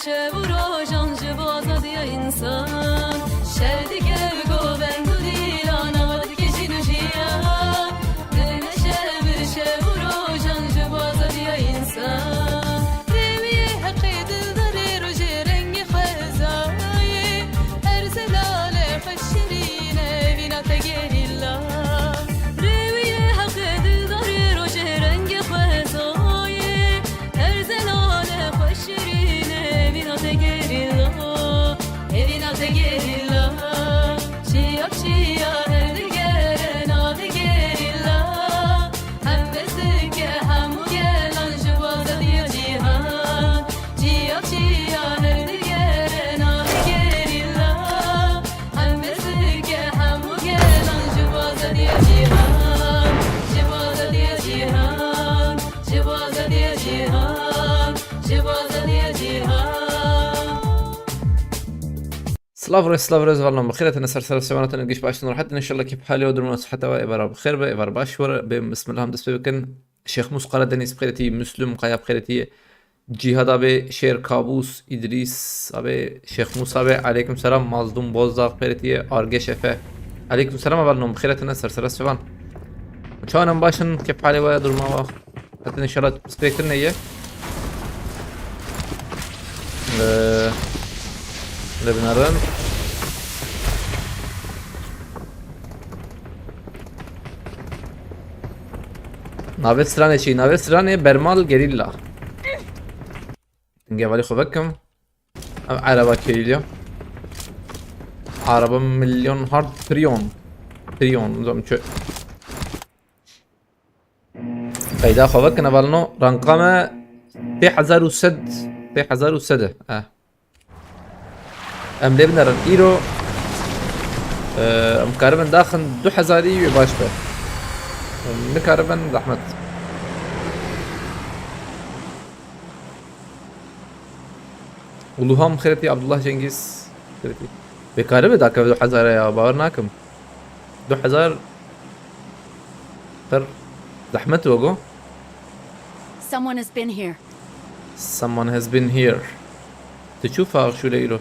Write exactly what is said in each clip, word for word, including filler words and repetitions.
Şev û rojan ji bo azadiya însan, şer dike govend û dîlan, ava dike jîn û jiyan. Dime şev, şev û rojan ji bo azadiya însan. Rêwiyê heqê dildarê rojê rengê xwezayê, her zelale xwe şirîne, vîna te gerîla. Rêwiyê heqê dildarê rojê rengê xwezayê, her zelale xwe şirîne, vîna te gerîla, evîna te gerîla. Çiya çiya her digere navê gerîla. Hem mezdike hemû gelan ji bo azadiya cîhan. Çiya çiya her digere navê gerîla. Hem mezdike hemû gelan ji bo azadiya cîhan. Ji bo azadiya cîhan. Ji bo azadiya cîhan, ji bo azadiya cîhan. Silav re, silav re, zivanan bi xêr hatine ser, ser sevanatine giş baştin rahat, inşallah kî halê û duruma siheta we êvara bi xêr be, êvar baş were, bê bismillah em dest pê bikin. Şêx Mûs Karadeniz bi xêretî, Müslüm Kaya bi xêretî, Cîhad abi, Şêr Kabûs, Îdrîs abi, Şêx Mûs abi, aleykum selam, Mazlûm Bozdağ bi xêretî, Argeş Efe. Aleykum selam, hevalno, bi xêr hatine ser, ser sevan. Çawan em baş in, kê halê we, duruma we? Hatin inşallah spectre neye. Ee, le binarin. Navê stranê çi? Navê stranê Bermal Gerilla. Gevalî xwe vekim. Ev araba keyliya. Araba milyon hard Trion. Trion, zom çö. Qeyda xwe vekin, hevalno, ranka me sê hezar û sed, sê hezar û sed e. Eh. Em lê binerin îro, eh, em karibin daxin du hezarî wê baş be. Em nikaribin, zehmet. Uluham xêretî, Abdullah Cengiz xêretî. Bê karibe dakeve du hezar e ya, bawer nakim. Du hezar pir zehmet wego. Someone has been here. Someone has been here. Tu çû fax şûle îro?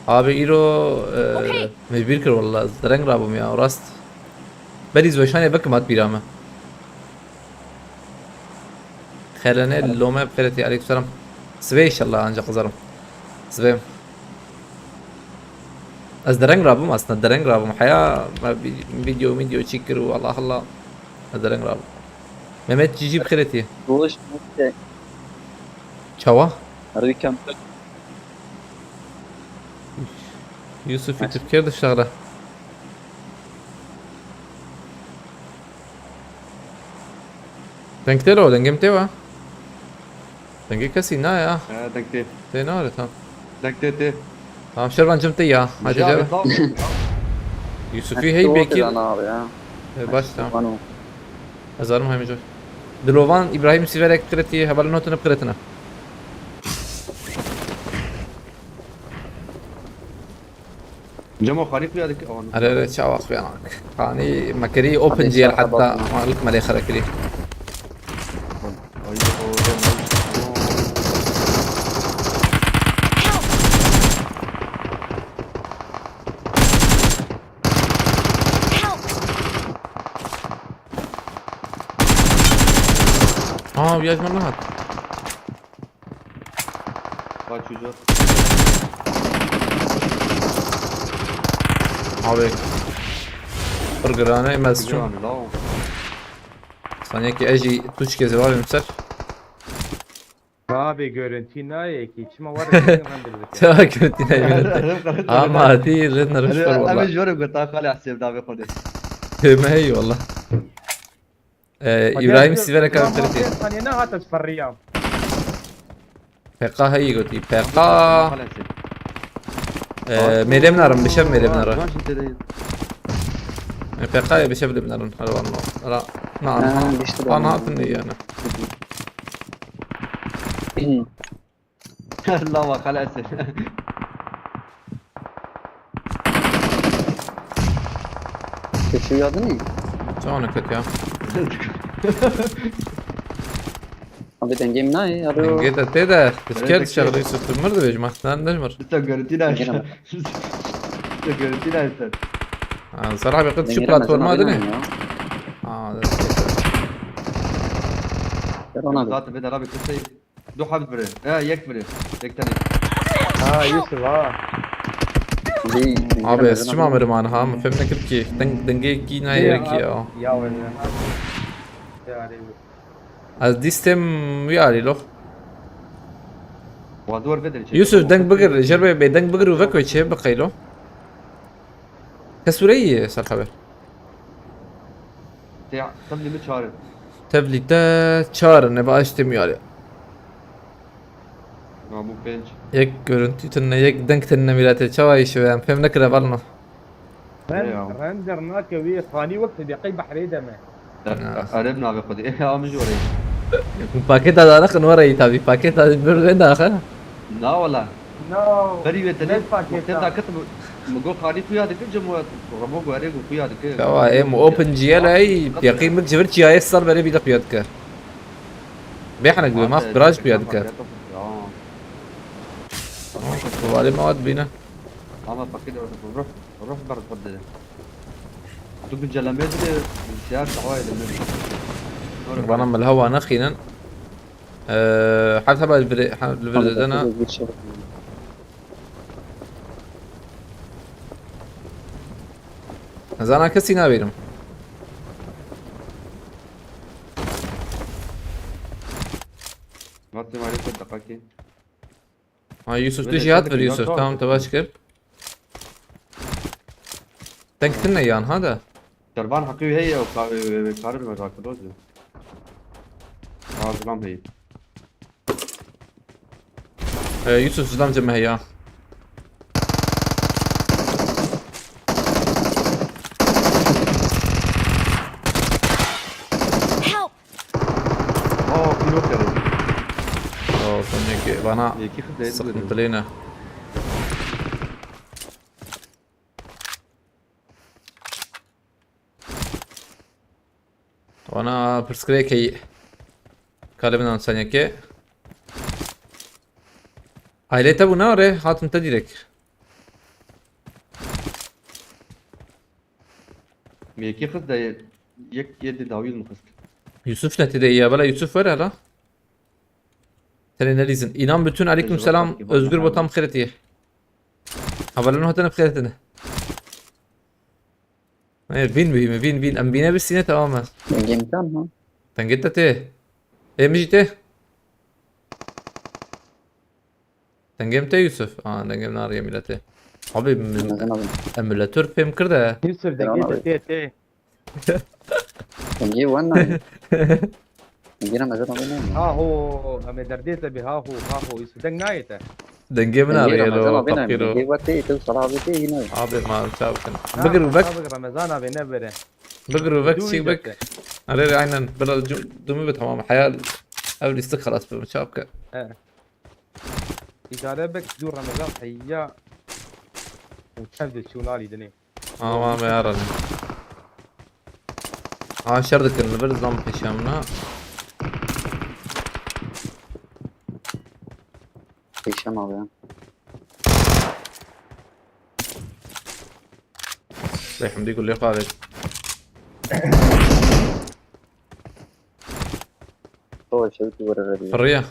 Abi îro, e, Okay. Me bîr kir walla. Ez dereng rabûm ya, rast. Berî zweşanê vekim hat bîra me. Xelene lome bi xêretî, aleykum selam. Sibê inşallah anca qizarım. Sibê. Ez dereng rabûm aslında, dereng rabûm. Heya me vî-, video, video çî kir û Allah Allah. Ez dereng rabûm. Mehmet Cici bi xêretî. Roj nokte. Çawa? Rîkem. Yusufî Tirkiye dişaxile. Deng tê lo, dengê min tê wa? Dengê kesî na ya. He, deng tê. Tê nare, tamam. Deng tê tê. Tamam, Şervan cim tê ya. Hadi Şervan. Yusufî hey Bekir. Abi ya. E, baş, tamam. Vano. Ezarim haymi coy. Dilovan İbrahim Siverek qiretiye, heval notunu qiretine. Cemo xalî xuya dike, awan. Are, are, çawa xuyanak. Xanî me kirî open G L heta malik me lê xere kirî. Ay, o, o, o. Aa, bir yaşma lan. Kaç yüz at. Abi. Pir girane, me çûm. Girane, la. Saniyekî ez jî tûçkê zêde bim ser. Abi, görüntü nayê ki, çima var ya, sen hem bir zikir. Ya, görüntü nayê, görüntü. Ama hatî lê nirmiş per walla. Em jor gota xalê Hesêb davê xwe de. Tême hey walla. Ee, Bak, İbrahim gel, Siverek gel, abi, gel, Ferit. Hani ne hata sparriyam. P K heyî gotî. P K. Ee, mêlê min arin, bi şev mêlê min arin. Ee, P K ye, bi şev lê min arin. Hadi var mı? Ara, na, ha, anha, geçti anha ben. Anha tinde yani. Lava xelese. Keşif yadın iyi. Tamam, kötü ya. Abi dengê min nayê, alo. Dengê te tê de, pisker dişexilî, Yusuf, tu mir dibêj, ma sen nejmir. Dengê ne. Dengê ne. Ha, Serha, bi qet şu platforma dine. Ha, dest. Zaten bir de abi kısa. Du heb bire. Ha, yek bire. Yek tane. Ha, Yusuf, ha. Abi, ez çima mirim an ha? Min fêm nekir ki. Deng-, dengê kî nayê ki ya. Ya, wele, ha. Ya, arê. Ez dîstim wî alî lo. Wa dor vedin çek. Yusuf, deng bigir, jer bê, bê deng bigir û veko çê biqeylo. Te sûreyî ser xeber. Te tevlî mi çar in. Tevlî te çar in, ne baş tê miyarê. Rabû pênc. Yek görüntü tine, yek deng tine miletê. Çawa işi em fêm nekire valno. Ren-, Eyvallah. Render nake wê xanî wek tu deqey behrê de me. Ya. Ereb navê xwedê. Ê, a min jî oreyê. Paketa da naxin oreyê tabi. Paketa bir ve naxe. Na wala. No. Berî wê tenê. Ne paketa? Paketa kit mi, mi go xanî xuya dike, cem we remo guerê go xuya dike. Çawa, em open G L ay, yaqî min civir çiyayê sal berê bî de xuya dike. Bêhnek dibe, maf biraj xuya dike. Tamam. Tamam, mewad bîne. Ama paketa ruh. Ruh ber xwe dide. Tu güncelleme dide, bilgisayar dawayê dide. Bana min li hewa nexînin. Eee, her teba li vir, her li vir didene. Zana kesî nabêrim. Martin var ya, dakika. Ha, Yusuf, tu jî hat vir, Yusuf. Tamam, te baş kir. Deng tine yan ha de. Şervan heqî wî heye, o ka-, e, e, e, karir me, kakiroz e. Ha, zilam heye. E, Yusuf, zilam cem heye. Help! Aa, pilot geldi. Oo, sen ne ki bana. Yekî xizeyê sıkıntılıyına. Wana pirsgirêkê kalibin ansaniyekê. Ailê te bû ne re? Hatin te direk. Mekî xist de yek yê di dawî min xist. Yusuf ne tide ya? Bela Yusuf ver hala. Tenê nelîzin. İnan bütün, aleyküm selam. Özgür Botan xêretiye. Haberlerin hatene xêretine. Hayır, bin bî me, bin, bin. Em bîne bistîne, tamam e. Dengê min tam ha. Dengê te tê. Ê min jî tê. Dengê min tê Yusuf. Aa, dengê min nariye miletê. Abi, em miletê fêm kir de. Yusuf, dengê te tê, tê. Dengê wan nayê. Dengê Ramazan abi nayê. Ha ho, em ê derdê te bê, ha ho, ha ho. Yusuf, deng nayê te. Dengê min nayê, Ramazan abi nayê. Dengê we tê, tu Salah abi tê, yine. Abi ma çaw kin. Bigir û vek. Ramazan abi ne bere. Bigir û vek, çîk bik. Arê, arê, aynen. Bila dumî bi tamam. Hayal ev lîstik xelas bi çaw ke. He. Îdare bik, dû Ramazan heyya. Û çev de çûn alî dinê. Ama me yaran. Ha, şer dikin, li vir zam pêşiya min ha. Pêşiya min abi ya. Bê Hemdî gulê xwe avêt. Savaş çabuk duvara verdi. Fırıya.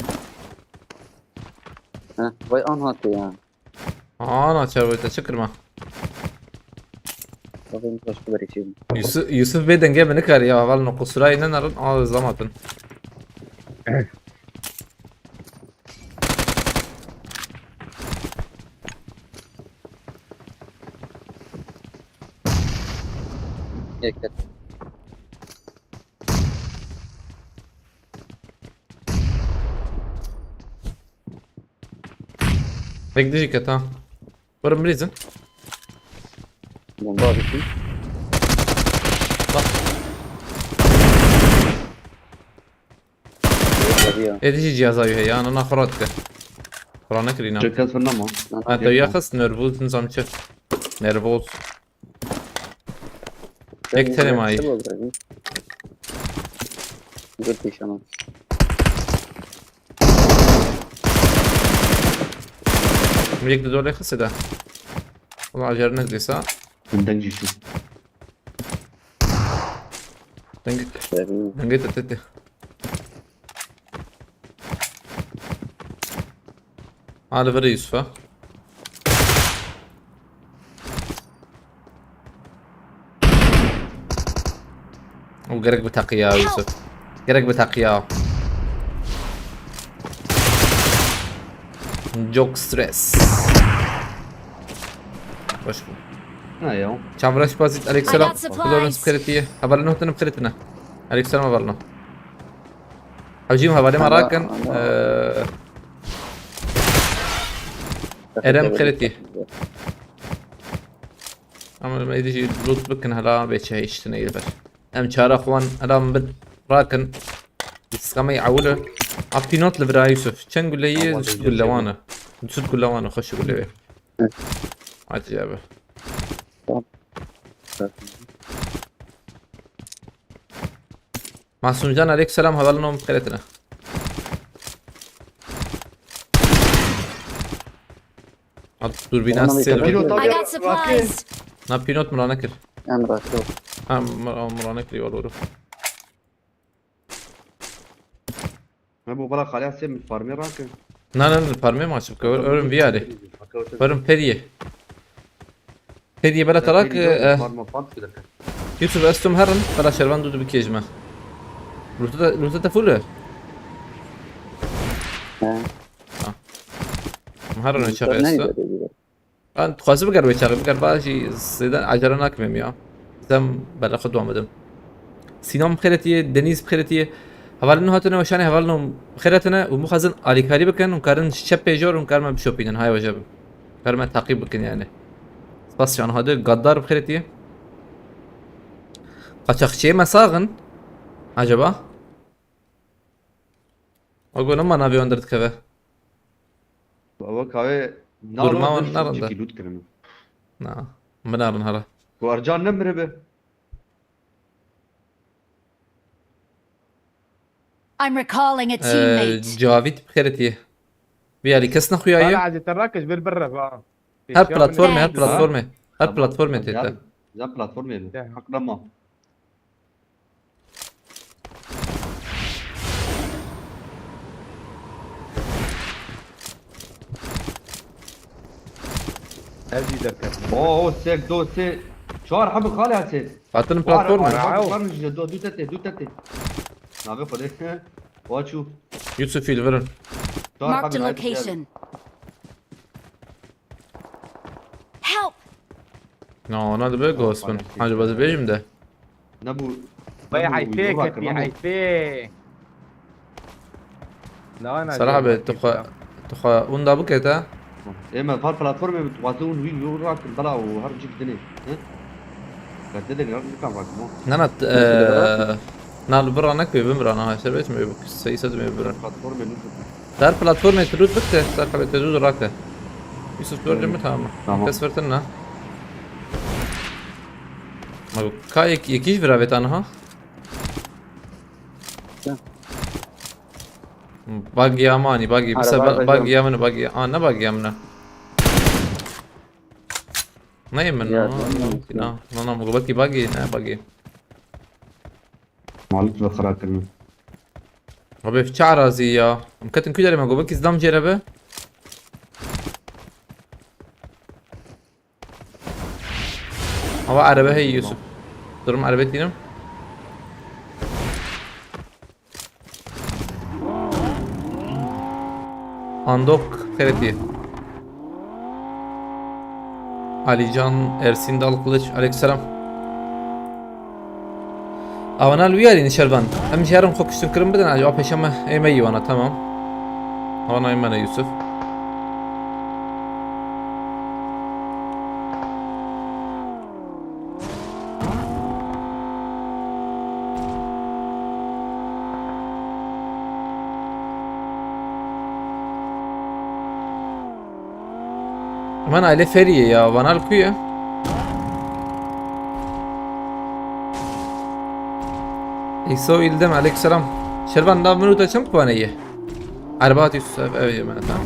Heh, vay an hatı ya. Ana çerwê te çi kirma? Bakayım başka bir şey. Yusuf, Yusuf bê dengê min nikariye, heval no qusura îne nerin, a zamatin. Yek ket. Yek dijî ket ha. Werin bilîzin. Bomba abi. Bak. Ê dijî cihaza wî heye, ana xwe radike. Xwe ranekirî na. Çek kes firnama. Ha, te ya xist nervoz, nizam çi. Nervoz. Yek tenê mayî. Gul pêşana. Yek de dole xise de. Ulan acar ne desa. Dengî şu. Dengê, dengê te tete. Ha, li vir Yusuf ha. O gerek bi teqiya Yusuf. Gerek bi teqiya. Çok stres. Hoş bu. Ha ya. Çamraş Bazit, Aleykümselam. I got supplies. Florence Kretiye. Haberlerini hotanım kretine. Aleykümselam haberlerini. Hacim haberlerini Alo, arakin. alo. Eee, Erem Kretiye. Ama me dişi loot bikin hala beçe işte neydi ber. Em çara xwan hala min bid rakin. Skamay awle. A pinot li vira Yusuf. Çend gulle yi? Ama Dusut ben gulle geçerim. wana. Dusut gulle wana. Hoş gulle be. Hı. Hadi abi. Tamam. Masumcan aleykümselam, havalno xeretine. At dur bir Tamam, nasıl tamam. seviyor. I got supplies. Na pinot mı lan kir? Emre yok. Ha mı lan kir yol oru. Ha bu bala xalya sen farmê rakin. Na na na parmê maçı kör örüm bir yari. Örüm periye. Periye bela tarak. Farma farm bir dakika. Yusuf estum herin bela şervan dudu bir kejme. Lütfü de lütfü de full. Ha. Herin çak Ne estu. güzel dedi. Ben xwazî biger wê çaxê, biger ba jî zêde acele nakim ya. Zem bela xwe dua bidim. Sînan bixêretiye, Denîz bixêretiye. Hevalên hatine weşanê hevalên bixêretine û mixwazin alîkarî bikin û karin ji çepê jor û karin me bişopînin, hay weje bim. Karin me taqîb bikin yani. Spas şan hadi gaddar bixêretiye. Qaçaxçiyê me saxin. Acaba? O gona ma navê wan derdikeve. Baba kahve Durma wan nerinde? Loot kirin. Na. Binarin hala. Ku Ercan ne miribe? I'm recalling a Ee, teammate. Cavit bixêretiye. Bir yari kes nexuyaye. Hala عادي تراكش بالبرة بقى. Her platformê, her Thanks. platformê. Her Tamam, platformê tamam, tête. yarın. Güzel platform yeri. Tamam. Haklama. Evdî derket. Oo, sek do se. Çar hebe xale hase. Hatin platformê. Wow. Var mı jide? Do, du tete, du tete. Nave xole. Waçu. Yusuf il verin. Çar Marked a hebe hadi gel. Location. Help! No, ona da böyle ghost bin. Hadi bazı bejim de. Ne bu? Vay Ne bu? Ayfe Video ketti bakın ama. Ayfe. La ana Sarah abi, tuxa, tuxa, unda bu keta. Ê me far platformê bi dixwazin û wî û rakin bela û her cik dinê. Hı? Gazete de ne kan rakin o. Nana, eee, na li bira nekê, bin bira, na, ser beş mi, seyset mi bira. Platformê ne? Ser platformê tu lut bikte, ser kabê te dû rake. Yusuf, dördü mü, tamam. Tamam. Kes vertin na. Ma bu ka yek, yek iş vira vetan ha? Ya. Bagi amani, bagi. Araba Bisa alacağım. Bagi amani, bagi. Aa, ne bagi amına? Ne yemin Ya, lan? bilmiyorum. Na, na, na, bu bagi, bagi, ne bagi? Malik ve xira kirin. Abi, çi arazî ya? Em ketin ku derê me got, belkî zdam jê re be. Ama erebe hey Yusuf. Durum erebe tînim. Andok xêretî. Alican Ersin Dal Kılıç, aleykümselam. Awana li wî yarî nişerban. Em jî herin xwe kuştin kirin bidin, awa pêşe me ê me yî wana, tamam. Awana ê me ne Yusuf. Aman aile Feriye ya, Vanal ku ye? İso İldem, aleykümselam. Şervan, nav min û te çend puane ye? Erbat Yusuf, ev ye me, tamam.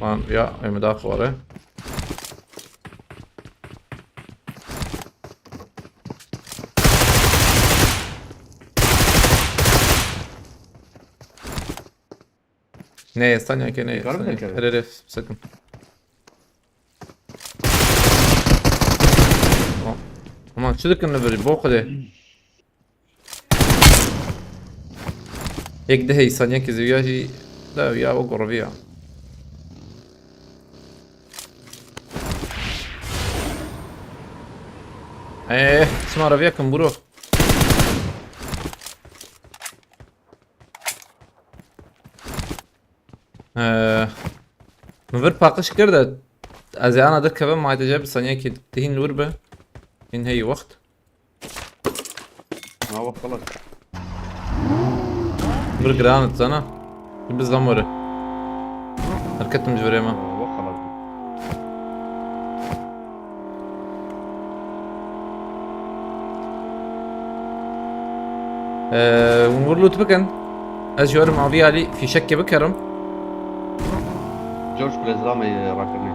Lan ya, em daxware. Ne, Sanya ke ne, Sanya ke. Here, here, sakın. Aman, çi dikin li virî, bo Xwedê. Yek dihê Sanya ke zî ya jî, da ya o goroviya. Eee, çima reviya kim buro? Ee, min vir paqij kir de ez ê ana derkevim, ma te bi saniyekî dihîn li wir be. Hîn heyî wext. Na wext xelas. Vir giran dizana. Bi zam were. Herketim ji virê me. Wext xelas. Ee, hûn wir loot bikin. Ez ji werim avî alî fîşekê bikerim. George Plezra me rakirinê.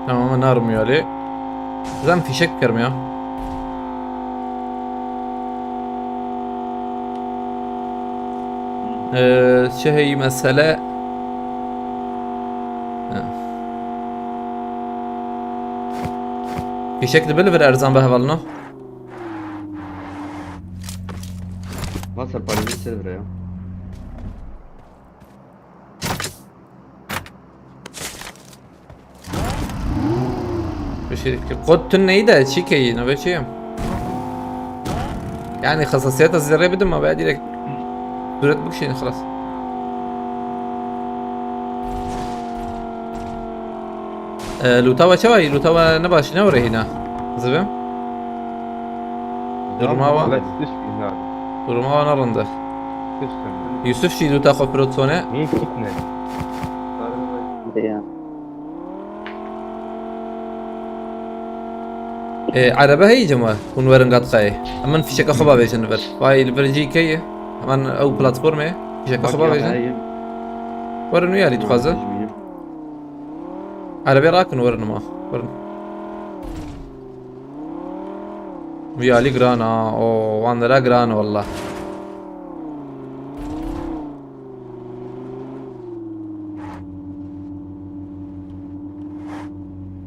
Tamam, narim ya lê. Zan fişek kerme ya. Ee, şey mesele. Ha. Fişek de böyle bir erzan be hevalno. Nasıl parayı silver ya? Bir şey ki. Kot tün neydi? Çikeyi, ne beçeyim? Yani hassasiyet zerre bidim ama ben direkt suret bu şeyini halas. Ee, lûta we çawa yî? Lûta we ne baş, ne were hîna? Zibim? Duruma wa. Duruma wa ne rinde. Yusuf jî lûta xwe piro tone. Niye gitme? Ee, erebe heyî cem we? Hûn werin gatqayê. Hemen fişeka xwe bavêjin li vir. Vay, li vir jî keye. Hemen ew platformê. Fişeka xwe bavêjin. Werin wî alî dixwazin. Erebê rakin werin ma. Werin. Wî alî giran a. O, wan dera giran walla.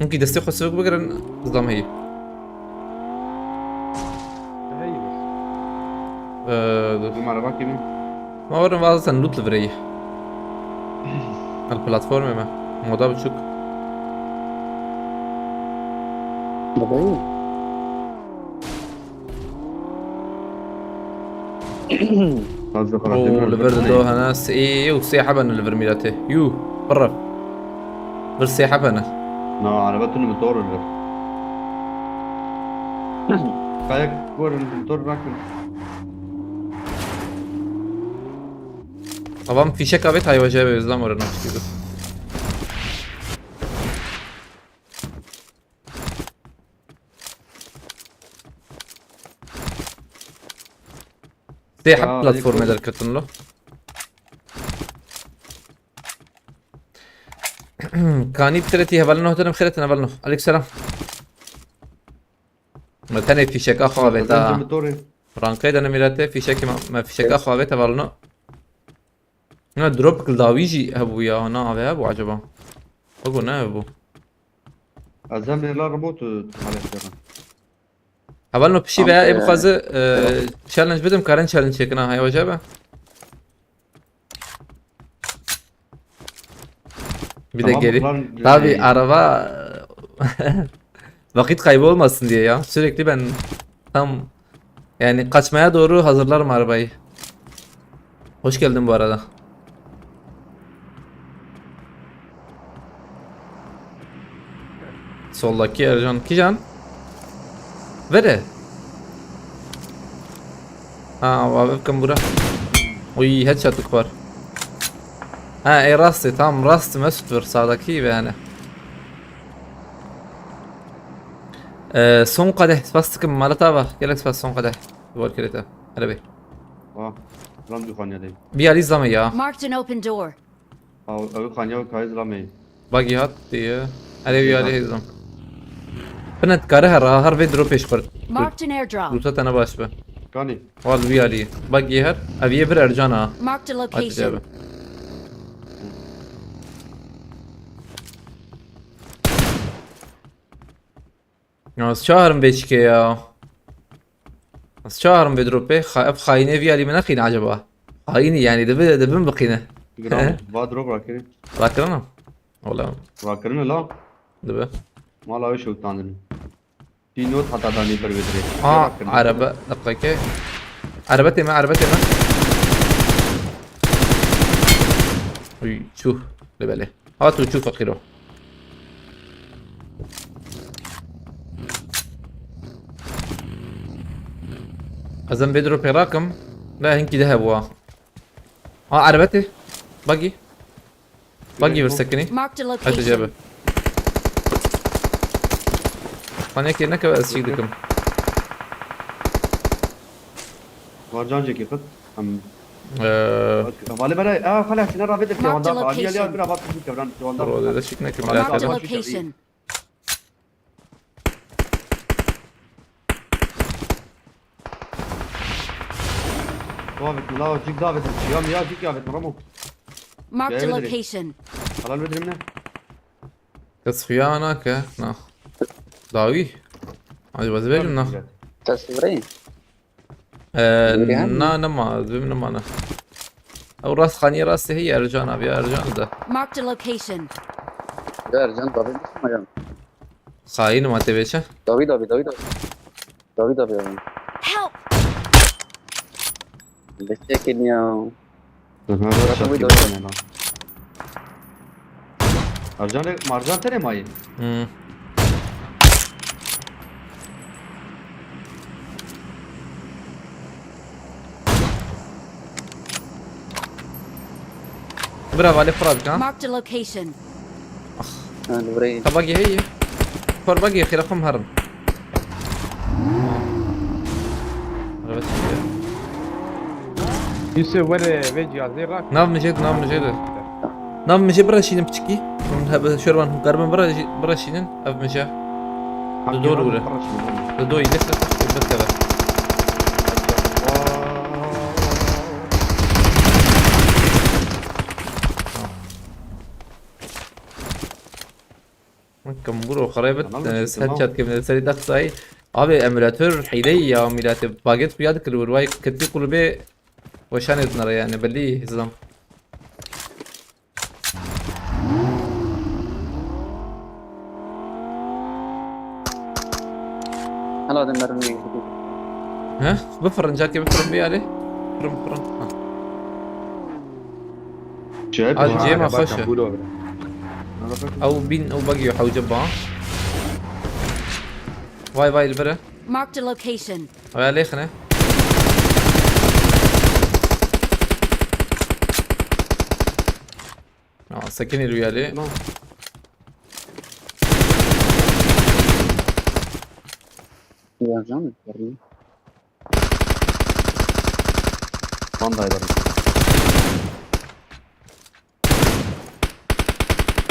Hinkî destê xwe sivik bigirin, zam heyî. Hey. Ee, dur. Numara bakayım. Ma werin vazaten loot li vireyî. El platformê me. Moda biçûk. Babayı. Oo, li vir dido hene. Sê, ê, ê, û sê hebe ne li vir mîretê. Yû, birre. Vir sê hebe ne. Na, araba tune motor li vir. Kayek, gorin motor rakin. Avam fişek avêt hayvaja ve özlem oranı çıkıyordu. Sê heb platformê derketin lo. Kanî bi tirê tî hevalino, hatirim xêretin hevalino. Aleyküm selam. Me tenê fîşeka xwe avêta. Rankê de ne mîretê fîşekê me, me fîşeka xwe avêta hevalino. Na drop li dawî jî hebû ya, na avê hebû acaba? Hebû ne hebû? Ez hem êla remote, e, tu halê dixin. Hevalno pişî veya ê bixwaze, e, challenge bidim, karin challenge çêkina, haya wace be. Bir de geri. Tabii, e, araba vakit kaybı olmasın diye ya. Sürekli ben tam Yani kaçmaya doğru hazırlarım arabayı. Hoş geldin bu arada. Soldaki Ercan. Kijan? Vere. Ha, wa bibkim bura. Uy, headshotlık var. Ha, e rastı, tamam, rastı Mesut vur sağdaki be yani. Ee, son kadeh, spas tıkım, Malatava. Gelek spas son kadeh. Duvar kirete. Hele bey. Ah, lan bir xanya deyim. Bir yali zame ya. Marked an open door. Ew xanya kayê zilamê. Bagi hat diye. Hele bir yali zam. Pinet kare her, her ve drop eş bir. Marked an airdrop. Ruta tane baş be. Kani. Wal bir yali. Bagi her. Eviye bir Ercan ha. Marked a location. Hadi be. Ya, ez çaxerim vê çikê ya. Ez çaxerim vê dropê. Xa-, ev xayinê vî alî min nexîne acaba? Xayinî yani, dibi, dibin biqîne. Gram, va drop rakirî. Rakirina? Ola. Rakirina la. Dibi. Mala wê şewtandin. Tî not heta danî ber vê dirê. Aa, araba, dakika. Araba tême, araba tême. Uy, çû. Li belê. Ha tu çû feqîro. Ez em vê dropê rakim. La hinkî de hebûa. Ha, erebetê. Buggy. Buggy vir sekinî. Marked a location. Hadi cebe. Panekê neke ez çîk dikim. Var can cekî qit. Em Ee, Vale bere, aa, xale, sine rabe de Marked a kevanda, ali, ali, location. Bira bak, kevran, kevanda. Bro, de şik ne Marked a kevanda. Location. David, la, cik David, ya, ya, cik David, Ramo. Marked a location. Halal bedirim ne? Kes xuya nake, na. Dawî. Hadi vazibêjim na. Kes vureyim. Ee, Biri hem na, nema, dibim nema ne. Ew rast xaniyê rastê heye Ercan abi, ya Ercan de. Marked a location. Ya Ercan, David misin hocam? Xayîn ma tê vêçe? David abi, David abi. David abi abi. Help! Destek edin ya. Hı hı, Bırakın şarkı bir David abi. Bilmiyorum lan. Ercan, Marcan tere mayî? Hmm. Bira vale fırat kan. Marked a location. Ah. Ha, li vir e. Tabagê heye. Torbagê xêra xwe herin. Evet. Yusuf, were vê cihazê rak. Nav mijê, nav mijê de. Nav mijê bira şînin piçikî. Hûn hebe şervan hûn karbin bira, bira şînin. Ev mijê. Di dor wire. Di do île ser bikeve. Kamburo xerê bit, Tamam, e, tamam. Headshot kevine serî de qisayî. Abi emülatör hîleyî ya, milletê baget xuya dikir wir, vay ketî kulübê weşanê dinere yani, belli hizam. Hala de mermi. He? Bifirin, cakê bifirin bir yali. Bifirin, bifirin. Ha. Cem, Al, ha, Cem, araba xweş e. Kabul o. Ew bin, ew bagî hewce ba. Vay, vay, li bere. Marked a location. Ew ya lêxine. Aa, sekinî rûyalê. Tamam. Ya canım, yarın. Van da ederim.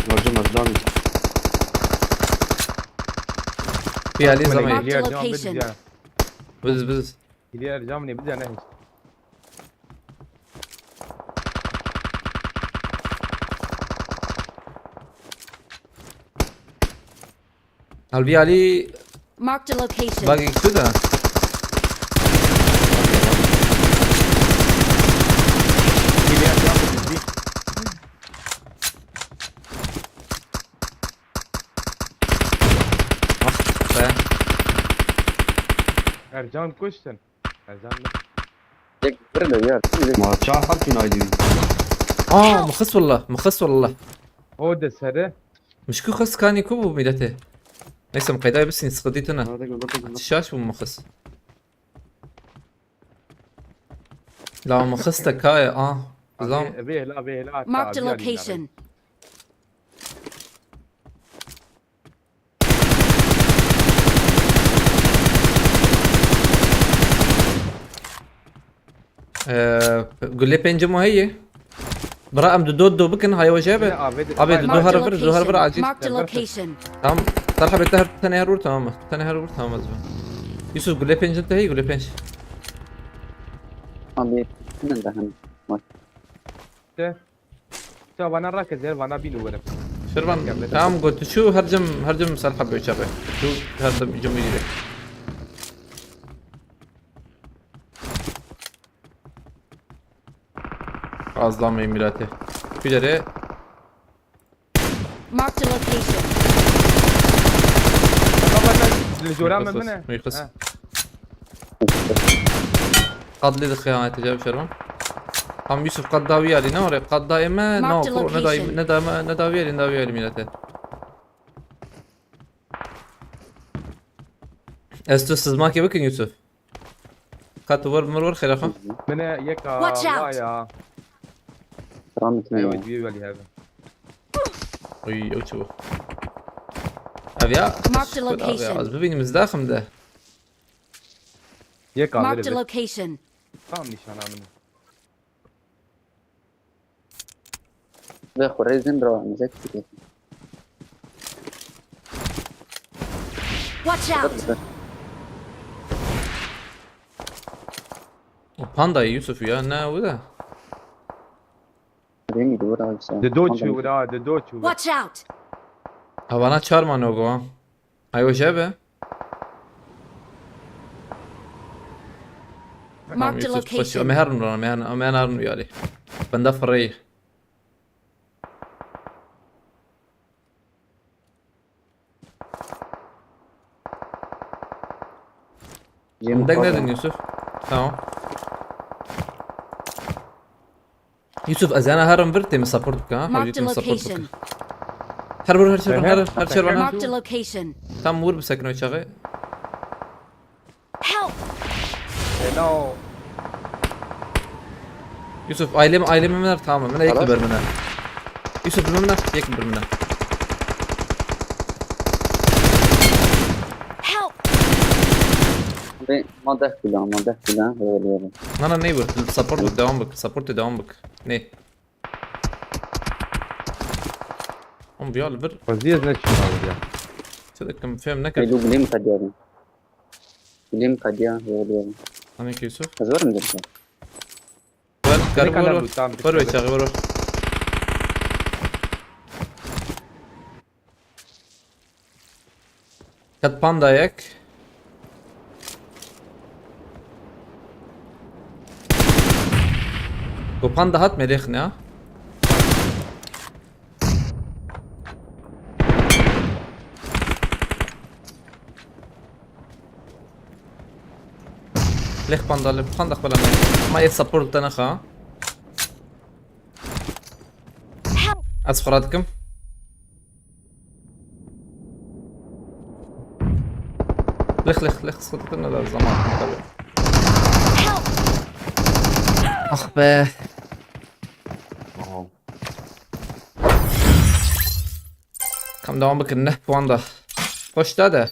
Gördüm, Özlem. Bir yali Bak, zaman. Marked a location. Biz, biz. Hiliyar cam ne bir tane hiç. Halbuki Ali Marked a location. Bak ikisi de. Hiliyar cam ne bir. Ah be. Ercan kuştun. Ercan mı? Tek bir de ya. Ma çar hat günaydın. Aa, mıxis wallah, mıxis wallah. O de seri. Mişku xis kanî ku bû mîletê. Neyse, qeyday bisin, sıkıntı tine. Hadi gel, hadi gel. Şaş bû mıxis. La mıxis te kaye, ah. Zam. Abi, abi, abi, abi, Marked a abi, abi, location. Ee, gule pêncim o heye. Bira em di do do bikin, haya we jê be. Yine abi, abi, di do, abi, har vir, do har vir acil. Marked a location. Tamam, Talha be, te her, te ne her vur, tamam mı? Te ne her vur, tamam mı? Yusuf, gule pêncin te heye, gule pênc. Abi, ne daha? Bak. De. Çavana rake zer vana bin uverim. Şervan, tamam, got, şu her cem, her cem Serha böyle çabe. Şu her cem, cem yürü. Az daha mühim milati. Bir yere. Marked a location. Baba, ben, Joran mı ne? Mıyıkız. Ha. Qad lê dixê ha tecavüz şervan. Tam Yusuf qad dawî alî ne orê? Qad da ême, ne Marked a kuro, ne da, location. Ne da, ne dawî alî, ne dawî alî milete. Ez tu sizmakê bikin Yusuf. Qad tu vir, mir vir xêra xwe. Mine yeka Watch out. Vaya. Tamam, tamam. Evet, bir veli hebe. Oy, o çi bu? Abi ya. Marked a location. Abi ya, az bibînim, ez daxim de. Yek abi. Marked a location. Tam nişan aldım. Ve xwe rêzin ra mizek sikê. Watch out! O panda Yusuf ya, ne o da? Rêmî dûr a sen. Di do çû wira, di do çû wira. Watch out! Havana çar mano go. Ayo jebe. Marked a location. Ame herun rana, ame herun, ame herun yari. Benda fırayı. Dek nedin Yusuf. Tamam. Yusuf, ez yana herim vir, tê min support bike, ha? Hawî tê min support bike. Her vir, her çervan, her, her çervan, her. Marked a location. Tam vur bi sekino çağı. Help! Hello. Yusuf, ailem, ailem min tamam, min yek Hello. Biber min. Yusuf, min, yek Biber min. Help! Ve ma deh kilo, ma deh kilo. Öyle öyle. Nana ne vur, support bik, devam bik, support devam bik. Ne? Oğlum bir al vir. Xwezî ez neçîm abi ya. Çi dikim, fêm nekir. Elo bilim kadiya. Bilim kadiya. Öyle öyle. Hani ki Yusuf? Hazır mı derse? Ver, kar Ne kadar vur. bu? Tamam, Ver ve bitti. çağı vur. Ket panda yek. Bu panda hat melih ne? Lêx panda, lêx panda xwe lane. Ma yê support te nexa. Help! Ez xwe radikim. Lêx, lêx, lêx, support te ne da zaman tabii. Help! Ah be. Kam devam bikin, neh puan da. Hoş da de.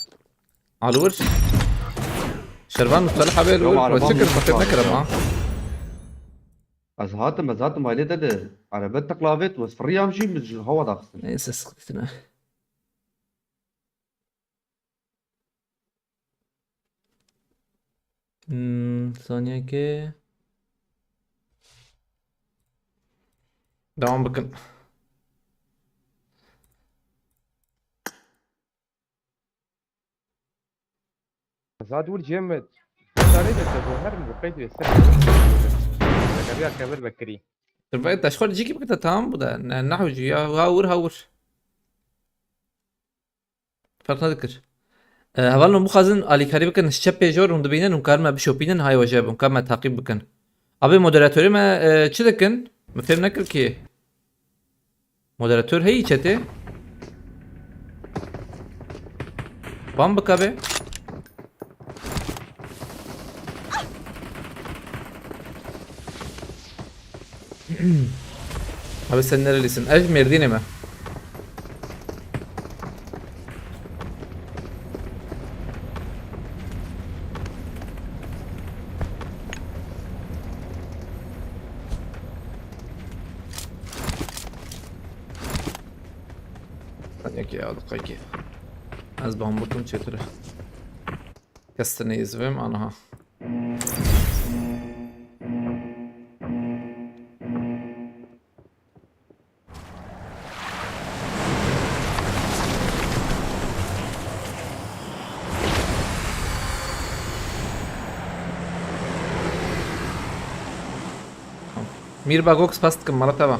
Alur. Şervan Mustalı abi Yok, alur. arabam Çekir yok, paket abi. Nekir ama. Ez hatim, ez hatim ailede de. Araba tıklavet ve fırıyam jî min ji hava daxistin. Neyse, sıkıntı ne. Hmm, saniye ki. Devam bakın. Zad wir cem. Tarê de te bu her bu qeyd ve ser. Geriya kevir vekirî. Dur, ben taşkol ciki bıkta tamam bu da. Ne, ne hocam ya, ha vur, ha vur. Fark ne dikir. E, hevalno bixwazin alîkarî bikin, ji çepê jor hûn dibînin, hûn karin me bişopînin, hay weje hûn karin me taqîb bikin. Abê moderatorê me, e, çi dikin? Min fêm nekir ki. Moderator heyî çetê? Ban bika be. Abi sen nerelisin? Ez Merdin'im. Yekê ya diqekê. Ez ban bikim çêtir e. Kes te neyizivim, anaha. Mîr Bagox past kim, mala teva.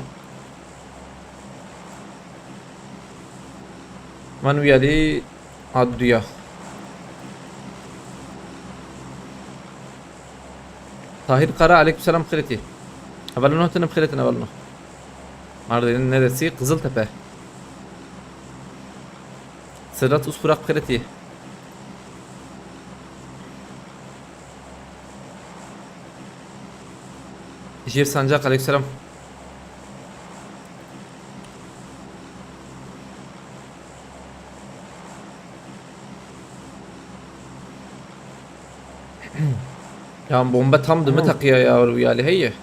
Van wî alî ad duya. Tahir Kara, aleykümselam, xêretî. Hevalino, hatinim xêretin, hevalino. Mardin neresi? Kızıltepe. Sedat Uskurak, xêretî. Jêr Sancak, aleykümselam. Ya bombe tam dimi takiya ya, wî alî heye.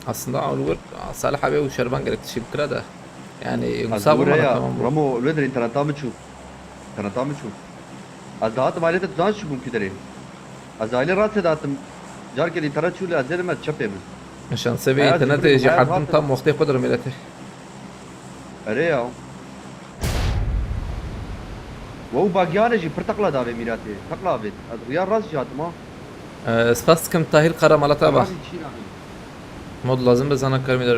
Aslında ew li wir Salih abi û Şervan gerek tişî bikira de. Yani, Ez Musa vurma ya, tamam bu. Ramo, li derê interneta min çû. İnterneta min çû. Ez dihatim ailete tu zanî çi bûm kî derê. Ez aile rastê dihatim. Carkê internet çû lê ez dêdim ez çepê min. Şansê vê internetê jî herdim tam wextê xwe dirim milletê. Erê ya. Wow, bagiyane jî pir teqla davê mîratê. Teqla avêt. Ez rûya rast jî hatim ha. Ee, spas dikim Tahir Kara mala te ba. Rast jî çî nabî. Mod lazim be zana karmî der.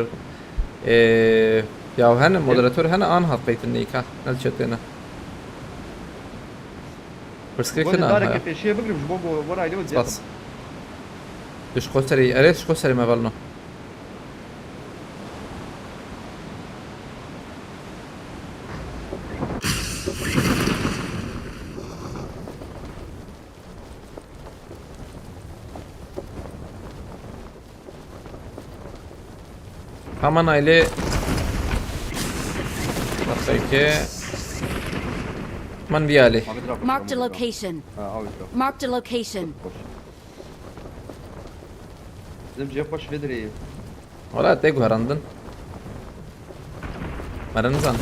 Ee, ya hene moderator hene an hat qeytin neyka. Ne çetene. Pirsgirêk Gonê tune dareke ha. Pêşiye bigrim ji bo go gora aile Spas. Tu ji xwe serî, erê ji xwe serî me velno. Hemen aile. Bakayım ki. Man bir aile. Marked a location. Ha, abi, yok. Marked a location. Boş. Bizim cep boş vedir iyi. Wala te guherandin. Meren zan.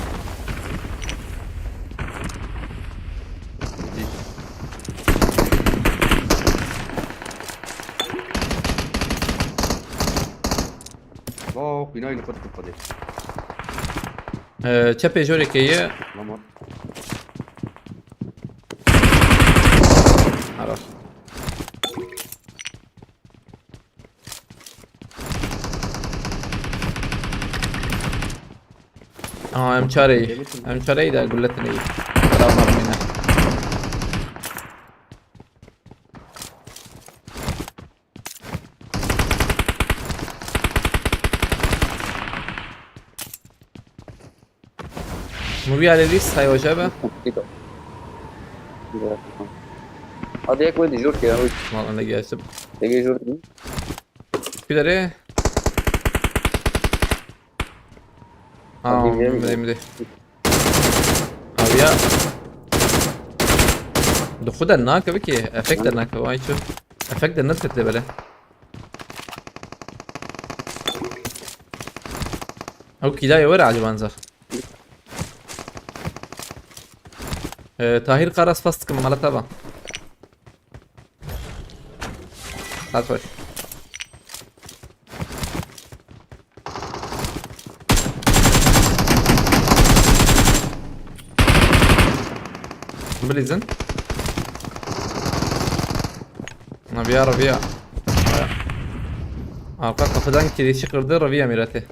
Wow, binayê li xwe dikin xwedê. Ee, çepê jorê keye. Tamam. Ara. Aa, em çareyî. Em çareyî de guletinê yî. Beraber mîne. Movie alelî saywaje be. Hadi ek wê dijûr ke, wî. Mal ene gelsin. Peki jûr. Bir de. Aa, Hadi gel. Mide, mide. Abi ya. Duxu de nake ki. Efekt de nake. Vay çu. Efekt de ne tepte böyle. Ew kîdayê we re ecêb anza. Ee, Tahir Karas fast kim mala te ba. Hat hoş. Bilizin. Rabiya, Rabiya. Arka kapıdan kirişi kırdı, Rabiya mirati.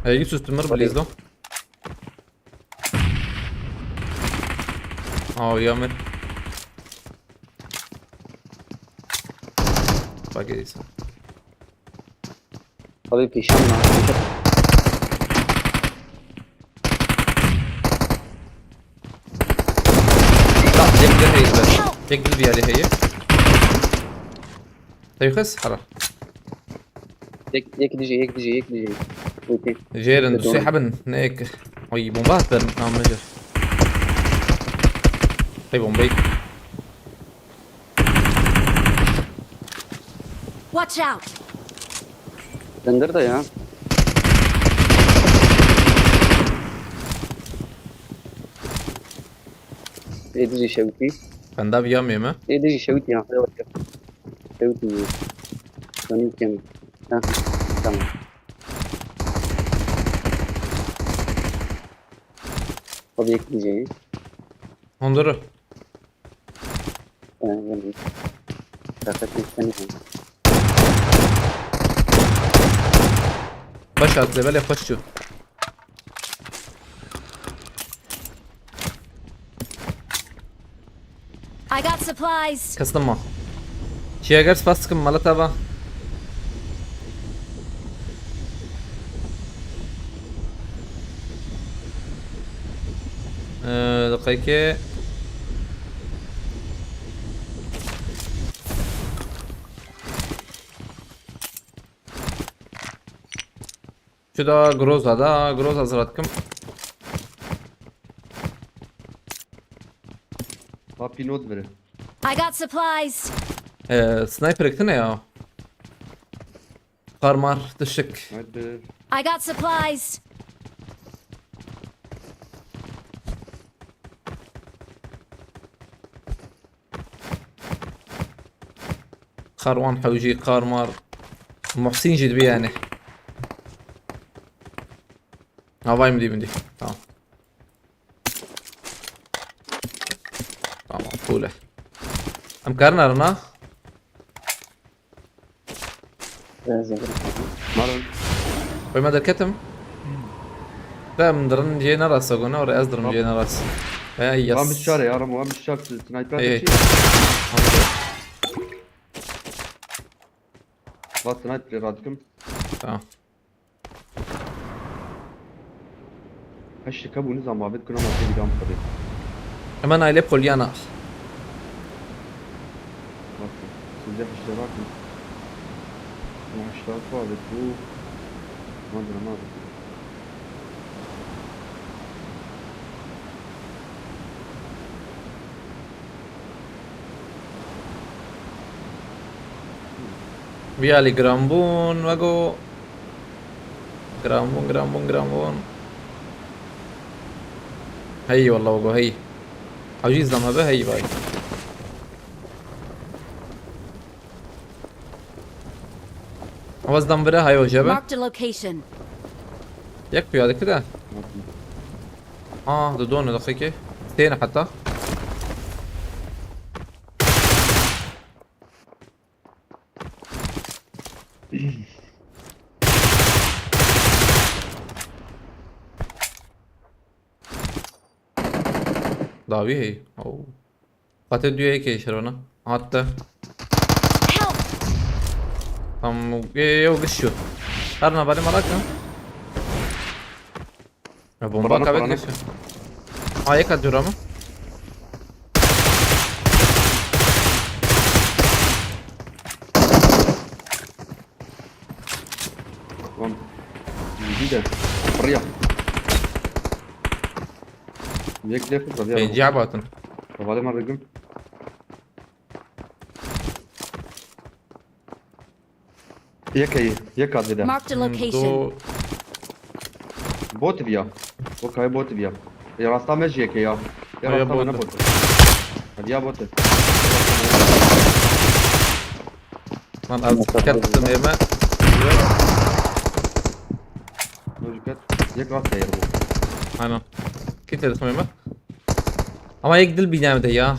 Ey, yüz üstü mır bilizdo. Aa, ya mir. Bak edeyim. Abi pişan lan. Bak, tek bir heybe. Tek bir heybe. Teyxis, hara. Yek, yek dije, yek dije, yek dije. Okey. Jêrin, du sê hebin, ne yek. Ay, bomba hat berin, tamam, ne jêr. Hey, bombayı. Watch out! Döndür de ya. Ê dijî şewitî. Benda viya mê me. Ê dijî şewitî ya. Şewitî. Şewitî. Şewitî. Ha, tamam. O bir ekleyeceğim. Onları. Baş at, level yap, baş şu. I got supplies. Custom mı? Çiğer spas tıkım malatava. Ee, dakika. Şu da Groza da, Groza hazır atım. Pînot bire. I got supplies. Ee, sniperek tine ya. Karmar, tişik. Sniper. I got supplies. Karwan hewjî, Karmar. Muhsîn jî dibi yani. Havay mı diyeyim diye. Tamam. Tamam, cool. Em karin arana. Biraz da Marın. Koyma derketim. Em dirin cê nerasa gona, oraya ez dirim cê nerasa. Veya yas. Wan bir çare ya, Ramo, wan bir çare. Sniper Hey, hey. için. Wan sniper radikim. Tamam. Heşt şike bu nizam abi, kuna ma tebî dam tabi. Hemen aile Polyana. Bak, size heşt rakim. Heşt rakim abi bu. Mandra ma abi. Vî alî giranbûn, wego. Giranbûn, giranbûn, giranbûn. Hey, wallah, wego, hey. Hewcî zama be, hey, vay. Awaz dam vire, hay, hoca be. Marked a location. Yek piyade ki de. Aa, du done daxike. Têne heta. Dawî hey. Oh. Xate duya yekê şerwana. Hatta. Help! Tam ye ye giş şu. Her nabali malak ha. Ya bomba Barana, kavet barana. Geçiyor. Aa, yek atıyor ama. Lan. Yedi de. Buraya. Yek lef var ya. Feci abatın. Tavale ma regim. Yek iyi. Yek adli de. Marked a location. Do Bot via. O kay bot via. Ya rasta me jeke ya. Ya Ay, ya rasta me ne bot. Bot. Hadi ya bot. Lan az dikkat tuttum evime. Lojiket. Yek rasta yer bu. Aynen. Kit dedim evime. Ama ek dil bir de ya.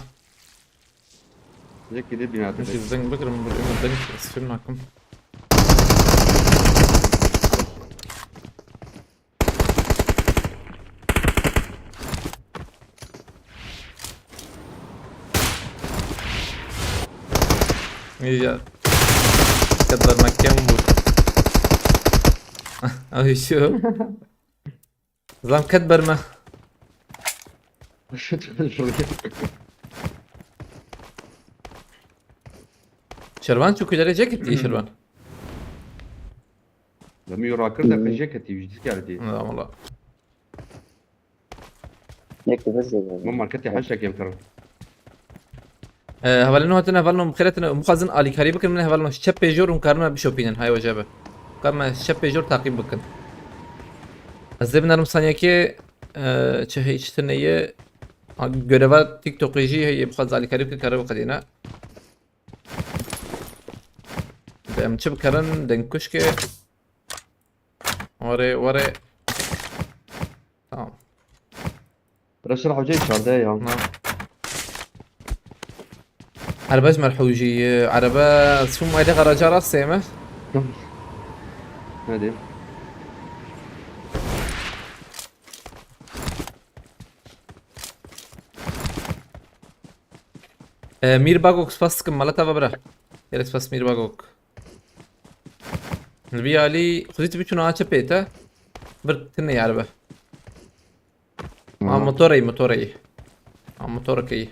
Yek gidip binatı. Çünkü zeng bakırım bir ümit zeng sürün hakkım. İyi ya. Dikkat vermek kem bu. Abi şu. Zam ket berme. Şervan çok ileri ceket diye Şervan. Lemi yo rakir de kıjek eti yüzde geldi. Tamam valla. Ne kadar şey var. Bu marketi haşa kem kırın. Ee, hevalino hatine, hevalino mixeretine, muxazin alîkarî bikin, min hevalino çep pêjor û karime bişopînin, hay wecabe. Karime çep pêjor taqîb bikin. Ez dê binerim saniyekê, e, çi hey çi tine ye, a, göreva TikTokê jî heye, bixwaz alîkarî bikin, kare biqedîne. Em çi bikerin, dengkuşkê. Were, were. Tamam. Reşir Hoca'yı çağırdı ya. Na. Erbe ji merhûjî, erebe sum ayde garaja rastê me. Hadi. E, Mîr Bagok spas dikim, maleta ve bira. Gelek spas Mîr Bagok. Li vî alî xwedî tu biçûna çi pê te? Bir tine yar be. Ha, motorê, motorê. Ha, motorê.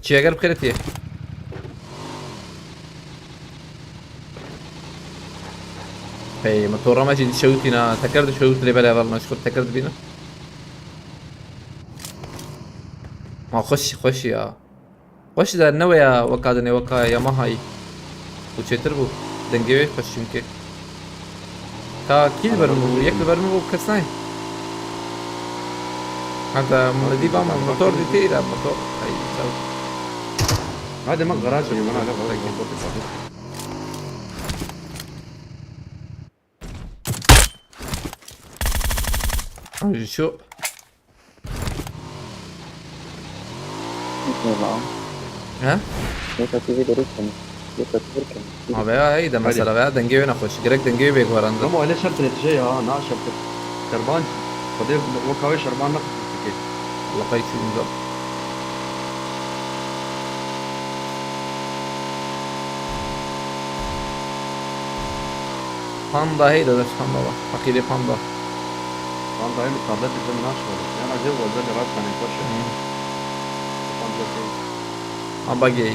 Çiyeger bi xêrê tiye. Hey, motora me jî dişewitîna, teker dişewit lê belê hevalno, ji xwe teker dibîne. Ma xweş, xweş ya. Xweş de ne wê ya weka dinê, weka Yamahayî. Û çêtir bû. Dengê wê xweş çimkê. Ka kî li ber min bû? Yek li ber min bû, kes nayê. Heta min li dî ba min motor dîtî îra motor. Ay, çaw. Hadi ma garaj ye, bana garaj. Ay, şu. He? Yeka T V derê kene. Yeka T V kene. Ma veya hey de mesela veya dengê wê nexweş. Gerek dengê wê bê guherandin. Ama öyle şart üretici ya, na şart. Şerban, Xwedê wek wê şerban ne fikir. Leqey çû imza. Panda hey dede, panda var. Fakirê panda. Panda hey, tablet bize mi naşmadı. Yani acaba wazda garaj tane koşu. Hmm. Panda hey. Ha, bagê.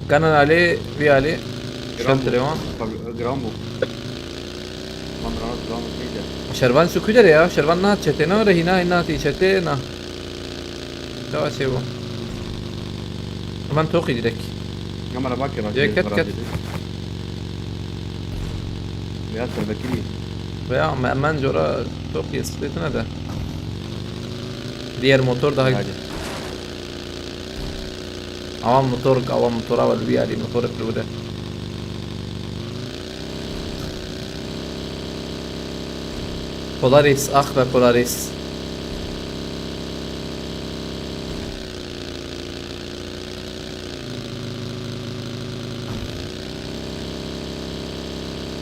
Kanan alê, vî alê. Şeltirê wan. Tabii, gram bu. Tam rahat gram şeyde. Şervan şu kudere ya. Şervan na çete na rehîna na tî çete na. Dewa şey bu. Hemen toqî direkt. Kamera bak ya. Direkt ket, ket. Veya Serbekirî. Veya me-, hemen cora toqî spletine de. Diğer motor daha güzel. Awa motor, awa motora wê li wî alî motorek li wide. Polaris, ah be Polaris.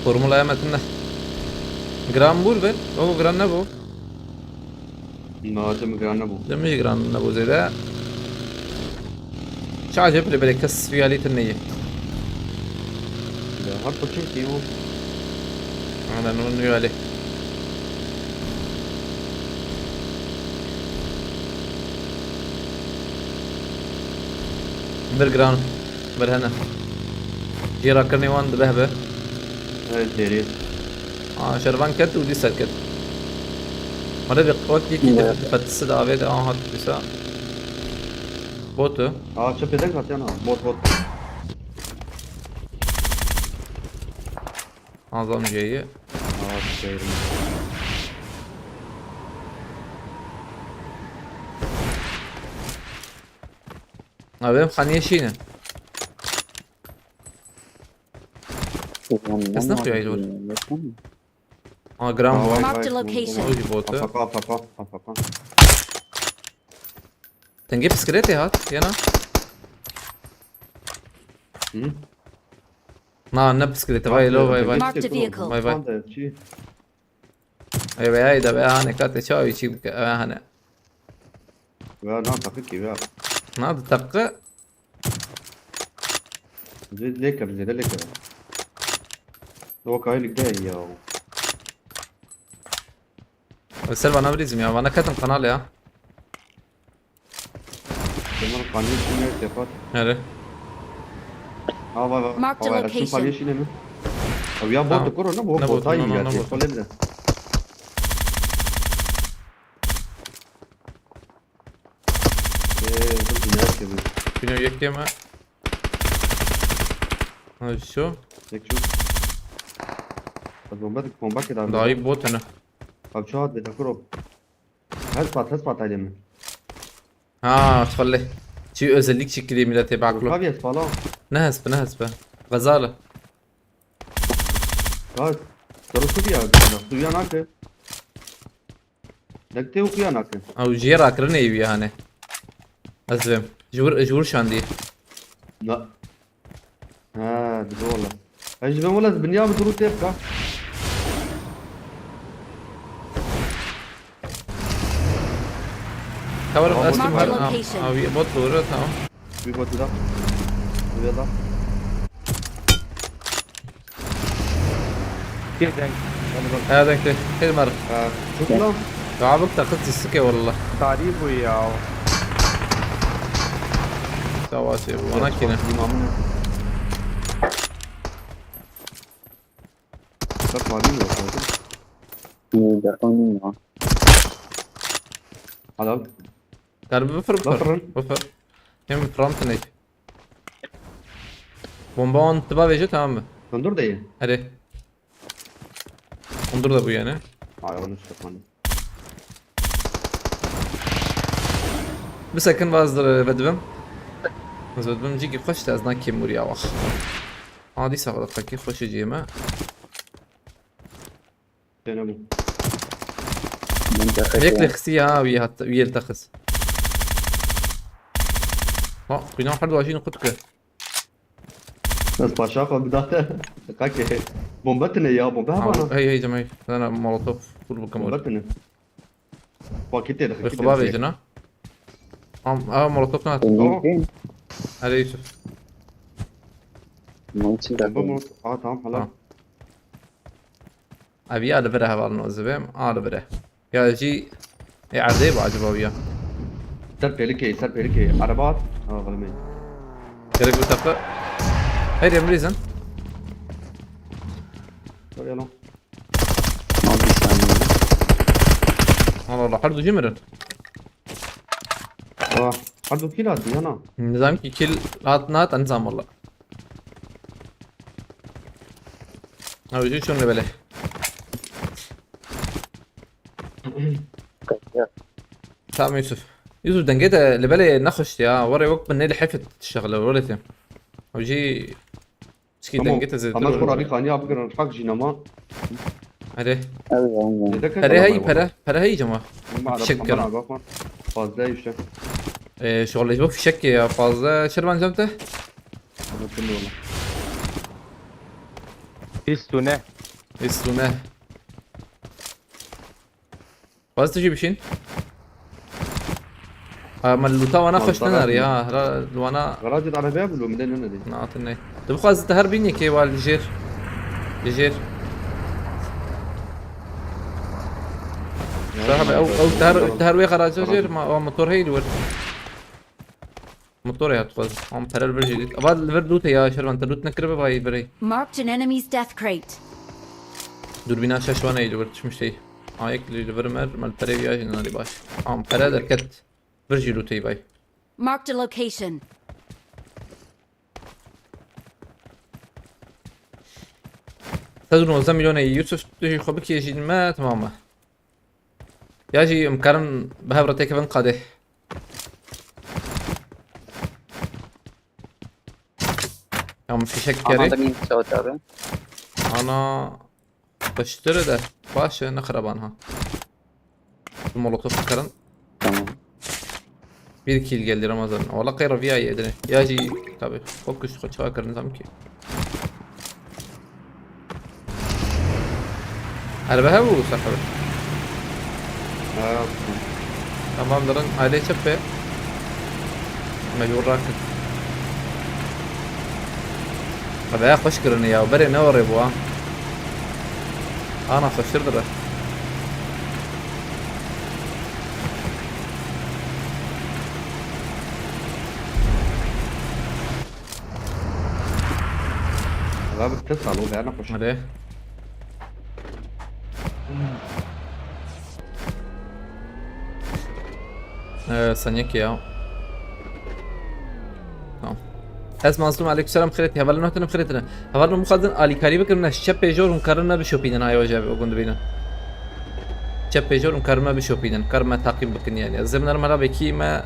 Formulaya metin ne. Gran bûr be. O gran ne bu? Na, te min giran nebû. Te min jî giran nebû zêde. Çace bile bile kes vî alî tune ye. Ya, her koçum ki o. Ana, no, no, alî. Bir giran. Berhene. Jê rakirinê wan dibe hebe. Evet, deri. Aa, şervan ket û dîsa ket. Mare bi qot yekî de fetisi de avê de, aha, dîsa. Botu. Aa, çöpeden kat yana. Bot, bot. Azam J'yi. Aa, seyrim. Abi, xaniyê şîne. Ez ne xuya dur. Aa, gram var. Marked a location. O jî botu. Afaka, afaka, afaka. Dengê bisikletê hat, yana. Hı? Na, ne bisikletê, vay lo, vay, vay. Marked a vehicle. Vay, vay. Vay, vay, ay da be, hane, kate çavi çî bike, hane. Ya, na, takı ki, ya. Na, takı. Zê-, lê kir, zêde lê kir. O kayı ligde ya. Ser bana bir izim ya, bana katın kanal ya. Bunlar kanı için ne yapar? Nere? Ha, var, var. Marked a location. Kanı için mi? Abi ya, bot koro ne bu? Ne bot, bot, no, no, ne bot. Bot. Ee, bu dünya gibi. Bino yek yeme. Ha, şu. Tek şu. Bak, bomba, bomba keda. Daha iyi bot ne? Abi, şu hat bir takır o. Hespat, hespat aile mi? Ha, xwele. Çi özellik çekilî milletê baklo. Abi, hespa la. Ne hespi, ne hespi. Gazali. Bak. Sarı su bir ya. Suya nakı. Dek te okuyan akın. Ew jê rakirinê wî hane. Ez vêm. Ji wir, ji wir şandî. Na. Ha, dibe wala. Ez ji vêm wala, ez binya bi durû tê bika. Tamam, tamam, ez mark the location. Abi, bot doğru, tamam. Bir bot da. Buraya da. Gel, gel. Hadi bak. Ha, denk, denk. Gel, Marif. Ha, çok lan. Ya, bak, takıl çizdik ya, valla. Tarih bu ya. Savaş ya, bu ana kine. Bak, imamın. Bak, var mı yok? Ee, Defa nîn ya. Helal. Gel bifir bifir. Bifir. Bifir. Hem bifir hem tinek. Bomba on tiba veje, tamam mı? Döndür de iyi. Hadi. Ondur da bu yani. Ay, onu işte hani. Bir sekin vazdır vedibim. Ez vedibim cîkî xweş te ez nakêm wiriya wax. Adî sax dakikî xweşê cî me. Dene bu. Min Yek lê xistî ya wî hat wî yel texis. Ha, quîna her du ajîn qut ke. Ez paşa xwe bidate. Kake. Bombe tine ya, bombe Ha, hevana. Hey hey cemay. Sana molotof full bu kamur. Bombe tine. Pakete de Ve xuba vejina. Am, a molotof na. Emin değil. Hadi Yusuf. Bunun için de Bombe mi? Aa, tamam, helal. Ha. Abi ya li vire hevalin o zibim. A li vire. Ya jî e erdê bu acaba ya. Ser pêlikê, ser pêlikê. Araba at. Ha, xelmê. Gerek bu tepe. Hey Emre izin. Dur ya lan. Al bir saniye. Allah Allah, her du jî mirin. Aa, her du kill attı yana. Nizam ki kill hat nahat nizam valla. Abi jî çon lebele. Tamam Yusuf. Yusuf denge de lebele nexweş ya. Were wek bin nêli hefit şegle were te. Abi jî çiki denge te zêdir. Ama sonra bir kanya yapıyorum. Hak jinama. Hadi. Evet, aynen. Neden Pere hey pere. Pere hey cema. Ama Fişek araba kırın. bakma. Fazla işte. Ee, şöyle bu fişek ya fazla. Şervan cem te. Unuttum yolu. Pistune. Üstüne. Fazla tişi bir şeyin. Ha, ma luta wana Mal xweş para nenar etme. Ya. Hra wana. Garajı da arabaya buluyorum. Bir de ne dedi? Natin ne? Tu bixwazî te her bînekê wa li jêr. Li jêr. Sahibi ew ew te her te her wê xeraca jêr ma o motor heyî li wir. Motor ya dixwaz. Am terer vir jî. Ava li vir lûtê ya Şervan te lût nekiribe vayî birê. Marked an enemy's death crate. Durbîna şeş wan ey li wir tişmiş tey. Ayek li vir mer mal perê viya jî nanî baş. Am pere derket. Vir jî lûtê vay. Marked a location. Sed û nozdeh milyon ey Yusuf tu jî xwe bikê jî me tamam e. Ya jî em karin bi hev re têkevin qadê. Ya min fişek kerê. Anladım iyi bir şey abi. Ana qiştiri de baş e ne xiraban ha. Molotof karin. Tamam. Bir kill geldi Ramazan. Wala qeyra V I edine. Ya jî tabi. Fokus xwe çawa kirin zam ki. Erbe hev û sefer. Ha, Tamam dirin. Haydi çepe. Mecbur rakir. Abi ya xweş kirin ya. Berê ne orê bu ha. Ana xweştir dire. Abi tes al o, ben koş. Hadi. Ee, saniye ki ya. Tamam. Ez Mazlum, aleykümselam, xêretî. Hevalin nehtin xêretine. Hevalin muxazin alîkarî bikin, ne çepê jor hûn karin me bişopînin, ay hoca, o gün dibînin. Çepê jor hûn karin me bişopînin, karin me taqîb bikin yani. Ez ê binerim hela vekî me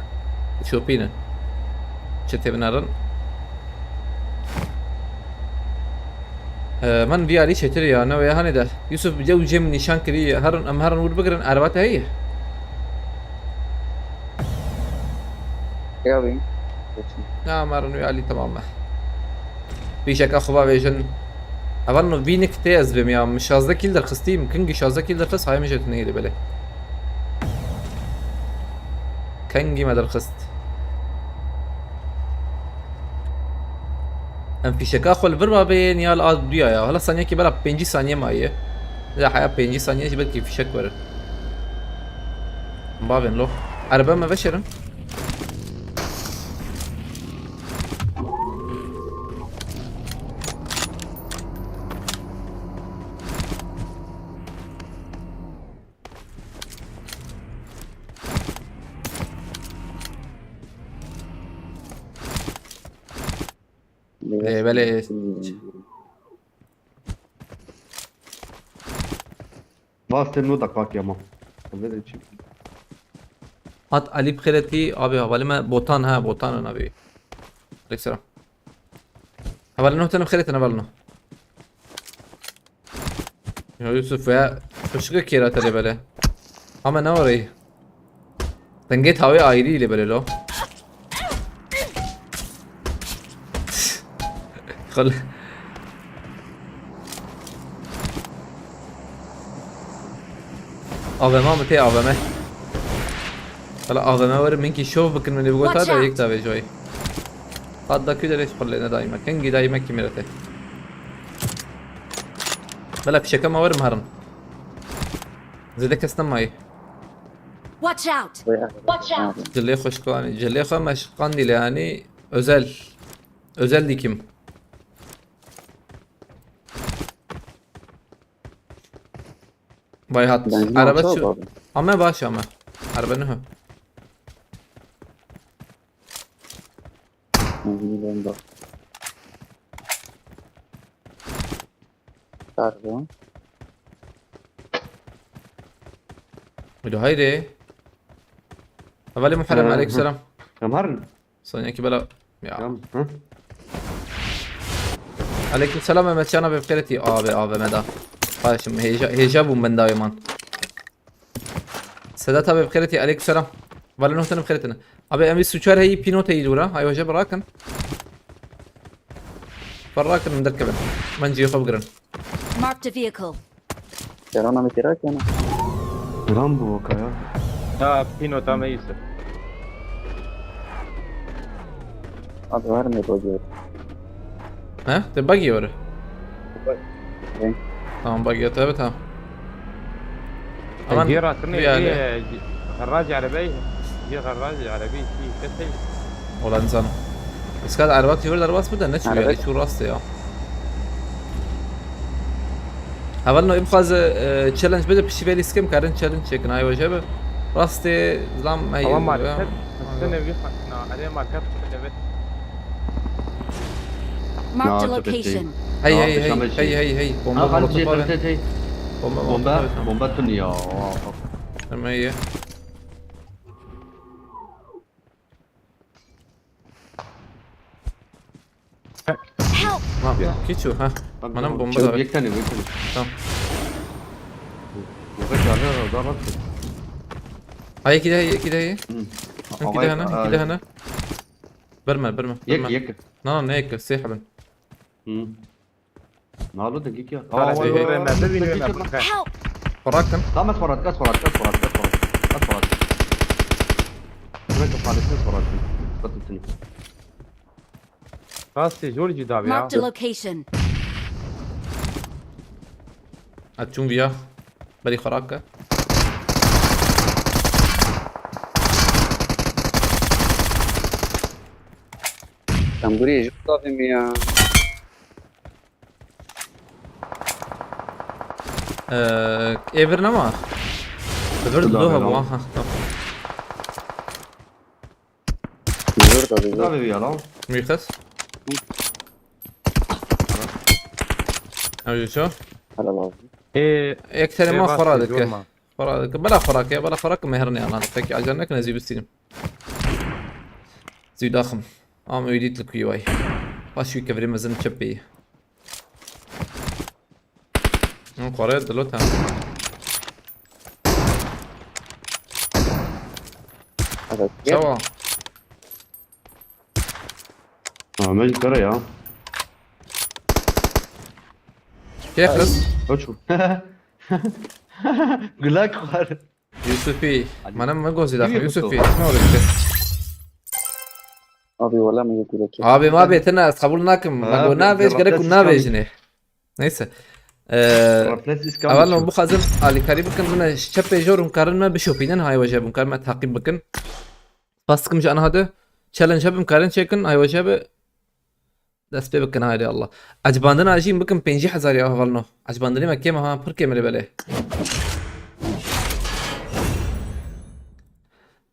şopînin. Çi tê binerin? Ee, min vî alî çêtir ya, ne wê hanê de. Yusuf, bi ew cem nîşan kirî, herin, em herin wir bigirin, erba te heye? Ya bin. Ya, me rin wî alî, temam me. Fîşeka xwe bavêjin. Evan no vî nik tê ez bêm ya. Min şazdeh kîl derxistî, min kengî şazdeh kîl derxist, hayê min jê tuneyê de belê. Kengî me derxist. Em fîşeka xwe li vir bavên ya li a duya ya. Hala saniyekî bela pêncî saniye maye. Ya heya pêncî saniye jî belkî fîşek were. Bavên lo. Erbe me veşerin. Ê, belê. Vastê no deqakê ma. Vê de çi? Hat Alî bi xêretî, abi, hevalê me Botan, ha, Botan in, abi. Aleyküm selam. Hevalê no tenim xêretin, hevalê no. Ya Yusuf ya, xuşke kêra te lê bele. Ama ne orayı? Dengê tawê ayrî lê bele lo. Xol. A V M mi tê, A V M? Hala A V M were, minkî şov bikin, min ê bigota da yek da vêjoyî. Hat da kü derê xol lê ne daîme. Kengî daîme kî mirete. Bela fişeke ma were miherin. Zêde kes nemayî. Watch out! Watch out! Cilê xwe şikanî. Cilê xwe me şikandî lê, yanî özel. Özel dikim. Vay hat. Araba çi? Ame baş ame. Araba ne? Benzin bomba. Pardon. Alo, haydi. Hevalê Muharrem, aleyküm selam. Tamam. Sonyaki bela. Ya. Tamam. Hı? Aleyküm selam Mehmet Can abi, bixêretî abi, A V M da. Kardeşim, hêja, hêja bûm ben dawiman. Sedat abi, bixêretî, aleyküm selam. Vale nuhtenim xêretine. Abi, em suçar heyi, pînot heyi dûra. Hay hoca birakin. Birakin, derkevin. Ben cihê xwe bigirin. Marked a vehicle. Serana me têra kene. Rambo kaya. Ha, pînota me îse. Abi var mı roger? He? Te bagi were? Ben. Tamam, bagi te, evet, tamam. Aman Aman, jê rakirinê yani. Ê, xerracê erebeyê. Jê xerracê erebeyê çi kesey. Olan zano. Iskat arbat yürü, arbat bu da ne çiyor Araba- yani, şu rast ya. Heval no, imxaze, e, challenge bide, pişi veli skim karin challenge çekin, ay hoca be. Rastê zam, ay. Ama market. Sene bir na, hadi market. Evet. Marked a Ya, tepesi. Location. Hey, Ya, hey, hey, peşembe hey, şey. Hey, hey, bomba Ha, molotof Halil var. Cevdet, hey. Bomba Bomba, molotof var. Bomba tın ya. Tamam, iyi. Help! Ha, kiçu, ha. Bana bomba da ver. Bir tane, bir tane. Tamam. Bomba çağırıyor, daha bak. Ay, iki daha, iki daha. Hı. Iki daha ne? İki daha ne? Verme, verme. Yek, verme. yek. Na, ne yek? Sehben. Hı. Nalo da gik ya. Kardeşim, Aa, ben de bilmiyorum Aa, ben bu kadar. Help! Bırakın. Tamam, Farhat, kaç Farhat, kaç Farhat, kaç Farhat, kaç Farhat. Şuna kapalı, kaç Farhat. Kaç Farhat. Rastê zor cî dabe ya. Marked a location. Açun viya. Beri xoraka. Sen buraya jip lafım ya. Ee, evir ne var? Evir Dur daha abi, bu, lan. Aha, tamam. Dur da bir. Tabii bir yalan. Müyükhas. Abi şu. Hala lazım. Ê, Ek tane ê, ma bas, xora ê, dike. yorma. Xora dike. Bela xora ke, bela xora ke mehrine yalan. Peki, acele nekine, zî bistînim. Zî daxim. Ama öyle değil kuyu vay. Baş bir kevrim ezin çeppeyi. Ama xora dilo tam. Evet. Gel. Çawa. Ha, mecbur ya. Kefir. Koç mu? Gülak var. Yusufi. Hadi. Mana me gozî daxim. Kim Yusufi. Yusuf? Ne oldu işte? Abi valla mı yok yürek? Abi ma bê tine ez qebul nakim. Me Abi, go navêj, gerek ku Rabbim navêjinê. Neyse. Ee, Rafles iskam Evel için. no bixwazim alîkarî bikin, min çepê jor hûn karin me bişopînin, hay weje bûn karin me taqîb bikin. Spas dikim ji aniha de. Challenge hebim karin çêkin, hay weje bi. Dest pê bikin, haydi Allah. Ecbandina jî bikin pêncî hezar ya hevalno. Ecbandinê me kêm ha, pir kêm li belê.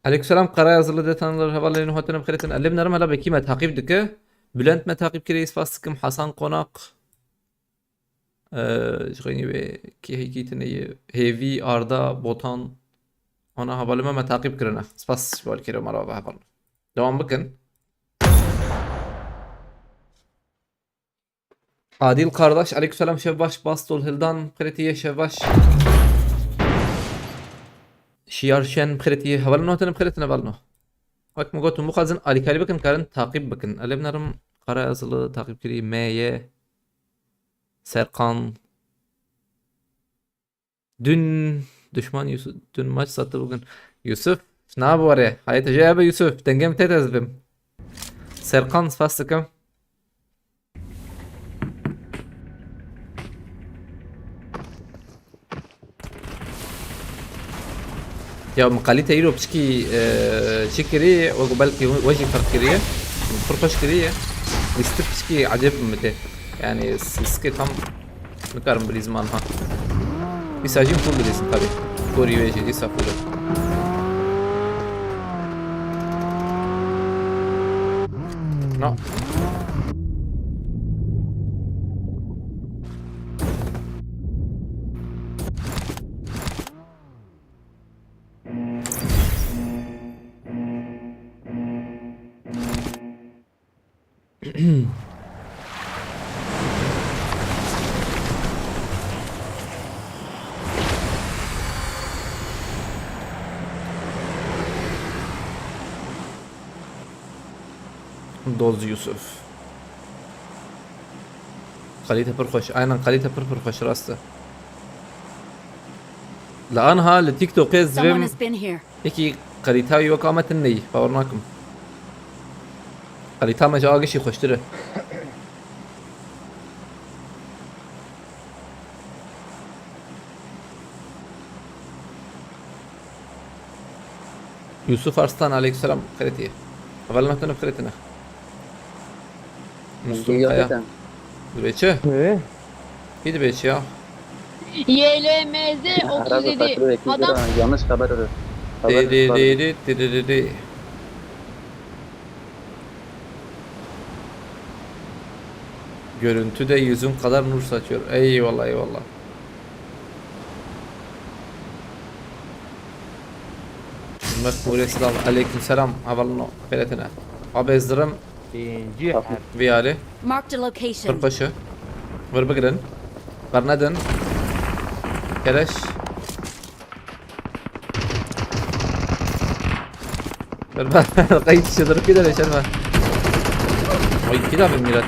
Aleykümselam, Karaya Zırlı detanlar, hevalê nû hatine bixêretin. Elê binerim, hela bekî me taqîb dike. Bülent me taqîb kirî, spas dikim. Hasan Qonak. Ee, ji xeynî wê kê hêkî tine ye. Hêvî, Arda, Botan. Ana hevalê me me taqîb kirine. Spas ji bo alîkariya me re ve heval. Dewam bikin. Adil Kardaş, aleykümselam, şev baş. Bastol Hildan, xirêtiye, şev baş. Şiyar Şen, xirêtiye, hevalno, tene xirêtine hevalno. Wek min got, hûn bixwazin alîkarî bikin, karin taqîb bikin. Elê binerim, Kara Yazılı taqîb kirî, M Y, Serkan. Dün düşman Yusuf, dün maç sattı bugün. Yusuf, ne yapıyor ya? Hayat Hoca abi Yusuf, dengem tez ez bim. Serkan, spas dikim. Ya min kalîte îro piçkî, e, çi kirî, wek belkî we jî ferq kiriye. Pir xweş kiriye. Lîstik piçkî ecêb min tê. Yani s-, sikê tam nikarim bilîzim anha. Dîsa jî full bilîzim tabii. Gorî wê jî dîsa full. No. Doz Yusuf. Kalîte pir xweş. Aynen, kalîte pir pir xweş, rast e. Li anha li TikTokê ez Someone dibêm has been here. Yekî kalîta wî wek me tune ye, bawer nakim. Kalîta me ji a gişî xweştir e. Yusuf Arslan, aleykümselam, xirêtiye. Hevalno tune xirêtine. Mustum Kaya. Dibê çi? Ne? Kî dibê çi ya? Y L M Z otuz yedi. Adam. Yanlış haber. Haber Di, di, var. Di, di, di, di, di, di. Görüntü de yüzün kadar nur saçıyor. Eyvallah, eyvallah. Hikmet Nuri, selam. Aleyküm selam. Hevalno, xêretine. Abi ezdirim. Birinci harf. Viyali. Marked a location. Kırbaşı. Vur bigirin. Bernedin. Keleş. Ver, ver, ver. Kayıt dışı durup gider, yaşar var. Ay, iki daha bir mirat.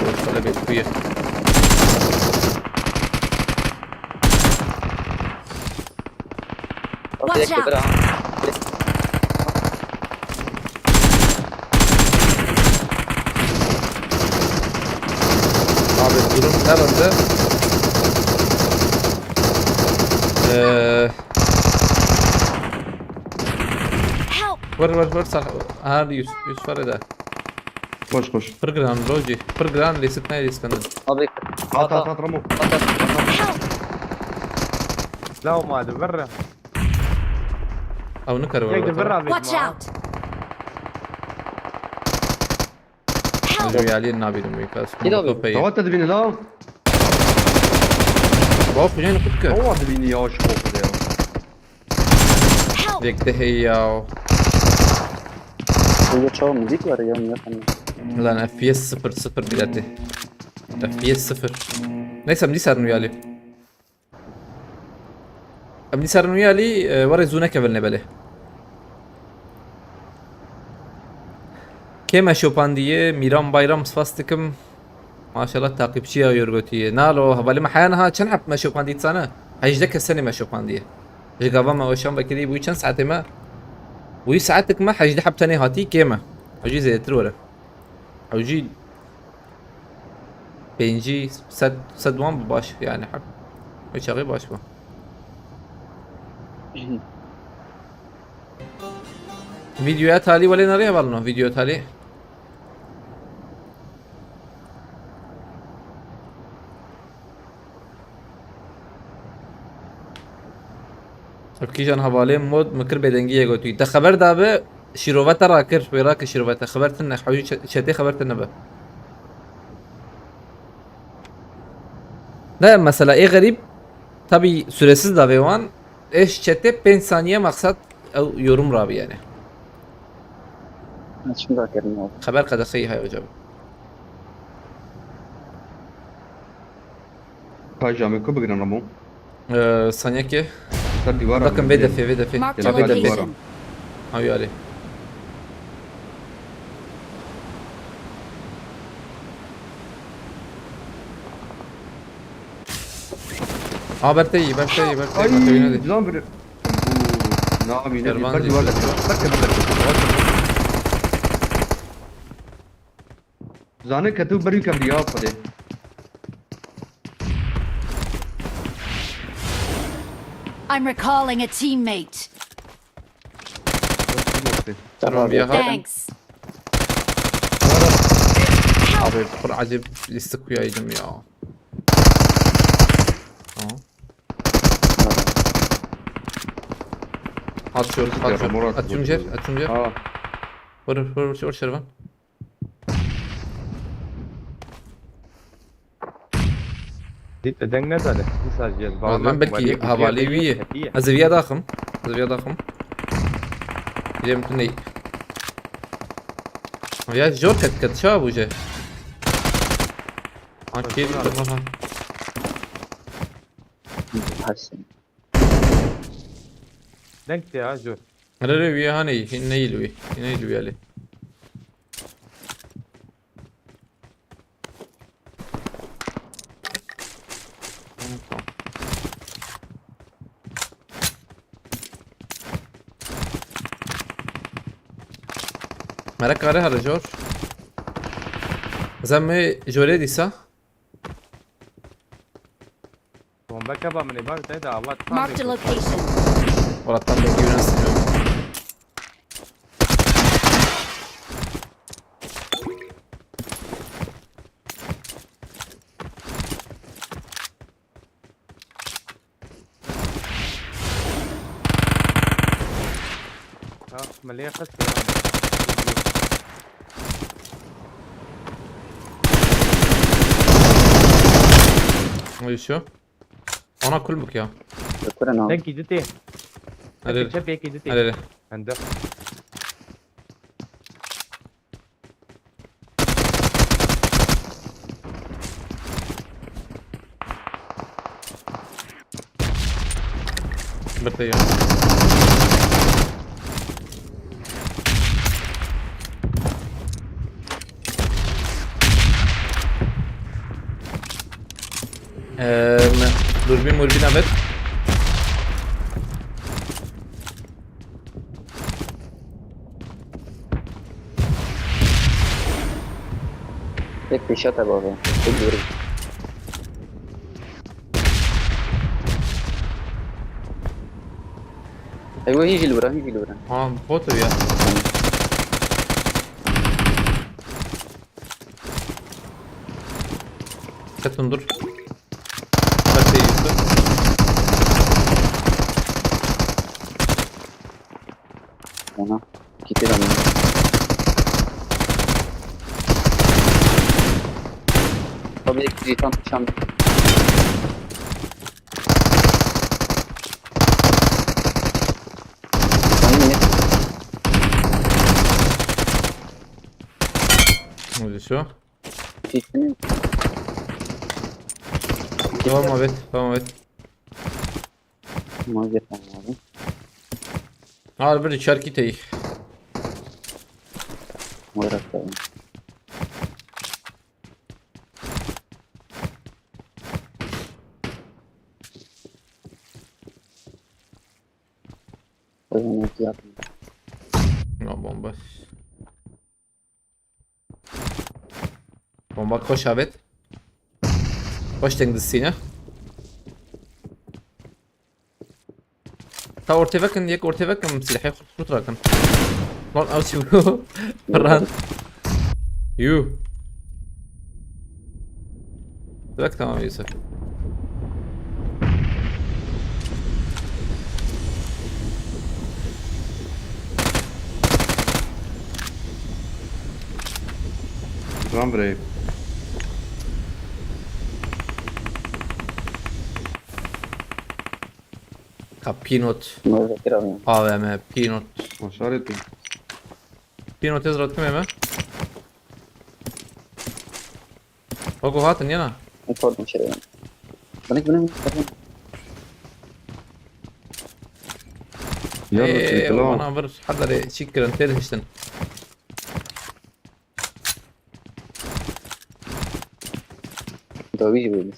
Bu ortada bekliyor. Watch out! Abi durum ne durumda? Ee, Help! Vur, vur, vur, sağ. Aha, yüz, yüz var da. Koş, koş. Pir giran, Roji. Pir giran, lê sit nayê lîskandan. Abi. At, at, at, Ramo. At, at. Help! La, o mali, verre. Ew nikare were. Tek de verre abi. Watch out! Help! Ez wî aliyê nabînim wî kas. Kî nabînim? Molotof heye. Dawa te dibîne la. Bak, kucağını kut kır. Dawa dibîne ya, şu kokuda ya. Help! Yek de hey ya. Burada çağı müzik var ya, niye sanıyorsun? Lan F P S sıfır, sıfır bileti. F P S sıfır. Neyse, em dîsa rin wî alî. Em dîsa rin wî alî, e, were zû nekevin lê belê. Kê me şopandiye? Mîran Bayram, spas dikim. Maşallah, takipçiya Yorgotiye. Nalo, hevalê me heya niha çend heb me şopandî dizane? Hejdeh kes tenê me şopandiye. Ji gava me weşan vekirî bûyî çend saetê me? Bûyî saetik me hejdeh heb tenê hatî kêm e. Ew jî zêdetir were. Ew jî pêncî, sed, sed wan bi baş yani heb. Ew çaxê baş bû. Videoya talî welê nerê hevalno, video talî. Ev kîjan hevalê mod min kir bêdengiyê gotî. Te xeber dabe, Şîrove te rakir, wê rakir şîrove te. Xeber tine, hewî çe-, çetê xeber tine be. Ne mesela, ê xerîb, tabî süresiz davê wan, ê ji çetê pênc saniye maksat ew yorum rabî yani. Ez çim rakirin abi. Xeber qedexeyî hay hocam. Pajamê ku bigirin Ramo. Ee, sanyekê. Ser dîwara. Bakın, vê defê, vê defê. Marked a location. Dîwara. Ha, yarê. Ha, ber te yî, ber te yî, ber te yî, ber te yî, ne dî? Ay, can bir. Na, mîne, Kervan ber dî, dîwara. Ber te, ber te. Zane ke tu berî kevriya Xwedê. I'm recalling a teammate. Tamam, bir hal. Thanks. Abi, kur acib liste kuyaydım ya. Tamam. At şöyle, at şöyle. At şöyle, at şöyle. Ha. Vur, vur, vur, vur, Şervan. Dît deng nedane. Dîsa jî ez Oğlum, ben belki havalî wî ye. Ez ê viya daxim. Ez ê viya daxim. Cem tu ney? Ya jor ket ket ça bûje. An kêr. Deng te ya jor. Re re wî hanê, hin neyl wî. Hin neyl wî alê. Merek kare hare jor. Zemme jore dîsa. Bombe keba min ê bak te de avat. Marked a location. Valla tam bekliyorum. Ha, meleğe kaç kere? Uyuşuyor. Ana kul bak ya. Kuren abi. Tek giditi. Hadi. Tek çep tek giditi. Hadi. Hadi. Bekle ya. Eee, durbin murbin evet. Tek pêşa te bavê. Tek dûrî. Eywa, hîn jî li wir e, hîn jî li wir e. Ha, bot ya. Ketin dur. Bak, şey yüzdü. Ona. Gitti lan. Tabii ki tam çam. Sen niye? Ne oluyor şu? Gittin. Tamam, evet, tamam, evet. Tamam, git, tamam abi. Al bir içer kiteyik. Olarak da. Oyun yapayım. Ya bomba. Bomba koş, evet. Koş, deng distine. Ta ortaya bakın, yek ortaya bakın, silahı kurt bırakın. Lan, al şu. Fırlan. You. Bak, tamam Yusuf. Lan bireyim. Ka Pinot. Muzakir abi. A V M, Pinot. Maşaret. Pinot ez ratkime me. Ogo hatin yana. Pardon şey. Bana bunu Ya Eee, Resulallah. Bana bir hadare çik kirin, têr hiştin. Dawî jî bêlî.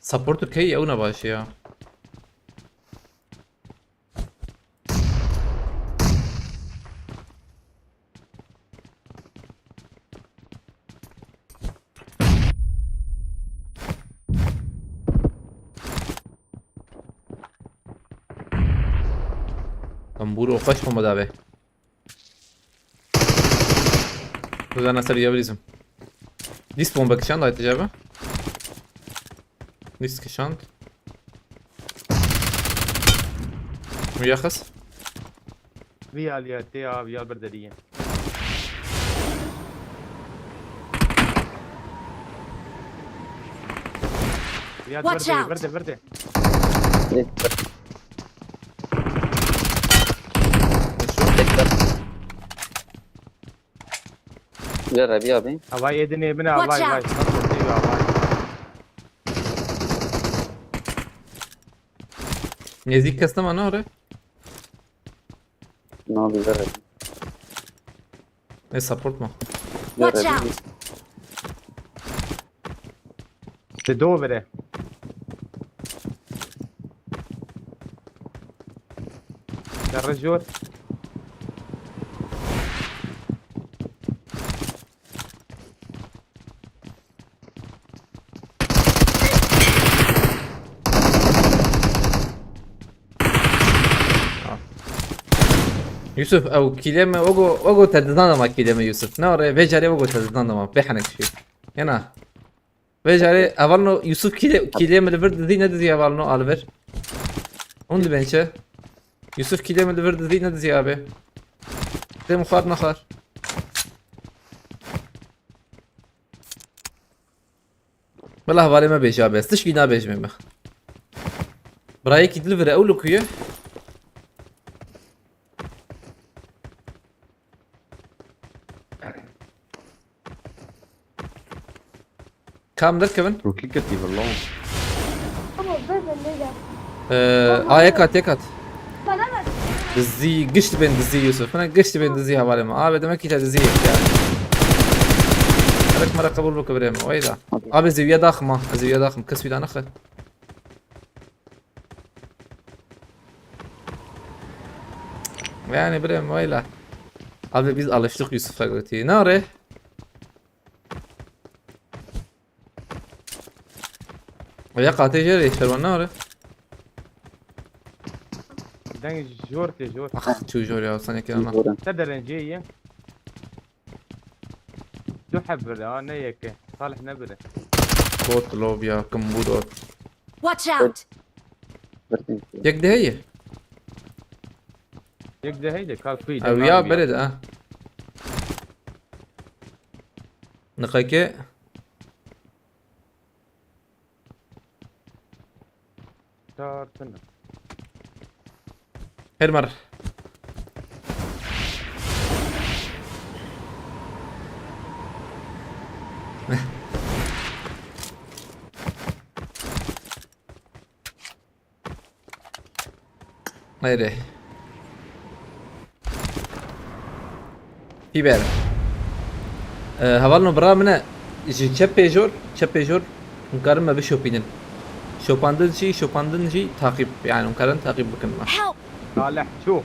Support okey, ew ne baş ya. Tamburo xweş xwe me dabe. Bizana ser ya bilîzim. List bomba kişand ayet cevabı. List kişand. Müyahız. Vî aliyê tê ya, vî al bir deriyê. Vî al Watch verde, out! verde, verde. Güzel Rabi abi. Havay edinê min Watch havay, havay. out. Nasıl diyor havay? Nezik kestim ana oraya. No güzel Rabi. Ne support mu? Güzel Watch Rabi. out! Te do vire. Derre jor. Yusuf, ew kîlê me, ogo, ogo te didan dema kîlê me Yusuf. Ne oraya, vê carê ogo te didan dema. Bê henek şey. Yana. Vê carê, hevalno Yusuf kîlê, kîlê me li vir dizî, ne dizî hevalno, a li vir. Hûn dibên çi? Yusuf kîlê me li vir dizî, ne dizî abi. Dê min xwar nexwar. Bila hevalê me bêje abi, ez tişkî nabêjimê me. Birayekî dil vire ew li ku ye? Kam derkevin? Rokî ketî valla. Ama ben de ne ya? Ee, a yek at, yek at. Bana bak. Dizî, giş dibên dizî Yusuf. Hine giş dibên dizî hevalê me. Abi demek ki te dizî yek ya. Merek merek qebul bike birê me. Weyla. Abi zêwiya daxim ha. Zêwiya daxim. Kes wî da nexe. Yani birê me weyla. Abi biz alıştık Yusuf'a götü. Ne oraya? Ya qatê jê re şerwan ne oraya? Deng jor tê jor. Ah, çu jor ya, sen ekran. Doğru. Te derencê ye. Du heb bire ha, ne yeke. Salih ne bire. Bot lob ya, kim bu dot. Watch out! Verdin. Yek de heye. Yek de heyde, kal kuy de. Ew ya bere de ha. Niqeke. Çar tane. Her mar. Haydi. Fiber. Ee, hevalno bira min e ji çepê jor, çepê jor hûn karin me bişopînin. Şopandin jî, şopandin jî taqîb, yani hûn karin taqîb bikin me. Help! Salih çû.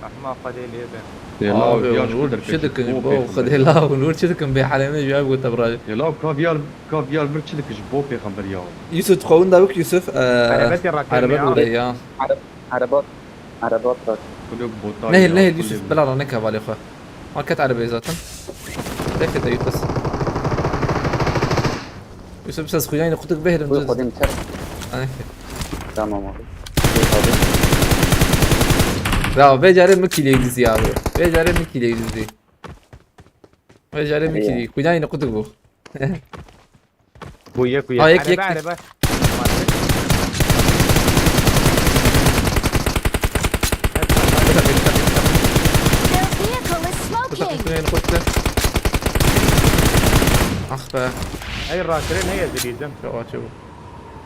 Rahma Xwedê lê be. Dê law Abi viyar Onur çi derkevî çi dikin bo ji bo pêxember Xwedê ya. Law Onur çi dikin bê helemê ji ev gote bira. Dê law ka viyar, ka viyar vir çi dikî ji bo pêxember ya. Yusuf xwewin da bik Yusuf. Ee, Erebetê rakirine Erebet ya. bire ya. Araba, araba bırak. Kulüp bota Nehil ya, nehil kulüp. Yusuf bila rane ka valê xwe. Market arabê zaten. Defete Yusuf. Yusuf, ses xuyayını kutuk behrin Buyur düz. Kodim içer. Ay. Tamam abi. Ya vê carê min kîlê dizî abi. Vê carê min kîlê dizî. Vê carê min kîlê. Xuyayını kutuk bu. Bu ye ku ye. Ha, yek, yek, yek. Araba. Their vehicle is smoking. Xuyayını kutuk. Ah be. Ey rakire ne ye dilîzim. Yok, açıyor bu.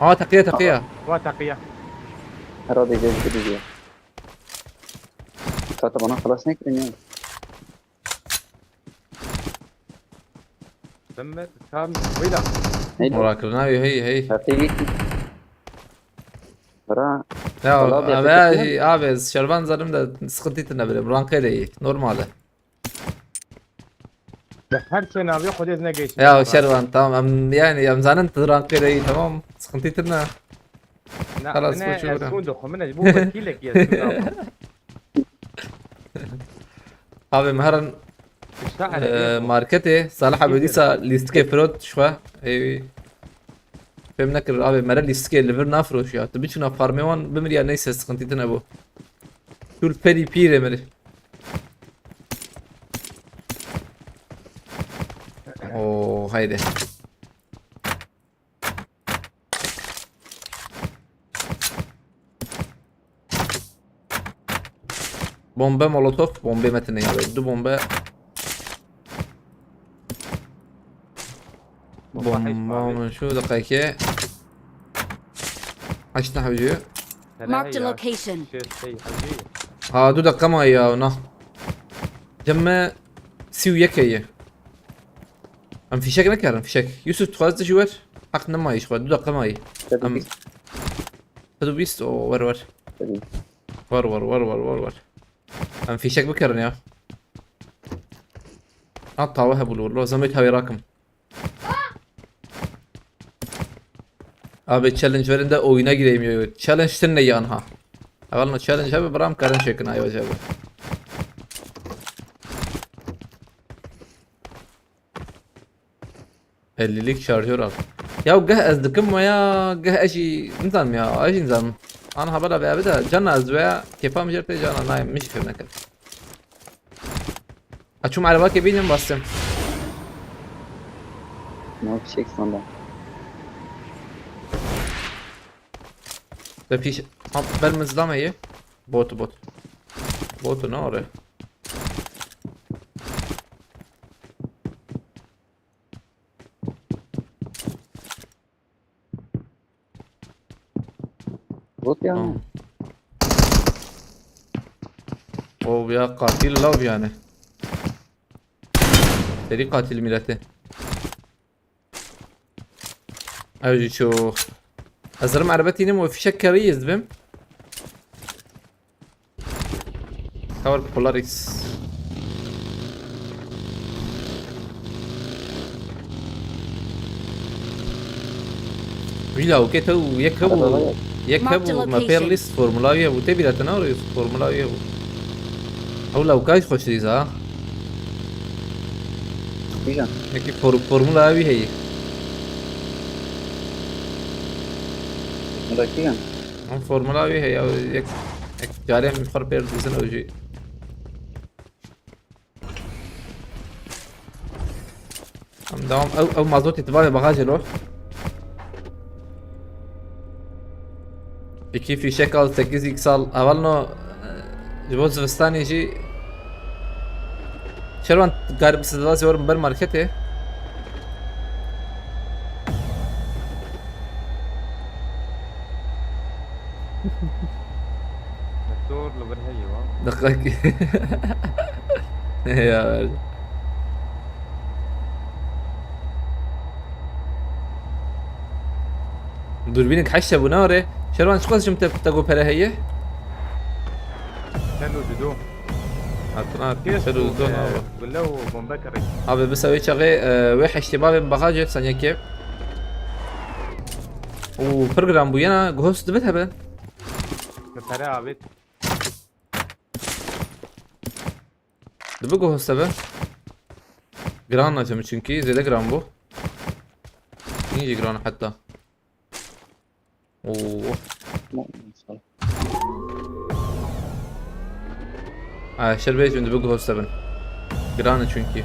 Ha, teqiye, teqiye. Wa teqiye. Herhalde gezdi bizi. Zaten bana خلاص نکردین ya. Demme tam wila. Neydi? Morakır, ne yapıyor? Hey, hey. Hakiki. Bra. Ya Vallahi abi, gerçekten. Abi, abi, Şervan zalim de sıkıntı itinde bile. Rankayı da iyi. Normalde. Her şey ne yapıyor? Kodez ne geçti? Ya Şervan, tamam. Em, yani em zanin tu rankayı da iyi, tamam. Sıkıntı itinde. Na, Halas, ne, bu çok önemli. Ersun da xwe min bu vekîlek ya Ersun abi. Abi, meheran Şair, e, e, marketê, Salih abi dîsa lîstikê firot şwe. Ey, fêm nekir abi, mere lîstikê li vir nafroş ya. Tu biçûna farmê wan bimir ya, neyse, sıkıntı itinde bu. Şul perî pîrê mirî. Oo, haydi. Bombe molotof, bombe metine ya. Du bombe. Bomba mı şu dakika. Açtı hücü. Marked a location. Şey, şey, hacı. Ha, du dakika ma ya ona. Cemme sî û yek heye. Em fişek nekerin, fişek. Yusuf, tu xwaz dijî wer. Heq nema, îş xwe, du dakika mayî. Em sed û bîst, o, wer, wer. Wer, wer, wer, wer, wer, wer. Em fişek bikerin ya. Ha, tawe hebû li wir, lo, zemê tawê rakim. Abi, challenge verin de oyuna gireyim ya. Challenge tine yan ha. Evel no challenge abi, bram karin çekin ayva abi. Ellilik şarjör al. Ya geh ez dikim waya, geh ez jî nizanim ya, ez jî nizanim. An habala be abi de, cana ez waya, kêfa min jê re tê, cana nayê, min jî fêm nekir. Açûm erebakê bînim, bastim. Ne fişek sandım. Te pîş, ha, ber min zilame ye. Bot, bot. Bot ne oraya? Bot ya. Tamam. O ya katil lav yani. Seri katil milleti. Ew jî çû. Ez dirim erebetînim û fişek kerî ez dibim. Cover Polaris. Wî lawikê te û yek hebû, yek hebû me pêr lîst formula wî hebû. Tê bîra te ne orê formula wî hebû. Ew lawika jî xweş dîza. Kîjan? Yekî for-, formula wî heye. Formula kîjan? Ew formula wî heye. Yek, yek carê min xwe pêr dizin ew jî. Em devam. Ew, ew mazotê tu bavê bagajê lo. İki fişek al, sekiz x al. Hevalno, e, ji bo zivistanê jî. Şervan, garip siz vazî ber marketê. Doktor li vir heye wa. Dakika. Ya. Durbînek heşt hebû, ne orê? Şervan, çiqas jim te, te go pere heye? Sen û dido. Hatina, te û dido, ne orê? Gule û bombe kerek. Abi, bisa wê çaxê, e, wê heştê bavê min baxa cêr saniyekê. Û pir giran bû, yena guhos dibit hebe. Bi pere avêt. Dibi guhos hebe. Giran naçe min çünkü, zêde giran bû. Hîn jî giran e heta. Oo. Maşallah. Ha, şer bêjim dibe guhoste bin. Giran e çünkü.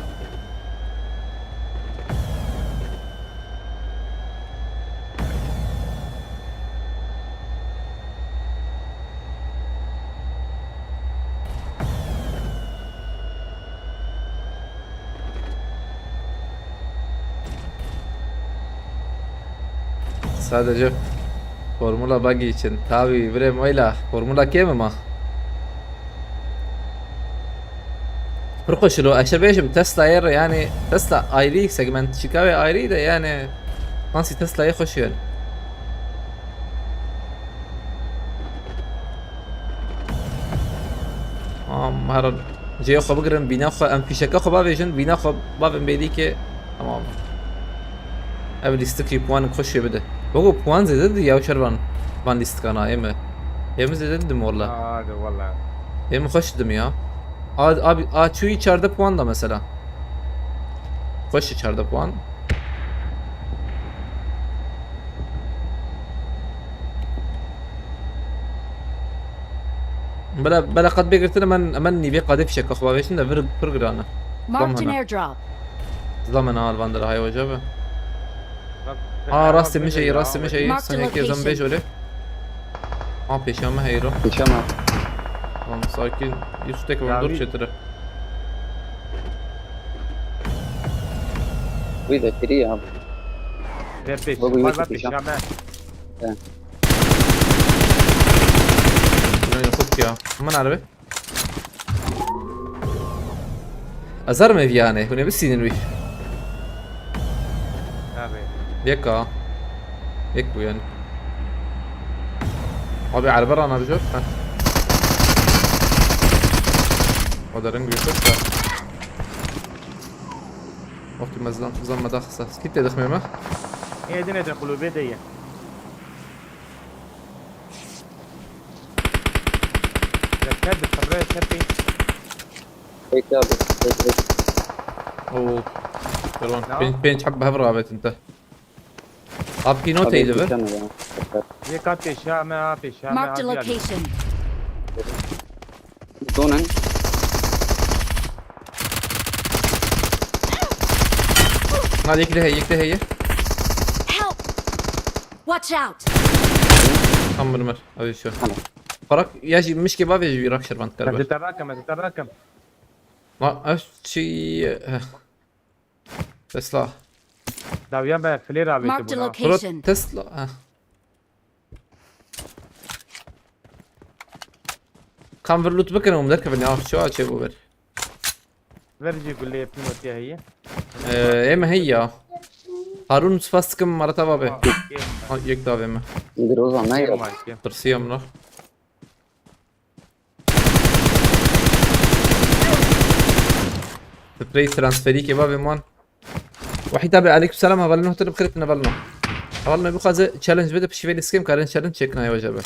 Sadece Formula Buggy için. Tabii, bre, moyla. Formula kêm e ma. Pir xweş lo, ez bêjim, Tesla'yê re, yani, Tesla ayrı, segment çika ve ayrı da, yani, nasıl Tesla'yê xweş yani. Am, her cihê xwe bigirin, bîna xwe, em fîşeke xwe bavêjin, bîna xwe bavên bêdî ke, tamam. Ev lîstikî puan xweş ê bide. Wego puan zêde di ya şervan van lîstikana ê me. Ê me zêde didim walla. Hadi walla. Ê me xweş didim ya. A, a, a çûyî çardeh puan da mesela. Xweş e çardeh puan. Bela, bela qet bêgirtin, hemen, hemen nîvê qadê fişeka xwe bavêjin de vir pir giran e. Marked an airdrop. Zila me na alvan de hay waca be. Ha, rastê min şey, rastê min şey. Marked a location. Sen hekê zan bêj öyle. Ha, pêşa me heyro. Pêşa me. Tamam, sakin. Yusuf tek dur çetire. Wî de kiriye abi. Ve pêşa. Baba, Yusuf pêşa. Pêşa me. He. Şuna yok ya. Aman abi. Azar mı yani? Bu ne bir sinir bir. Abi. Yek ha. Yek bu yani. Abi araba rana bir şey. Ha. O da rengi yok da. Wextî me zan, zan me daxista. Kî tê dixmê me? Ê dinê de kulûbê de ye. Deke dipirre çepê. Peki abi, peki, peki. Oo. Pêlwan. Ne? Pênc, pênc heb hev rabêtin te. Abi, pîno teyli be. Abi, pêşa me ya. Yê ka pêşa me, ha, pêşa me, Marked a ha, diğer. Location. Donen. Hadi, yek de heye, yek de heye. Help! Watch out! Tam bunu ver. Hadi şu. Tamam. Parak ya jî mişkê bavê jî rak şervant kar Ez ber. Diterrakim, ez diterrakim. Ma ev çi, eh. Tesla. Dawiya me flêr avêti Marked a bûna. Location. Tesla, eh. Kam vir loot bikin, hûn derkevin ya, şu açê bû ver. Ver jî gulê pînotîya heye. Ee, ê me hey ya. Harun, spas dikim, mara te va be. Ha, yek davê me. Groza ne ya? Tirsiya min. Sprey transferî kê bavê man. Wahîd abi, aleyküm selam, hevalno, tu bi xêr tine hevalno. Hevalno, bixwaze challenge bide, pişî vê lîskem karin challenge çêkin, ay hoca be.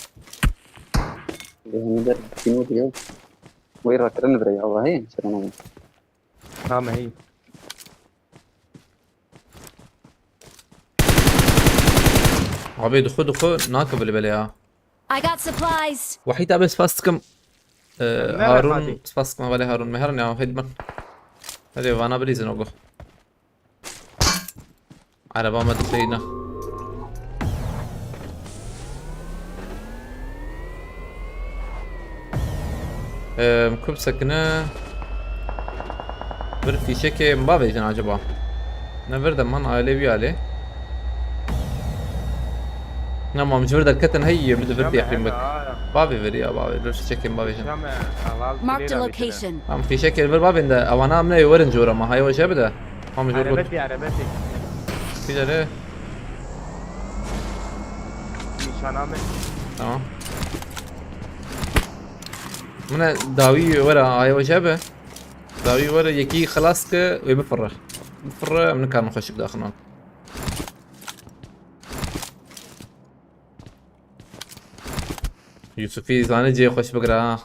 Bihemî der, kîmo diye. Wê rakirin bire ya, Allah'ı, selam abi. Tamam, hey. Abi, duxu, duxu, nake bile bile ya. I got supplies. Wahîd abi, spas dikim. Ee, Harun, spas dikim, hevalê Harun. Meherin ya, heydi bin. Hadi, vana bilîzin ogo. Araba me dixeyne. Eee, ku bisekine. Bir fîşekê min bavêjin acaba? Ne vir de man alê wî alê. Ne mam ji vir derketin hey, min di vir têxîm bik. Bavê vir ya, bavê vir fîşekê min bavêjin. Marked a location. Tam fîşekê vir bavên de, ewana em ne werin cora ma, hay hoca bide. Tam jor got. Erebetî, erebetî. Kî dere? Nîşana min. Tamam. Mine dawî were, ay hoca be. Dawî were, yekî xilas ke wê bifirre. Bifirre, em nikarin xweşik daxin wan. Yusufî zanî cihê xweş bigire ha.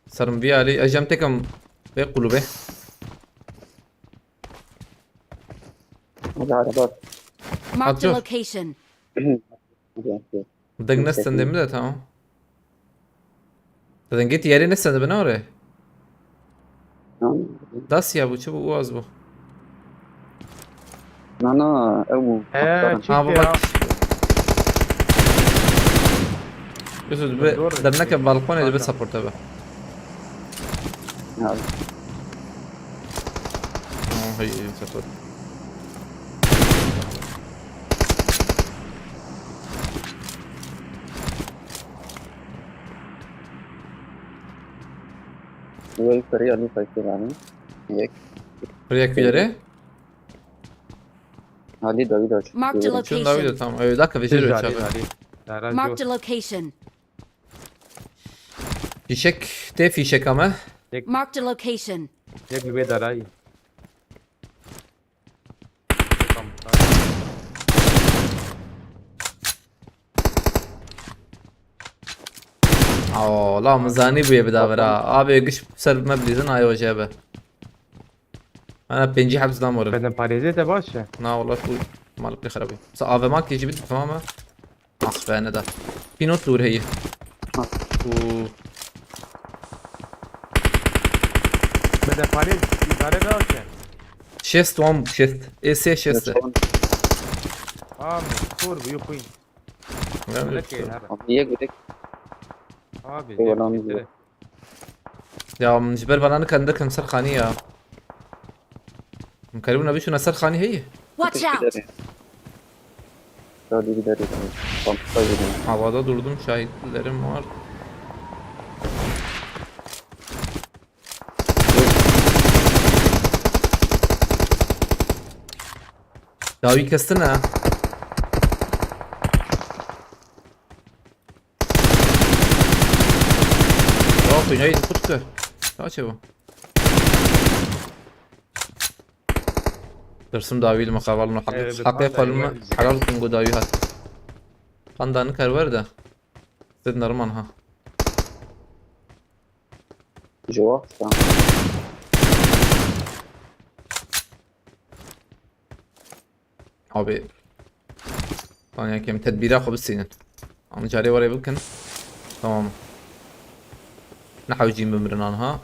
Serim vî alî, ez jem tekim vê qulûbê. Hadi araba. Marked a Atıyor. Location. Hadi, hadi. Deng ne Teşekkür sende ederim. Mi de tamam. Zaten git yeri ne sende bana oraya. Tamam. Das ya bu çabuk uaz bu. Na na, ew bu. He, Atlarım. Çift Ha bu ya. Bak. Yusuf bir Doğru. Derneke balkon edip Kanka. Support abi. Ya. Tamam hayır support. Wê kiriya lî peytê lanî. Yek. Kiriya kuyere? Halî dawî da çû. Marked a Çün dawî de location. Tamam. Öyle dakika veceri Jari, çabe. Jari. Jara Marked a jor. Location. Fişek. Te fişek ama. Marked a location. Yek li wê darayî. Aw, la min zanî bûye bi dawera. Abi giş ser me bizin ayo jebe. Ana pêncî hebs dan morim. Beden parêzê te baş e. Na wala bu mal pê xerabî. Sa A V M kê jî bit tamam mı? Ah be ne da. Pînot dûr heye. Ha. Û Beden parêz îdare da ke. Şêst wan şêst. E S şêst. Yaşan. Abi, sor bu yok oyun. Öyle Öyle ki işte. Her. Abi, yek bir tek. Abi, Eyvallah, zevk abi. Getire. Ya min ji ber bana nikan dikim ser xanî ya. Min kerî bûna bî şûna ser xanî heye. Watch out! Gidelim. Hadi gidelim. Tam tuta gidelim. Havada durdum, şahitlerim var. Dawî kestin ha. Yok, oynayın kutu. Kaç bu? Tirsim dawî li mixabal no. Ee, heqê xwe li min helal bikin ku dawî hat. Qanda nikar wer de. Zid nerman ha. Ji wexta. Abi. Lan ya kem tedbîra xwe bisînin. An carê were bikin. Tamam. Ne hewcîn bimirin anha.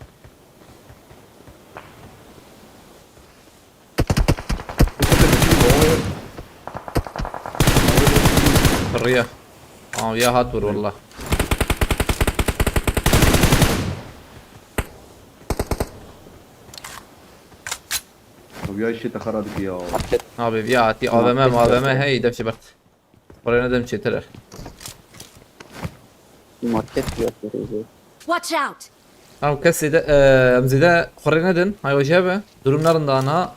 Qirriye. Aa, ya hat vur valla. Abi ya işi te xera dikî ya. Abi ya hatî A V M, Market A V M geldi. Hey, dev şey bert. Oraya ne dem çetere. Market yok böyle. Watch out! Ew kesê de, e, em zêde xurê nedin. Hay wece be. Durum nerin dana.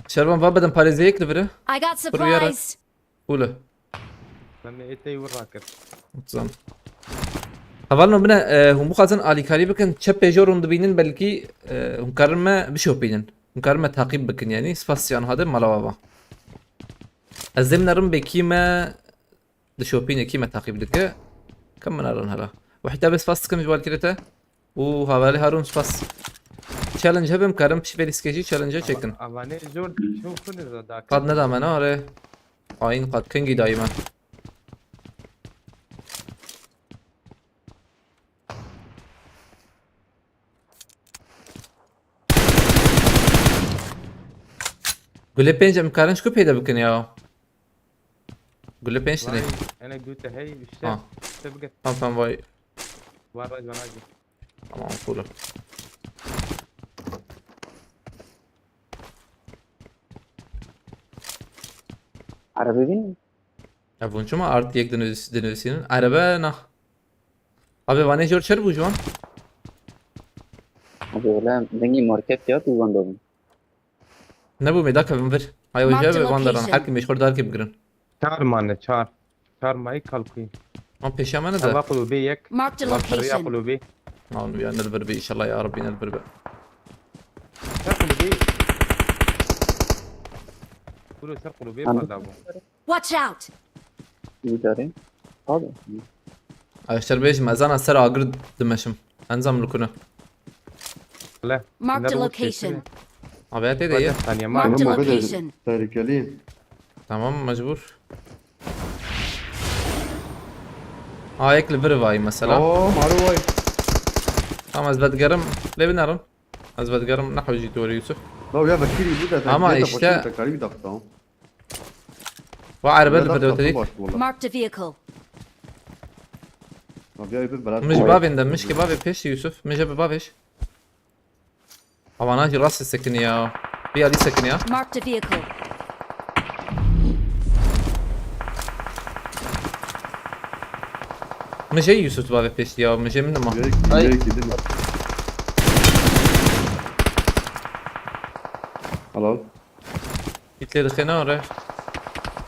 Şervan va bedin parêzê yek li viri. I got Kuruyarak. Supplies. Hûle. Em ê tey wir rakir. Zan. Hevalno bine, e, hûn bixwazin alîkarî bikin, çi pêjor hûn dibînin belkî, e, hûn karin me bişopînin. Hûn karin me taqîb bikin yani. Spas yan hade mala wava. Ez dê minerim bê kî me dişopîne, kî me taqîb dike. Kim minerin hela. Û heta bê spas dikim ji balkirê te. Û havalê Harûn spas. Challenge hebim karim piştî vê lîstikê jî challenge çêkin. Ama, ama ne zor çok ne zor daha. Qat neda me ne are. Hain qat kengî dayî me. Gulê pênc em karin ji ku peyda bikin ya? Gulê pênc tine. Vay, ene gute hey, işte. Ha. İşte bu gel. Tamam, tamam, vay. Var, var, bana gel. Tamam, cool. Araba bin. Ya, bunun için mi artı yek dönüş-, dönüşünün? Araba nah. Abi, vanê jor çer bû ji wan? Abi, wala dengî market ya, tu van dabin. Nebû me, dakevin vir. Hay Marked hoca ve van daran. Location. Her kim meşhur dar kim girin. Çar mane, çar. Çar mayî kalkuyî. An peşa me ne de. Eva kulübê yek. Marked a Eva kiriya location. Kulübê. Lan ya, ne bir be inşallah ya Rabbi, ne bir be. Ser kulübê. Kuro ser kulübê Anladım. Fada bu. Watch out! Bir tane. Abi. Eşter bêjim, ez ana ser agir dimeşim. Enzam lukuna. Le. Marked a Nerede bu location. sesi? Abi ya tê de ye. Bak, saniye, Marked a Oğlum, abi de location. Tehlikeliyim. Tamam, mecbur. Aa, yek li vir vay mesela. Oo, maro vay. Tamam, ez vedigerim. Lê binerim. Ez vedigerim, ne hewcî tu were Yusuf. La ya vekirî bu da. Ama Yeta işte- Tekarî daxta. Ve erebet Yeta li vir de daxta têk. Baş wala. Marked a vehicle. Abi ya bir berat. Min ji bavên de, min ji bavê pêş Yusuf. Min ji bi bavêş. Avana jî rast sekiniya. Bir alî sekiniya. Marked a vehicle. Min jê Yusuf bavê pêş ya. Min jê min dima. Yek, yek, değil mi? Al al. Git lê dixêne re.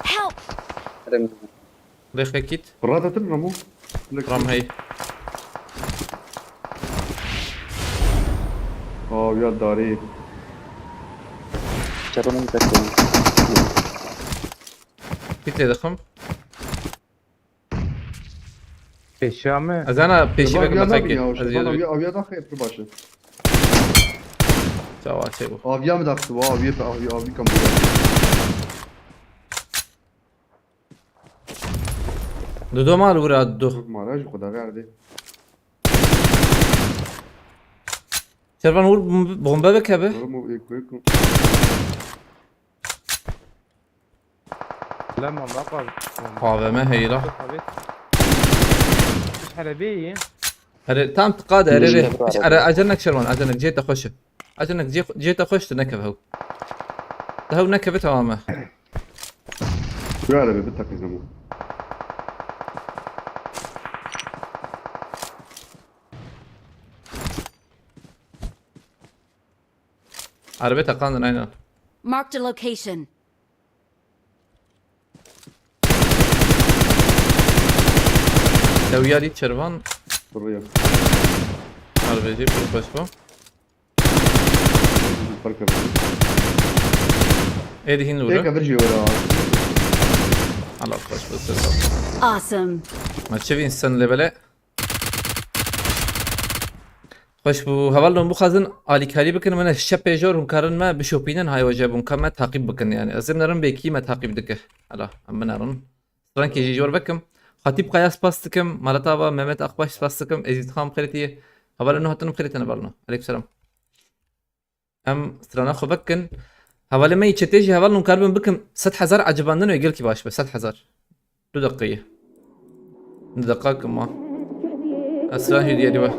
Help! Lê xekît. Fırlat atın Ramo. Ram hey. Aa ya darê. Çarpımın kaçtı. Git lê dixim. Pêşiya me. Ez ana pêşî Bak, vekim ya xekî. ya, Ez bana yürü. ya, ya da xeyr başı. Çawa şey bu. Aviya mı daktı? Aviye avi avi kamera. Dudo mal vura dudo. Çok mara şu kadar verdi. Servan vur bombe veke be. Durumu ilk ilk. Lema ma qal. A V M heyra. Abi. Hiç herebê ye. Here tam tıqade here Yeşil re. yapı Hiç var are abi. Acanek Şervan Acanek cê te xweş. Acanek cê cê te xweş tu nekeve hew. Te hew nekeve tamam e. Şu araba bir takız ama. Arabê teqandin aynen. Marked a location. Tewiya dît Şervan. Buraya. Arabê jî pir xweş bû. Park yapıyor. Êdî hîn Tek vuru. averci var abi. Allah xweş bû ser. Awesome. Ma çi vîn sen lê belê. Xweş bû. Hevalno bixwazin alîkarî bikin, min şepê jor hûn karin me bişopînin, hay weje bûn ka me taqîb bikin yani. Ez ê nerin bêkî me taqîb dike. Hala em binerin. Strankê jî jor vekim. Xatîb Kaya spas dikim. Malatava Mehmet Akbaş spas dikim. Ezîz Xan xêretiye. Hevalno hatin xêreten hevalno. Aleyküm selam. Em strana xwe vekin. Hevalê me yî çetê jî heval nûnkar bin bikim. Sed hezar ecibandin wê gelkî baş be. Sed hezar. Du deqe ye. Du deqa kima. Ez stran hêdiye dî we.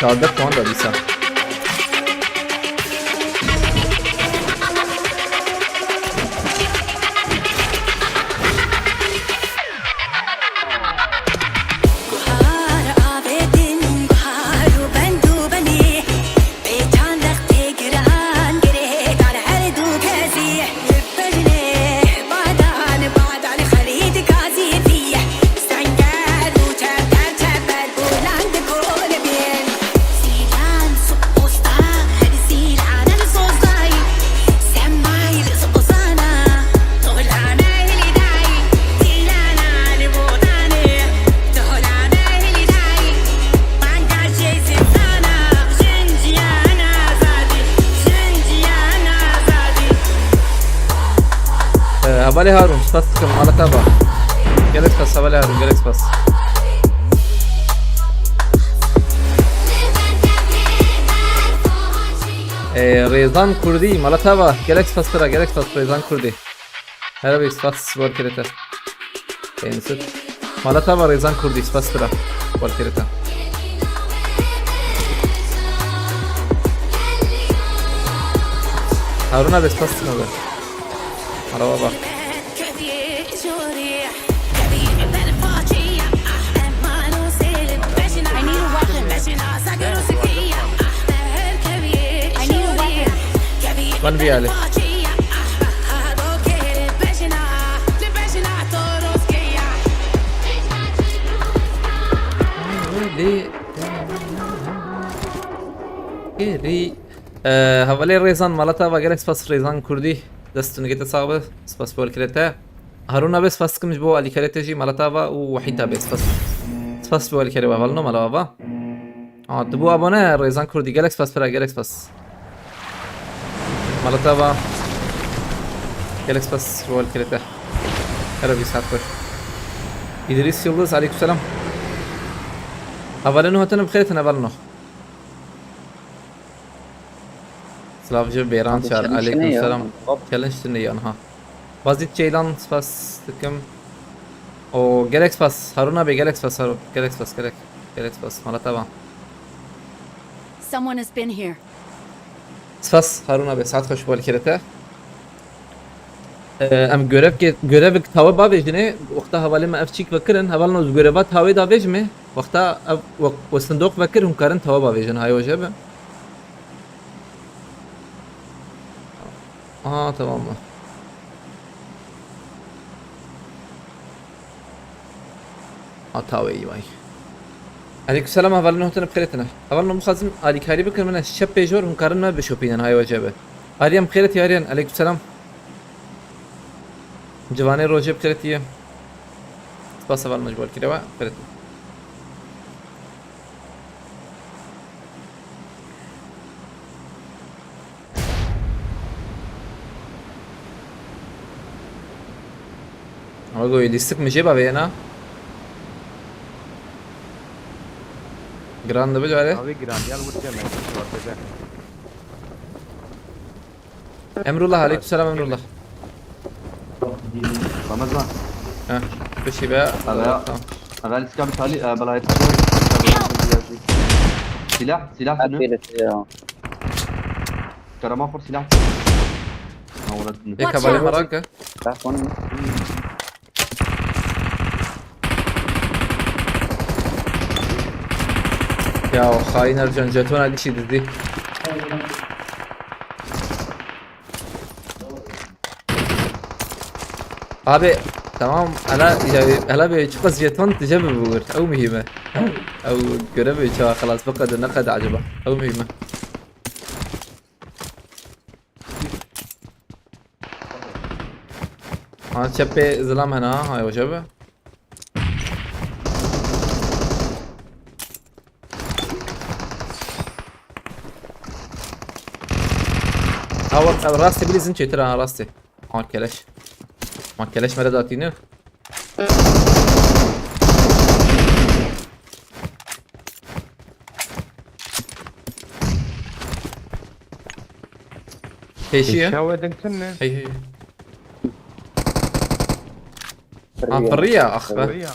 Çardeh puan da dîsa. Ee, Hevalê Harun, spas dikim, maleta ba. Gelek spas, Hevalê Harun, gelek spas. Ee, Rêzan Kurdî, maleta ba. Gelek spas tira, gelek spas Rêzan Kurdî. Her bir spas var kirete. Peynir. Maleta ba Rêzan Kurdî, spas tira. War kirete. Haruna be spas tira be. Araba bak. I need a weapon. I need a weapon. Van bir yerli. Ey, e, hevalê Rêzan, mala te ava, gelek spas Rêzan Kurdî. Dest û nigê te sax be, spas bo alîkarê te. Harûna bê, spas dikim ji bo alîkarê te jî, mala te ava û Wehîta bê, spas. Spas bo alîkarê we, hevalino, mala ava. Aa, tu bû abone Rêzan Kurdî, gelek spas pira, gelek spas. Mala te ava. Gelek spas ji bo alîkarê te. Her bî saet xweş. Îdrîs Yıldız, aleykum selam. Hevalê nû hatine bi xêr tine, hevalino. Silav ji Bêran Çar, aleykum selam. Challenge tine yan ha. Bazît Ceylan, spas dikim. O, gelek spas. Harûna bê, gelek spas. Harûn, gelek spas, gelek. Gelek spas. Mala te ava. Someone has been here. Spas, Harûna bê. Saet xweş bo alîkarê te. Ee, em görevke-, görevek tawe bavêjinê, wexta hevalê me ev çîk vekirin, hevalno ji göreva tawê davêjimê, wexta ev we-, we sindoq vekir, hûn karin tawe bavêjin, hayo je be. Aha, tamam mı? Hata wê î vay. Aleykümselam, hevalin hotine bi xêr tine. Hevalin, bixwazim alîkarî bikin, min ez şep pê jor, hûn karin me bişopînin, hay wece be. Aryan bi xêr tî, Aryan, aleykümselam. Civanê rojê bi xêr tî. Spas hevalin ji bo alîkarê we, bi xêr tî. Ama go lîstik mi jê bavê na? Giran dibe care? Abi giran, gel vur cem, ben şu ortada. Emrullah, aleykümselam Emrullah. Ramazan. Heh, bir şey be. Abi ya. Tamam. Abi, Aliska bir tali, e, belayet. Silah, silah şunu. Hep böyle şey ya. Karama fır silah. Ha, orası. Ê, kavalê me rake. Bak onu. Ya, o hain Ercan, jetona dişi dizdi. Abi, tamam, ela, ya, ela be, çok az jeton tije mi bulur? Ew mühime. Ew görev çawa xelas, bu kadar ne kadar acaba? Ew mühime. Ha, çepê zilam hene ha, hay hoca be. Ha, bak, rastê bilîzin çêtir ha, rastê. Ha, keleş. Ma keleş mere datîne. Pêşiye. Pêşiya we deng çin ne? Hey, hey. Ha, firî ya, ax be. Firî ya.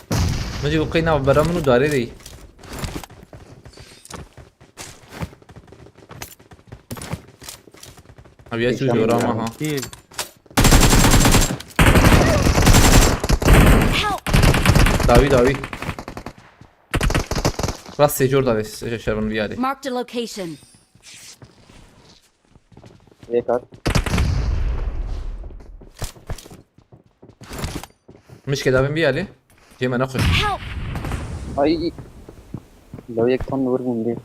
Min jî qey nav bera min û darê de yî. Abi ya çû jora ma ha. Kî? Help! Dawî, dawî. Rastê jor davê, şervan viyadê. Marked a location. Yek at. Mişke davên biyalê. Cê me nexweş. Help! Ay. Lew yek ton vur bûm dê.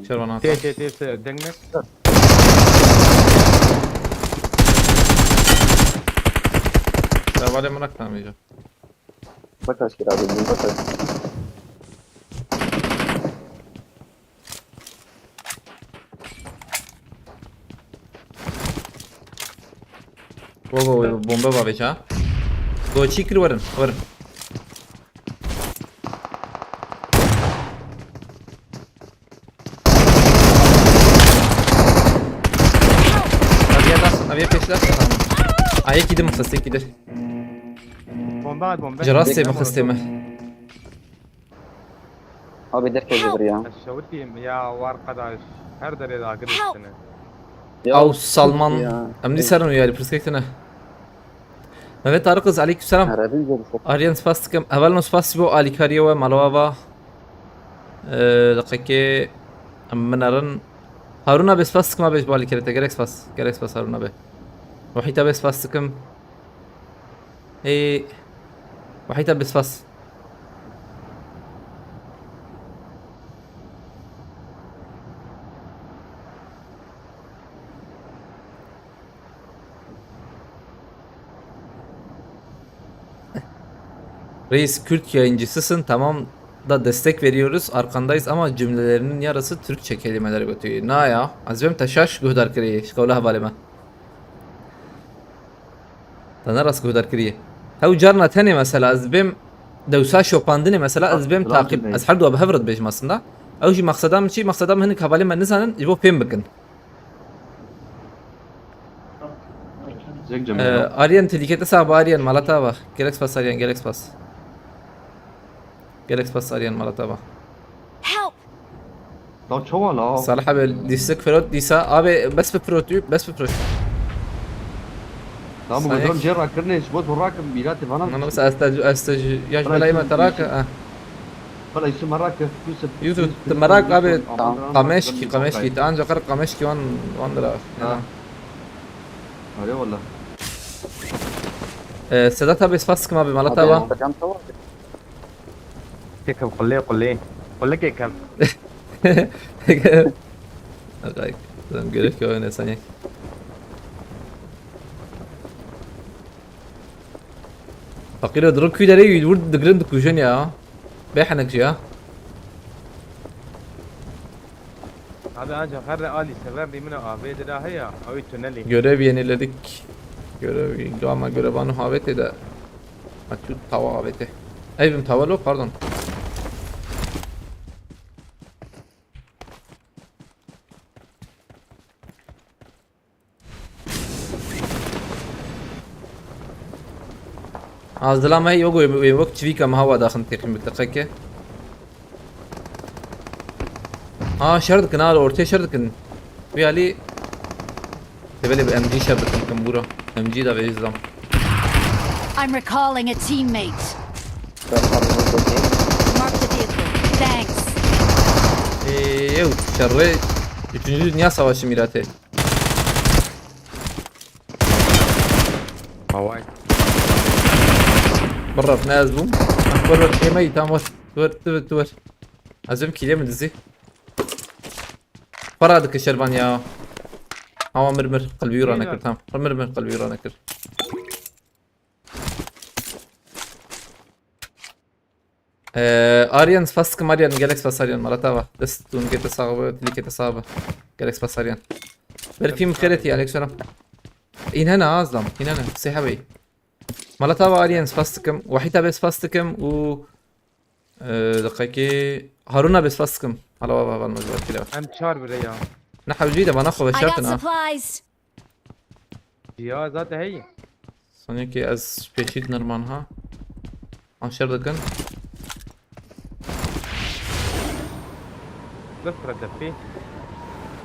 Şervan ata. Tê, tê, tê, tê, deng me. Servalê min aktamêja. Bak aşkera abi, bak aşkera. Go, go, go, bombe bavêj ha. Go, çî kir, werin, werin. Aviye das, aviye peşi das, tamam. Ay, yekî din mixist, yekî din. Bombe, bombe. Ji rastê mixistê me. Abi derke jibir ya. Şewitîm ya, arkadaş. Her derê dagir üstüne. Ya, ew Salman, ya. Em dî serin û yarî pirsgirêk tune. Mehmet Tarık Kız, aleykümselam. Aryan, spas dikim. Hevalno, spas bo alîkariyê we, mala we va. Ee, deqekê em binerin. Harûna bê, spas dikim, abi, ji bo alîkarê te. Gelek spas. Gelek spas Harûna bê. Wahîta bê, spas dikim. Ê, Wahîta bê, spas. Reis, Kürt yayıncısısın, tamam da destek veriyoruz, arkandayız ama cümlelerinin yarısı Türkçe kelimeler götürüyor. Na ya, ez bêm te şaş guhdar kirî, şkewla hevalê me. Te ne rast guhdar kirî. Hew carna tenê mesela, ez bêm dewsa şopandinê mesela, ez bêm Selam taqîb, Cüneyt. Ez her dua bi hev re dibêjim aslında. Ew jî maqseda min çi, maqseda min hinek hevalê me nizanin, ji bo fêm bikin. Zek Cemil Ee, ya. Aryan, tehlikede sağ, Aryan, malata bak. Galax pas, Aryan, Galax pas. Galax pas, Aryan, malata bak. Help! La çawa la? Salih abi, dislik firot, disa. Abi, bes bir firot, bes bir firot. La bu Salih. Gazon cê rakirine, ji bo tu rakim, mîratê vana. Nana, bes, ez te, ez te, ya, Bana bela, îsim, îme te rak, îsim. Ah. Bela îsim me rak, Yusuf, Yusuf, Yusuf, te merak Yusuf, abi, Yusuf, Amran, Qameşkî, Amran, Qameşkî, Amran. Te anca qar Qameşkî wan, wan dira. Ha. Are wala. Ee, Sedat abi, spas dikim abi, malata Abi, ba. Yapacağım, tamam. Kekem, qulê, qulê. Qulê kekem. Akay, sen gerek yok, ne sanyak. Fakir, o durum kuyları yürür, digrin dikujun ya. Behanek ya. Abi, ancak her alî sever limina A V de daha ya. Avi tüneli. Görev yeniledik. Görev, ama görev anu havete de. Açık tava havete. Ey, bim tava lo, pardon. Az dila me yok, wek çivîka me hawa daxin teqîm bi teqeke. Ha, şer dikin ha, ortaya şer dikin. Wî alî. Tebelê bi M G şer dikin, kim bura. M G da vêjî zam. I'm recalling a teammate. Mark the vehicle. Thanks. Ee, ew, şerrê. Üçüncü Dünya Savaşı mirate. Havay. Birref, ne ez bûm? Wer wer, ême î tam wer. Wer, tu wer, tu wer. Ez bim kîlê min dizî. Para dike şervan ya. Ama mir mir, qelbî wî ranekir tam. Mir mir, qelbî wî ranekir. Ee, Aryan, spas dikim, Aryan, gelek spas Aryan, malata va. Dest tu nikete sax be, tu nikete sax be. Gelek spas Aryan. Belfî min xêretî, aleykum selam. În hene ha, zlam, în hene. Sê hebeyî. Malata va Aryan, spas dikim. Wahîta be spas dikim û, e, deqekê Haruna be spas dikim. Hala va va van mecbur kile. Em çar bire ya. Ne hewcî de bana xwe I got veşartin ha. Supplies. Ya, zaten hey. Sanki ez pêşî dinirman ha. Aşer dikin. Bifre tepî.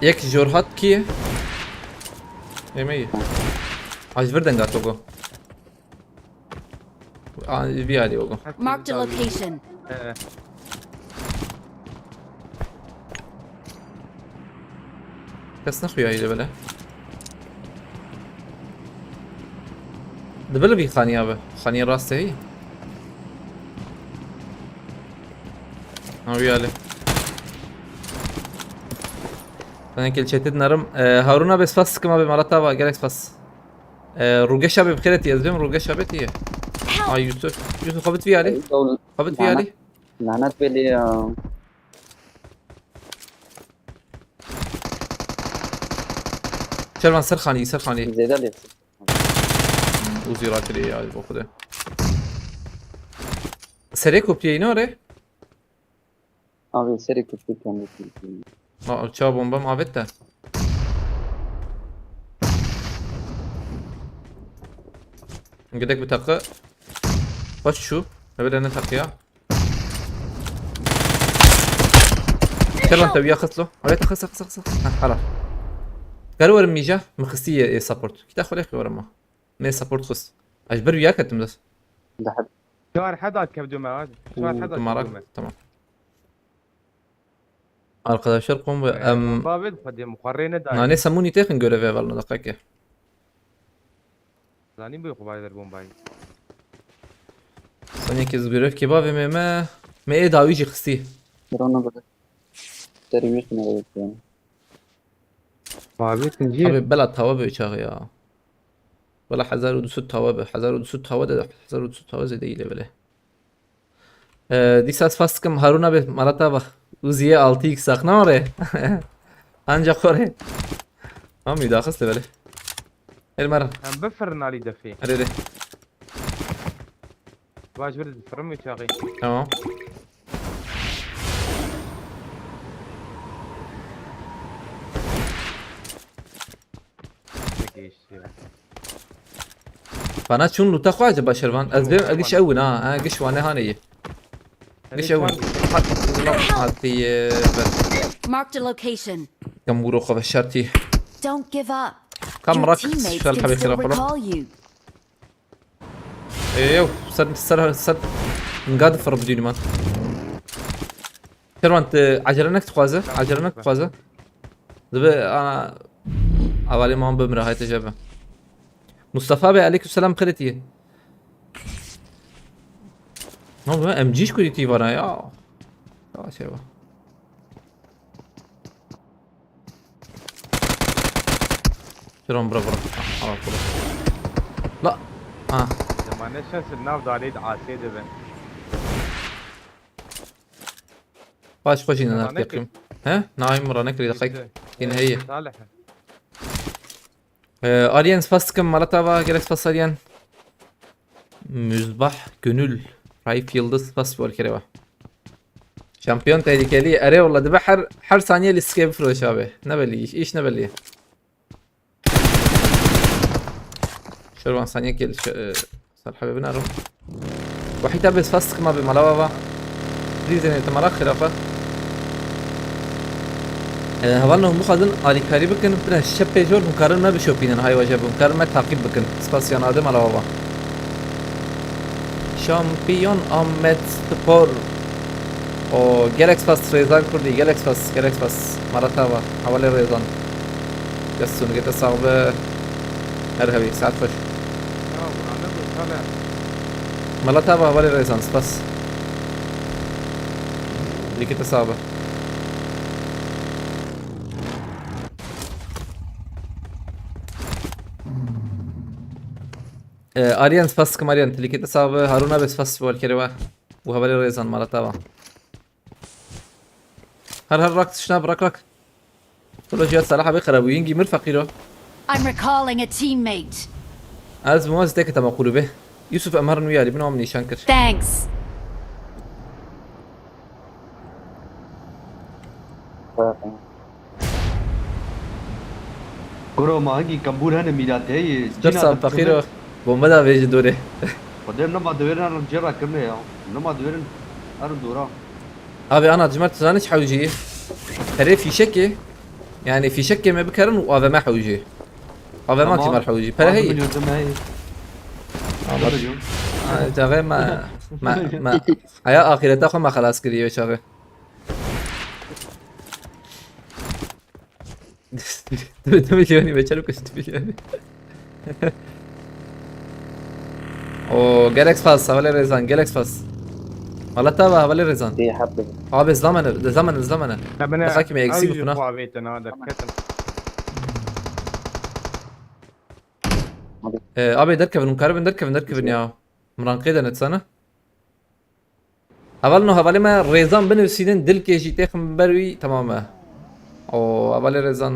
Yek jor hat kî? Ême yî. Aj vir denga togo. Aa, vî alî ogo. Marked a location. Ee. Kes nexuya île bile. Di bil vî xaniya be. Xaniya rastê heyî. Ha, vî alî. Tenê kelçetê dinerim. Ee, Haruna be spas dikim abi, malata va, gelek spas. Ee, Rugeş abi bi xêretî, ez bêm Rugeş abi tiye. Help! Ay Yusuf. Yusuf, xebit vî alî. Ey, dol-, Xebit vî alî. Lanet, lanet belê ya. Şervan ser xanî, ser xanî. Zêde lê. Hmm, Uzi rakirî ya, bo xude. Serê koptiye îno re? Abi, serê koptiye kendi. Ma, çawa bombam avête? Gidek bi taqi. Baş şu. Hebele ne taqi ya? Şervan te ya xist lo. Avête xist, xist, xist. Ha, hala. Kar werim mîja, mi xistî yê, yê support. Kita xwe lê xwe werim ma. Me support xist. Aj ber ya ketim dest. Daha. Çar heda kevdû me, hadi. Çar heda kevdû me. Tamam. Arkadaşlar, kom ve, ee, em, bomba ve hadi mukarrene dair. Nane samuni texin göreve valna dakika. Zanî bû xwe ver bombayî. Sanki ez görev kebabê me me. Me ê dawî jî xistî. Drone bide. Serî wî xine bide yani. Abi, ikinci. Abi, bela tawa be çağı ya. Bela hezar û du sed tawa be. Hezar û du sed tawa de, hezar û du sed tawa zêde île bile. Ee, dîsa ez fas dikim Harûna bê mala te va. Uziye altı x saxna orê. Ancak orê. Ama müdaxis de böyle. El mara. Em bifirin alî defê. Hadi hadi. Baş bir difirin mi çağı? Tamam. Geçti ya. Bana çûn luta xwe acaba şervan. Ez bêm giş ew in ha. Ha, giş wane hane yê. Giş ew in. Hat, hat, hatî, e, ber. Marked a location. Kam wuro xwe şertî. Don't give up. Kam Your rak teammates şal can hebe still xira xwe. Recall you. Ê, ew, ser, ser, ser, nga difir bidînim an. Şervan, tu acele nek dixwaze, acele nek dixwaze. Dibe, ana, avalê man bimre, hayte jebe. Mustafa Bey, aleyküm selam, xêr dî. Ne oldu lan? M G hiç kudî tî vana ya. Ya şey var. Şiron bura bura. Al bura. La. Ha. Zemane şans nav dalê de asê de ben. Baş xwe jî nenak yakayım. He? Naim Mura ne kiri dakik. Yine heye. Salih. Ee, Aryen spas dikim, mala te va, gelek spas Aryen. Müzbah Gönül, Raif Yıldız spas bol kereva. Şampiyon tehlikeli, erê wala dibe her, her saniye lîstikê bifiroş abi. Ne belli iş, iş ne belli. Şervan saniye gel, ş-, e, Salih abi binaro. Wahîd abi spas dikim abi mala va. Dîzene te mala xirafa. E, hevalno hûn bixwazin alîkarî bikin, bine şepê jor hûn karin me bişopînin, hay waje hûn karin me taqîb bikin. Spas yan ade mala va. Şampiyon Ahmet Spor. O, gelek spas Rêzan Kurdî, gelek spas, gelek spas. Mala te va, hevalê Rêzan. Dest û nigê te sax be. Her hevî, saet xweş. Ya, burane bu, sale. Mala te va, hevalê Rêzan, spas. Dilekê te sax be. Ee, Aryan, spas dikim Aryan, dilekê te sax be. Harûn abi, spas ji bo alîkarê we. Û hevalê Rêzan, mala te va. Her her rak tişna bırak rak. Kolo cihat Salah abi xerabûyîn gîmir feqîro. I'm recalling a teammate. Ez bi wan zî teke tema qulûbê. Yusuf em herin wî alî bin wan min nîşan kir. Thanks. Kuro ma hingî kembûr hene mîratê yê. Dur sal feqîro. Bombe da vêjî dorê. Xwedê em nema diwêrin herin cê rakirine ya. Nema diwêrin herin dora. Abi ana cimar tu zanî çi hewcî? Perê fîşekê. Yani fîşekê me bikerin û A V M hewcî. A V M Tamam. Cimar hewcî. Pere heyî. Milyon deme heyî. Ama Deme diyorum. Ay, çaxê me, me, me, haya axireta xwe me xelas kiriye çaxê. Dibê, dibê jî wenî be, çerûk dibê jî wenî. O, gelek spas, hevalê Rêzan, gelek spas. Mala te va, hevalê Rêzan. Dê hep de. Abi, zlamene, zlamene, zlamene. Dexakî me eksî bû, na. E, abi, derkevin, hûn karibin derkevin, derkevin ya. Min ranqê de netsana. Hevalno, hevalê me Rêzan binivîsînin, dilkê jî têxin ber wî, temam e. O, hevalê Rêzan.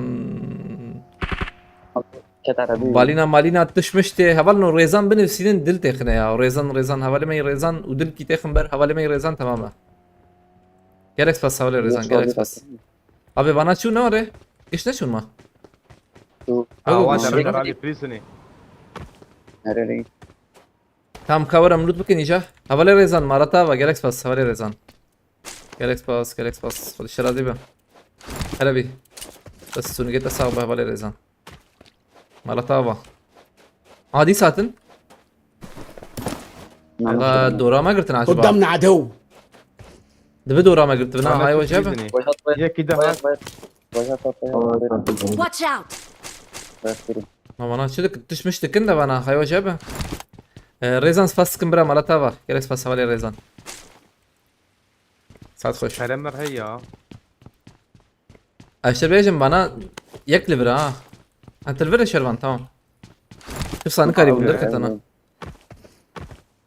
Balîna malîna tişmiş tê. Hevalno, Rêzan binivîsînin, dil têxine ya. Rêzan, Rêzan, hevalê me yê Rêzan û dilkî têxin ber, hevalê me yê Rêzan, temam e. Gelek spas, hevalê Rêzan, gelek spas. Abi, vana çû ne ore? Giş ne çûn ma? Awa, derê alî prîsinê. Nerelî? Tam ka were em loot bikin îca. Hevalê Rêzan, mala te va, gelek spas, hevalê Rêzan. Gelek spas, gelek spas. Xwedî şerazî be. Hele bî. Dest û nigê te sax be, hevalê Rêzan. Mala te va. Adî satin. Dora me girtin acaba? قدامنا عدو. Dibe dora me girtin. Na, hay waje be. Yekî de. Watch out. Ma vana çi dik-, tişmiş dikin de vana, hay waje be. E, Rêzan spas dikim bira, mala te va. Gelek spas hevalê Rêzan. Saet xweş. Kerem heye. Ez şer bêjim vana yek li vir ha. Ha, tu li vir e şervan, tamam. Tu sanikar î, bûn derketana.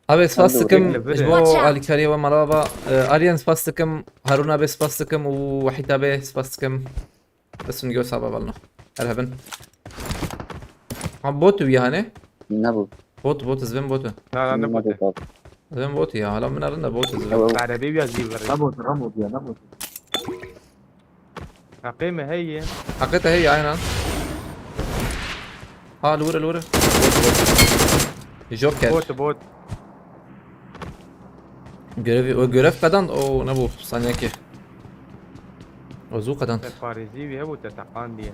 Abi spas dikim ji bo alîkariyê we merhaba. Ee, Aryan spas dikim, Harûna bê spas dikim û Wahîta bê spas dikim. Bes hûn giyo saba balno. Her hebin. Ha bot wî hanê? Nebû. Bot bot ez bim bot. Na na ne bote. Nebû. Ez bim bot ya, hala min arında bot ez bim. Ew, ew. Erebê wî ya zî vir. Nebû, nebû ya, nebû. Heqê me heye. Heqê te heye, aynen. Ha, li wir, li wir. Bot, bot. Joker. Bot, bot. Görevî, o görev qedand, o nebû, saniyekê. O zû qedand. Te parêzî wî hebû, te teqandiye.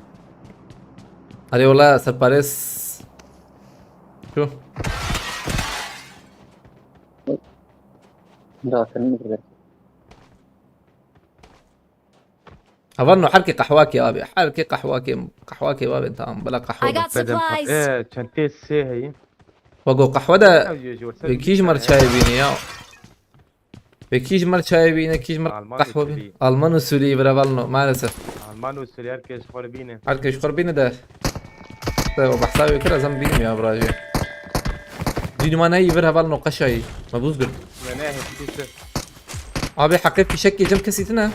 Erê wala serparêz. Şu. Rahatını bırak. Hevalno, herkê qehwakê abi. Herkê qehwakê, qehwakê babên tamam. Bela qehwe I be. Got supplies. Ee, çentê sê heyî. Wago qehwe de Ya, ji, ji wekî ji mer çayê bîne ya. Wekî ji mer çayê bîne, kî ji mer Alman qehwe usulî. Bîne. Alman usulî bira hevalno, maalesef. Alman usulî herkes xwe bîne. Herkes xwe bîne de. Te o behsa wê kir, ez em bînim ya birajê. Dînuma neyî vir hevalno qeşayî. Me bûz girt. Me ne hepsî. Abi heqê fîşekê cem kesî tine.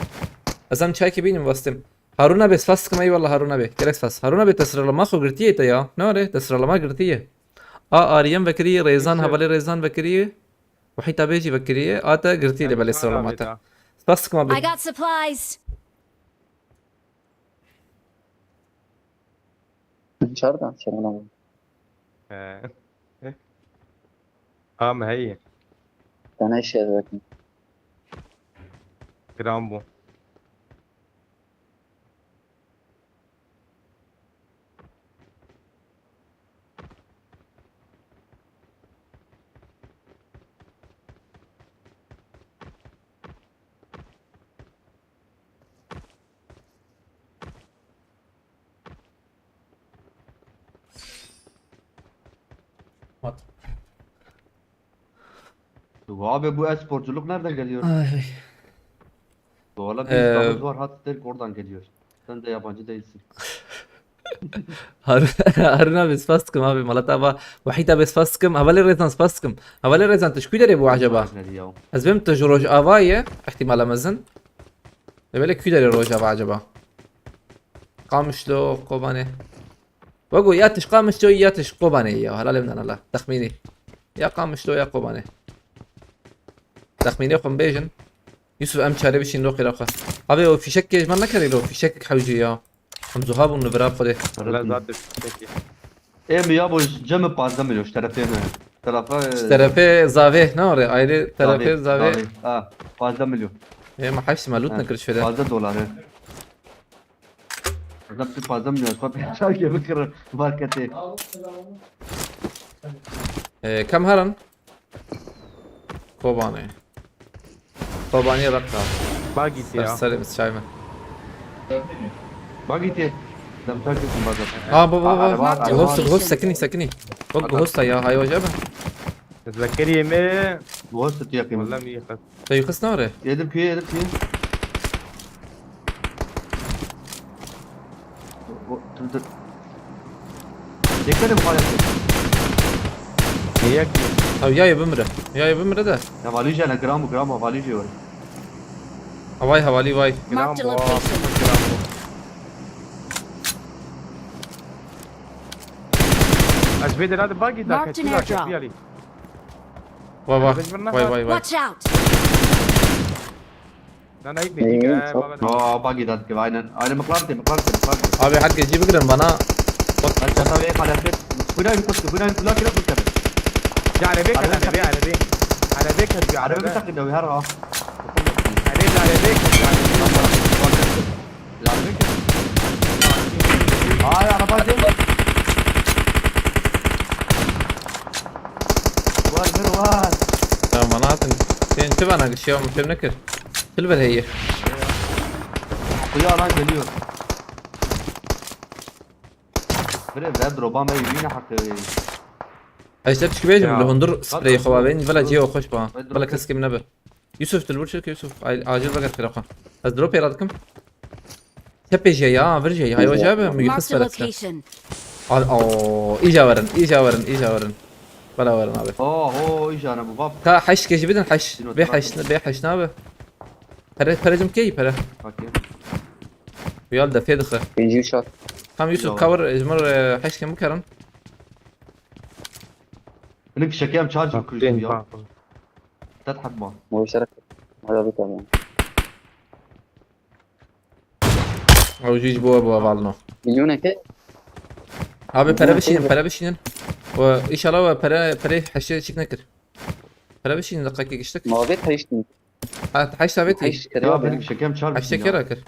Ez em çayekê bînim bastim. Harûna bê spas dikim, eyvallah Harûna bê. Gelek spas. Harûna bê te sıralama xwe girtiye te ya. Ne are? Te sıralama girtiye. A Ariyem vekirî, Rêzan, hevalê Rêzan vekirî. Wahîta bê jî vekirî. A te girtiye de belê sıralama te. Spas dikim abi. I got supplies. Çardan sıralama. He. Am heye. Te ne şey zaten. Giran bû. What? Abi bu e-sporculuk nereden geliyor? Ay, ay. Doğal bir Ee, İslam'ımız var, Hatterk oradan geliyor. Sen de yabancı değilsin. Har-, Harun abi spas dikim abi, Malat abi, Wahît abi spas dikim, hevalê Rêzan spas dikim. Hevalê Rêzan tu ji kû derê bû acaba? Nerede ya? Ez bêm tu ji Rojava ye, ihtimala mezin. Lê belê kû derê Rojava acaba? Qamişlo, Kobanê. Wego ya tu ji Qamişlo ya tu ji Kobanê ya, helalê min Allah. Texmînî. Ya Qamişlo ya Kobanê. Texmînê xwe bêjin. Yusuf em çare bişîn lo qîra xwe. Abi o fîşek kê ji me nekerî lo, fîşek hewcî ya. Em zuha bûn li vira xwedê. Wala zaten peki. Ê mi ya bu cem pazdeh milyon şu tarafê mi? Tarafa, e, Ji terefê zavê, ne orê? Ayrı terefê zavê. Ha, pazdeh milyon. Ê me heşt me lût nekir şöyle. Pazdeh dolar, e. Adam tu pazdeh milyon, xwe pêşar kê bikir marketê. Ee, kam herin? Kobanê. Kobanê Reqa. Bagî tê ya. Ser, ser çay mı? Bagî tê. Dem tak kesin bazar. Ha, baba, baba. Araba, araba. Gosta, gosta, sekinî, sekinî. Bak, gosta ya, hay hoca be. Zekeriye mi? Gosta tu yakın. Vallahi mi yakın? Te yixist nare? Yedim ki, yedim ki. O, dur, dur. Yekerim hala. Niye ki? Abi ya, ya bimre. Ya, ya bimre de. Ya valîje ne, gram gram valîje var. Havay, havali vay. Gram Marked a location. Gram. Ez vê derê de bagî da. Marked an airdrop. Vay vay. Vay vay vay. Watch out. Na na, gitme. Aa, bagi dat gibi, aynen. Aynen, mıklar diye, mıklar diye, mıklar diye. Abi herkes gibi girin bana. Bak. Hadi çanta ve kalafet. Buna bir kutu, buna bir kulak, bir kutu. Ya araba, araba, araba. Araba kaç bir araba. Araba takın da her ha. Araba, araba kaç bir araba. Araba kaç. Ay, araba değil. Var, bir var. Ya bana atın. Sen tübana kişi ya, mümkün ne kır. Silver heye. Kuyu alan geliyor. Bire ver drop'a me yine hakkı. Eşte pişki bêjim, li hundur spreyê xwe bavên, vela cihê xweş ba. Vela kes kim nebe. Yusuf, tu li wir çirke Yusuf. Ay, acil veger xêra xwe. Ez dropê radikim. Çepê jê ya, vir jê ya. Hayo jê be, mi Yusuf velet. Al, o, îca verin, îca verin, îca verin. Bela werin abi. Oho, îjana bu bab. Ka heşt kejî bidin heşt. Bê heşt, bê heşt nabe. Pere, pere cim key pere. Okey. Uyal defê dixe. Pêncî û çar. Tam Yusuf cover, ji mir, e, heşt kem bikerin. Hinek fişekê em charge bikirî ya. Tet hek ma. Mo şerek. Hala bir tane. Ew jî ji bo we bû hevalno. Milyoneke. Abi pere bişînin, pere bişînin. We inşallah we pere, perê heştê çik nekir. Pere bişînin, deqekê giştik. Mavê heşt. Ha, heşt avêt. Heşt kere. Ya benim şekem çar. Heştê kera kir.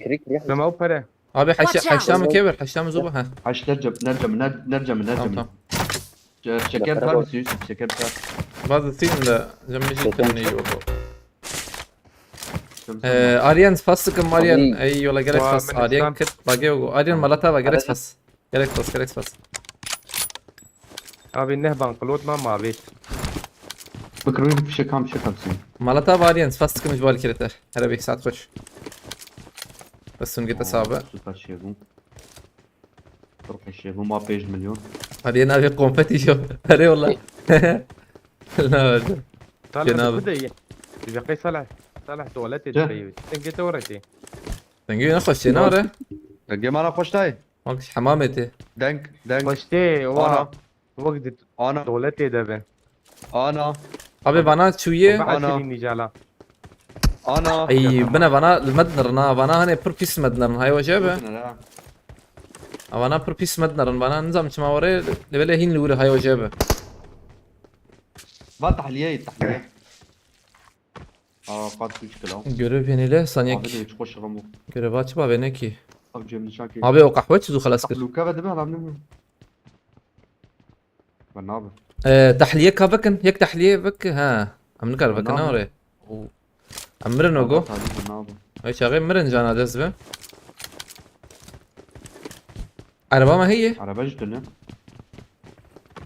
Kiri kiri. Dema o pere. Abi heştê, heştê mi kevir, heştê mi zoba ha. Heşt nercem, nercem, ner-, nercem, nercem. Tamam, tamam. Şeker çar mısın Yusuf? Şeker çar. Bazı sîn de cem bijî tane yok. Ee, Aryan, spas dikim, Aryan. Ey yola gerek spas. Aryan kit, bage o. Aryan, malata va gerek spas. Gerek spas, gerek spas. Abi neh ban qilot ma mavêt. Bikirî fişekam, fişekam sîn. Malata va Aryan, spas dikim ji bo alîkirê te. Here bê, saet xweş. Bes hûn gete sabe. Süper şey bu. Türkiye bu ma pênc milyon. Hadi yine abi kompetî yok. Hadi yolla. Ne oldu? Talha, cenabı. Bu da iyi. Dibê qey Salih. Salih tuvaletê dibê. Dengê te were tê. Dengê ne xweş tê, ne were? Dengê me ne xweş tê. Bak, hamamê tê. Deng, deng. Xweş tê, wa. Ana. Wek di Ana. Tuvaletê de be. Ana. Abi vana çûye. Ana. Ana. Ey, bine vana li me dinirin ha. Vana hani pir pîs li me dinirin. Hay wece be. Vana pir pîs li me dinirin. Vana nizam çima were. Li belê hîn li wire hay wece be. Va tahliye, tahliye. Aa, kat üç kilo. Görev yenile, saniye. Abi de üç koş rambo. Görev açıp abi ne ki? Abi cem nişan ki. Abi o kahve çizu xelas kir. Luka ve deme adam ne mi? Ben ne abi? Ee, tahliye ka vekin, yek tahliye vek, ha. Em nikar vekin, ne orê? Em mirin o go. Abi, ben ne abi? Ay çaxê mirin cana dest be. Araba me heye? Araba jî tune.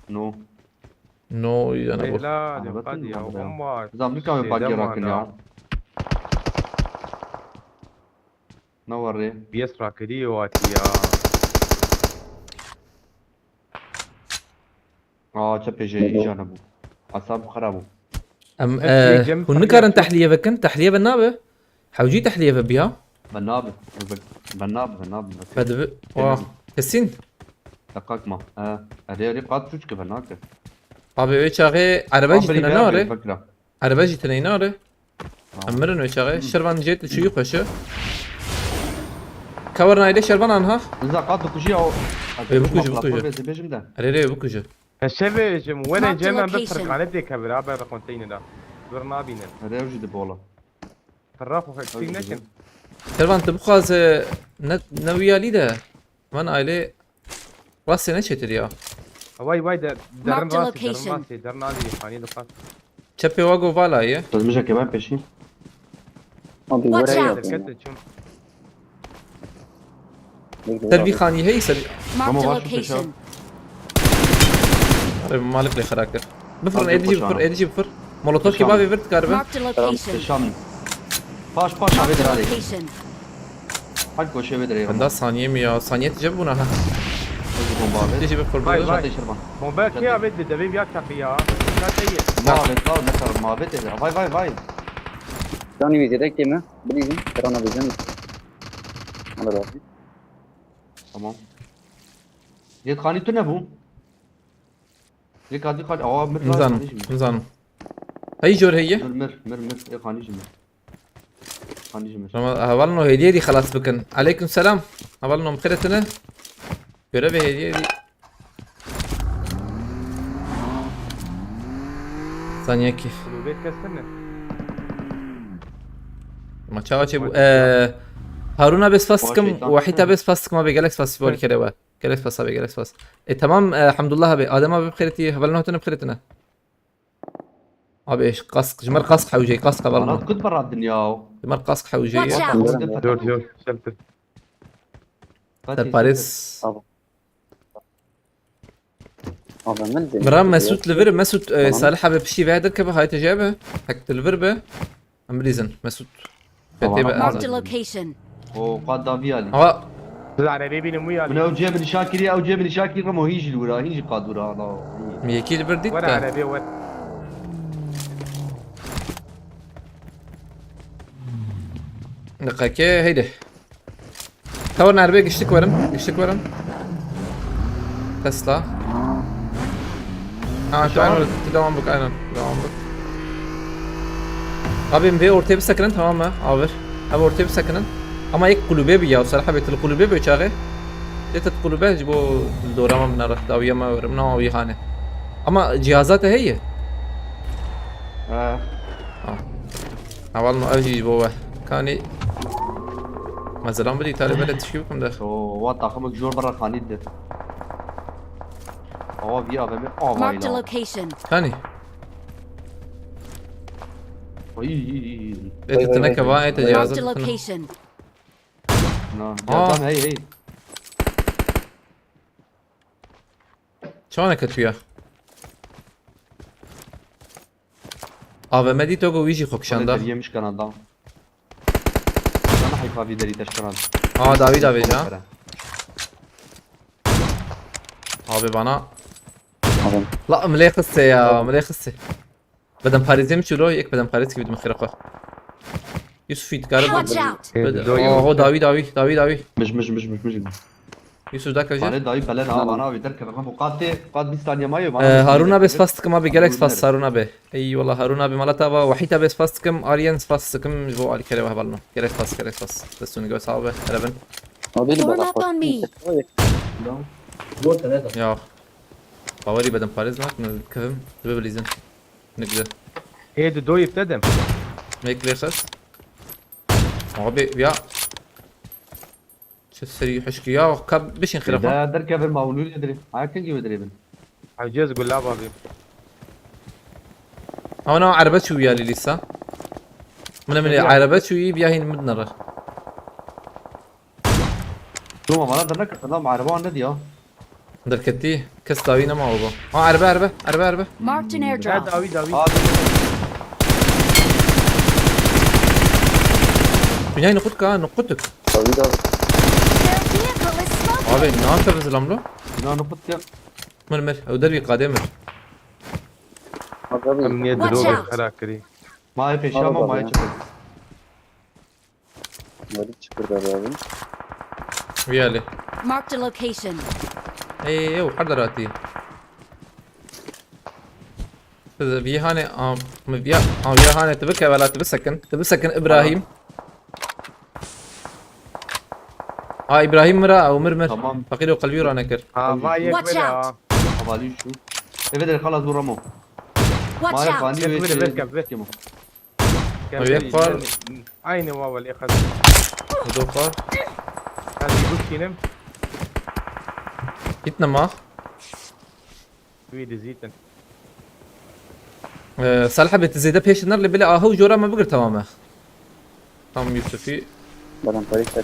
No. No, ya ne bu? Bela, araba diqat tune ya, abi ya. Bomba. Zam nikar bagî rakin ya. Ne warê? B S rakirî yo atiya. Aa, çepê jê îja nebû. Asab xera bû. Em, hepsî e, cem hûn nikarin tahliye vekin, tahliye ve nabe? Hewcî tahliye ve biya? Ve nabe, ve, ve nabe, ve nabe. Ve dibi, wa, kesin? Deqak ma. Ha, erê, erê, qat çûçke ve nake. Abi, wê çaxê erebe jî tune nare. Erebe jî tune nare. Tamam. Em mirin wê çaxê. Hmm. Şervan jê tu çûyî xweşe. Cover naydê Şervan anha. Niza qat dikujî ya o. Ê, bikujî, bikujî. Platformê dibêjim de. Erê, erê, bikujî. Ez şevê jim were cem em bi firkane tê kevir, abi, bi konteynera. Dur nabînin. Erê, ew jî dibe wala. Firra xwe eksik nekin. Şervan, tu bixwaze ne, ne wî alî de. Van ailê rastê neçêtir ya. Vay, vay, de, derin rastê, derin rastê, derin alî, xanî diqat. Çepê wa go vala ye. Dizmijekê ben peşî. Abi, watch out! Derkete çûn. Ser vî xanî heyî ser. Marked a location. Arê malik lê xera kir. Bifir, êdî jî bifir, êdî jî bifir. Molotov kî bavê vir dikaribe. Marked a location. Şam. Paş, paş, abi, dirarê. Hak goşê ve dirê. Benda saniye mi ya? Saniye tice buna ha. Hadi bomba abi. Tice bir fırladı. Vay, vay. Bomba ki abi de, devê ya çakı ya. Ya te ye. Mavet, mavet, ne kadar mavet eder. Vay, vay, vay. Can yüzeyde kime? Bileyim. Kırana bileceğim. Alır abi. Tamam. Yet xanî tu ne bû? Yek adî xal, awa mir. Nizanim, nizanim. Hey jor heye? Mir, mir, mir, mir. Yek xanî jî mir. Xanî jî mir. Tamam, hevalno hediye dî xelas bikin. Aleyküm selam. Hevalno, bi xêr tine. Görevê hediye dî. Saniye kî. Kulübet kestirne. Ma çawa çê bû? Ee, Haruna bes faskim, Wahita bes faskim abi, gelek spas bol kere we. Gelek spas abi, gelek spas. E, tamam, e, Hamdullah abi, Adem abi bi xêr tî, hevalno hatine bi xêr tine. Abi, kask, ji mer kask hewcey, kask hevalno. Bana kut berra dinya. Ji mer kask hewcey. Watch out! Dur, dur, shelter. Serparis. Abi. Abi, min de Bira Mesut li vir, Mesut, e, Salih abi piştî ve derkeve, hayte jê be. Hek tu li vir be. Em bilîzin, Mesut. Tamam. Marked a location. O qat davî alî. Ama Zane bê bînim wî ya. Min ew cê min nîşan kiriye, ew cê min nîşan kiriye, Remo hîn jî li wira, hîn jî qad wira, hala. Yekî li vir dît. Were te. Erebê wer. Deqeke heydi. Tawar nerbe giştik werin, giştik werin. Tesla. Ha, şu an devam bik, aynen. Devam bik. Abi, em vê ortaya bisekinin, tamam mı? Aver. Abi, ortaya bisekinin. Ama ek kulübe bir ya, Serha Bey, til kulübe bir çağı. Yetet kulübe, bu doğru ama bunlar, dawiye ma verim, ne avi hane. Ama cihazat heye. Ha. Ha. Heval ma ev jî ji bo we. Kanî. Mezelan bidî, talê belê tişkî bikim de. O, wa taximik jor berra xanî de. Awa vî A V M avayî Marked a la. Location. Kanî. Ay, ay, ay, ay. Ê, te teneke va, ê, te cihazat. Marked a location. Na, cihazan hey, hey. Çawa neke tu ya? A V M dî to go wî jî xwe kişanda. Deriyê min şikana da. Sana heyfa vî derî te şikana. Aa, dawî, dawî, ha. Abi bana. Abi. La, milê xiste ya, milê xiste. Bedem parêzê min çû lo, yek bedem parêz kivî min xêra xwe. Yusuf, îdkare. Watch out! Bed-, oho, dawî, dawî, dawî, dawî. Mij, mij, mij, mij, mij. Yusuf, dakika jî. Parê dayî belen ha, bana abi derkeve. Bu qat tê, qat bîst saniye mayo, bana. Ee, Harun abi, spas dikim abi, gelek spas Harun abi. Eyvallah Harun abi, mala te ava, Wahît abi, spas dikim, Aryen, spas dikim, ji bo alîkerê we hevalno. Gelek spas, gelek spas. Destûn göz abi, erebin. Abi, Form up on me. Ya. Bawerî bedim parêz nakim, kevim, dibe bilîzin. Nikde. Ê, di doyê te dem. Mek lê xist. Abi, ya. Çi serî hişkî ya, ka bişin xêra xwe. Da derkevin ma hûn wî dirê. Haya kengî wê dirê bin. Ecez gulab abi. Ama na erbe çû ya lîlîsa. Min min erbe çû yi biya hîn min nere. Roma bana dernek adam erbe wan ne diya. Derketî, kes dawî nema oba. Ha, erbe, erbe, erbe, erbe. Marked an airdrop. Ha, dawî, dawî. Abi. Binayê nuqut ka, nuqutuk. Dawî, dawî. Their vehicle is smoking. Abi, ne yaptı bizim lamlo? Bina nuqut ya. Mir, mir. Ew dervî qadê mir. Abi, abi. Em niye Watch dilo out. Xera kirî. Mayê pêşiya me, mayê çiqir. Wî alê. Marked a location. Ey, ew her der hatî. Vî hanê, a, mi vîya, a, vîya hanê tu bike, vela tu bisekin. Tu bisekin, Îbrahîm. A, Îbrahîm mira, ew mir mir. Tamam. Feqîr û qelbî ra nekir. Ha, va yek Watch vira. Out. Hevalî şu. Eve de xalas bu Ramo. Watch out. Mayê fanî. Yek vira, vekef, vekef. Kemo. Ew yek par. Aynı wa welê xez. Ew do par. Ez ê bişînim. Gitne ma. Wî dizîtin. Ee, Salih abi, tu zêde pêş ner lê bilê aha û jora me bigir tamam e. Tam Yusufî. Bana parayı çektim.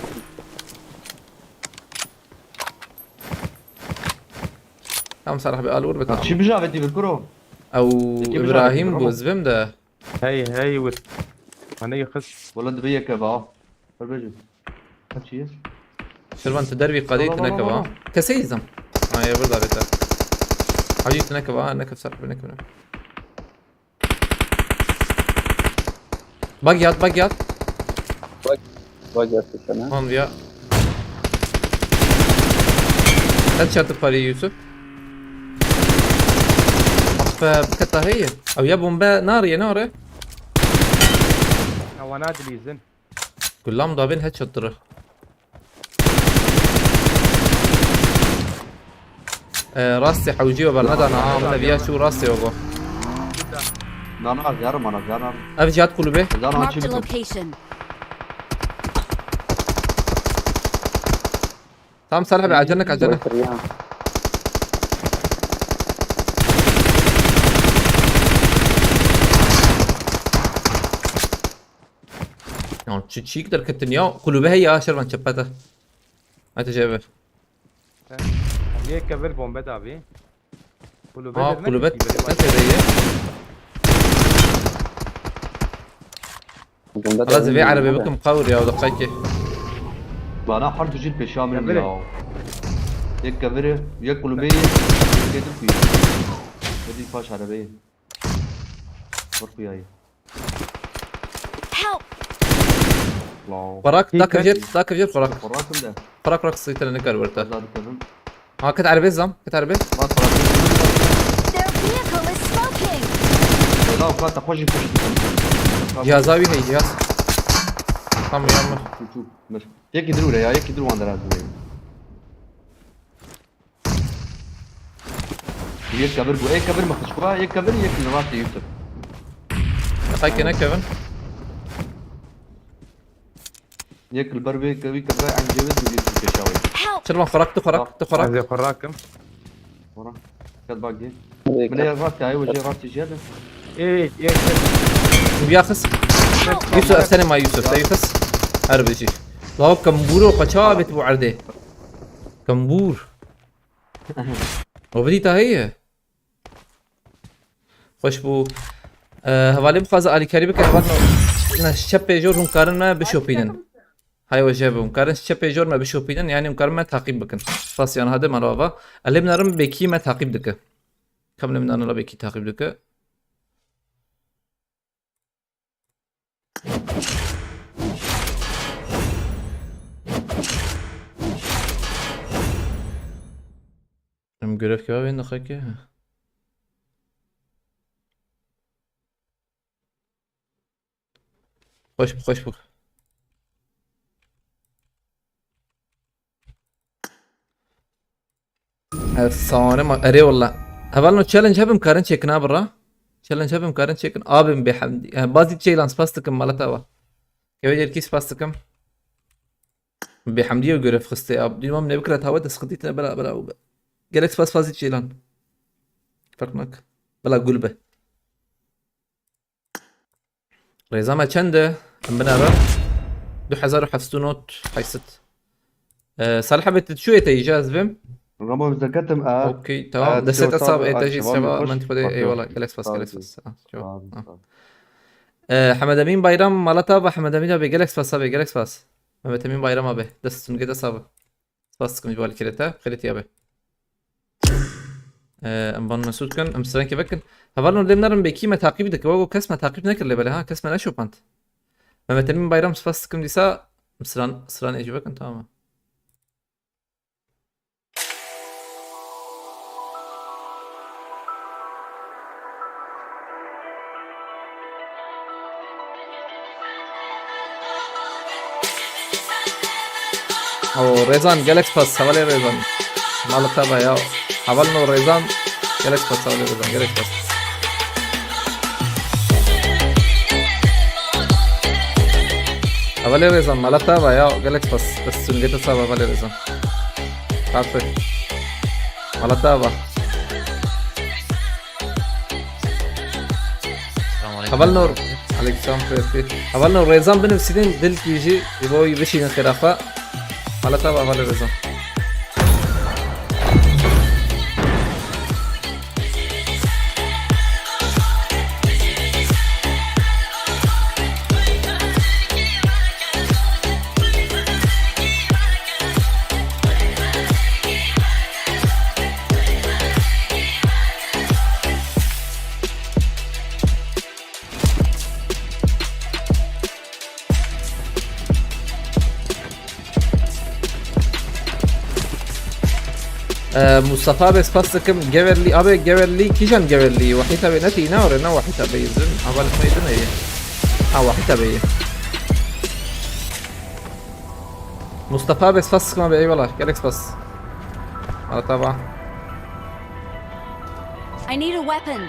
Tam Salih abi, al vur be tamam. Çi bijavê tî bi kuro? Ew Peki, Îbrahîm bijavê, bu tamam. Zibim de. Hey, hey, wir. Bana yakız. Wala dibe yeke ba. Harbêjim. Kaçiyê? Şirvan, tu dervî qadê tu nekeva. Kesê yîzim. Ha, ye vir davê te. Hacî tu nekeva, ha, nekev ser, nekev, nekev. Bag yat, bag yat. Bag, bag yat sana. Tamam ya. Headshot parî Yusuf. Ah be, bi keta heye. Ew ya bombe nariye, nare. Ewana dilîzin. Gulam dabên headshot diri. Ee, rastê hewcî we bernedana ha, min ev ya çû rastê we go. Na, na, ziyarım ana, ziyarım. Ev cihat kulübe. Ziyarım Marked a açayım. Location. Tamam Salih abi, acele, acele. Boş ver ya. Ya çi çîk derketin ya, kulübe heye ya, Şervan çepete. Hadi cebe. Yê kevir bombe dabî. Kulübe ha, derine kulübe gitti, ne tedeye? Bombe. Hala zivê erebê bikim qawir ya, o da qayke. Bana her du jî pêşiya min ya. Yek kevir e, yek kulübe ye, yek kêdir kuye. Hadi paş arabeyê. Vur kuyayı. Help! Wow. Xorak, da kevjêr, da kevjêr xorak. Xorak da. Xorak, xorak, seytene ne kar werta. Azad kevin. Ha, ket erbe zam, ket erbe. Bak, bak. Their vehicle is smoking! Ela, o kadar takoji kuştu. Cihaza wî heye, cihaz. Tam uyanmış. Çu, çu, mir. Yekî dir wire ya, yekî dir wan deraz wire. Yek kevir bû, yek kevir mi xişk wa, yek kevir, yek li rastê Yusuf. Qey kene kevin. Yek li ber wê kevî kevra encêwê dûrî tu pêşa wê. Help! Çirvan xorak, tu xorak, tu xorak. Ez ê xwe rakim. Xorak. Ket bagê. Min ê rast kayê, wê jê rastî jê de. Ê, ê, ê. Biya xis. Yusuf, ev tenê ma Yusuf, te Yusuf. Her bijî. Law kembûro xwe çawa bit bu erdê. Kembûr. O bidî ta heye. Xweş bû. E, hevalê bixwaze alîkarî bike, heval no. Ne, ji çepê jor hûn karin me bişopînin. Hay we jê bû. Hûn karin ji çepê jor me bişopînin, yanî hûn karin me taqîb bikin. Spas yan hade mala ava. Elê min erim bêkî me taqîb dike. Kam lê min anila bêkî taqîb dike. Em görev keva bên daxeke. Xweş bû, xweş bû. Efsane ma-, erê walla. Hevalno challenge hebim karin çêkin abi ra. Challenge hebim karin çêkin. Abim bêhemdî. Yani bazî çeylan spas dikim maleta wa. Kevê derkî spas dikim. Bêhemdî ew görev xistê ab. Dîmam ne bikira tawe de sıkıntı itine bela bela û be. Gelek spas fazî çeylan. Ferq nak. Bela gul be. Rêza me çend e? Em binere. Du hezar û heft sed û nod heyşt. Ee, Salih abi, tu çûyê te îca ez bim? Ramo, ez derketim, e, Okey, tamam. e, Deset çewa hesab sabe, e, te jî çewa seba, xweş, men xwedê, eyvallah. Gelek spas, gelek spas. Ha, çewa. Sağ ol, sağ ol. Ee, Hemed Emîn Bayram, malata ve Hemed Emîn abi, gelek spas abi, gelek spas. Mehmet Emîn Bayram abi, destun gede saba. Spas dikim ji bo alîkirê te. Xêrê te ya be. Ee, em van mesûd kin, em strankê vekin. Hevalno lê min erin bêkî me taqîb dike. Wego kes me taqîb nekir lê belê ha, kes me neşopand. Mehmet Emîn Bayram spas dikim dîsa. Em stran, stranê jî vekin, tamam. O Rezan, gelek spas, hevalê Rezan. Malê te be ya. Hevalno Rezan, gelek spas, hevalê Rezan, gelek spas. Hevalê Rezan, malê te be ya, gelek spas. Bes sungê te sağ be, hevalê Rezan. Aferin. Malê te be. Heval Nur. Aleyküm selam, xêr. Heval Nur, Rêzan binivîsînin, dilkî jî ji bo wî bişînin xêra xwe. Malê te be, hevalê Rêzan. Ee, Mustafa abi, spas dikim. Geverlî, abi, Geverlî, kîjan Geverlî? Wahît abi, ne tî, ne ore, ne Wahît abi, izin. Heval xwe din eye. Ha, Wahît abi ye. Mustafa abi, spas dikim abi, eyvallah. Gelek spas. Merhaba. I need a weapon.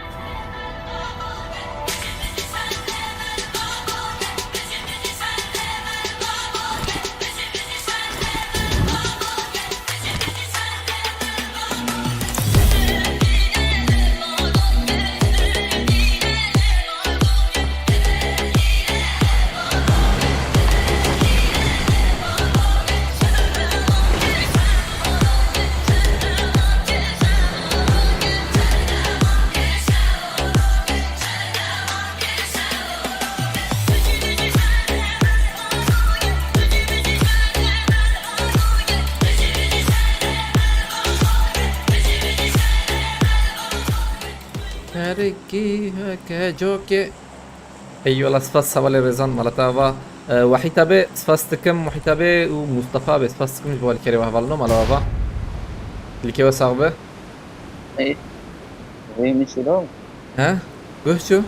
Ki heke cokê. Eyvallah, spas hevalê Rezan, mala te ava. E, Wahît abi, spas dikim, Wahît abi û Mustafa abi, spas dikim ji bo alîkarê we, hevalino, mala ava. Lîkê we sax be. Ey. Ey, min şilo. He? Guh çû?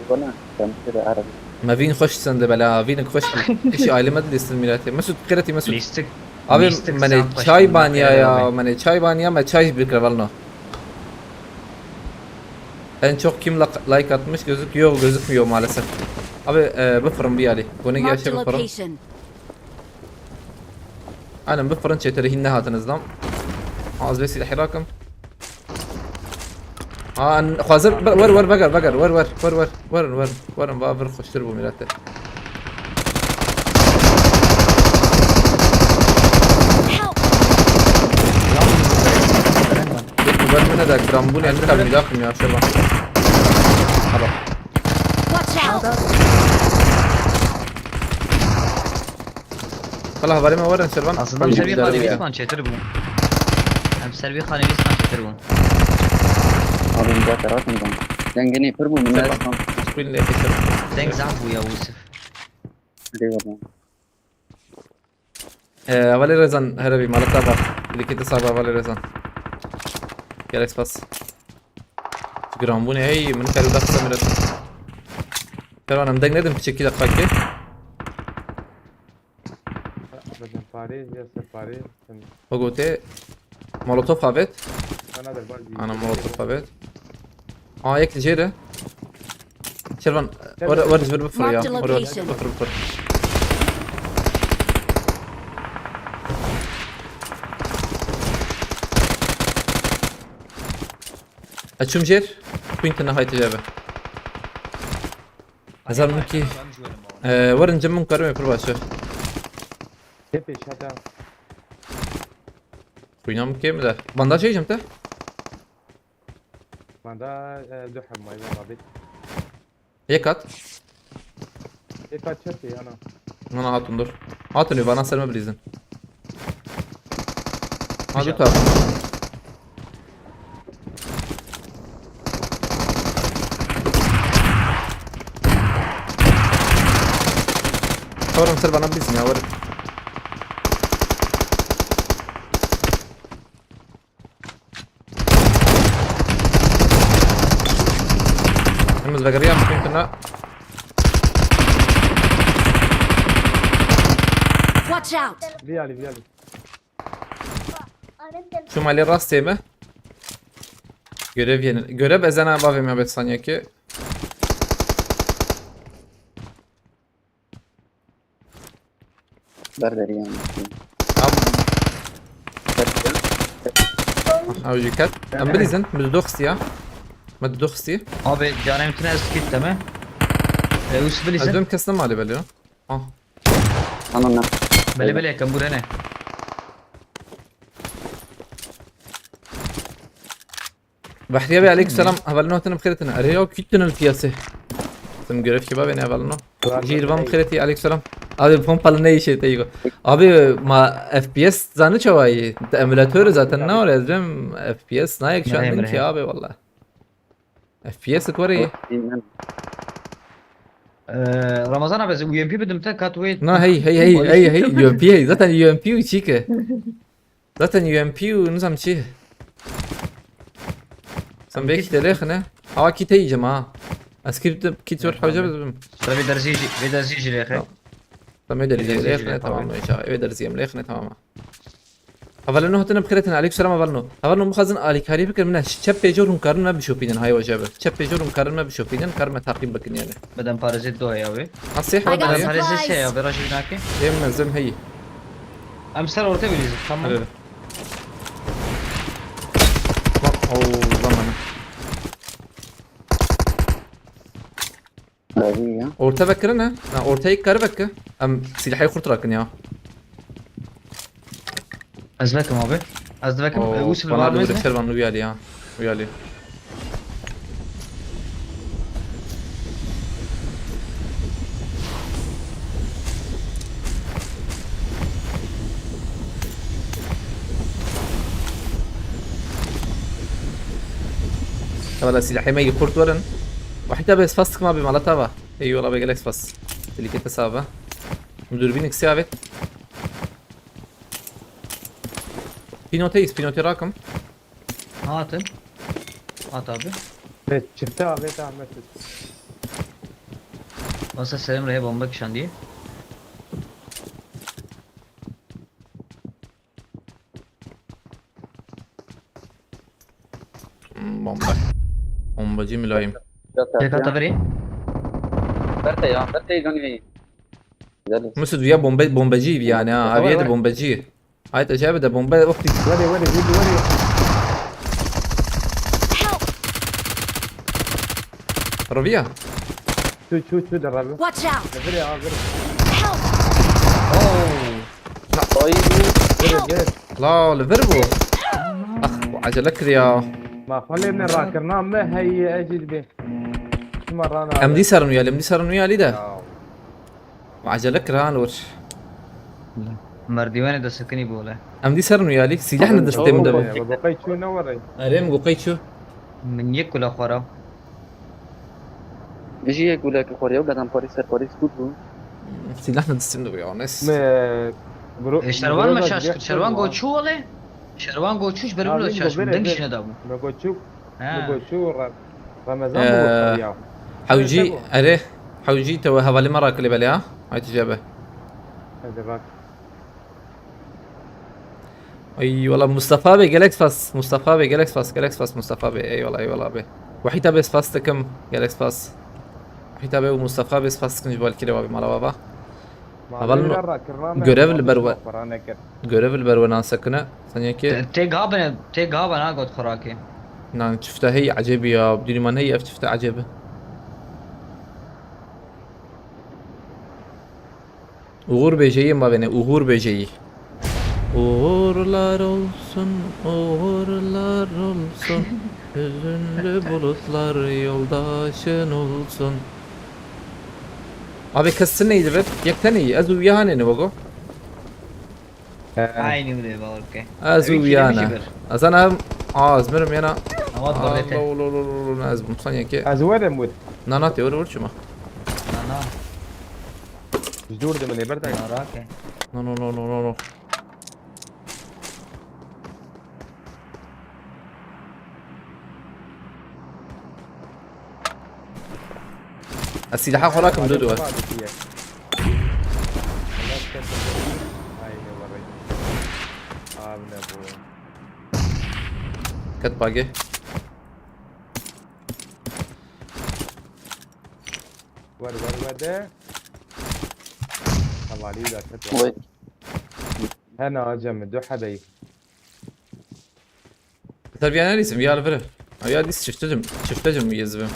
Bana, sen bir ara. Me vîn xweş sende bela, vîn xweş bû. Kişî aileme de lîstin mîratê. Mesut, qeretî Mesut. Lîstik. Abi, lîstik me ne zaf xweş çay bû, baniya ya, me ne çay baniya, me çay bikir hevalino. En çok kim la-, like atmış gözüküyor, gözükmüyor maalesef. Abi, e, bifirm bir yali. Bunu Marked gerçek a bifirm. Location. Aynen, bifirm, çetere hîn nehatin izlam. Az ve silahı rakım. An, xwazir, wer, wer, veger, veger, wer, wer, wer, wer, wer, wer, wer, va vir xweştir bû mîratê. Help! Dur, dur, dur, dur, dur, dur, dur, dur, dur, dur, Watch out! Xela hevalê me werin, Şervan. Aslında em ser vî xanî vîstan çêtir bûn. Em ser vî xanî vîstan çêtir bûn. Abi, min da terat min dan. Dengê nê pir bû, min Şervan. Deng zaf bû ya Yusuf. Eyvallah. Ee, hevalê Rezan, herevî, maleta bak. Likete sağ hevalê Rezan. Gerek spas. Giranbûnê hey, min kar û dexsa miret. Şervan, em deng nedin piçekî deqakê. Bedem parê, ya ser parê. O gote, molotof avêt. Ana der, bak, Ana molotof avêt. Aa, yek li jêre. Şervan, wer, wer ji vir bifir ya. Marked a location. Bifir, bifir. Ez çûm jêr. Quintin nehayî tijebe. Ez ar min kî, e, werin cem min karim pir baş e. Tepê şata. Quina min kêm de. Bandaj heycim te? Manda, e, du heb mayî var abi. Yek at. Yek at çepê ana. Nana hatun dur. Hatun ê bana serme bilîzin. Ha, du tarafı. Tamam, ser bana bilsin ya, var. Hemiz vegeriya mümkün ha. Watch out! Viyali, viyali. Şu malê rastê mi? Görev yeni. Görev ezena bavê me bê saniyekê. Ber derî yani. Abi. Ber derî. Ew jî ket. Em bilîzin. Min du dox xistiya. Min du dox xistiye. Abi, canê min tune ez kit deme. E, us bilîzin. Ez dibim kes nemalê belê. Ah. Ana ne? Belê, belê, kem gurene. Bahriye abi, aleyküm selam. Hevalno hatine bixêr tine. Erê ya, kî tine li piyasê? Tim görev kebabê ne hevalno? Jî van bixêr tî, aleyküm selam. Abi, pompalı ne işe te yigo? Abi, ma F P S zanî çawa yî? Te emülatörü zaten ne var, ez bilmem, F P S nayek şu an ki abi, valla. F P S it var yî. Ee, Ramazan abi, ez U M P bidim te, kat wê. Na, hey, hey, hey, hey, hey, U M P hey. Zaten U M P û çî ki. Zaten U M P û nizam çi? Sen belki de lêxine. Awa kit heycim ha. Ez kit, kit zor hewce bidim. Tabii derzi, ve derzi jî lêxe. Tamam. Tamam, derzi lêxine, tamam. Vê derzî em lêxine, tamam. Hevalno hatine bixêr tine. Aleyküm selam hevalno. Hevalno, bixwazin alîkarî bikin, min çep pêjor hûn karin me bişopînin, hay wace bi. Çep pêjor hûn karin me bişopînin, karin me taqîb bikin yani. Bedem parêzê doya ya wê. Ha, sê heval. Bedem parêzê sê ya, vê rajî binakê. Êm mezin heyî. Em ser ortê bilîzin, tamam. Evet. Bak, o zaman. Orta vekirine. Ha, ortaya ilk karı vekke. Em silahı kurt rakın ya. Ez vekim abi. Ez vekim. Oo, e, Yusuf bana var da mı? Şervan uyali ya. Uyali. Valla silahê me yê kurt werin. Wahî te bê spas dikim abi, mala te va. Eyvallah be, gelek spas. Dilîkê te sax be. Min dûrbînek sê avêt. Pînotê îs, pînotê rakim. Hatin. Hat abi. Evet, çifte avêt Ahmet. Masa Selim Rey'e bomba kişandiye. Hmm, bombe. Bombacı mülayim. Tek hata vereyim. Berte ya, berte ganî. Mesut ya bombe, bombacı yani ha. Abi yedi bombacı. Haydi acayip de bombe. Wextî. Were, were, were, were. Help! Roviya. Çû, çû, çû de rabi. Watch out! Li virê ha, vir. Help! Ay. Vir, vir. La, li vir bû. Ah, bu acele kir ya. Ma xwe lê ne rakirina me heye ecil be. Çima rana? Em dî serin uyalî, em dî serin uyalî de. Ya. Acele kir ha, Nur. Merdîwanê de sekinî bû le. Em dî serin uyalî, silah ne destê min de bû. Bo qey çû ne were. Erê, min got qey çû. Min yek kula xwara. Min jî yek gulek xwariya û bedan parî ser parî sukût bû. Silah ne destê min de bû ya, nes. Me, bro, E, Şerwan bro, me şaş kir. Şerwan got çû wele. Şerwan got çû ji ber wilo şaş. Min deng jî nedabû. Me got çû. Ha. Me got çû Re-, Remezan Ee, bû xwariya. Hewcî, Hewcî te we hevalê me rakilê belê ha? Hay tu jebe. Hadi bak. Ay wala Mustafa Bey, gelek spas. Mustafa Bey, gelek spas, gelek spas Mustafa Bey. Eyvallah, eyvallah abi. Wahît abi spas dikim, gelek spas. Wahît abi û Mustafa Bey spas dikim ji balkirê abi mala baba. Heval no-, görev li ber we, görev li ber we nasekine. Sen yekê. Te-, tê gabine, tê gabine ha got xurake. Nan çifte hey ecebî ya. Dînî man hey ev çifte ecebi. Uğur böceği ma bene, Uğur böceği. Uğurlar olsun, uğurlar olsun. Hüzünlü bulutlar yoldaşın olsun. Abi kes neydi be? Yek teneyî. Ez û Yahanê ne bago? He. Aynı bile bago. Ez û Yahane. Ez ana hem az mirim yana. Ama tuvalete. Lo, lo, lo, lo, lo, ez bûm saniye ki. Ez werim wir. Na, na, te were wir çima? Na, na. Ji dûr de min ê berdayî. Merak e. No, no, no, no, no, no. Ez sîlaha xwe rakim, Dodo. Ket bagê. Wer, wer, wer de. Hevalî wila ket bagê. Oy. Hena acemi, du hebeyî. Ser viya nelîsim, viya li vir e. Ha, ya dîs çiftecim, çiftecim yê zivim.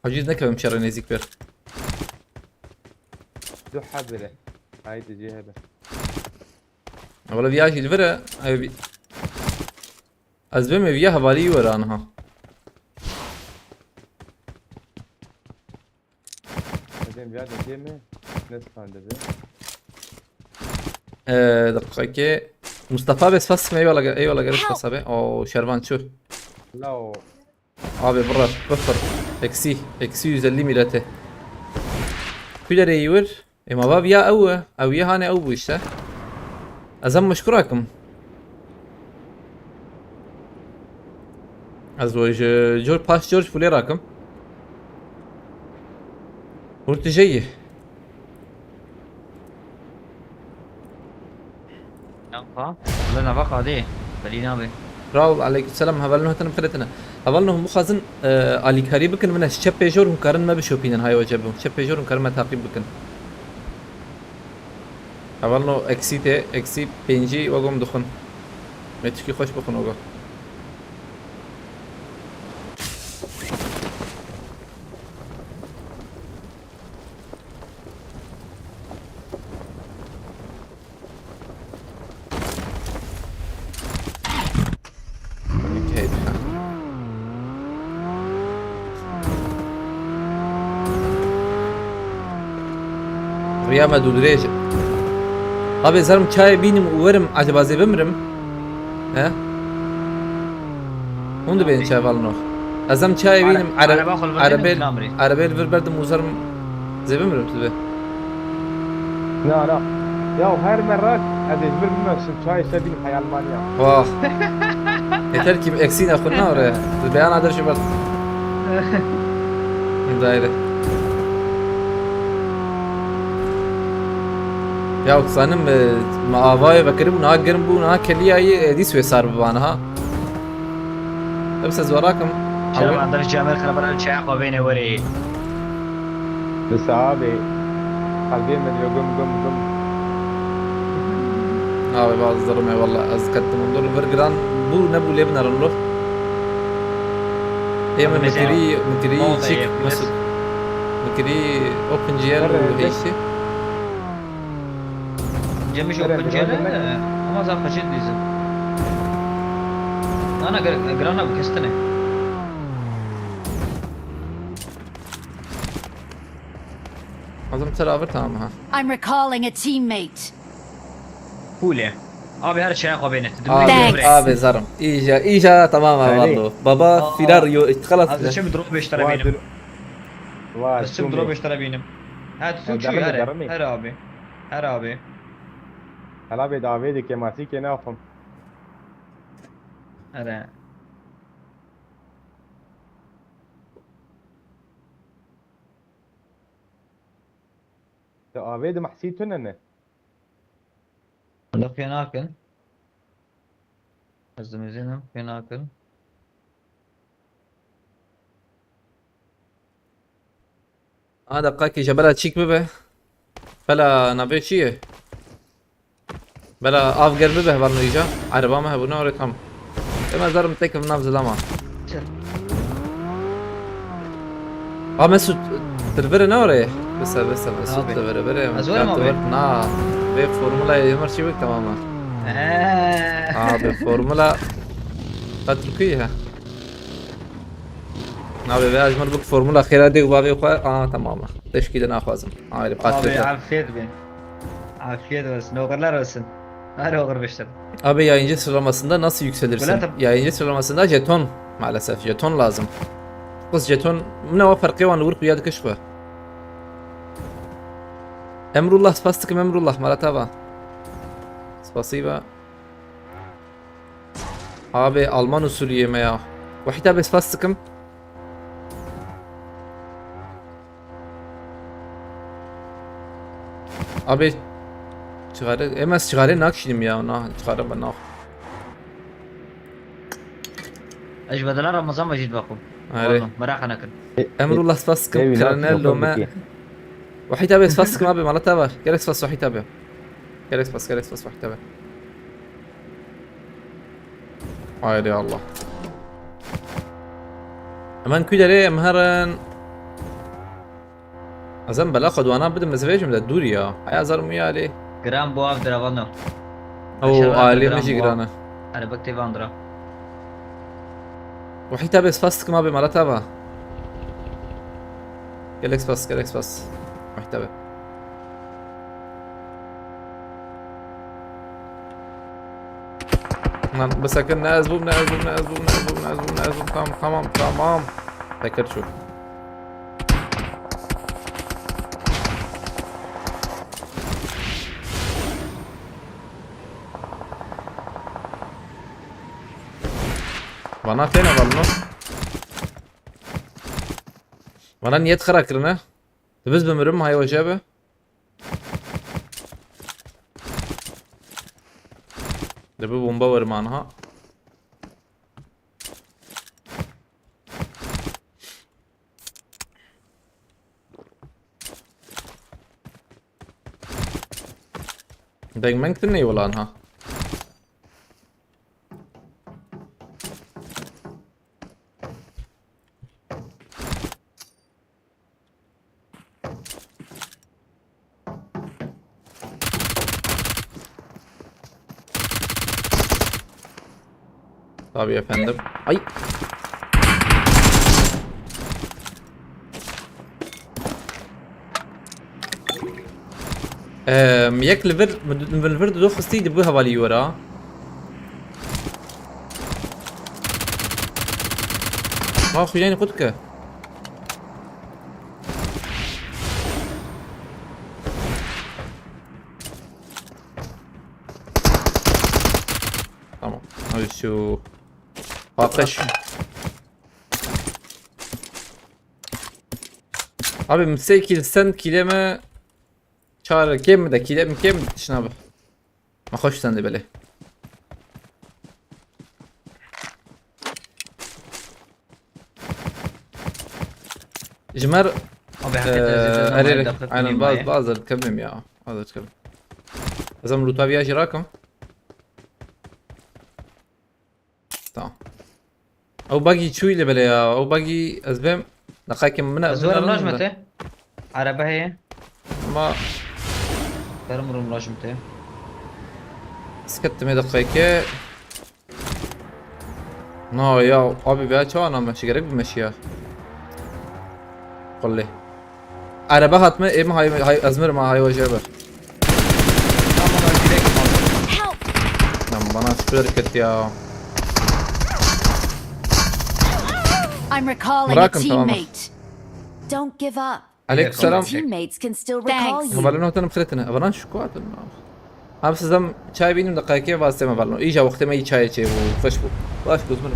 Hacîz nekevim şerê nêzîk bir. Du hebire. Haydi cê hebe. Wala viya jî li vir e. Ay, vi-, ez bim ê viya hevalî were aniha. Hocam ya da değil mi? Ne standı be? Ee, dakika ki. Mustafa be spas, eyvallah, eyvallah, gelip spas abi. O Şervan çu. La o. Abi bırak, bıfır. Eksi, eksi yüz elli milete. Kulerê yî wir. Ê ma vav ya ew e. Ew ya hane ew bû işte. Ez em mişkura kim. Ez we ji George, paş George Fulê rakim. Hurtijeyî. Yanka. Li nava xadê. Belî nabe. Raul, aleykümselam. Heval nuh tenim xeretine. Heval nuh muxazin, e, alîkarî bikin, min ez çep pêjor hûn karin me bişopînin, hay wecebim. Çep pêjor hûn karin me taqîb bikin. Heval no eksî tê, eksî pêncî wegom dixwin. Me tişkî xweş bixwin wego. Riya me dû dirêj. Abi, zerim çayê bînim û werim, acaba zê bimirim? He? Hûn dibên çay valino. Ez em çayê bînim, Are-, ereb-, areba xwe li vir erebê, kirin, namrê. Erebê li vir berdim û zerim zê bimirim tu dibê. Na, na. Ya her merre ez ê ji vir bime, şim çayê ser bînim heyalmaniya. Wah. Yeter ki eksîna xwe nare. Di beyana der ji ber. Daire. Ya, zanim, e, me avayê vekiribû, niha germ bû, niha keliyayê, e, dîs wê sar bibana ha. Em se zora kim. Şerm Ew- Andaş Camer xerabar el çaya xwe bêne werê. Li sahabê. Kalbê min dibe gum, gum, gum. Navê baz zirime walla ez kettim. Dur vir giran bû nebû lê binerin lo. Ê min Mesela, mikirî, mikirî mawta çîk yek Mesut. Mikirî o pinciyen Nerede û öldü? Heyşî. Cem iş Nerede, open nerede, cene nerede? Ama zaf kaçın dizim. Nana ger-, grana bu kestine. Azam ser avir tamam ha. I'm recalling a teammate. Pule. Abi her şeye xwe bêne. Abi, Thanks. Abi zarım. İyice, iyice tamam abi Öyle. Valdo. Baba Aa, firar yo, xelas. Az şimdi drop beş tane Vay benim. dur. Vay, Az şimdi drop beş tane benim. Ha, tutun şu her, her abi. Her abi. Hala bir davet de kemasî ke ne yapım? Her. Te avê di mehsî tune ne? Wala pê nakin. Ez dimizînim, pê nakin. Aha, deqakê ji bela çîk bibe. Bela navê çi ye? Bela av ger bibe hevalno îca. Ereba me hebûne orê tam. Ema zarim tek nav zilama. Çi? Ha Mesut, tirvire ne orê? Bese, bese, Mesut, abi. Tirvire, vire. Ez varım abi. Na, ve formula yemir çi bik tamam ha. He. Abi formula. Ha Türkiye ha. Abi ve ajmar bik formula xêra de û bavê xwe. Aa tamam. Teşkî de naxwazim. Ayrı Abi patlete. Afiyet bin. Afiyet olsun. Oğurlar olsun. Her oğur beşler. Abi yayıncı sıralamasında nasıl yükselirsin? Bülent abi. Yayıncı sıralamasında jeton maalesef. Jeton lazım. Kız jeton ne o farkı var? Vur kuya dikişme. Emrullah spas dikim Emrullah. Maratava. Spasiba. Abi Alman usulü yeme ya. Wahit abi spas dikim. Abi çığarı, em ez çığarı nakşinim ya, na çığarı ben nak. Ez ji bedela Ramazan ve jî dibaxim. Are. Walo, meraq nakin. Emrullah spas dikim, Evi, kirine nasıl lome. Yapalım ki? Wahit abi spas dikim abi, malata var. Gerek spas Wahit abi. Gerek spas, gerek spas Wahit abi. Haydi Allah. Hemen küdere em herin. Ez em bela xwe dwana bidim, ez vêjim de dûr ya. Heya zarim wî alî. Giran bu av diravano. Oo, alî min jî giran e. Erebek tê van dira. Wahî tabe spas dikim abi, mala tava. Gelek spas, gelek spas. Wahî tabe. Lan bisekin, ne ez bûm, ne ez bûm, ne ez bûm, ne ez bûm, ne ez bûm, ne ez bûm. Tamam, tamam, tamam. Tekir çû. Bana têne balno. Bana niyet xira kirine. Dibiz bimirim, hay hoca be. Dibi bomba verim anha. Deng meng tine yolan ha. Tabii efendim. Ay. Eee, yek li vir, min li vir dido xistî, di bu hevalî wera. Ha, xuyanî xwe dike. Tamam. Hadi şu. Paqij. Abi, min sê kîl, send kîlê me çar kêm de, kîlê min kêm tişna bi. Me xweş sendê belê. Ji mer, Abi, e, hakikaten zêde erê, zamanı erê. Aynen, baz, baz dikevim ya. Baz dikevim. Ez em lûta viya jî rakim. Tamam. Ew bagî çûyî li belê ya. Ew bagî ez bêm. Deqayekê min, ez werim laj me te. Erebe heye. Ama werim rum laj me te. Sketimê deqayekê. Na ya, abi, veya çawa nameşî, gerek bimeşiya. Qulê. Araba hatme, ê min hay, hay, ez mirim ha, hay wajê ber. Tamam, ben direkt aldım. Help! Lan bana şu hareket ya. I'm recalling a Bırakın, tamam. Teammate. Don't give up. Aleykümselam. Teammates can still recall you. Hevalno, tanım xretine. Hevalno şu kuatın. Abi, siz em çay bînin, deqayekê vazte me hevalno. Îca wextê me yî çayê çê bû. Xweş bû. Baş bû, zimir.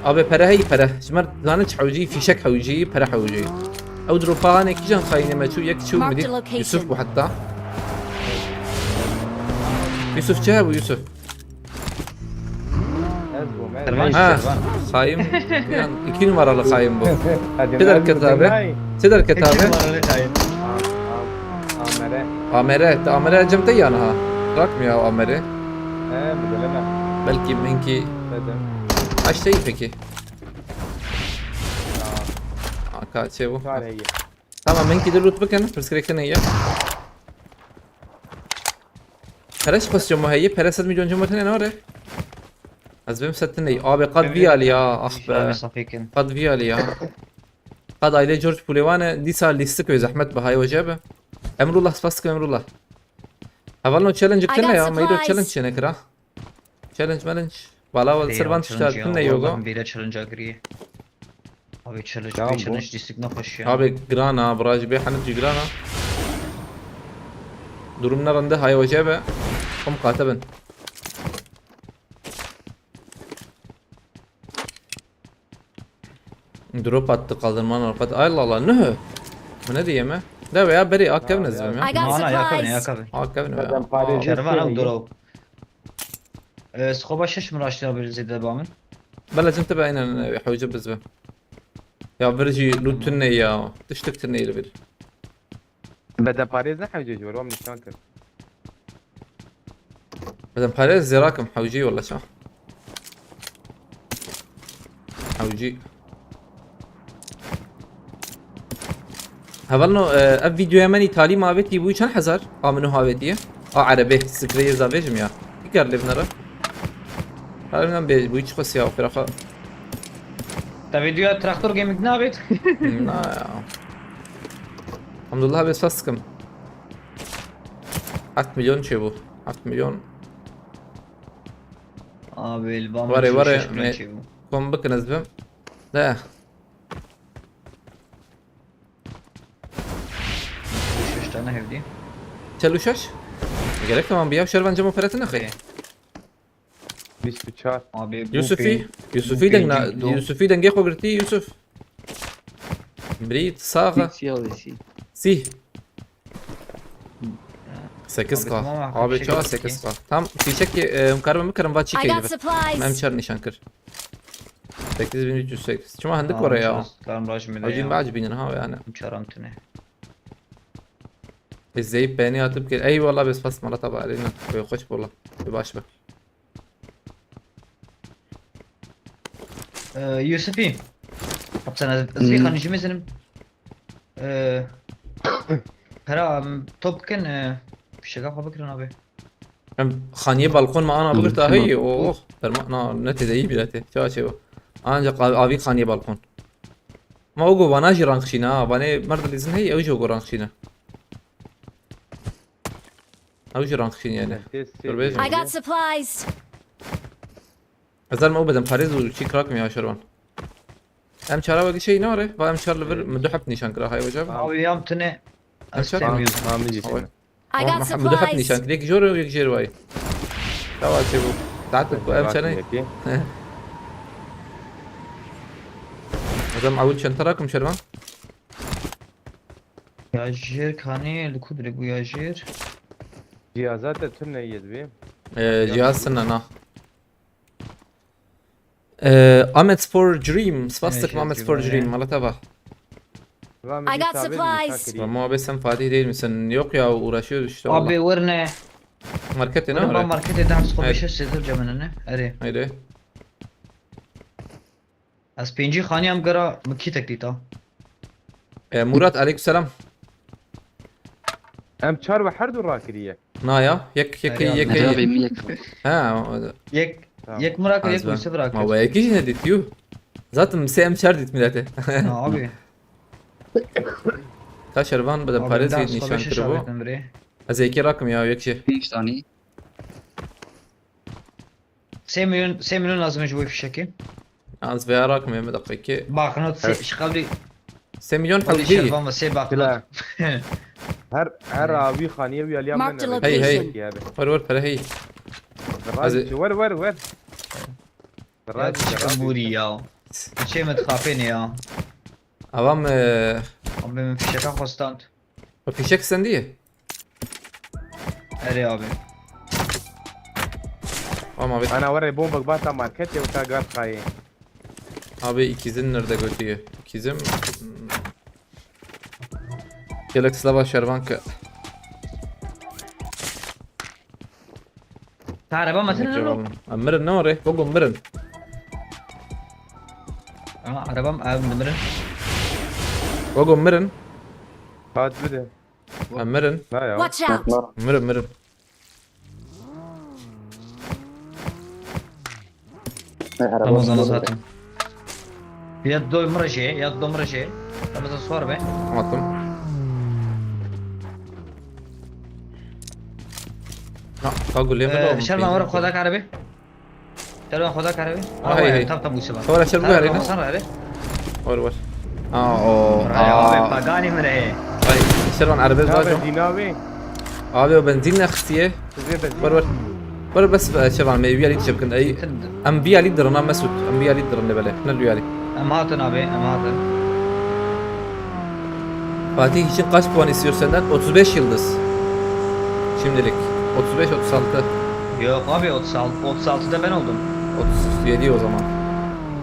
Abi, pere hey, pere. Ji me zanin çi hewcî, fîşek hewcî, pere hewcî. Ew dropa hanê kîjan xayînê me çû, yek çû Marked midî. A location. Yusuf bû heta. Yusuf, çi hebû Yusuf? Ez bûm, ez. Kervan Ha, Kervan. Xayim, yan iki numaralı xayim bu. Hadi Çi derket abi? Çi derket abi? Numaralı xayim. Am-, am-, amere. Amere, te amere cem te yan ha. Bırakmıyor amere. He, bileme. Belki minki Dedim. Aç değil peki. Ya. A K Ç bu. Çare iyi. Tamam, minki de loot bakın. Perskrekte ne ya? Pere xwestiyo mu heye, pere sed milyon cumhuriyetine ne ore? Ez bim setin ey. Abi, qad vî alî ya, ah be. Qad vî alî ya. Qad aile George Pulêwane dîsa lîstik wê zehmet bi, hay wece be. Emrullah, spas dikim Emrullah. Hevalno challenge kirine ya, meydo challenge çêne kira. Challenge melence. Bala wal ser van tişta tune yoga. Vîre challenge agiriye. Abi challenge, challenge dîstik nexweş ya. Abi giran ha, biraj bê henî jî giran ha. Durum ne rende, hay wece be. Xum qate bin. Drop attı kaldırmanın orkası. Ay Allah Allah, ne? Bu ne diye mi? De veya beri ak kevin ezbim ya. I got supplies. Ak kevin ya. Kervan al drop. Skoba şeş mi raştına bir zide bamin? Bela cinte be aynen, e, hocam biz be. Ya bir jî loot tune ya. Düştük tune ile bir. Bedeparêz ne hewce ji wan nîşan kir. Bedeparêz zêrakim hewcî wele ça. Hewcî. Hevalno, e, ev videoya men îtalî mavêtî bû çend hezar? A min û havêtiye. A erebê, spreyê zavêjim ya. Dikar lê binere. Harbiden be, bu hiç xwestiya firaxa. Te videoya Traktor Gaming nabêt? Na ya. Elhamdulillah, bê spas dikim. Heft milyon çê bû. Heft milyon. Abi, elbam Vare, vare, çê bû. Kom bikin ez bim. De. Şeş tane hevdî. Çel û şeş? Gerek tamam, bir ya şervan cem operatı ne xey? Bîst û çar. Abi, bu Yusufî, ping, Yusufî bu deng na, ping, Yusufî dengê xwe girtî, Yusuf. Brî, saxa. Sî, sî alê, sî. Sî. Sekiz K. Abi, tamam, abi, abi, çawa sekiz K? Tam fîşekê, e, em karibin bikirin, va çî I got keydi. Supplies. Em çar nîşan kir. Sekiz bin üç yüz sekiz. Çima hindik were ya? Tamam, çar, tamam, rajim bile. Hocam, ya. Bacı binin ha yani. Çaram tune. Biz zeyip beğeni atıp gel. Eyvallah, biz pas mala tabi aleyna. Böyle hoş bola. Bir baş bak. Ee, Yusufî. Hapsana, hmm. Zî xanî jî mezinim. Ee, Pera, em, top bikin, ee, Fişeka xwe bikirin abi. Em xaniyê balkon me ana bigirta heyî. Oh, derman, na, ne tê de yî bîra tê. Çawa çê bu? Ancak av-, avî xaniyê balkon. Ma o go vana jî rang şîne ha. Vanê merd lîzin heyî, ew jî o go rang şîne. Ew jî rang şîn yani. Dur bêjim. I got supplies. Ez zer me ew bedim parêz û çî kirakim ya şervan. Em çara wek şey nare. Va em çar li vir mi du heb nîşan kira hay hocam. Abi yam tine. Em çar. Tamam, tamam, iyi. I got supplies. Mi du heb nîşan kira. Yek jor yek jêr vay. Tawa çê bu. Saat ku em çene. Adam avu çanta rakim şervan. Ya jêr kanî li ku dirê bû ya jêr? Cihazat tune yê divê. Ee, cihaz tune na. Ee, Ahmet Spor Dream, spas dikim Ahmet Spor Dream, mala te va. I got supplies. Ama abi sen Fatih değil misin? Yok ya, uğraşıyoruz işte. Abi valla. Werne. Markete ne var? Markete daha sıkı bir şey sedir cemenine. Hadi. Haydi. Ez pêncî xaniyam gera min kîtek dîta. E, Murat, aleykümselam. Em çar ve her du rakiriye. Na ya, yek, yek, yek, yek. Abi, mi yek. Ha, o da. Yek, tamam. Yek mi rakir, yek mi se rakir. Ma ve yekî jî ne dît, yuh. Zaten se em çar dît milete. Ha, abi. Ka şervan bide parêz yê nîşan kiribo. Ez ê yekê rakim ya, yek jî. Pênc tanî. Sê milyon, sê milyon lazim ji wê fişekê. Az vê ara kim ême deqekê. Bak, not sê, şixavlî. Sê milyon hewlî. Şervan ve sê bak. Her, her avî xaniye wî aliya. Marked a location. Hey, hey. Wer, wer, pere hey. Wer, wer, wer. Ya çi kabûrî ya. Çê me dixapêne ya. Avam, e, abi min fişeka xwe stand. O fişek sendiye. Erê abi. Ama abi. Ana were bombek bata marketê weka gat xayê. Abi ikizin nerede götüyü? İkizim. Gelek slava şervanka. Ta araba me tine lo. Em mirin ne ore? Bogum mirin. Ama arabam abi mirin. Bogum mirin. Hat bide. Em mirin. Na ya. Watch out! Mirin, mirin. Ramazan zaten. Ya doy mıraşe, ya do mıraşe. Ramazan sor be. Attım. Ha, ka gulê mi? Ee, şerman var, Xweda kare be. Şervan Xweda kare be. Ah, hey, hey. Tam, tam bu sefer. Xweda şer bu herê ne? Masar herê. Var, var. Aa, o. Aa. Abi, pagani mi re? Ay, şervan arabê zaten. Abi o benzin ne xistiye? Var, var. Var bes, e, şervan me viyalî çepkin. Ay, em viyalî dirina Mesut. Em viyalî dirin de bele. Ne viyalî? Em hatin abi, em hatin. Fatih için kaç puan istiyor senden? Otuz beş yıldız. Şimdilik. Otuz beş, otuz altı. Yok abi, otuz altı, otuz altıda ben oldum. Otuz yedi o zaman.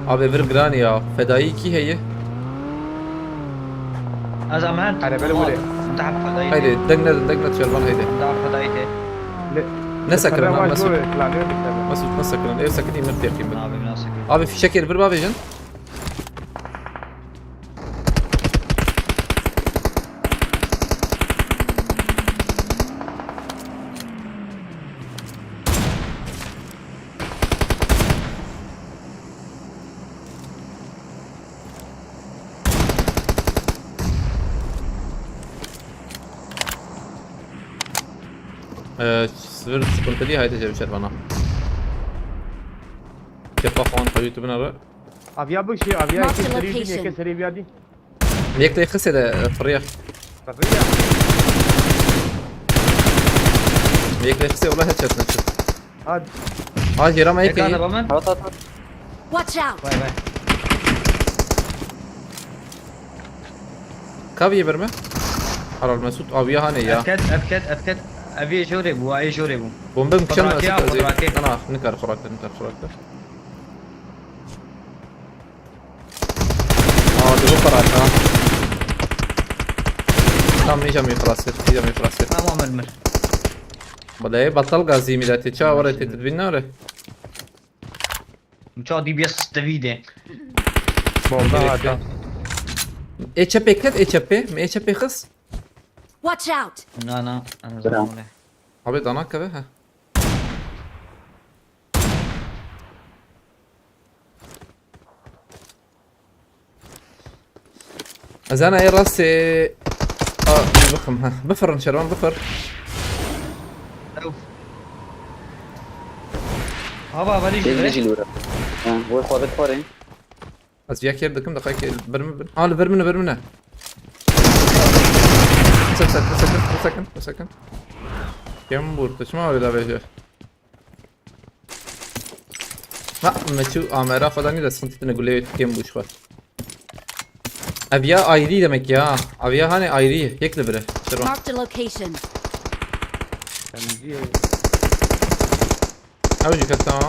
Abi bir gran ya. Fedai iki heye. Az ama her. Hadi böyle böyle. Daha fedai. Haydi, degnet, degnet şervan haydi. Daha fedai. Ne sakın lan Mesut? Mesut ne sakın? Ev sakın, imir tekim. Abi nasıl? Abi fişek el bir babacın. Ee, sivir sıkıntılı haydi cevşer bana. Kepa falan kayıtı bina be. Avya bu şey, avya iki seri bin, iki seri bir hadi. Yek de xise de, e, fırıya. Fırıya. Yek de xise, wala headshot ne çık. Hadi. Ha, jêra me yek. Watch out! Vay vay. Kaviye bir mi? Haral Mesut, abi ya hane ya. Efket, efket, efket. Eviye jore bu, ay jore bu. Bombe mükemmel. Ana, nikar kurakta, nikar kurakta. Aa, du xwe xelas ha. Tamam, îca min xelas kir, îca min xelas kir. Tamam, mir, mir. Belê, betal gazî miletê, ça were tê dibîn nare. Ça D B S devî de. Bomba hate. Ê çepê ket, ê çepê, mi ê çepê xist? Watch out! Na, na, ana zaman. Abi dana keve he. Ez ana ê rastê. A, bixim, ha. Bifirrin Şervan, bifir. Ew. Hava, hava, lî Kêl jî. jî lûra. Ha, wê xwe bit xwarê. Ez ya kêr dikim, deqayekê bir min bin. Ha, li vir min, vir min e. Bir second, bir second, bir second, bir second. Kêm bûr, tu çima wê davêje? Ha, me çû amera xwe danî de sıkıntı tine gulê kêm bû ji xwe. Ev ya ayrı demek ya. Ev ya hani ayrı. Yek li bire. Şervan. Marked a location. Em diyê. Ew jî kesta.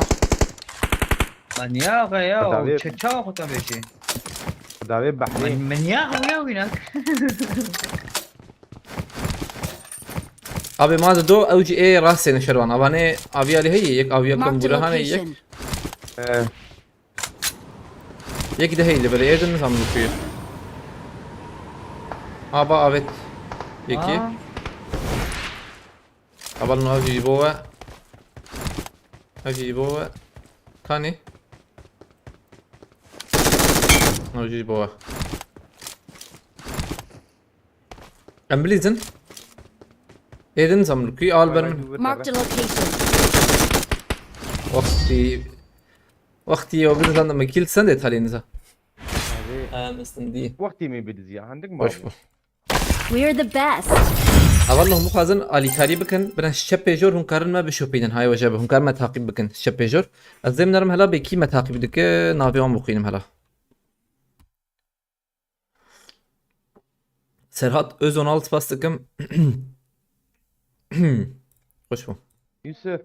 Lan ya, ya, Tabii. çeça xwe te bêjî. Davê behrê. Min ya, ya, wînak. Abi ma do ew jî ê rastê ne Şervan. Avanê aviya li heye, yek aviya kom Marked a gula hane yek. Location. Ee, Yek de heye li bire, ê de nizam li kuye. Aba avet. Yekî. Aa. Aval no ev jî bo we. Ev jî bo we. Kanî. Ev jî bo we. Em bilîzin. Êdin zam li kuy al ber min. Marked a location. Wextî. Wextî ew bin zan me kil sendê talîniza. Em sindî. Wextî min bidiziya, hindik Hoş bû. We're the best. Hevalno hûn bixwazin alîkarî bikin, birin şepê jor hûn karin me bişopînin. Hay weje bi hûn karin me taqîb bikin şepê jor. Ez dê min nerim hela bê kî me taqîb dike, navê wan bixwînim hela. Serhat Özonal spas dikim. Hoş bû. Yusuf.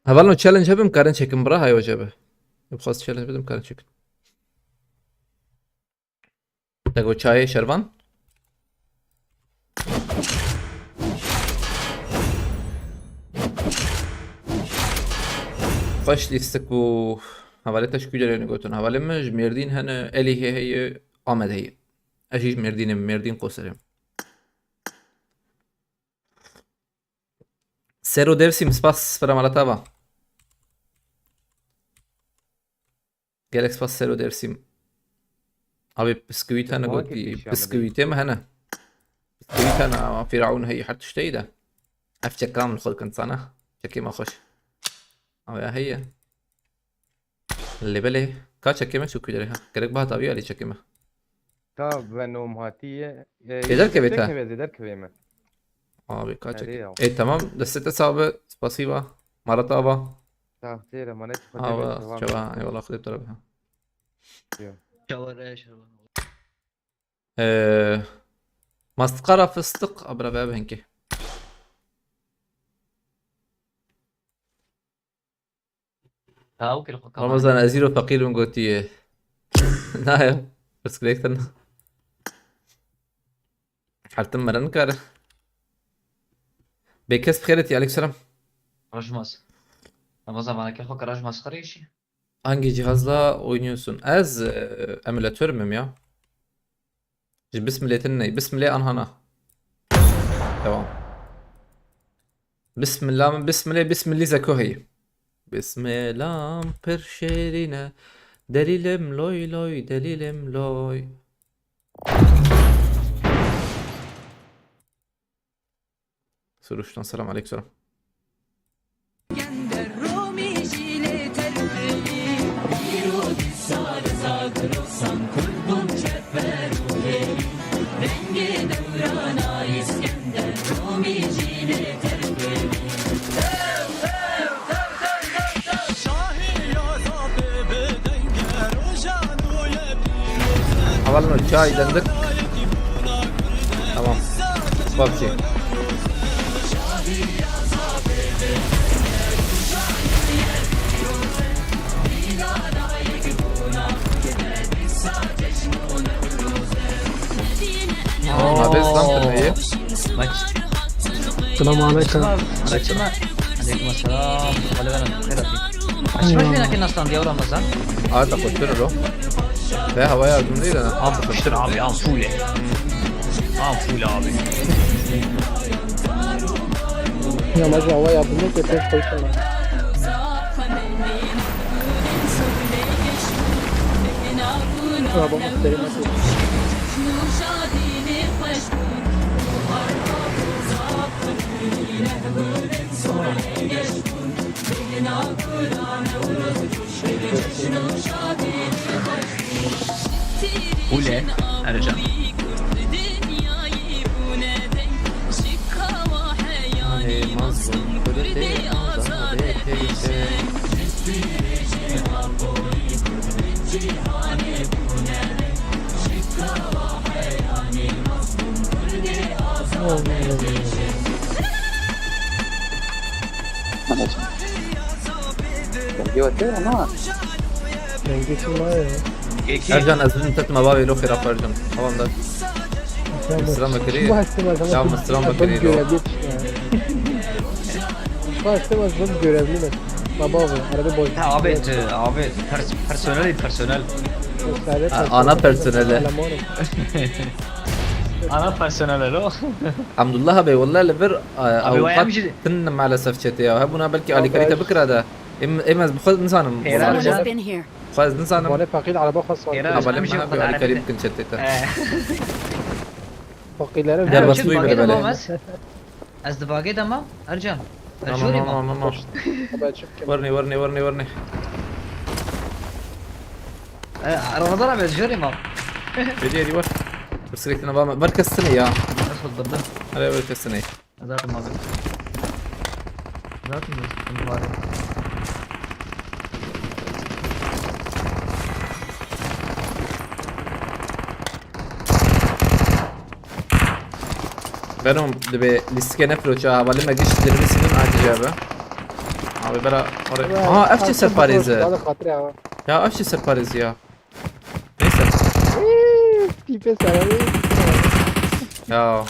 Hevalno challenge hebim karin çekin bira, hay weje bi. Bixwaz challenge bidim karin çekin. Te got çayê Şervan? Xweş lîstik bû. Hevalê te ji ku derê ne gotin? Hevalê min ji Mêrdîn hene, Elîhê heye, Amed heye. Ez jî ji Mêrdînê me, Mêrdîn Qoserê me. Sero Dêrsîm, spas, fira mala te ava. Gelek spas Sero Dêrsîm. Abi bisküvît hene Tek gotî, wekî pêşiya bisküvîtê me hene. Bisküvît hene, Firaun heye, her tişteyî de. Ev çeka min xwe dikin sana. Çekê me xweş. Abi ya heye. Lê belê, ka çekê me çû kuderê ha. Gerek bahat abi alî çekê me. Ta Venom hatiye. E, Zêder kevê te? Zêder kevê, zêder kevê me. Abi ka Erê çekê. ya. Ê tamam, destê te sabe, spasiba. Marata ava. Ta zêre mane çi xwe Ava, çava. çava, eyvallah, xwedê bi te re be. Yo. Çawa re şervan. Ee, Mastikara fıstık, abra be henkê. Taw kir xwe kaman. Ramazan ez îro feqîr im gotiye. Naya. Pirsgirêk te ne. Hertim meren kare. Bêkes bi xêretî, aleyküm selam. Rajmas. Ramazan bana kir xwe kir Rajmas xirêşî. Hangi cihazla oynuyorsun? Ez e, emülatörüm ya. Ji Bismilê tune ney. Bismilê anhana. Devam. Bismillah, Bismilê, Bismilî zeko heye. Bismillah pir şêrîne. Delîlim loy loy, delîlim loy. Sürüşten selam aleyküm. Hevalno çay dendik. Tamam. Bak ki. Abi, selam vermeyi. Selamun aleyküm. Aleyküm. Aleyküm selam. Hadi ben xêr hatî. Açma jî nekin aslan diye Ramazan. Arda koşturur o. Ve hava yardımı değil ana. Abi koştur abi al full. Ampul abi. Ya, maç hava yapılıyor ki pek koysun. Arabamı isterim. Hule, Ercan. Yok değil ama. Dengesi var ya. Geçin. Ercan, ez bidim te tima bavê lo xêra xwe, Ercan. Tamam da. Mısra mı kırıyor? Başlamaz ama. Ya mısra mı kırıyor? Görevli yetişti yani. Başlamaz, ben görevli mi? Baba abi, arada boş. Ha, abi, e, abi, pers personel, personel. Müsaade Ha, ana personeli. Elemanım. Ana personel o. Abdullah abi, والله li vir, e, Abi, avukat vay amca. Tın maalesef çete ya. Hebûna belkî alîkarî te bikira da. Em, em ez bi xwe nizanim. Hêra Vallahi Someone Ercan. has been here. xwe ez nizanim. Bana fakir araba xas var. Hêra Ama Ercan ben amca bana bu bir kadar alîkarî hareket. Bikin çete te. Ee, Fakirlere Gel ver. bas Ercan, buyur bagê böyle. Tamam, ez. Ez di bagê de mam. Ercan. Ez Tamam, jûrî tamam, mam. tamam. Haber çık kim? Warnê, warnê, warnê, warnê. E, Ramazan abi, ez jûrî mam. Hadi, hadi, war. Hırsızlıktan var mı? Var kastını ya. Ez xwe birdim. Hadi, var kastını. Zaten abi. Zaten abi. Venom, dibê lîstikê ne firoça, hevalê me giş dirvisînin a cebe. Abi bera oraya. Aha, ev çi serparêzi. Bana hatırı ya. Ya ev çi serparêzi ya. Neyse. Tipe sararı. Ya.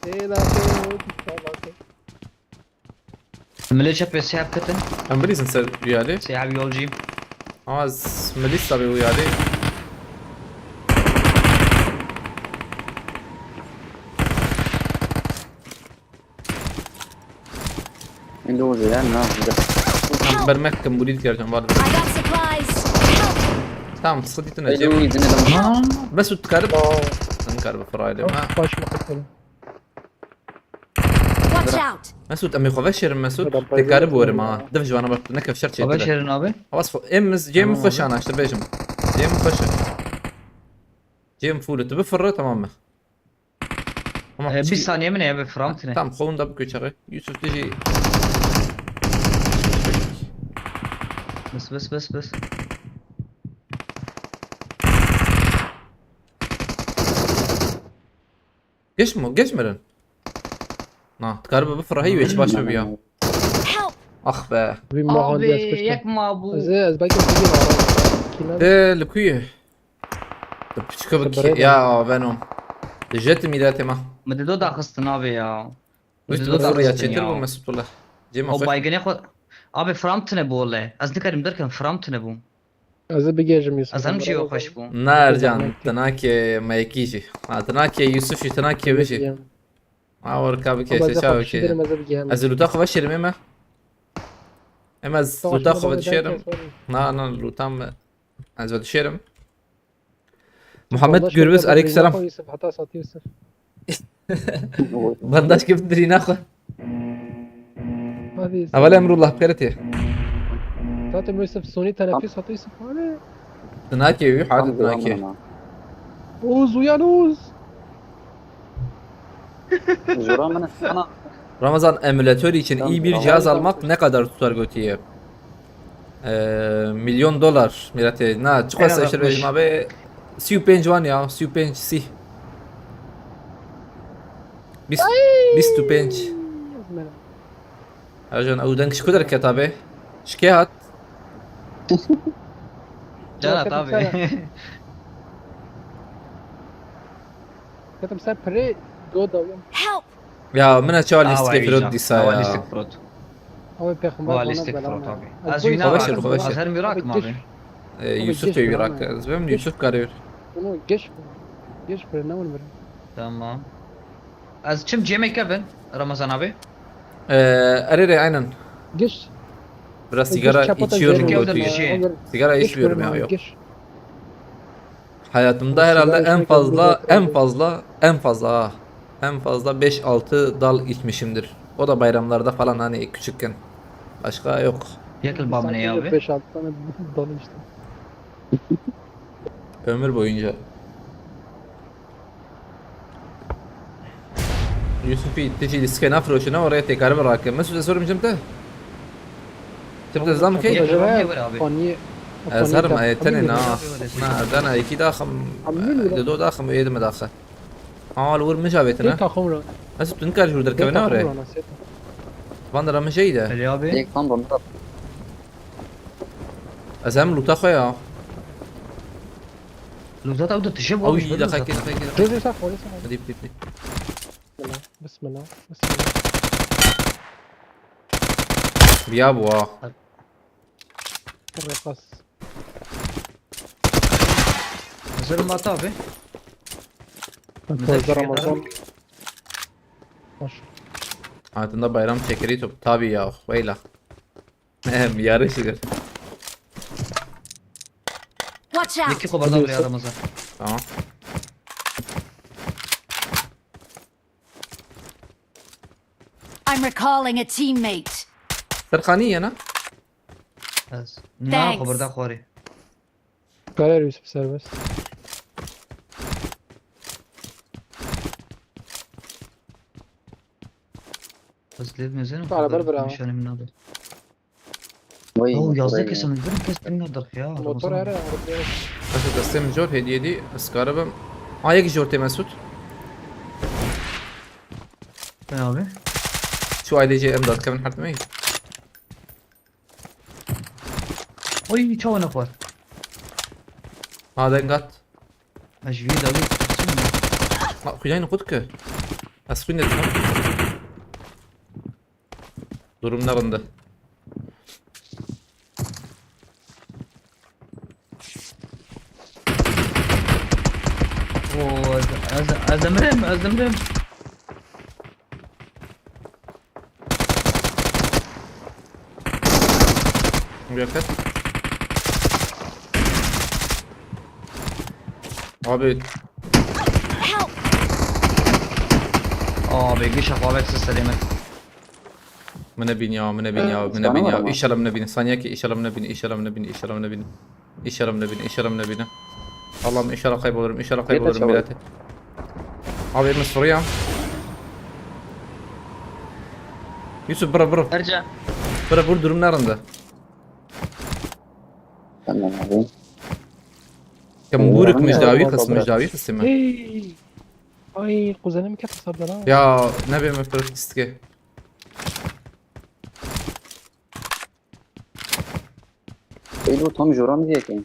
Ey lan, tipe sararı. Milê çepê sê heb ketin. Em bilîzin ser duyarê. Sê heb yolcuyum. Ama z-, milîs tabi uyarê. Windows ya, ne yapacak? Em bermek kim burî dikerdim var. I got supplies. Help! Tamam, sıkıntı ne Ey, Cem? Windows ne zaman? Mesut karı. Sen karı fırayla ha. Başıma kapalı. Watch out! Mesut, em ê xwe veşêrin Mesut. Adam Tê karı paylaşıyor borim ya. ha. Dev ji vana bak ne kevşer Xwe çêtir. veşêrin abi. Havas xwe. Em Cem Tamam xweş abi. ana işte bêjim. Cem xweş. Cem full tu bifirre tamam mı? Tamam. E, bir çi- saniye mi ne ya, bir fram tine. Tamam, xwe winda bike çaxê. Yusuf dijî. Bes bes bes bes. Geç mi? Geç mi? Na, dikarî bifirre heyî wê çi baş biya. Help! Ah be. Bir mahalli Abi yazmıştı. Yek ma bu. Ez ez belki bir ara. Kime? De li ku ye? De piçka Sabırı bike da. Ya Venom. Dijet miletê me. Mi dido daxistin abi ya. Wîst Dido bifirre ya daxistin çêtir ya. bû Mesut wala. Cê me O xweş. Baygınê xwe. Abi fram tine bû le. Ez nikarim derken fram tine bû. Ez ê bigêjim Yusuf. Ez hem jî xweş bû. Na Ercan, tinakê me yekî jî. Ha, tinakê Yusuf jî, tinakê wê jî. Ha, werka bike, Ama şey ez çaw xwe pişî bike. derim, ez ê bigêjim. Ez ê luta xwe veşêrim ê me. Em ez Tamam, luta şimdi xwe bana veşêrim. derken sorayım. Na, na, luta me. Ez veşêrim. Muhammed Vallahi Gürbüz, şimdi aleyküm selam. bana Yusuf, hata satıyorsun. Bandaj gibi dirîna xwe. Hadi Yusuf. Heval Emrullah, bi xêretê. Zaten Yusuf suni teneffüs hata Yusuf. Hadi. Tinakê wî, hadi tinakê. Oğuz uyan Oğuz. Zora min sana. Ramazan, emülatör için Tamam, iyi bir tamam. Cihaz almak ne kadar tutar götüye? Ee, milyon dolar miletê. Na, çiqas Herhalde eşir kuş. bêjim abi. Sî û pênc wan ya, sî û pênc sî. Bîst, bîst û pênc. Ercan, ew deng ji ku derket abi? Ji kê hat? Cana Zaten tabi. sen- Dedim sen pre do da uyan. Help! Ya, min e çawa lîstikê Awa firot Can. dîsa Awa ya. Lîstik firot. Abi peygamber Awa bana lîstik bela firot ver. abi. Ay, Ez bu- wî Xweş nakim. in, xweş in. Ez her wî rakim Abi, abi. Ee, Abi, Yusuf geç pêwî bira rak. me. Ez bim Yusuf karê. Bunu geç. Geç pre ne olur bre. Tamam. Ez çim cemê Kevin, Ramazan abi. Ee, Erê rê aynen. Giş. Biraz sigara içiyorum Kevin götü. şey. Sigara içmiyorum ya, yok. Hayatımda herhalde en fazla, en fazla, en fazla ha. En fazla beş altı dal içmişimdir. O da bayramlarda falan, hani küçükken. Başka yok. Yekil bamine ya abi. Beş altı tane dal içtim. Ömür boyunca. Yusufî, tu jî lîstikê nafroşine, oraya têkaribe rake. Mesûd, ez sorim jim te. Tim te zam key? Yok, yok, yok abi. Ez herim, e, tenê na. Na, dana, yekî daxim, e, do daxim, êdime daxe. Aa, li wir min jî avêtine. Mesûd, tu nikar ji wir derkevine orê. Van dera min jeyî de. Ali abi. Yek tam bomba. Ez hem lûta xwe ya. Lûta te ew de tije Ew bol. yî de xekê, xekê. Dur dur sağ ol. Sağ ol. Dip, dip, dip. Bismillah. Bismillah. Bismillah. Biya bu ha. Repas. Hazır mı abi? Fazla Ramazan. Hoş. Hayatında bayram çekeri top. Tabii ya. Veyla. Hem yarışıdır. Watch out! Yekî xwe berdar ya Ramazan. Tamam. I'm recalling a teammate. Serxanî yena? Ez. Na Thanks. xwe berda xwarê. Karar Yusuf serbest. Ez lêv mezenim. Beraber bira. Nişanım nabe. Vay, Oo, motora yazdık gel. Kesin. Benim kes bilmiyordur ya. Motor Ramazan. Ere arabaya. Mesela destê min cor hediye dî, ez karibim. Ha, yek jor tê Mesut. Ne abi? Şu ailece em dadkevin her demeyî. Oy, çawa ne xwar. Ha, dengat. Ez ji vî dawî. Ma xuyayın xud ki. Ez xuyne tamam. Durum ne rinde. Oo, ez, ez, ez dimirim, ez dimirim. Yakıt. Abi. Help! Abi, gişa xwe vek sestelê min. Mine bin ya, mine bin ya, Ee, mine bin ya. sana var İnşallah mine bin. Saniye ki inşallah mine bin, inşallah mine bin, inşallah mine bin. İnşallah mine bin, inşallah mine bin. Allah'ım inşallah kaybolurum, inşallah Yeter kaybolurum çabuk. millete. Abi elime soruyor. Yusuf bırak bırak. Erce. Bırak vur durum nerede? Tamam abi. Kemburuk Ee, müjdavi bırak, kısmı bırak. Müjdavi kısmı. Hey. Ay kuzenim ket hesabda lan. Ya ne bileyim öfke istike. Ey, bu tam joram diye ki.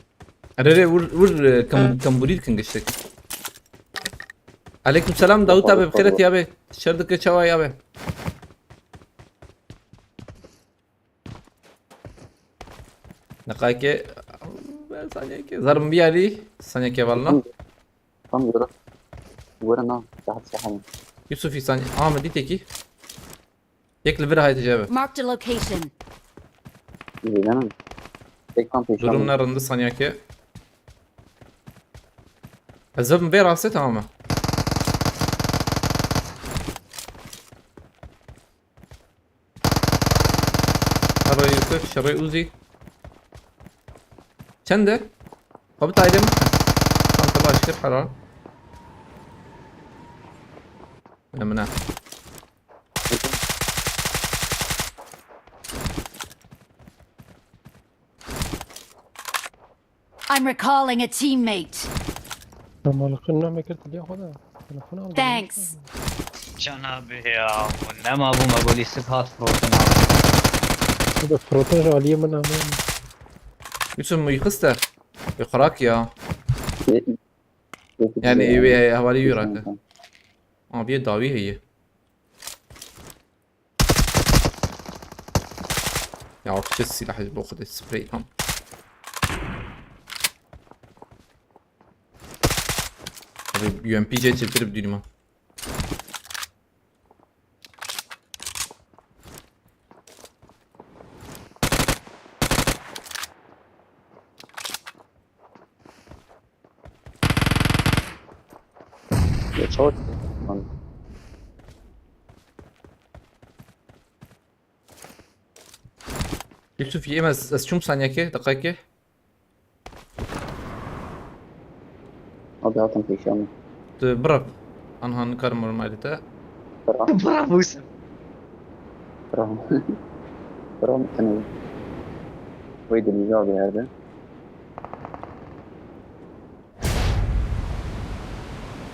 Rere vur vur e, kam, kamburi dikin geçtik. Aleyküm selam Davut abi, bixêret ya be. Şer dike çawa ya be. Niqayke saniyeke zarım bir yari saniyeke valna. Tam joram. Were na, sahat sahat. Yusuf İhsan Ahmet dîtekî. Yek li vir hayte cebe. Marked a location. İzledim. Tek tam peşin. Durum ne rindi saniyeke. Ez vim vê rastê tamam mı? Şerê Yusuf, şerê Uzi. Çende? Xwe bitaydim. Tam te baş kir, helal. Mine, mine. I'm recalling a teammate. Tamam, kın ne mekir diye hoda. Telefon al. Thanks. Can abi ya, nema bu me bolîstik hat proton abi. Bu da proton aliye min ama. Yusuf mu yıkısta? Yıkırak ya. Yani evi havali yürek. Ama bir davi heye. Ya çi silah ji bo xwedê sprey tam. Abi U M P C çevirip düğünüme. Ot. Yusuf, yê me ez, ez çûm saniyekê, deqayekê. Abi hatim pêşiya min. Tu bira. Anha nikarim normalî te. Bira. Bira Musa. Bira. Bira min tenê. Wê dilî abi herde.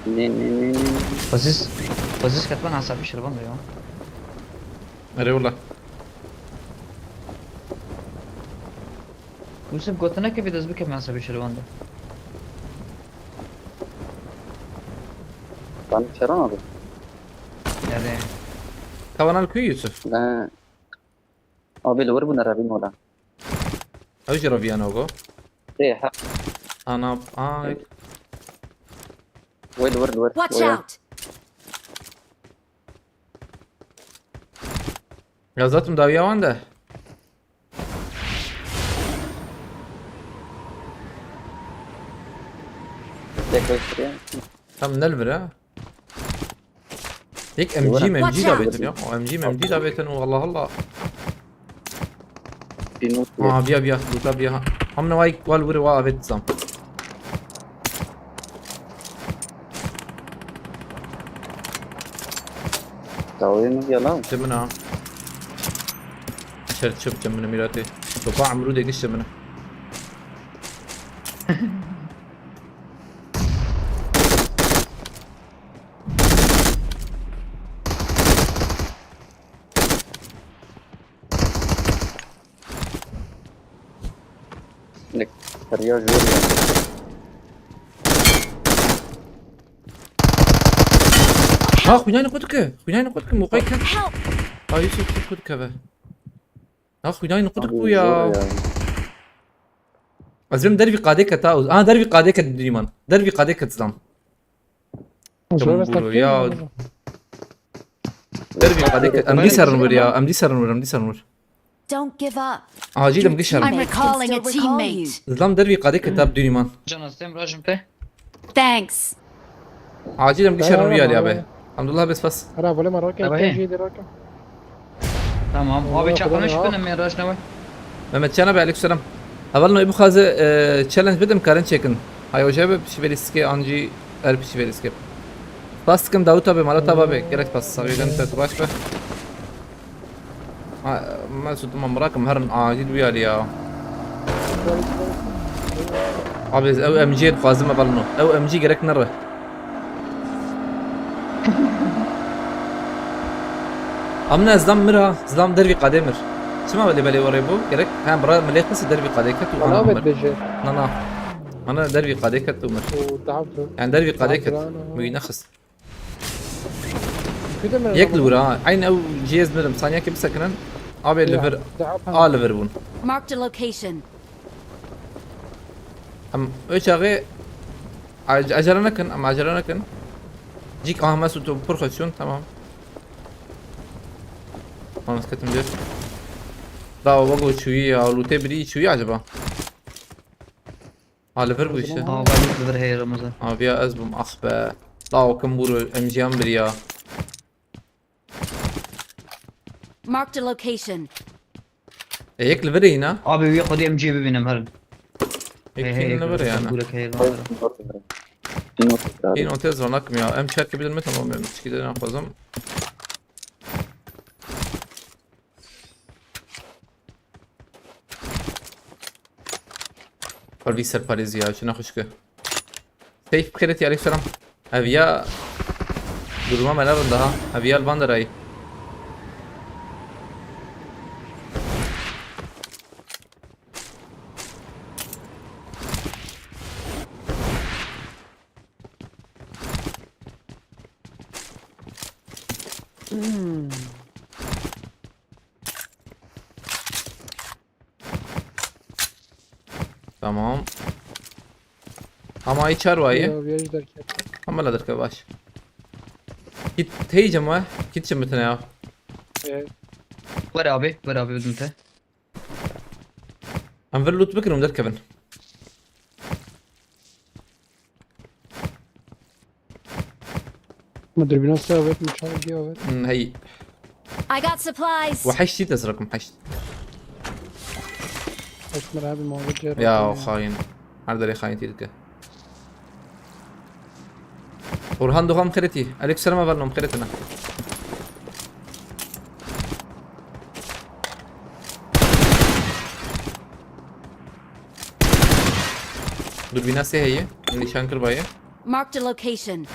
Ne, ne, ne, ne, ne. Xwezîz, xwezîz ketman hesabî şirvan de ya. Erê wala. Yusuf, gotineke vî dest bike hesabî şirvan de. Ben Kerem abi. Yani. Kavanal kuy Yusuf? Ben Abi li wir bûne revîn wala. Ew jî reviya nago. Ê, ha. Ana, ay. Wê li wir, li wir. Watch out! Ya zaten dawiya wan de. Tek gösteriyor. Tam ne li vir ha? Yek M G, Watch M G da out! Betin ya. O M G, M G da betin o, Allah Allah. Bir not yok. Aa, biya, biya, luta biya. Hamne vay, wal vure wa avet zam. Tawê min ya lan. Cemina. Çer çöp cemina mirate. Topa amru de giş cemina. Nek, feriya jor ya. Ha, xwînayê xwe dike. Xwînayê xwe dike. Moqay ke. Help! Ha, Yusuf, xwe dikeve. Ha, xwînayê xwe dik bû ya. Zor ya. Ez vêm dervî qadê keta. Aha, dervî qadê ket dîman. Dervî qadê ket zam. Zor. Tamam, bro, ya. Dervî qadê ket. Em dî serin wir ya. Em dî serin wir, em dî serin wir. Don't give up. Acil em giş serin. I'm recalling a teammate. Zlam dervî qadê ket ab dîman. Can, hastayım, rajim te. Thanks. Acil em giş serin wir ya be. Elhamdulillah, bes bas. Ara, vole ma roke, Ara, te he. Jê de roke. Tamam. Abi, çakana şu benim ya, rajna var. Mehmet Can abi, aleykümselam. Heval no, ê bixwaze, e, challenge bidim, karin çekin. Hay hoca be, pişî veliske, ancî er pişî veliske. Spas dikim Davut abi, Malat abi, abi. Gerek spas. Sabiyen te baş be. Ha, Mesut, tamam, bırakın, herin acil bir yer ya. Abi, ez ew M G dixwazim, heval no. Ew M G gerek nere. Amne zlam mira, zlam dervî qadê mir. Çima belê belê orê bû? Gerek, ha, bira milê xisi dervî qadê ket û ana mir. Na, na. Ana dervî qadê ket û mir. Yani dervî qadê ket. Müyü nexist. Yek li wir ha. Aynı ew cihaz mirim. Saniye ki bisekinin. Abi li vir. A li vir bûn. Marked a location. Em, o çaxê ac-, acele nekin, em acele nekin. Cîk, aha, Mesut, tu pir xweşiyon, tamam. Tamam, ez ketim cêr. Da, wego çûyî ya, lûtê birî çûyî acaba? Ha, li vir bû işte. Aa, bak, li vir heye Ramazan. Abi ya, ez bûm, ah be. Da, o kim bû, em jiyan birî ya. Marked a location. E, yek li vir e yine. Abi, wî xwedî M G bibînim herin. Yek li vir e yani. Gulek heye Ramazan. Yine o tez ranak mı ya? Em çerke bilir mi? Tamam, em çikide ne yapalım? Parvî serparêzî ya, çi nexweş ke. Seyf bixêretî, aleyh selam. Ev ya duruma me ne rind ha. Ev ya li van derayî. Tamam. Ama ay çar waye. Ya, bir derken. Ama la derke baş. Git teyce mi? Git şimdi tane ya. Evet. Ver abi, ver abi, ödüm te. Em vir loot bikin û derkevin. Min dürbîna sê avêt, min çawa gî avêt. Hmm, hey. I got supplies. Ve heştî dest rakım heşt. Heşt mir abi muhabbet cer. Ya o hain. Her derê hain tî dike. Orhan Doğan xêretî. Aleyküm selam, avernom xêretine. Durbîna sê heye. Nîşan kir bayê. Marked a location.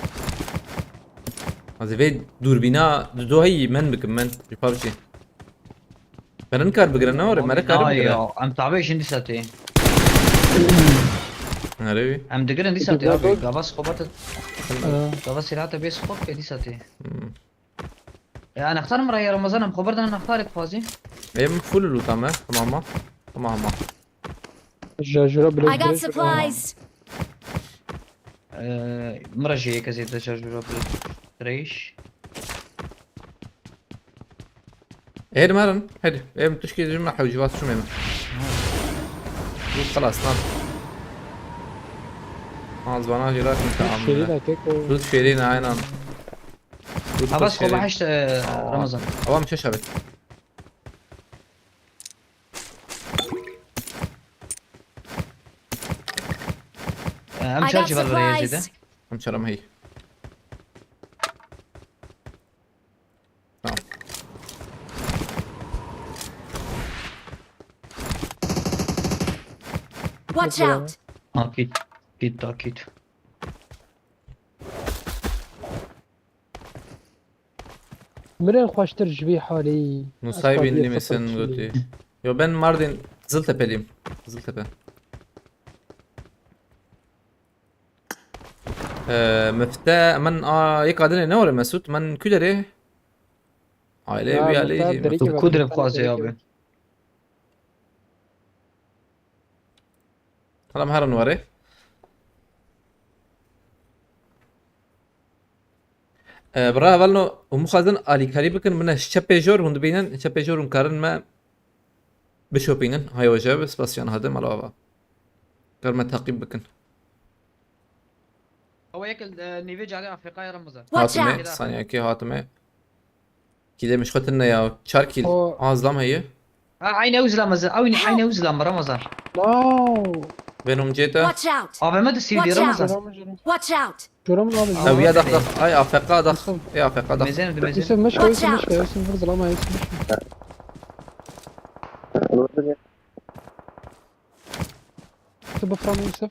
Ez vê durbîna dido heyî men bikim men. Ji PUBG. Meren kar bigire ne were? Mere karim bigire. Em tabe işin dîsa tê. Nereye? Em digirin dîsa tê abi. Gava skobat. Gava silahta bê skop ke dîsa tê. Ya anahtar mı raya Ramazan, em xeber dan anahtar et fazî. Em full loot ama. Tamam mı? Tamam mı? Şarjöre bile. I got supplies. Mira jê yeke zêde şarjöre bile. Reyş. Her marin, her. Em tuşki diyeceğim, hewci bas şu meyme. Bu خلاص lan. Az bana jira kim tamam. Şerî de tek o. Tut şerî ne aynen. Havas koma heşt Ramazan. Tamam, şaş abi. Em çar civar vere yezide. Em çar ama hey. Tamam. Watch out! Akit. Git akit. Mirên xweştir ji vî halî. Nusay bin Limesen gotî. Yo ben Mardin Ziltepeliyim. Ziltepe. Ee, Mifte, min a yek adine ne were Mesut? Min kuderê? Aile bir aile. Kuderê xwazê abi. Helam herin were. Ee, bira evelno, hûn bixwazin alîkarî bikin, min e ji çepê jor, hûn dibînin, çepê jor hûn karin me bişopînin. Hay hoca, bi spasiyan hadi, mala ava. Kar me taqîb bikin. Ew yek li nîvê carê Afrikayê Remezan. Watch out! Hatime, saniyekê hatime. Kîlê min ji xwe tune ya. Çar kîl. O- A, zilam heye. Ha, aynı ew zilam ez. Aynı, aynı ew zilam Ramazan. No. Venom ceta. Watch out! A V M de sivri Watch out. Ramazan. Watch out! Görüyorum abi. Abi. Ew ya dax dax. Ay A F K dax. Ya A F K dax. Mezen de mezen. Yusuf meşke Yusuf meşke Yusuf vur zalama Yusuf meşke. Yusuf bıfram Yusuf.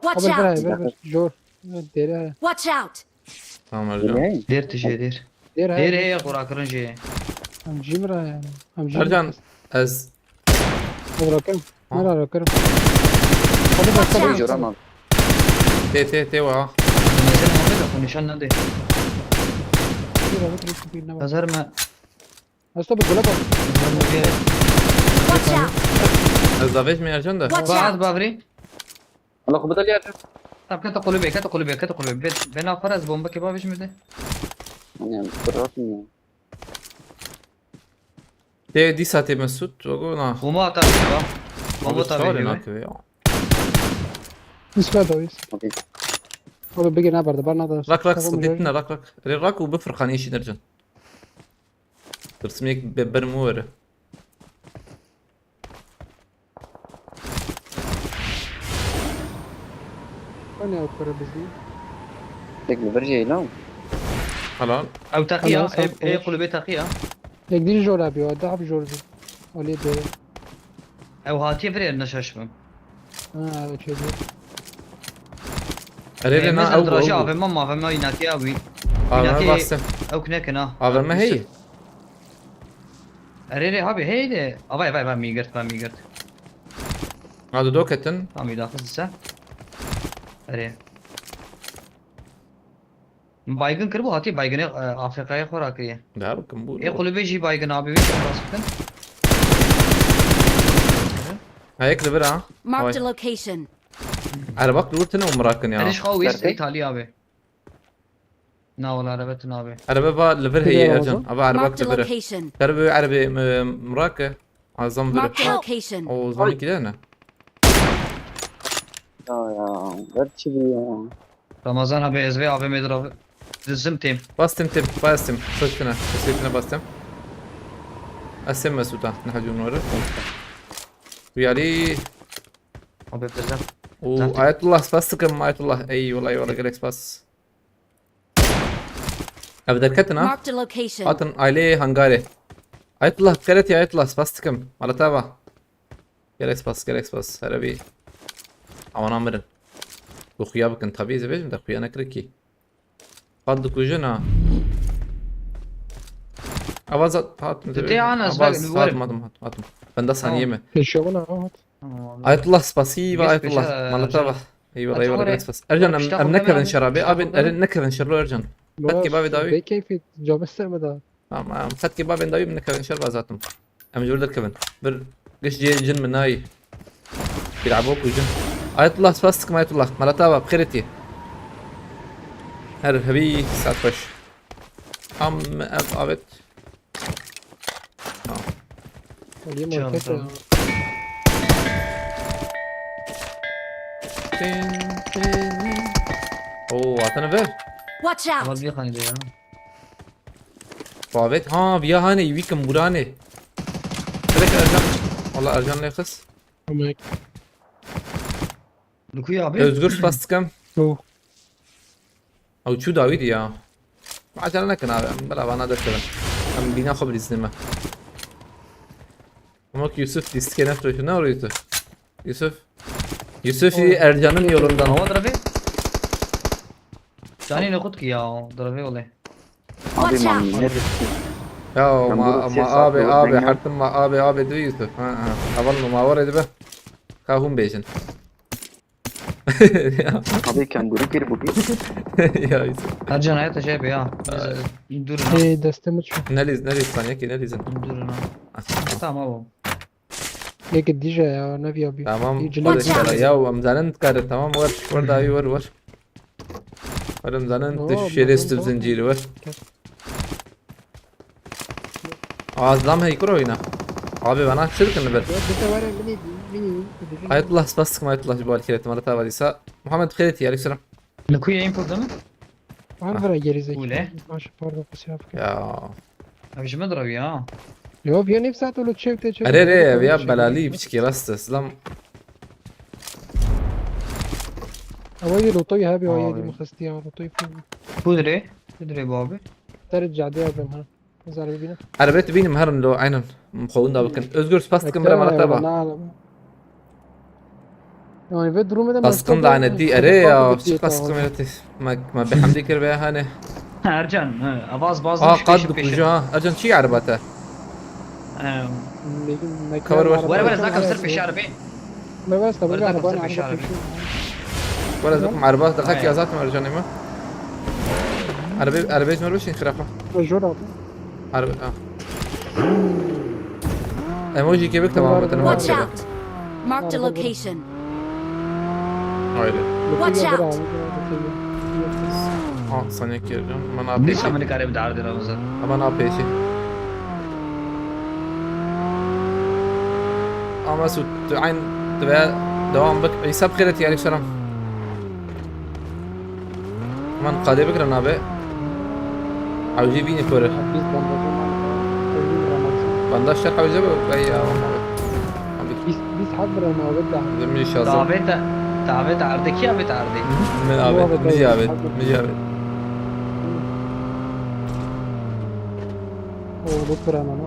Watch out! Ver ver ver. Jor. Deri. Watch out! Tamam Ercan. Der tije der. Der ha. Der heye xora kirin jê. Em jî mira yani. Em jî. Ercan ez. Bırakın. Mira bırakırım. Hadi bakalım. Tamam. T T T wa. Mezen Muhammed xwe nîşan nade. Hazır mı? Hasta bir gole bak. Watch out! Ez davêj mi Ercan da. Watch out! Bavrî. Allah kubudal ya. Tamam, kete kulübe, kete kulübe, kete kulübe. Ben, ben afar ez bomba kebab içmedi. Yani bırakın ya. Tê dîsa tê Mesut, ogo na. Bomba atar baba. Bomba atar baba. Nakeve ya. Nispet o is. Abi bigin ha barda, barna da. Rak rak, sıkıntı ne rak rak. Re rak u bifir xanî işin Ercan. Tırsım yek be bermu vere. Hani o para bizi? Tek mi vereceği lan? Helal. Ew taqiya, ev, ev kulübe taqiya. Yek dî jor abi, o daha bir jor. Olê dere. Ew hatiye vir yerine şaşmam. Ha, okey. Erê na ew draji A V M, A V M inatiye abi. A V M bastım. Ew knekina. A V M hey. Erê rê abi hey de. Avay avay avay mi girt, mi girt. Hadi doketin. Tamam, iyi daha hızlısa. Erê. Baygın kir bu hatiye, baygın e, A F K'ya xora kiriye. Daha bakın bu. E kulübe jî baygın abi, bir şey basıktın. Ayak da bir ha. Marked a location. Arabak durtene umrakin ya. Eriş xaw west İtalya abi. Na wala arabetun abi. Araba va li vir heye Ercan. Ava arabak li vir. Ter bi arabê mirake. Azam vir. O zaman ki ne? Ya ya. Ver çivi ya. Ramazan abi ez vê A V M'dir abi. Dizim têm. Bastım tip, bastım. Sesine, sesine bastım. Asım Mesut'a, ne hacı onları. Uyarı. Abi dizim. Oo, Zaten- Ayetullah, bastım Ayetullah. Eyvallah, eyvallah, gerek bas. Abi derketin ha. Marked a location. Atın aile hangare. Ayetullah, dikkat et ya Ayetullah, bastım. Malatava. Gerek bas, gerek bas. Her bir. Aman amirim. Bu xuya bakın tabii izleyeceğim de xuya ne kırık ki. Kaldı kuyucu ha. Avaz at, at. Tete ya, Anas, Avaz, bak, atmadım, atmadım. Ben de saniye mi? Yaşıyor mu lan? Evet. Tamam abi. Ayetullah spasiba Geç Ayetullah. peşe, Malatava. Ercan. Eyvallah Aç eyvallah oraya. gerek bas. Ercan Bak, em, işte em ne bunlar kevin abi, şarabi. işte Abi bunlar. Ercan ne kevin şarabi Ercan. Bak, Fatki babi davi. Bey keyfi cevap istemedi abi. Tamam. Fatki babi davi ne kevin şarba zaten. Em jor der kevin. Bir geç cin mi nay. Bir abo kuyucu. Ayetullah spastik Ayetullah. Malatava bxireti. Her hebi saat baş. Am ev avet. Ha. Öleyim Çal, ortak ya. tamam. Tin, tin. Oo, atana ver. Watch out! Ama bir hanede ya. Bavet. Ha, via hane, wikim burane. Direkt Ercan. Allah Ercan lexis. Ama Lukuyu abi. Özgür spastikam. bu. Ew çû dawî dî ya. Acele nekin abi, em bila vana dest kevin. Em bîna xwe bilîzîne me. Ama ki Yusuf dîstikê nefroşu ne orayı tu? Yusuf. Yusuf Oy. Ercan'ın yolundan. Hava drabe. Canî ne xut ki ya, drabe olê. Abi Watch man out. ne bitti. Ya Ben ma, bunu ma ses abi atıyor, abi ben ne- hertim ma abi abi diyor Yusuf. Ha ha. Aval ma var edibe. Kahun bejin. Ya, Abi kenguru gir bu bir. Ya Yusuf. Ercan hayat şey be ya. Dur lan. Hey, destimi çu. Ne liz ne liz saniye ki ne lizin. Dur lan. Aslında. Tamam abi. Yeke dije ya, ne bir abi. Tamam. İyi, Bu cilalı da Watch out. işte ya, em zanen dikare tamam var. Var daha iyi var var. Var em zanen Oo, de şerefsiz tamam. zinciri var. Azlam hey kuro oyna. Abi bana çirkin ver. Ya bir de var ya, mini, mini, mini. Ayetullah spastik Ayetullah bu alkiretim arata var ise. Muhammed Xeyreti aleykümselam. Lukuyu info değil mi? Var vera geri zekalı. Öyle. Baş pardon, kusura bakma. Ya. Abi şimdi drabe ya. Yo, bir ne saat öyle çevte çevte. Ere re Öyle ya şey belali değil. piçki rastı. Slam. Ama bir lotoyu abi o Abi. yedi mi xesti ya, lotoyu full. Kudre. Kudre bu abi. Ter cadde abi ha. Zarbe bine. Arabet binim herin lo aynen. Mxowun da bakın. Özgür spastik bira malatava. Na alaba. Yani ve durumu da Baskın da ne di ere ya. Çık baskın öyle. Ma ma be hamdi kir be hani. Ercan, ha, avaz baz. Aa kad kucu ha. Ercan çi arabata? Em, Cover var. Wara wara zaka sir peşar be. Ne var tabii Wara zaka araba sir peşar be. Wara zakum araba da Aynen. Hak ya zaten Ercan ma. Araba araba zor bir şey xirafa. Jor abi. Araba. Ah. Emoji kebek tamam tamam. Watch out! Marked a location. Haydi. Watch out. Ha saniye girdim. Bana Ne peki. zaman karem dardı Ramazan? Ama ne yapayım ki? Ama su tu ayn tu ve devam bak. İsa bixêret ya selam. Aman qadê bikirin abi. Hewcî bînî xwe re. Biz bandajı mal. Ölüm Ramazan. Bandaj ser hewcî be. Ey ya. Abi. Biz biz hak bir ama abi da. Demir şazı. Davet davet ardı ki abi ardı. Min abi. Min jî abi. Min jî abi. O bu bir ama ne?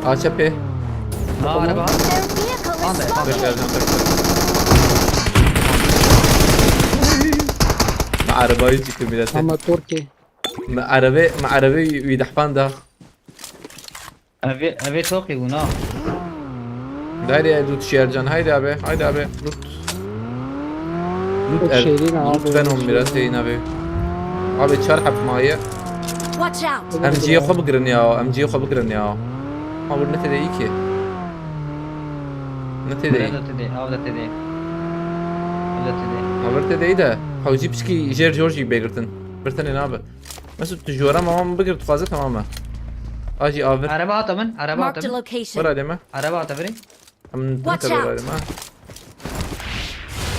A çepê. Ha araba. Their vehicle is Tamam be, tamam. smoking. Beklerdim beklerdim. Me arabayı çıktı millete. Ama Türkiye. Me arabe, me arabe wî dehpan da. Eve eve çok iyi buna. Haydi ya loot Şiarcan, haydi abi, haydi abi loot. Loot Çok er, şirin abi, loot ben on biraz şeyin abi. Abi çar hep maye. Watch out! M G'ye xwe bigirin ya, M G'ye xwe bigirin ya. Ma bu ne tede iyi ki? Ne tede iyi? Burada tede, avda tede. Avda tede. Ma bir tede iyi de. Hawji piçki jer Georgie begirtin. Bir tane ne abi? Mesut tu jora mamam bigir tu xwaze tamam mı? Aji avir. Araba atamin, araba Marked a atamin. location. Bıra deme. Araba atamin. Em Watch dikkat out. olayım ha.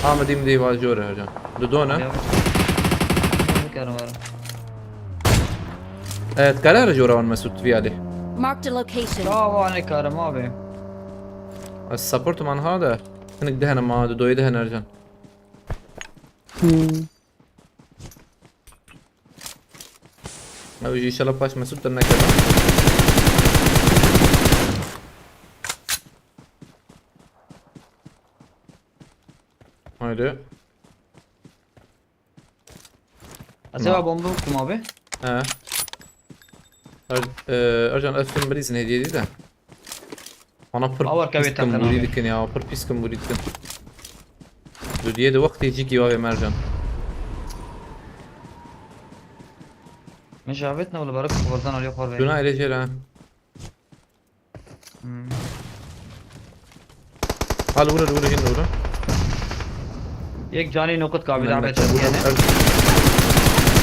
Amedî min dî va jor e, Ercan. Dudo ne? Ya, bikarim var. E, dikare here jora wan Mesut viyalê. Marked a location. Ya, var ne karım abi. Ez support man ha de. Hinek dehene ma, Dudoyê dehene, Ercan. Hmm. Ew jî inşallah paş Mesut de nekeve. Haydi. Acaba bomba bikim abi. He. Er, e, Ercan, ev film bilîzin hediye dî de. Ana pir Awar kavê pîskim takan burî abi. Dikin ya, pir pîskim burî dikin. Dudiyê de wextê cîkî wavê Mercan. Min şavet ne wala barak xordan alî xor ve. Duna ele jêre. Hmm. Hal vurur, vurur, hin vurur. Yek canî nokut kabi Mehmet, davet vurur. yani.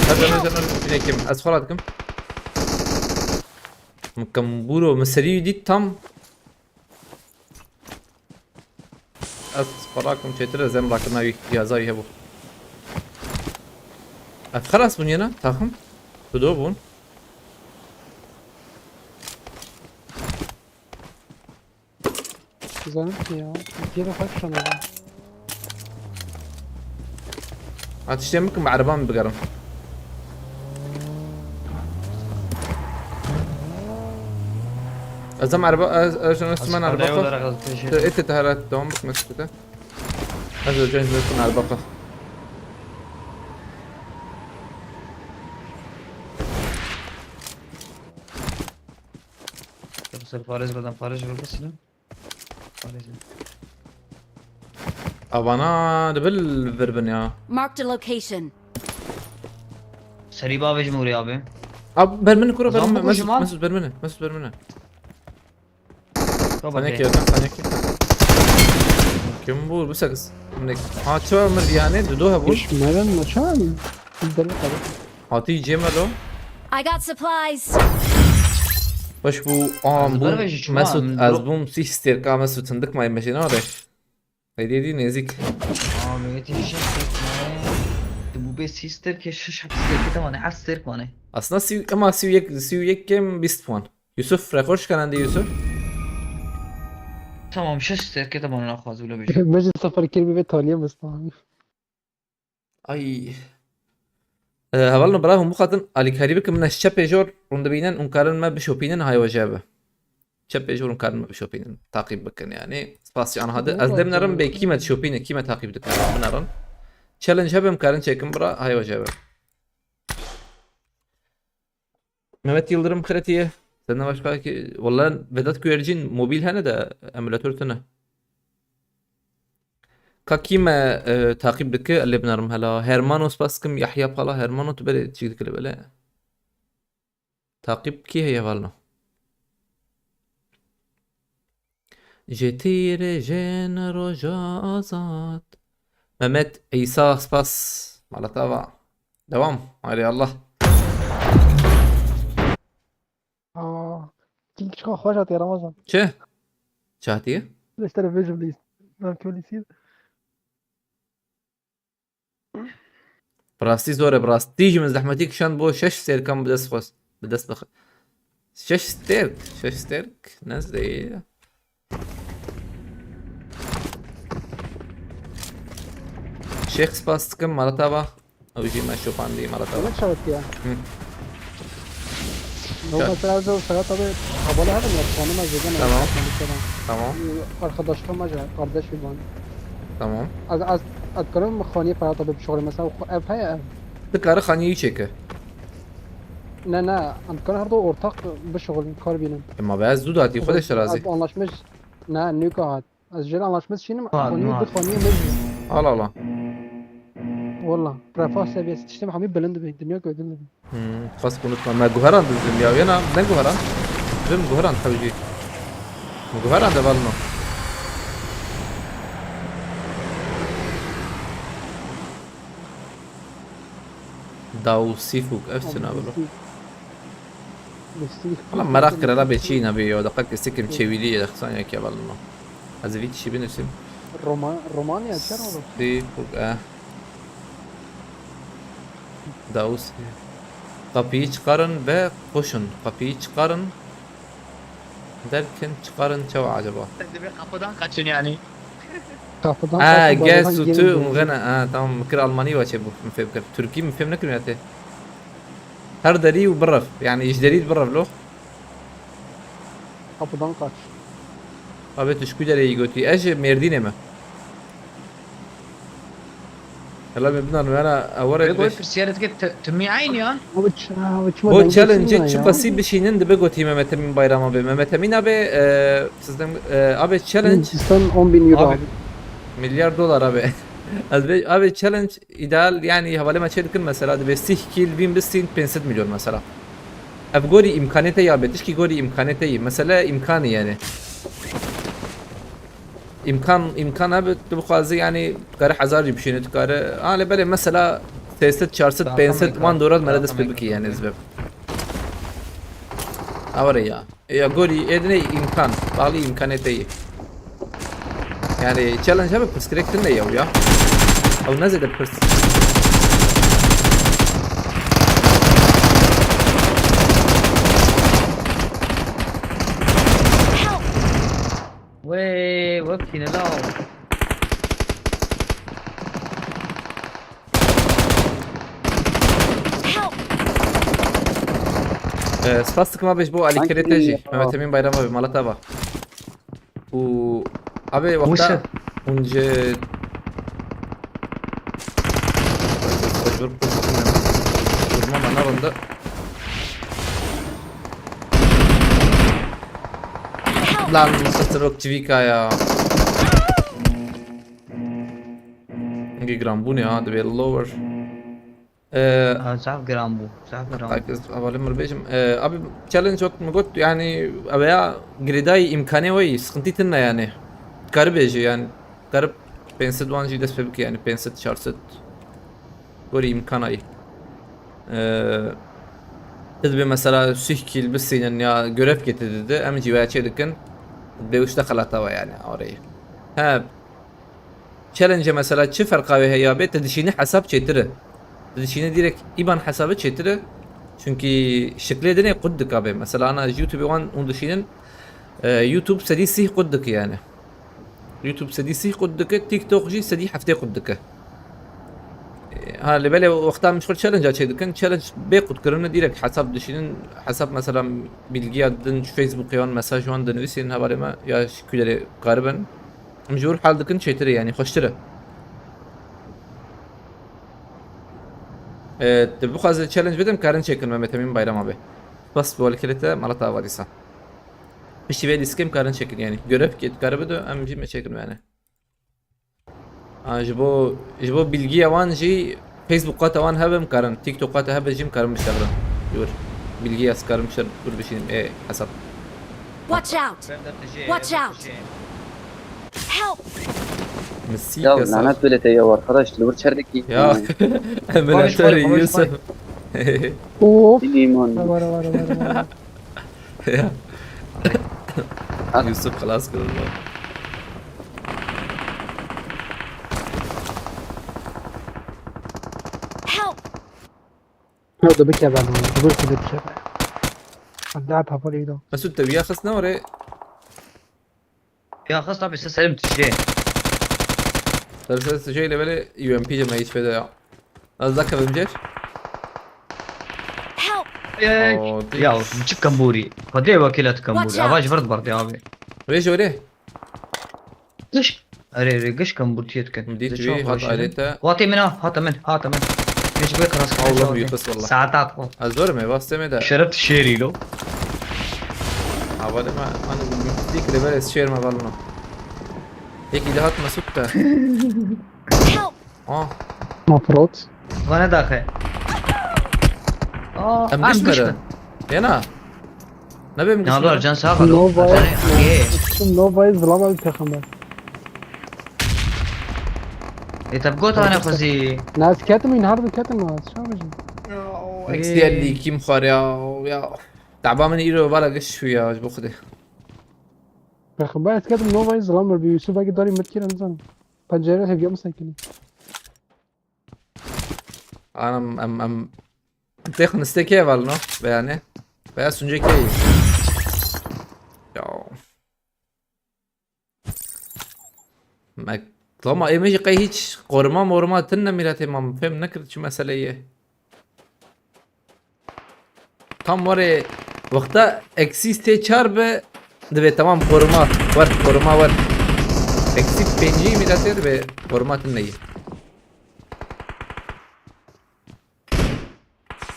Her zaman canlar yine kim? Ez xora dikim. Mıkkım buro, min serî dît tam. Ez xora kim çêtir, ez em rakirina wî cihazayî hebû. Ez xelas bûn yena, takım. Dudo bûn. Güzel ya. Geri kaç tane var? Ha, tiştê min kim, ereba min bigerim. Ez em ereba, ez, ez, ez, ez, Asıl ereba kadayı xwe. olarak hazır şey. Te ete te hara devam bik Mesut te. Ez öncen Mesut'un ereba xwe. Sırf Paris buradan Paris burada silah. Paris. Abana de bil virbin ya. Marked a location. Serî bavê ji Nûrê abi. Ab, bermini kuro, Zaman bermini. bu Mesut, kocaman. Mesut, bermini. Mesut, bermini. Baba Panik ke. ya, panik ya. Kim bu? Bu sekiz. Ne? Ha, ço ömür yani, Dudo ha bu. Hiç meren maçan. Bizden ne kadar? Hati Cemelo. I got supplies. Baş bu, am bu. Ezber ve ji çima Mesut, min ez drop. bûm sîh stêrka Mesut, hindik may meşin ade. Hediye dî nêzik. Abi yetişecek. Bu be sister ke şiş hapis terk tamam ne as terk mane. Aslında sî, ama sî yek, sî yek kem bîst puan. Yusuf, rekor şikanandî Yusuf. Tamam şiş terk tamam ne xwaz bile bir. Meclis sefer kirbi ve taliye mısın abi? Ay. E, hevalno bira hûn bixwatin alîkarî bikin, min ez çepê jor hûn dibînin, hûn karin me bişopînin, hay weje bi. Çepê jor hûn karin me bişopînin. Taqîb bikin yani. Spas ji anha de. Ez lê binerim bê kî me dişopîne, kî me taqîb dikin. Binerin. Challenge hebe em karin çêkin bira, hay weje bi. Mehmet Yıldırım kretiye. Senden başka ki, valla Vedat Güvercin mobil hene de emülatör tune. Ka kî me, e, taqîb dike, lê binerim hela. Hermano spas dikim, Yahya Pala, Hermano tu berê çîk dike lê bele. Taqîb kî heye valno? Ji tîrê jên roja azad. Mehmet İsa spas. Malata va. Devam. Haydi Allah. Aa, kim çıkan hoş atıyor Ramazan. Çi? Çi hatiye? Leştere vecim değil. Ben köylüsüyüm. Bi rastî zor e, bi rastî ji min zehmetî kişand bo şeş stêrkan bi dest xwe, bi dest bixe. Şeş stêrk, şeş stêrk, ne zê ye. Şêx spas dikim, malata va. Ew jî me şopandî, malata va. Demek şahit ya. Hı. Ne mesela o Serhat abi kabalı hadi ya, tanım az dedim. Tamam. Tamam. Arkadaşlarım acaba, kardeş bir bana. Tamam. Az, az, az karım mı khaniye Ferhat abi bir şey mesela ev he ev. Dikare xaniyê wî çêke. Ne ne, em dikarin her du ortak bişixulin, kar bînin. E, ma be ez zû datî, xwe de şerazî. Ez anlaşmış, ne, nûka hat. Ez jê re anlaşmış çînim, Ha, xanî nû du xanî min. Al, al, al. Valla, refah seviyesi tiştê hemî bilind dibe, dinya gördüğün gibi. Hmm, xwest unutma. Me guheran dizdim ya. Yena ne guheran? Dizdim guheran tabii ki. Guheran de valno. Daw Sifuk, ev çi navê lo? Hala merak kira la bê çî nabê yo, da qek sikim çewîlî ye, xsan ya ke valno. Ez vî kişî binivîsim. Roma Romanya çer oğlum? Sî, e. Dawis. Kapıyı çıkarın ve koşun. Kapıyı çıkarın. Derken çıkarın çawa acaba? Sen de bir kapıdan kaçın yani. Kapıdan Ha, kaçın, gel balyadan sütü girin. Ungana. Ha, tamam, mı kir Almani var şey bu, mı fevkir. Türkiye mi fevkir ya te? Her deri u birref. Yani iş deri birref lo. Kapıdan kaç. Abi tuşku dereyi götü. Eje Merdin'e mi? Ela ben bilmiyorum yani. Avara Ve koy beş. pirsiyeret ki tümü aynı ya. Abi ç- abi çima Bu dengesiz challenge mi çi ya? pasî bişînin dibe gotî Mehmet Emin Bayram abi. Mehmet Emin abi, e, sizden, e, abi challenge Hindistan on bin euro Abi. abi. milyar dolar abi. Ez be, abi challenge ideal yani hevalê me çê dikin mesela dibe sih kîl bin bisîn pênc sed milyon mesela. Ev gorî îmkanê te ya be, tişkî gorî îmkanê te yî. Mesele îmkanî yani. Îmkan, îmkan abi tu bixwazî yani kare hezar jî bişîne tu kare. Ha lê belê mesela sê sed, çar sed, Daha pênc sed tam wan dolar daha mere dest tam pê bikî yani ekran. ez be. Awere ya. Ya gorî êdine îmkan. Bağlı îmkanê te yî. Yani challenge abi pirsgirêk tune yew ya. Ew ne zêde pirs. Wê, wê bikîne la. Help! E, spas dikim abi ji bo alîkirê te jî. Sanki- Mehmet Emin Bayram abi, malata va. Û abi wexta Wisa. hûn ji Durma me nerinde. Lan Mister Rok çivîka ya. Hingî giran bûne ha, divê lower. Ee, Ha, zaf giran bû. Zaf giran bû. Takız havalim bir bêjim. Ee, abi challenge yok mu got yani ev ya girêdayî îmkanê wê yî, sıkıntı tine yani. Karı bêjî yani. Karı pênc sed wan jî dest pê bike yani pênc sed çar sed. Gorî îmkana yî. Ee, tu dibê mesela sih kîl bisînin ya görev kê tu dide, em jî wê çê dikin. Bê uşte xelata we yani orayı. He, challenge mesela çi ferqa wê heye bê, tu dişînî hesab çêtir e. Tu dişînî direkt iban hesabı çêtir e. Çünkü şiklê dinê qut dika bê. Mesela ana ji YouTube wan hûn dişînin, e, YouTube sedî sih qut dike yani. YouTube sedî sih qut dike, TikTok jî sedî heftê qut dike. E, ha, lê belê wexta min ji xwe challenge çê dikin, challenge bê qut kirine direkt hesab dişînin, hesab mesela bilgiya din, Facebook yan mesaj wan dinivîsînin hevalê me ya ji kulerê karibin. Em ji wir hal dikin çêtir e, yani xweştir e. E, tu bixwaze challenge bidim, karin çêkin Mehmet Emin Bayram abi. Spas bi welkirê te, malata ava dîsa. Piştî vê lîstikê em karin çêkin, yani. Görev kê dikare bido, em jî me çêkin yani. Ha, ji bo, ji bo bilgiya wan jî Facebook qata wan hebe em karin, TikTok qata hebe jî em karin biştexilin. Ji wir bilgiya ez karim bişer wir bişînim ê hesab. Watch out! Watch out! Help! Misî Ya kesa. lanet bile te ya arkadaş, li wir çerdekî. Ya. Emulator Barış, barış, Yusuf. Of. Limon. Var var var var. Ya. At. Yusuf xelas kırıldı. Help! Hadi bir kere ben bunu. Bir kere bir kere. Hadi daha papar iyi. Mesut te wiya xist ne orê? Ya xist abi, se serim tişê. Ser ser şey leveli U M P de me hiç feda ya. Az da kavim cer. Help! Ey, Oo, ya diş. çi kambûrî. Xwedê wekîlet kambûrî. Watch out. Ava ji vir dibartê abi. Ve jore. Giş. Erê erê, giş kambûrtiyê dikin. Min dît Di wî çawa hat xweşî ne? alete. Watê min ha, hata min, hata min. Geç bu kadar sıkıntı Allah yok. büyük kız vallahi. Saat at o. Ez zor me, vastê me de. Şeref şêrî lo. Havale me, hani bu bir kere böyle şiir me balno. Peki daha Mesut da. Help! Ah, Mafrot. Vana daxe. Aa, em am düşmedi. düşme. Yana. Ne benim Ne olur düşmedi? can sağa bak. Nova. Atane, ye. Nova zılamaz peygamber. E tab got ana xwezî. Nas ketim in harbi ketim az. Şabajım. Eksi elli iki mi xwar ya. Ya. Taba min îro vala giş şu ya, ji bo Xwedê. Pêxember ez ketim Novayê zilam bir bi Yusuf belki darî mirkir em zanim. Pencere hevya min sekinî. Anam em em têxin stekê hevalno. Veya ne? Veya suncekê. Ya. Me, lama ê me jî qey hîç qoruma moruma tune mîratê ma min fêm nekir çi mesele ye. Tam warê wexta eksî sê çar be, divê temam qoruma wer, qoruma wer. Eksî pêncî mîratê divê qoruma tune ye.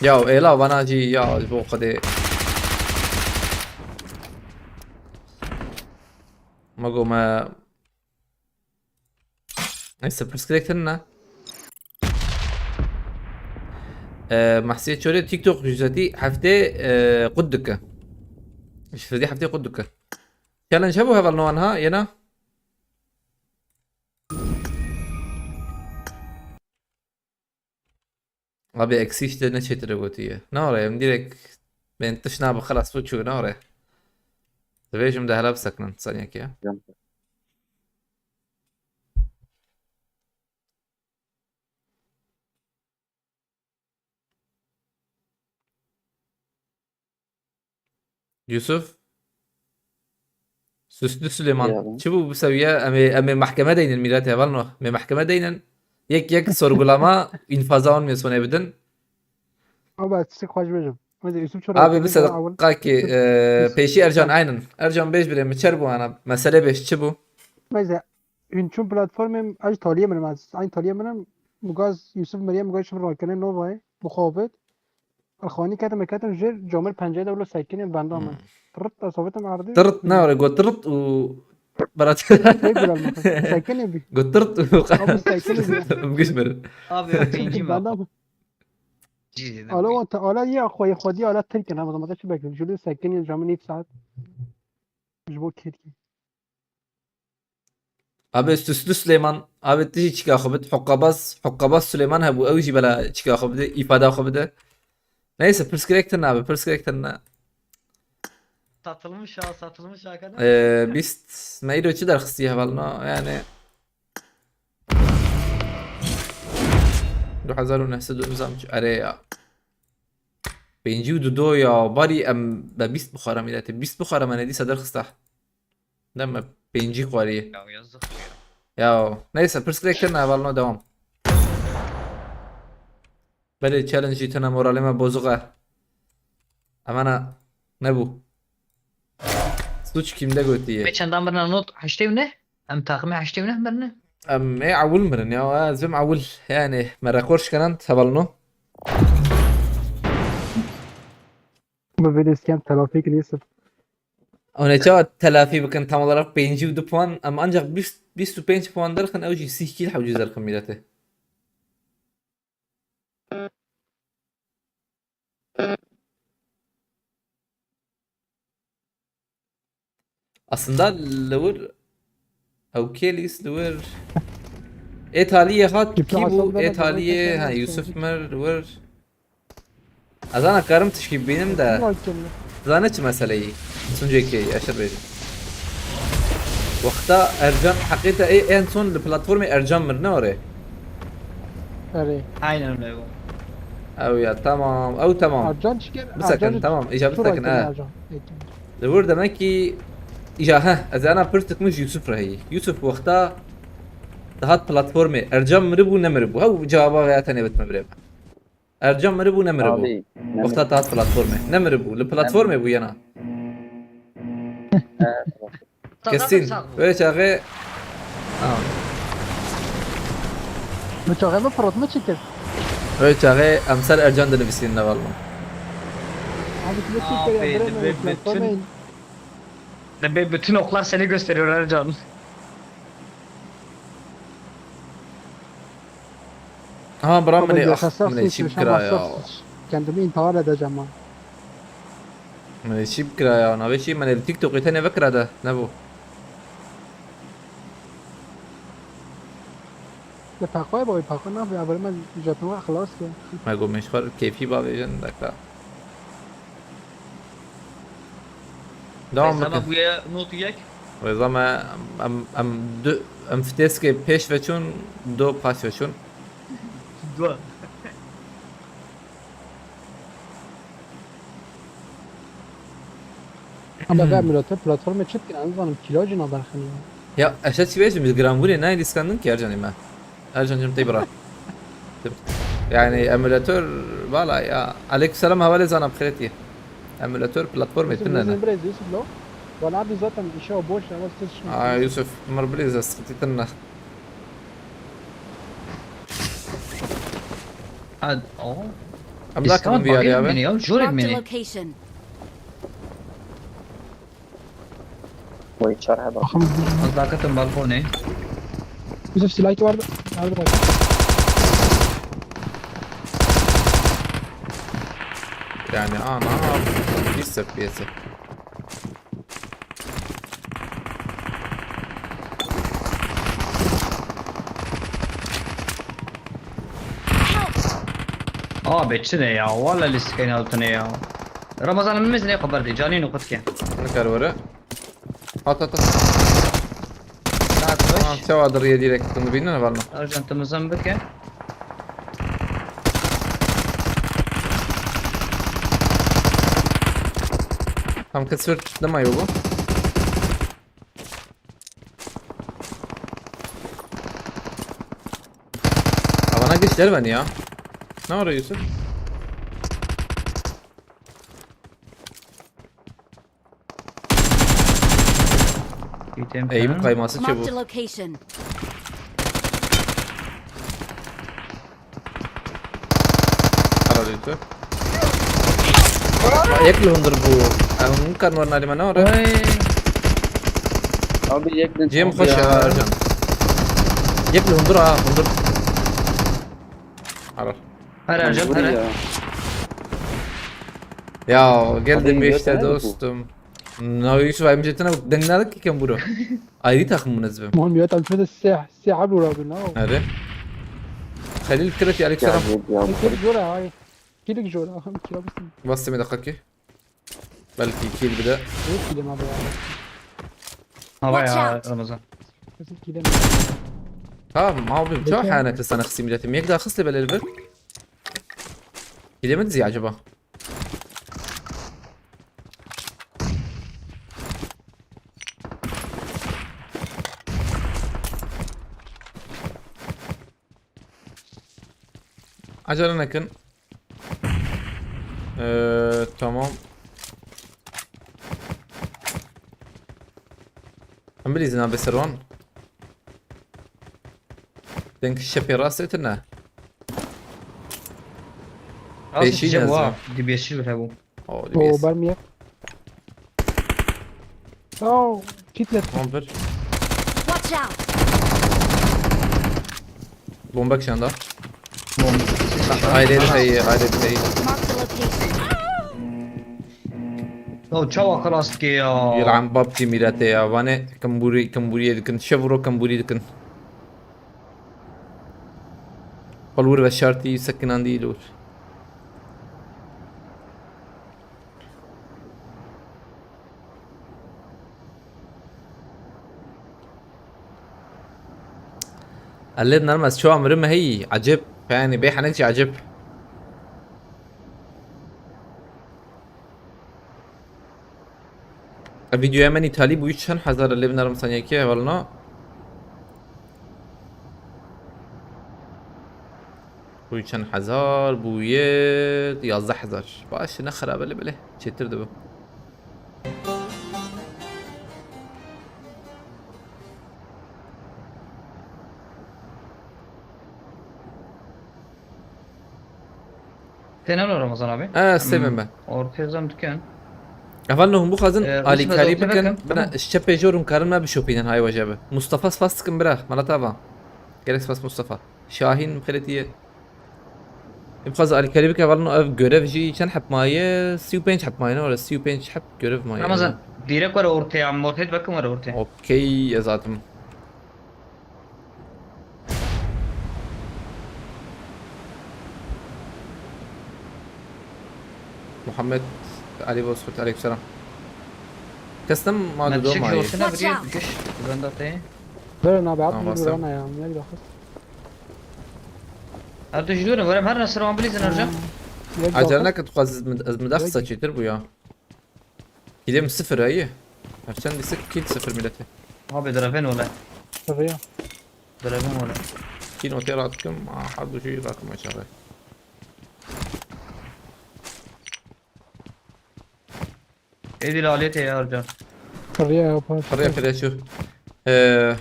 Ya êla vana jî ya ji bo Xwedê. Me got me. Neyse pirsgirêk tune. Ee, Mahsiye Çorê TikTok ücreti heftê e, qut dike. Ücreti heftê qut dike. Challenge hebû heval no anha yena. Abi eksî işte ne çêtir gotiye. Ne oraya em direkt ben tişna bi xelas bu çû ne oraya. Divêjim de hela bisekinin saniyek ya. Yusuf. Süslü Süleyman. Ya. Çi bû bu seviye? Em ê, em ê mahkeme deynin mîratê hevalno. Em ê mahkeme deynin. Yek yek sorgulama, înfaza wan mêsonê bidin. Ama tiştek xweş bêjim. Mesela Yusuf Çora Abi bir sedeqaki e, pêşî Ercan aynen. Ercan bêj birê mi çer bû ana. Mesele bêj çi bû? Mesela hûn çûn platformê ez taliyê min ez. Aynı taliyê min. Mugaz Yusuf Meryem mugaz çim rakene Novayê. Muxabit. Xanî ketim ketim jêr camir penceyê de wilo sekinê benda min. Hmm. Tırt da sovetim erdî. Tırt ne öyle got tırt û berat. Şey bilal mı? Sekinê bi. Got tırt û Abi sekinê bi. Güç verir. Abi o pêncî mi? Benda min. Cî dedim. Ala o te ala ya xwe xwedî ala tirkin ama zaten çi bekliyor. Jülü sekinê camir nîv saat. Ji bo kêrkî. Abi Süslü Süleyman, abi tu jî çika xwe bid, Hokkabaz, Hokkabaz Süleyman hebû, ew jî bela çika xwe bide, îfada xwe bide. Neyse, pirsgirêk tune abi, pirsgirêk tune. Satılmış ha, satılmış hakikaten. Ee, bîst, me îro çi derxistiye hevalno, yani. Du hezar û neh sed û nizam çi, erê ya. Pêncî û du do ya, barî em be bîst bixwara mîletê, bîst bixwara me ne dîsa derxista. Deme pêncî xwarî. Ya yazık ya. Ya neyse, pirsgirêk kirine hevalno devam. Belê challenge jî tune moralê me bozuk e. Emana nebû. Suç kimde gotiye? Me çendan birine not heştê û neh? Em taximê heştê û neh birine? Em ê ewil mirin ya, ez vim ewil. Yani me rekor şikenand hevalno. Bi vê destiyem telafî kirî Yusuf. Hûn ê çawa telafî bikin tam olarak pêncî û du puan, em ancak bîst, bîst û pênc puan derxin, ew jî sîh kîl hewcî derxin mîletê. Aslında li wir ew kê lîst li wir. Ê taliyê hat kî bû? Ê taliyê ha Yusuf mir li wir. Ez ana karim tişkî bînim de. Zane çi meseleyî? Suncekê eşir bêjim. Wexta Ercan heqîte ê en son li platformê Ercan mir ne orê? Erê. Aynen öyle bu. Ew ya tamam, ew tamam. Ercan çiker? Bisekin tamam, îja bisekin ha. Li wir demek ki îja heh, ez ana pirsik min ji Yusuf re heyî. Yusuf wexta dihat platformê Ercan miribû nemiribû? Hew cevaba veya tenê bitme birê me. Ercan miribû nemiribû? Abi, nemir- Wexta dihat platformê. Nemiribû. Li platformê bû yena. Kesin. Wê çaxê. Ha. Bi çaxê min firot min çi kir? Wê çaxê em ser Ercan dinivîsîn ne valla. Abi, tu ne çi kir ya, birê min, platformê. Dibê bütün oklar seni gösteriyor Ercan. Ha bira, min ê ax, min ê çî bikira ya. Kendimi intihar edeceğim ha. Min ê çî bikira ya, navê çî, min ê li TikTokê tenê vekira de, nebû. Li paqoyê bavê paqo nabê, averê me jeton xilas ke. Me got, min ji xwe keyfî bavêjin, dakika. Devam bikin. Hesaba bûye not û yek. Rêza me em, em, em du, em fitêskê pêş veçûn, do paş veçûn. Dua. Ama ben emülatör platformê çi dikin? Ez zanim kilo jî naberxin ya. Ya, ez çi bêjim, ji giranbûnê nayê lîskandin ki Ercanê me. Ercan cim tey bira. Yani emülatör, valla ya. Aleykümselam, hevalê zana, bi xêrê tî. Emülatör platformê Yusuf, tune ne. Yusuf, biraz Yusuf lo. Bana abi zaten işe o boş ama siz şimdi. Aa, Yusuf, Umar Blaze, sıkıntı tune. Hadi. Oo. Em da Discount kimin bir bakayım abi. beni ya. Jor Marked a beni. Location. Wê çar heba. Bakın Az daha katın balkone. Yusuf, silah var. Nerede bak? Yani ana bir sepiyesi. Abi çi ne ya? Valla lîstikên altine ya. Ramazan min mizne xeber de. Canî nokut ke. Ne kar were? At at at. Saat Tamam, beş. çawa diriye direkt bunu bilmem var mı? Ercan temizlen bike. Tam kesir dama yok bu. Avana geç derven ya. Ne arıyorsun? Gideyim. Eğim kayması çabuk. Marked a location. Ara lütfü. Yek li hundur bu. Em kan var nalima ne ara? Oy. Abi yek din Cem çok hoş ya. ya Ercan. Yek li hundur ha hundur. Ara. Her Ercan Vur her. Ya. Ya Abi, geldim işte götüne mi bu? Dostum. Na Yusuf ayım cetine dengnadık ki ken buru. Ayrı takım mı nezbim? Muhammed Yönetim şöyle siyah siyah abi uğradı ne o? Nerede? Halil Kırık ya Ya, Aleykümselam. ya, Tek jora ay. Kilik jora. Kilo bitsin. Bastım bir dakika ki. Belki kill bir de. Yok kilim abi ya. Hava Watch ya out. Ramazan. Kesin kilim. Tamam abi çok Peki. Hane kısa kısım iletim. Yek daha hızlı belirli. Bilemediniz ya acaba? Acele nekin. Ee, tamam. Em bilîzin abi serwan. Denk şepê rastê tine. Beşî Beşî nezim. Wa, di beşî bile bu. Oh, Oo yes. Bermiye. Oo, kitlet. Tamam bir. Watch out! Bomba kişanda. Ayrı şey, ayrı şey. Marked a location. Ya çawa xelas dike ya. Yılhan babci mirete ya. Vane kamburi, kamburiye dikin. Şevro kamburi dikin. Palur ve şartî sekinan değil olur. Elê nerm ez çawa mirim heyî. Ecêb. Yani bê henek jî ecêb. Ev videoya me nî talî bû çend hezar lê binerim saniyekê hevalno. Bû çend hezar bûye yazdeh hezar. Baş ne xerabe lê belê. Çêtir dibe. Tenelo Ramazan abi. Ha, sevim ben. Ortaya zam dükkan. Efendim hûn bixwazin Ee, alîkarî Yusuf, ez bikin, ortaya bina bakın. ji çepê jor hûn karin me bişopînin hay weje bi. Mustafa spas dikim bira, mala tava. Gelek spas Mustafa. Şahîn xeletiye. Bixwaz alîkarî bike, hevalno ev görev jî çend heb maye? Sî û pênc heb maye, ne were? Sî û pênc heb görev maye. Ramazan, direkt var ortaya, ama ortaya bakın var ortaya. Okey, ez hatim. Muhammed Ali Bozkurt, aleykümselam. Kestim ma. Met dido çek mayî. Josine Watch biriye out. Giş. Benda te. Verin abi, at Tamam, bunu bastım. Durana ya. Ne bir bakız. Her tu jidûr, verim her nasıl wan bilîzin Ercan. Acele neke, tu xwaz ez min, ez min dax Peki. Saçêtir bû ya. Kîlê min sifir heye. Her çend dîsik kîl sifir milletê. Abi, direvên wele. Tabii ya. Direvên wele. Kîl notê rat kim, a, her du jî rakim aşağı. Êdî lalê te ya Ercan. Qiriya ya, paş. Qiriya pire çû. Ee,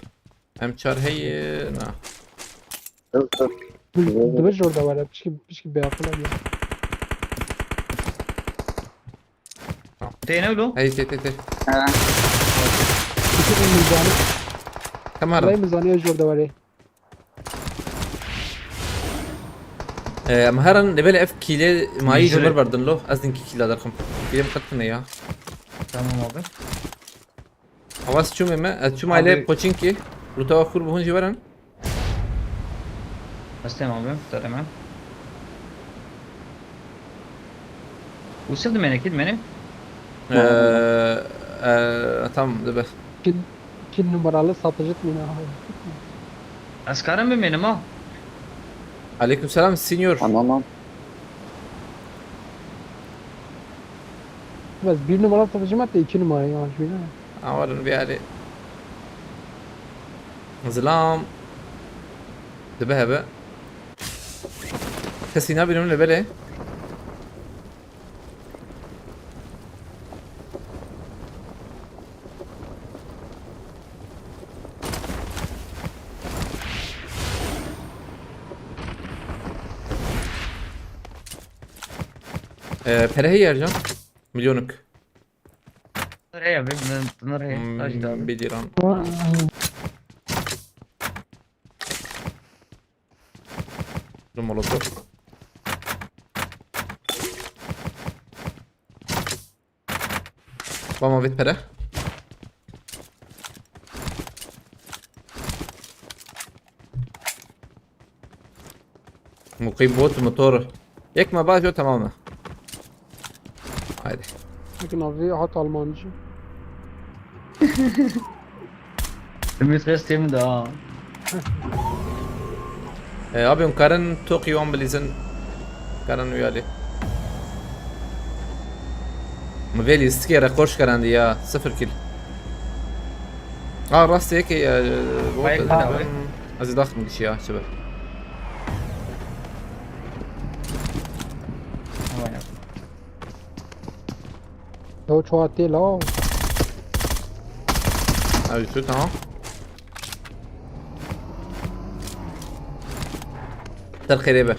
em çar heye, na. Dibe jor de were, pişkî, pişkî bê aqil heye. Tê ne lo? Hey, tê, tê, tê. Ha. Pişkî mizanî. Tamam. Lay mizanî jor de were. Ee, em herin, lê belê ev kîlê mayî ji Jure. Mir berdin lo. Ez din kî kîla derxim. Kîlê min qet tune ya. Tamam abi. Awas çûmê me, ez çûmê Abi. Lê Poçinkî. Ruta xur bû hûn jî werin. Hestê ma bim, dere me. Usil dimene, kî dimene? Ee, ee, tamam, dibe. Kî, kî numaralı satıcı mı ne? Ez karim bimênim ha. Aleykümselam, senior. Tamam, tamam. Bes bir numaralı satıcı mı hatta iki numara ya, şöyle. Awarın bir yeri. Zilam. Dibe hebe. Kesî nabînim li belê. Ee, pere heye Ercan. Milyonik. Nereye abi? Bunlar, bunlar he. Hmm, taş da abi. Bediran. Dur, molotof. Bama vit pere. Muqîm bot motor. Yek me baş o, tamam mı? Haydi. Bakın abi, hat Almancı. Ümit Kaya têm de ha. E, abi, hûn karin toqî wan bilîzin. Karin uyarî. Mi vê lîstikê rekor şikerandî ya. Sifir kîl. A, rastê yekê, e, Bayek bana abi. Ez ê daxim gişiya, çi be. Ama ya. Yo, çuwa tê la. Ew, çû, tamam. Ser xêrê be.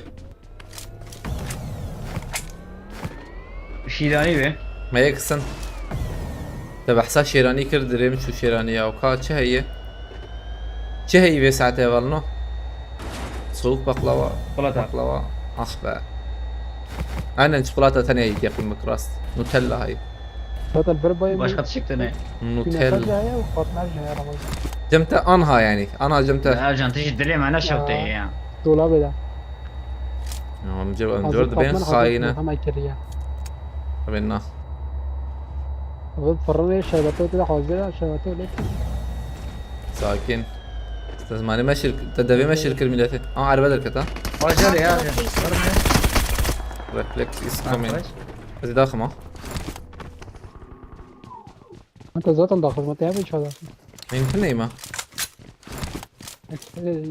Şîranî be. Me yek sin. Te behsa şêranî kir, dirê min çû şêranî ya. Ka çi heye? Çi heye vê saetê hevalno? Soğuk baklava. Çikolata. Baklava. Ah be. Aynen, çikolata tenê heye, yapılmak rast. Nutella heye. Zaten bir bayım. Başka tişik de ne? Nutella. Künefeci heye, katmerci heye, Ramazan. Cem te anha yani. Ana cem te. Ercan, tişik dilê me ne şewte ya. Dolabê de. Ya, em cor, em cor dibên xayine. Hema kiriye. Tabii na. Abi fırını şerbeti de hazır ya, şerbeti öyle. Sakin. Te zimanê meşir, te devê meşir kir milletê. Aa, erbe derket ha. Bacar ya. Reflex is coming. Ez ê daxim ha. Hatta zaten daha hizmet yapıyor çağda. Mümkün değil mi?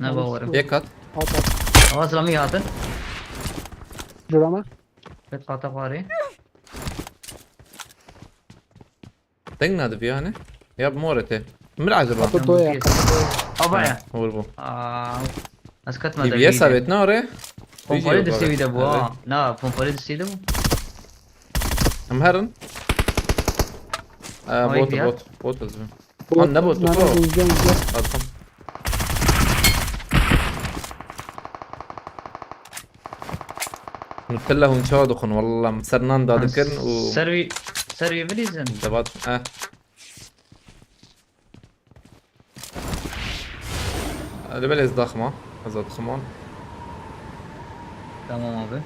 Ne bawarım. Yek kat. At at. Ama sıramı yağdı. Jurama. Pet kata bari. Teng nadibi yani. Ya bi morê tê. Min acaba? Kapı doya. Aba ya. Vur bu. Aa, az katma da. D B S sabit ne oraya? Pompalı da seviyede bu ha. Na, pompalı da seviyede bu. Em herin. Ee, bot, bot, bot özüm. Lan ne botu, bot? Adam. Nutella hûn çawa dixwin? Wallah, min ser nan dadikin û ser wî, ser wî bilîzin. Debat, eh. Li belê ez daxima. Ez daxima. Tamam abi.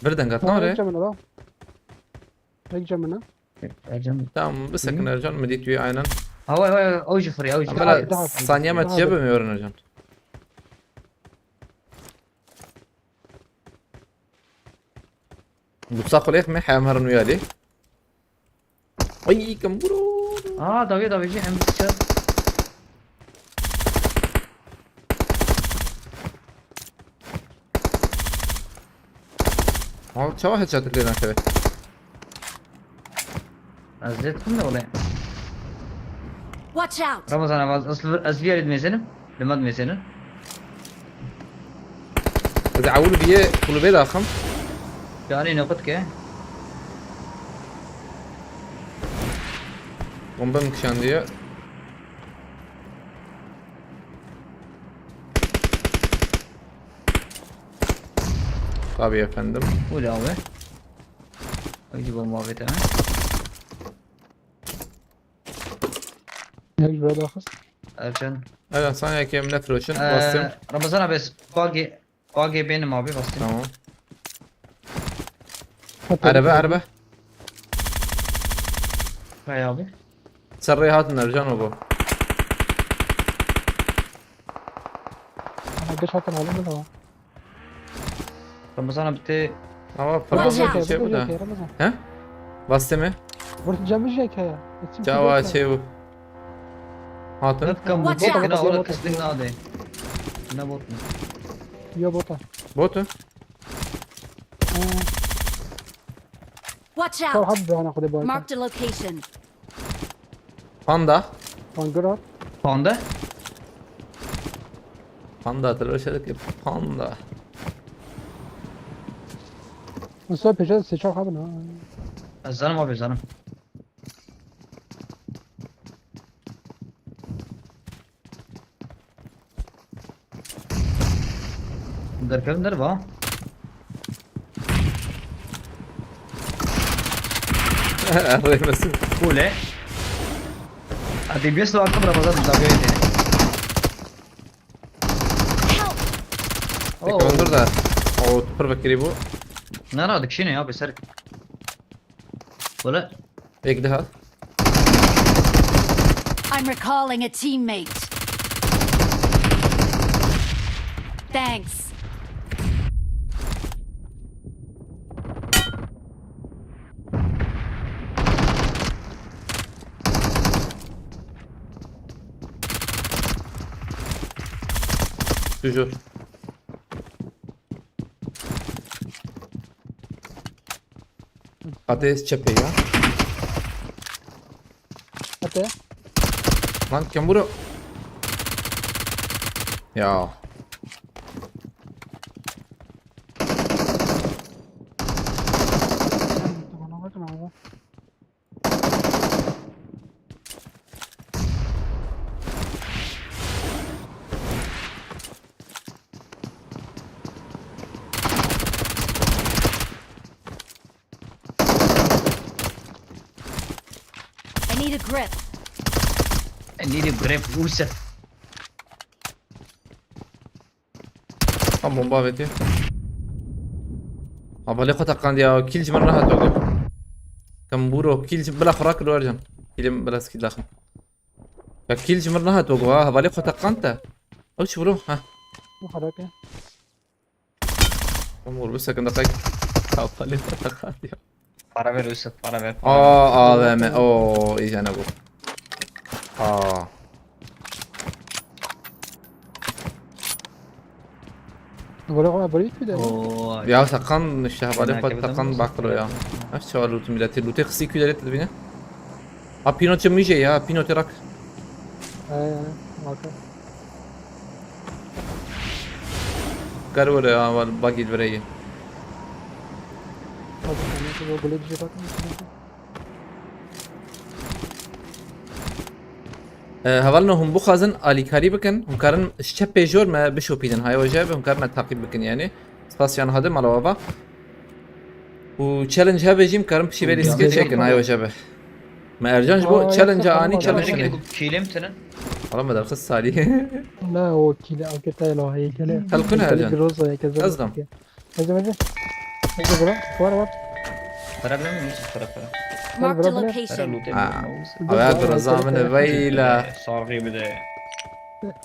Bir dengat nare. Tek camına da. Tek camına. Ercan. Tamam, bisekin Ercan, mi dît wî aynen. Ha, vay, vay, vay, ew jî firiya, ew jî Em firiya. bela saniye me tiye bimêrin Ercan. Lutsa xulêx me hem herin wî alî. Ay, kemburo. Aa, davê, davê jî hem çar. Ha, çawa headshot lê nakeve? Ez lê dikim de wele. Watch out! Ramazan abi, ez, ez, ez viyarê dimêzenim. Lima dimêzenim. Ez ewil biyê kulübê daxim. Yani ne kut ke? Bombe mi kişandiye? Tabii efendim. Öyle abi. Öyle bomba abi, tamam. Yek ji we daxist. Ercan. Evet, sen yekê min nefiroşin. Ee, Bastım. Ramazan abi, bagi, bagi benim abi, bastım. Tamam. Hatta Araba, araba. Kay abi. Serrê hatin Ercan o bu. Ana geç hakkın halinde de var. Ramazan abi te Ama Watch Fransız out. bir şey bu da. Ramazan. He? Bastı mı? Burası cemil şey kaya. Çava şey bu. Hatin. Hep kam Watch bot out. kina ola kızdık nade. Ne bot mu? Yo bota. Botu. Ee, Watch Sar out! hadi bir ana kudê boy. Marked a location. Panda. Pangira. Panda? Panda, tırışadık ki panda. Mesela peşe seçer abi ne? Ez zanim abi, zanim. Derkevin derva. Reymesin. Kule. Hadi bir su hakkım Ramazan da böyle. Help! Tek öldür de. O pır bekiri bu. Ne rahat kişi ne ya, bir ser. Böyle. Ek daha. I'm recalling a teammate. Thanks. Toujours. Hadi çepê ya. Hadi. Lan kemburo. Ya. Bana bakın abi. I need a grip. I need a grip, Yusuf. Tam bomba avêtiye. Hevalê xwe teqandiya, kîl ji min re hat ogo. Kemburo, kîl ji bila xwe rakir Ercan. Kîlê min bila skî daxin. Ya kîl ji min re hat ogo ha, hevalê xwe teqand te. Ew çi bro? Ha. Bu kadar ki. Umur, bu sakın dakika. Hevalê xwe teqandiya. Para ver Yusuf, para ver. Aa, A V M. Oo, iyice ne bu. Aa. Böyle ama böyle bir de. Oo. Ya teqan işte, hevalê Fena xwe kebir teqan demez. Bakro ya. Ev çawa lût milletî, lûtê xisî kî derê dibîne. Ha, pîno çi mijê ya, pîno tê rak. He, he, bakın. Kar were ya, wal bagî li vireyê. Bakın, yani, bu böyle bir şey bakın. E, hevalno hûn bixwazin alîkarî bikin, hûn karin ji çepê jor me bişopînin. Hay weje be, hûn karin me taqîb bikin yani. Spas yan hadi mala wava. Û challenge hebe jî hûn karin pişî verî Ya, sketch şey bikin, hay weje be. Me Ercan ji bo Aa, challenge yoksa anî tamam, challenge tamam. ne? Kêlim tinin. Wala me derxist salî. Ne o kili akete lo heykele. Helkun Ercan. Groza ya keze. Ezram. Hadi hadi. Hadi bura. Var var. Para bilir miyim Yusuf, para para? Marked a location. Eve groza min e veyla. Sargı bir de.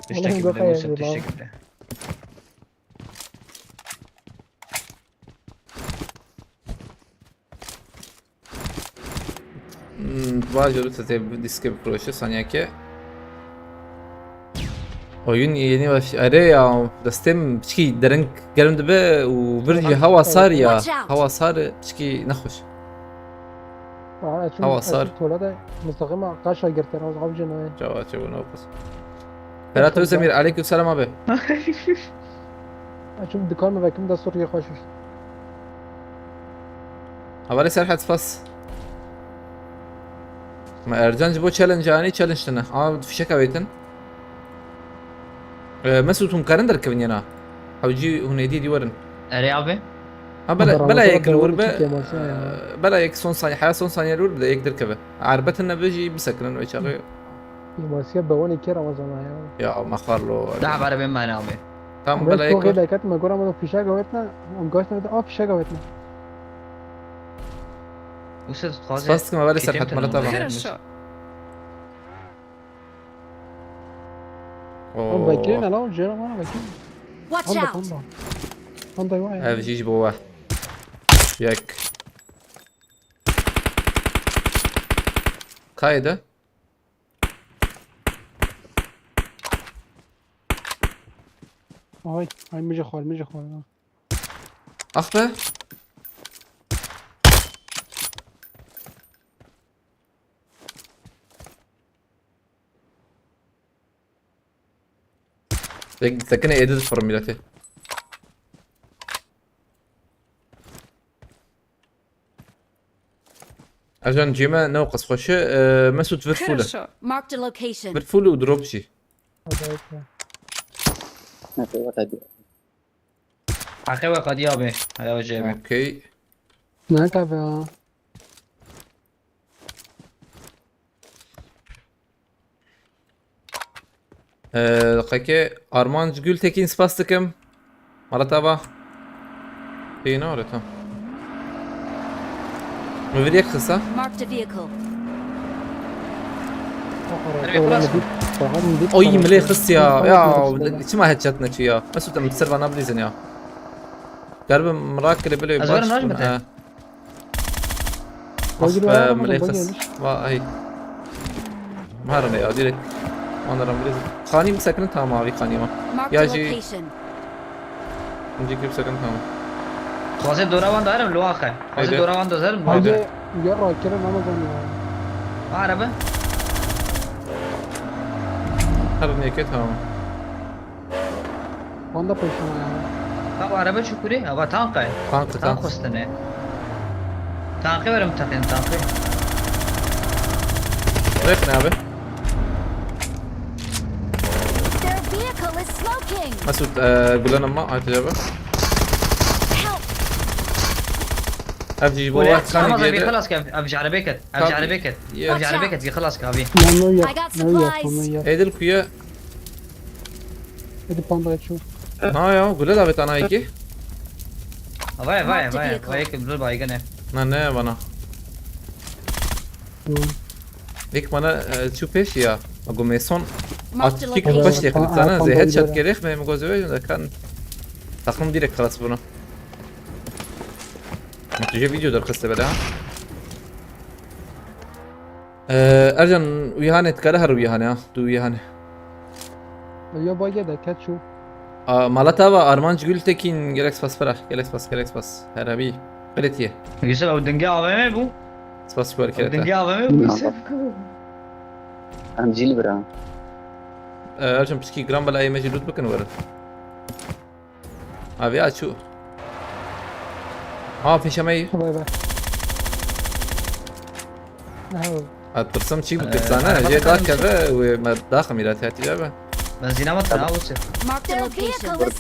Tiştek bir de, Musa, tiştek bir de. Hmm, baş olursa te diske bir proje saniyake. Oyun yeni baş... Erê ya, destê min piçkî dereng germ dibe û vir jî hewa sar ya. Watch out. Hewa sar piçkî nexweş. Hewa sar. Tola de mustaqîma qaşa girtin, az avcı ne. Çawa çawa ne olsun. Ferhat Özdemir, aleyküm selam abi. Açım dükkan mı vekim da soruya hoş. Haberê Serhat, spas. Me Ercan ji bo challenge anî, challenge tine. Ama fişek avêtin. Ee, Mesut, hûn karin derkevin yena. Hewcî hûn êdî dî werin. Erê abi. Ha, bela, bela yek li wir be. Bela yek son saniye, heya son saniye li wir be, yek derkeve. Erbetin nebe jî bisekinin wê çaxê. Masiya be wan ê kê Ramazan a ya. Ya, me xar lo. Dah bare ben mane abi. Tam bela yek. Toxê deket me gora me fişek avêtne, em goşt ne, a fişek avêtne. Spas dikim, hevalê Serhat, mala te va. Hon vekirîne lan, jêra wana vekirîne. Watch out! Hon da, hon da. Hon da, vay. Ev jî ji bo we. Yek. Kaydı. Ay, ay, mijê xwar, mijê xwar. Ax be. Sek-, sekine êdî difirim miletê. Ercan cîme ne qas xweş e, e, Mesut vir fûl e. Marked a location. Vir fûl û drop jî. Hadi, hadi. Heqê we qediya be. Heya we jê be. Okey. Ne tabi ha. Ee, qeke Armanc Gültekin, spas dikim. Mala te va. Peyna öyle tam. Min vir yek xisa. Marked a vehicle. Oy, milê xist ya. Ya, çima headshot neçi ya. Mesut, em ser vana bilîzin ya. Galiba mirak kire bile. Ez baş verim, bun, najmete. Ha. Ah be, milê xist. Va, ay. Marine ya, direkt. Onlara milê. Xanî bisekinin, tamam abi, xanî ma. Ya jî. Önce girip sakın, tamam. Xwazê dora wan darim li waxe. Xwazê dora wan darim li waxe. Haydi. Ya rakirin ama ben ya. Araba. Her niyeket, tamam. Wanda peşime ya. Tamam, araba çukuri. Ama tank ay. Tank, tank. Tank xwestine. Tanqê were min teqînin, tanqê. Rêxin abi. Their vehicle is smoking. Mesut, e, gulana ma, hadi cevap. Help. F G bu. Ama zaten xelas ki, ev ji erebê ket. Ev ji erebê ket. Ev ji erebê ket, xelas ki abi. I got supplies. Edil kuya. Hadi panda çu. Na ya, gule davet ana iki. Vay, vay, vay, vay, kim dur baygın e. Na ne bana. Vek bana, e, çu pêş ya. Ago meson. At kik baş yakın sana. Zehir çat gerek mi? Gozu ve kan. Takım direkt xelas bunu. Tu jê video derxiste bela. Ee, Ercan, wî hane dikare her wî hane ha. Du wî hane. Ya bage de keço. A, mala te va Armanc Gültekin, gelek spas pira. Gelek spas, gelek spas. Her hebî. Qiletiye. Yusuf, ew dingê A V M bû? Spas ji we kerete. Dingê A V M bû, Yusuf. Em jî li bira. Ee, Ercan, piçkî gram bela yê me jî loot bikin werin. Abi ya çu. Ha, pêşe me yî. Vay be. Ha. Ez pirsim çî bikir zane, jê dakeve û me daxim îra tetiya be. Benzîna me tena wise. Marked a location.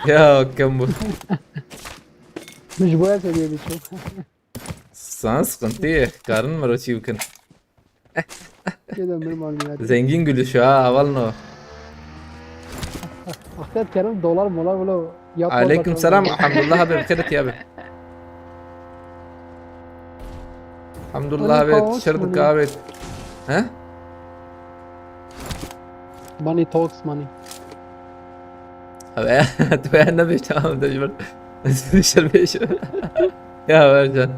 Ya, kim bu? Min ji bo ya seviyê biçû. Sana sıkıntı ye. Karın mı roçi bikin? Kêde mir mal ya. Zengin gülüşü ha, aval no. Ahmet Kerim dolar molar bile yap. Aleyküm selam, elhamdülillah abi, bixêr ya abi. Elhamdulillah. Money abi, talks, tişert money. Kahve. He? Money talks, money. Abi, tu ya ne bir şey aldım, dışarı bir şey. Ya, ver can.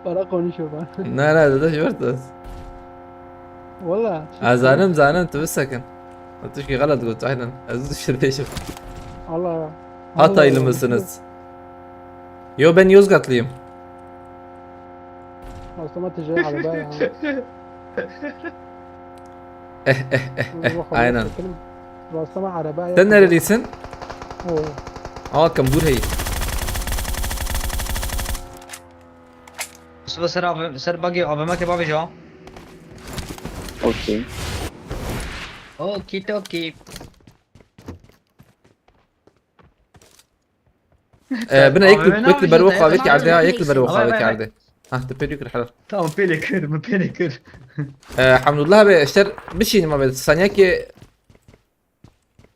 Para konuşuyor bana. Ne, ne, dışarı. Valla. Ha, zanim, zanim, tu bir sakın. Tişkî xelet got, aynen. Ez dişir beşim. Allah. Hataylı mısınız? Yo, ben Yozgatlıyım. Rastama tecrübe araba ya. Eh, eh, eh, eh, aynen. Rastama araba ya. Sen nerelisin? Oo. Aa, Kambur hey. Mustafa, ser A V M, ser bagi A V M ke bavêje. Okey. Okey, okey. Ee, bine, ek, A V M ne ek bir yapacağız? Berwo kahve geldi ya, ek bir Berwo kahve geldi. Ha, te pêlî kir, helal. Tamam, pêlê kir, min pêlê kir. Ee, Hamdullah abi, işte bir şey mi abi? Saniye ki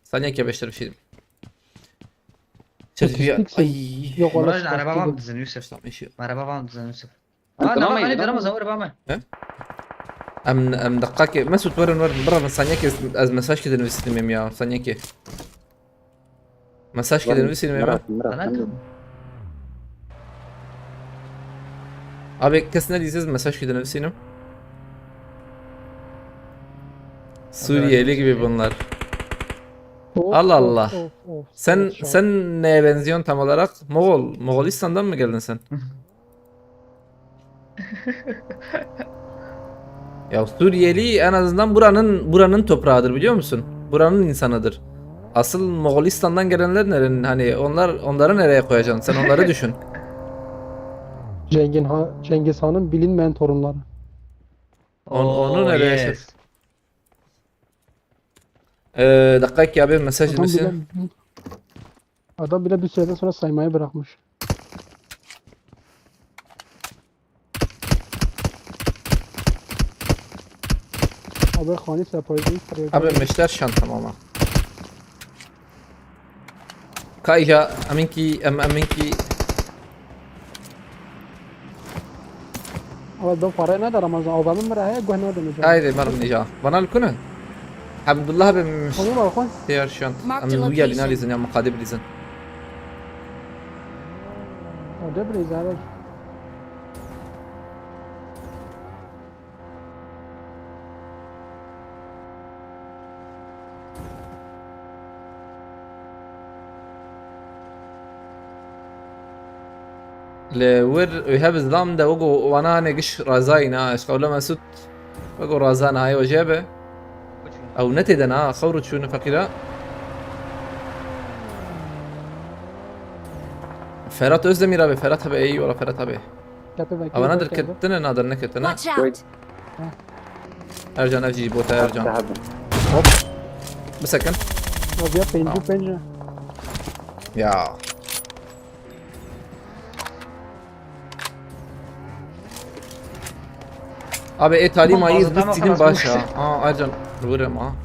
Saniye ki beşler bir şey. Çerçeve. Yok, valla. Araba var mı dizin Yusuf? Araba var mı dizin Yusuf? Ha, tamam, tamam, tamam, tamam. Zor, tamam. He? Em, em, dakika ki, Mesut, verin, verin. Bırak, saniye ki ez mesaj ki dinlemek istedim ya, saniye ki. Mesaj ki dinlemek istedim ya. Bırak, bırak. Abi, kes ne diyeceğiz, mesaj ki dinlemek istedim. Suriyeli gibi bunlar. Of, Allah Allah. Of, of, of. Sen, sen neye benziyorsun tam olarak? Moğol, Moğolistan'dan mı geldin sen? Ya Suriyeli en azından buranın, buranın toprağıdır, biliyor musun? Buranın insanıdır. Asıl Moğolistan'dan gelenler nerenin? Hani onlar, onları nereye koyacaksın? Sen onları düşün. Cengiz Han, Cengiz Han'ın bilinmeyen torunları. On-, onu nereye? Ee, dakika ki abi, mesaj dinlesin. Adam bile bir süreden sonra saymayı bırakmış. Abi, Xanî sepoyî. Abi, meşter şantam ama. Kayja, eminki, em, eminki. Ama ben parayı ne de Ramazan, o benim bırak, he, güvenli de mi? Haydi, marım nija. Bana lükünü. Abdullah abi, meşter şant. Em, bu ya bina lizin ya, mukadib lizin. O da bir izah. Li wir wê hev zlam de wego wana ne giş razayî na, eşqewle Mesut wego razana hayê wejê be. Ew ne têde na, xewr çûne feqîra. Ferhat Özdemir abi, Ferhat abi, eyvallah Ferhat abi. Tepe ve Ama tepe nadir tepe. Ketine, nadir ne ketine. Watch out! Ercan, ev jî bota Ercan. Hop. Bisekin. Abi ya, pêncî Tamam. pênc. Ya. Abi, e, talî Tamam, mayî tamam, zbit tamam, sînin tamam, baş tamam. Ha. Aa, Ercan, vurma.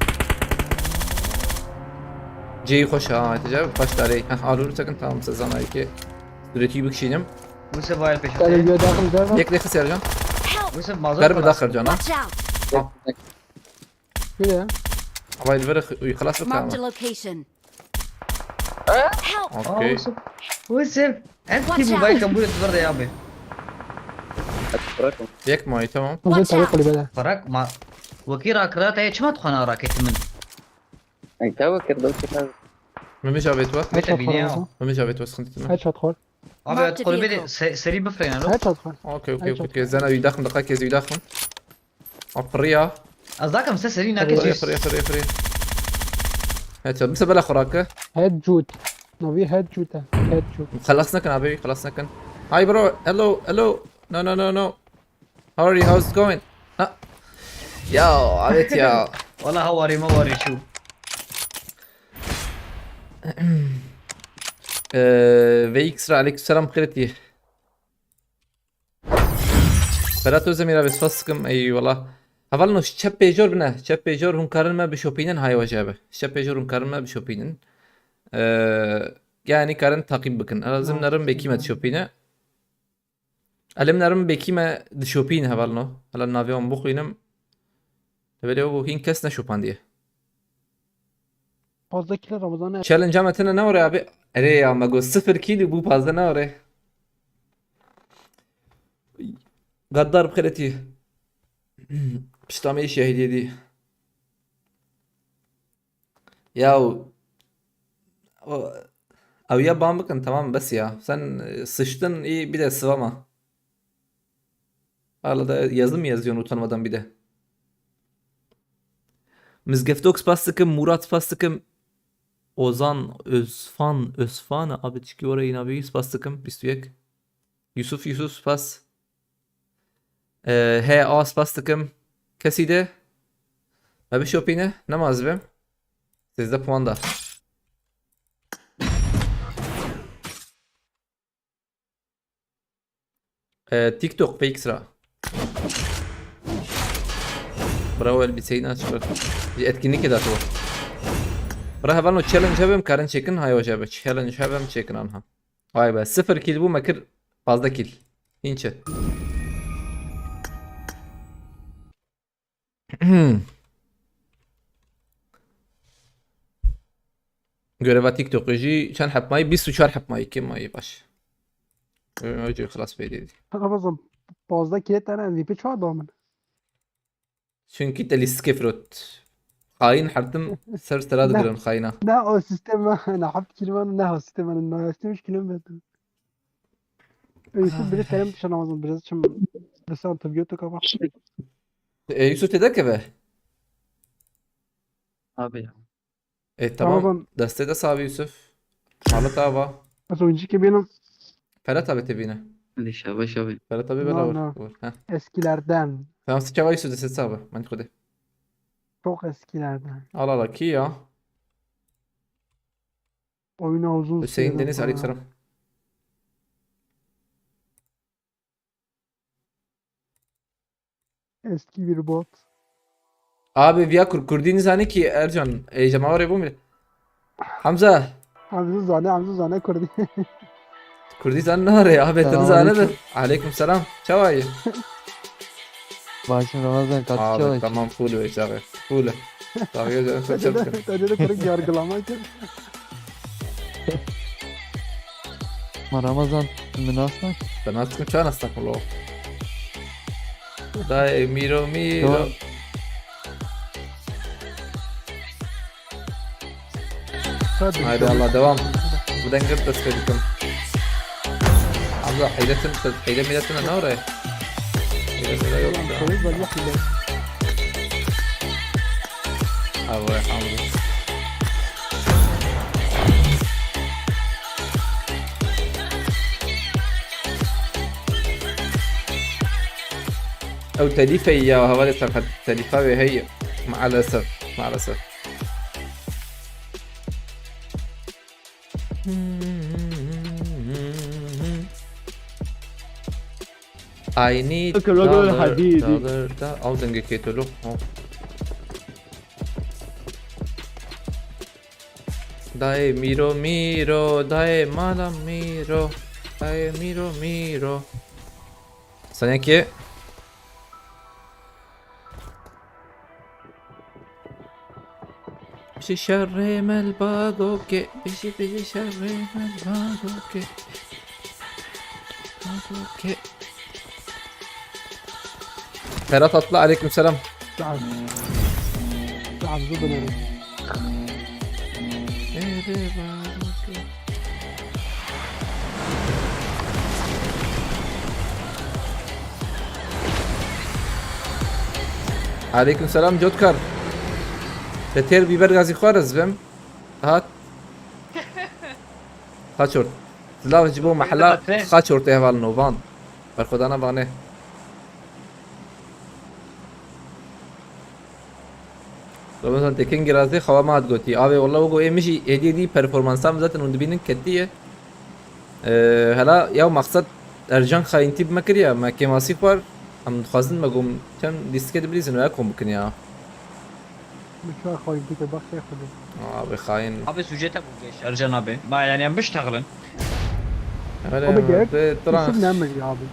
Ceyî xweş ha, Hatice, baş darê. Heh, alû sekin, tamam, siz zanayê ki. Sürekli bikişînim. Wisa vayê pêşote. Yek de xis Ercan. Wisa mazot. Ber bi daxir cana. Watch out! Şuraya. Ama elbere xi-, uy, xelas bike Marked a ama. Location. Help! Okey. Wisa. Wisa. Ez Watch ki out! Vay kambure tu verde ya be. Bırakın. Yek mi ay, tamam. Watch out! Bırak ma. Wekî rakira te çima tu xana raketi min. Ay, tawa kir, dal kir. Memiş abi tu. Mete biniya. Memiş abi tu, sıkıntı etme. Headshot xor. Abi, Marked a vehicle. Qulbê se-, serî bifrêne lo. Headshot xwe. Okey, okey, okey, okey. Zena wî daxim, daqiqekê ez wî daxim. Apriya. Ez dakim se serî nake. Apriya, apriya, apriya, apriya. Headshot. Mise bela xurake. Headshot. Navî headshot e. Headshot. Xelas nekin abi, xelas nekin. Hi bro, hello, hello. No, no, no, no. How are you? How's it going? Ha. Ya, evet ya. Wala hawarî me warî çû. Ee, V X ra aleykümselam, xêretî. Berat Özdemir abi, spas dikim, eyvallah. Hevalno, çep pêjor bine, çep pêjor hûn karin me bişopînin, hay wece be. Çep pêjor hûn karin me bişopînin. Ee, yani karin takip bikin. Lazim nerim bekî me dişopîne. Elim nerim bêkî me dişopîn hevalno. Hala navê wan bixwînim. Lê belê ew hîn kes neşopandiye. Fazla kilo Ramazan ne? Challenge me tine ne ore abi? Erê ya me got sıfır kilo bu fazla ne ore? Gaddar bi xeletî. Pişta me şehîdiyê dî. Ya o, o, ew ya ban bikin tamam bes ya. Sen e, sıçtın iyi bir de sıvama. Hala da yazı mı yazıyorsun utanmadan bir de? Mizgeftok spas dikim, Murat spas dikim. Ozan Özfan, Özfan abi çiki oraya inavi spas dikim, bîst û yek. Yusuf, Yusuf spas. Ee, he, a spas dikim. Kesî de? Me bişopîne, nema ez bim. Sêzdeh puan da. Ee, TikTok fake sıra. Bravo elbiseyi nasıl çıkar? Bir etkinlik eder bu. Bra hevalno challenge hebim karin çekin hay hoca be. Challenge hebim çekin anha. Vay be sıfır kill bu mekir fazla kill. Hinçe. Göreva TikTok'u jî çend heb mayî? Bîst û çar heb mayî. Kim mayî baş? Önce xlas belli. Ramazan, fazla kilit tane M V P çawa da min? Çünkü te lîstikê firot. Hain hertim ser sera digirin haina. Ne o sistema, ne heft kilometre, ne o sistema, ne üç kilometre. Yusuf biri selam dışarı Ramazan, biraz çim dışarı antibiyotik ama. E, Yusuf te derkeve? Abi ya. E tamam. Tamam. Destê de sabi Yusuf. Halet ava. Az önceki benim Ferhat abi tebine. Hadi şabaş abi. Ferhat abi No, beraber. no. Vur. Heh. Eskilerden. Tamam sıçava Yusuf destê sabi. Mani kode. Çok eskilerden. Al al ki ya. Oyuna uzun Hüseyin süreden Deniz sonra. aleykümselam. Eski bir bot. Abi viya kur Kurdî nizane ki Ercan. E, cemavarê bû mu? Hamza. Hamza zane, Hamza zane kurdi. Kurdî zan nare abi tını Selam zane de. aleyküm. Aleyküm selam. Çavayı. Başım Ramazan katı Abi çalış. Tamam full ve çağı. Full. Çağı sen Tecrüde, çabuk. tecrüde kırık yargılama ki. Ma Ramazan, min nasıl? Ben nasıl çağın astak mı lo? Dayı Miro Miro. Tamam. Haydi Allah devam. Bu denge dest verdim. Abla hayretin, hayre milletine ne oraya? Hayre millet yok ya. Kolay belli hile. Abi oraya hamdi. Ew telîfe ya hevalê serqet telîfa wê heye. Maalesef. Maalesef. I need Look, look, look, dollar, Hadid. Dollar, da, al denge keto lo. Dayê Mîro Mîro, dayê mala Mîro, dayê Mîro Mîro. Sanki Bişî şerê me li Bagokê, bişî bişî şerê me li Bagokê. Bagokê. Ferhat Atlı, aleykümselam. Tamam. Tamam, bu böyle. Aleykümselam Cotkar. Te têr bîber gazî xwar ez bim. Hat. Xaçort. Silav ji bo mehla Xaçortê hevalno van. Berxwedana vanê. Ramazan Tekin girazê xewa me hat gotî. Avê walla wego ê min jî hêdî hêdî performansa min zaten hûn dibînin ketiye. Ee, hela ya maqsed Ercan xayintî bi me kiriye. Me kêmasî xwar. Em dixwazin me gom çend lîstikê dibilîzin û ya kom bikin ya. Mutfağa koyayım bir de bak şey yapalım. Abi xayin. Abi sucete bu geç Ercan abi. Ma yani em biştexilin. Öyle Abi mi? gerek Be, tran. Yusuf ne mi abi?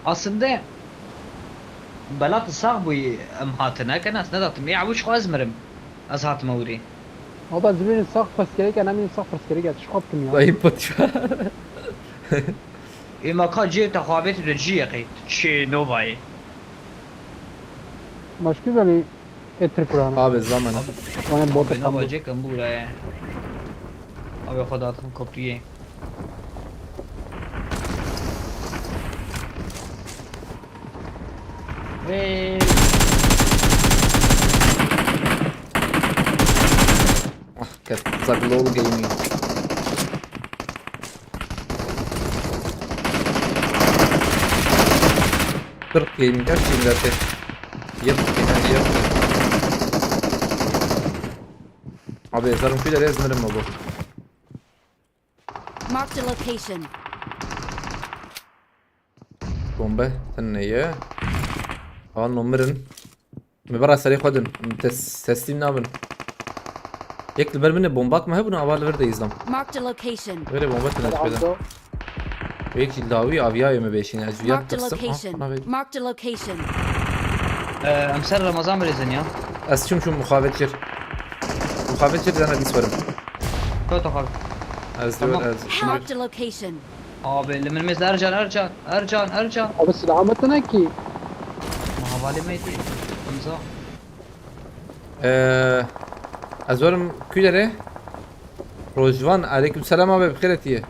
Aslında belat sax bûyî em hatine ken ez nedatim. Ya wî xwe ez mirim. Ez hatime wîrî. Baba zibînin sax pirsgirêk e, nemînin sax pirsgirêk e. Çi xwe bikim ya? Dayı paça. Ê ma ka cê te xwe bêtî de cî yeqî. Çê novayê. Başka böyle etir kurana. Abi zaman. Bana bot Abi nova kaldı. cê kem bû re. Abi xwe datim kopriyê. Hey. Ah, ket. Zaglol Gaming. Türk Gaming, kaç Gaming zaten? Yep, yani yep. Abi, zarım şu derece iznirim mi bu? Marked a location. Bombe, sen ne ye? Aa, numarin. Me bera serê xwe din. Tes, teslîm nabin. Yek li ber min e, bombak me hebûn, ava li vir de îzlam. Marked a location. Were bombe tine Hadi şöyle. Aldo. Yek jî dawî aviya ye me beşîne. Ez viya Marked a tirsim. Ah, location. bana ver. Marked a location. Ee, em ser Ramazan birêzin ya. Ez çim çim muxabet kir. Muxabet kir, dana dîs werim. Kot xwe. Ez Tamam. diyor, ez. Marked a location. Abi li min mêz Ercan, Ercan, Ercan, Ercan. Abi silahı mı tane ki? Ma hevalê me yê Hamza. Ee, ez werim kuyderê. Rojvan, aleyküm selam abi, bi xêr hatiye.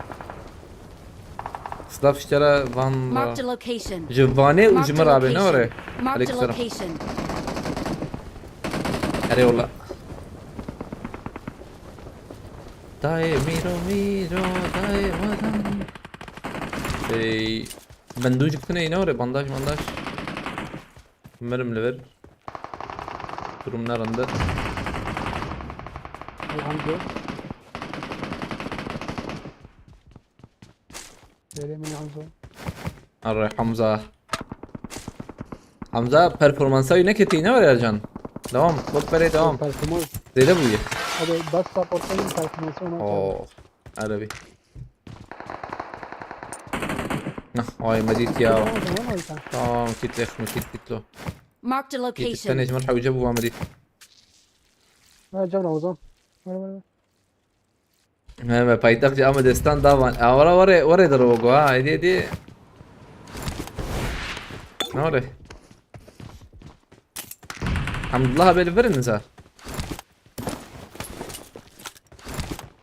Silav ji te re van. Marked a location. Ji Vanê û ji Marked a min re bê, ne were? location. Marked a Aleyküm selam. Location. Erê wala. Dayê mîro mîro, dayê watan. Ey, bendûcik tune, ne were? Bandaj, bandaj. Mirim li vir. Durum ne rinde. Elhamdülillah. Vereyim Hamza. Arre Hamza. Hamza, performansa wî neketî, ne were Ercan? Devam. Bak, berê devam. Performans. Zêde bûye. Abi bas supportların performansı ona kaldı. Oo. Erebi. Nah, ay me dît ya. Tamam, tamam, tamam. Tamam, kit lex, me kit kit lo. Marked a Kit tene location. ji min hewce bû, me dît. Ha, cevra o zaman. Ver, ver, ver. Me, me paytaxt ji Amedê stan davan. Awara were, were de rogo ha. Hadi, hadi. Ne were? Hamdullah abi li virin za.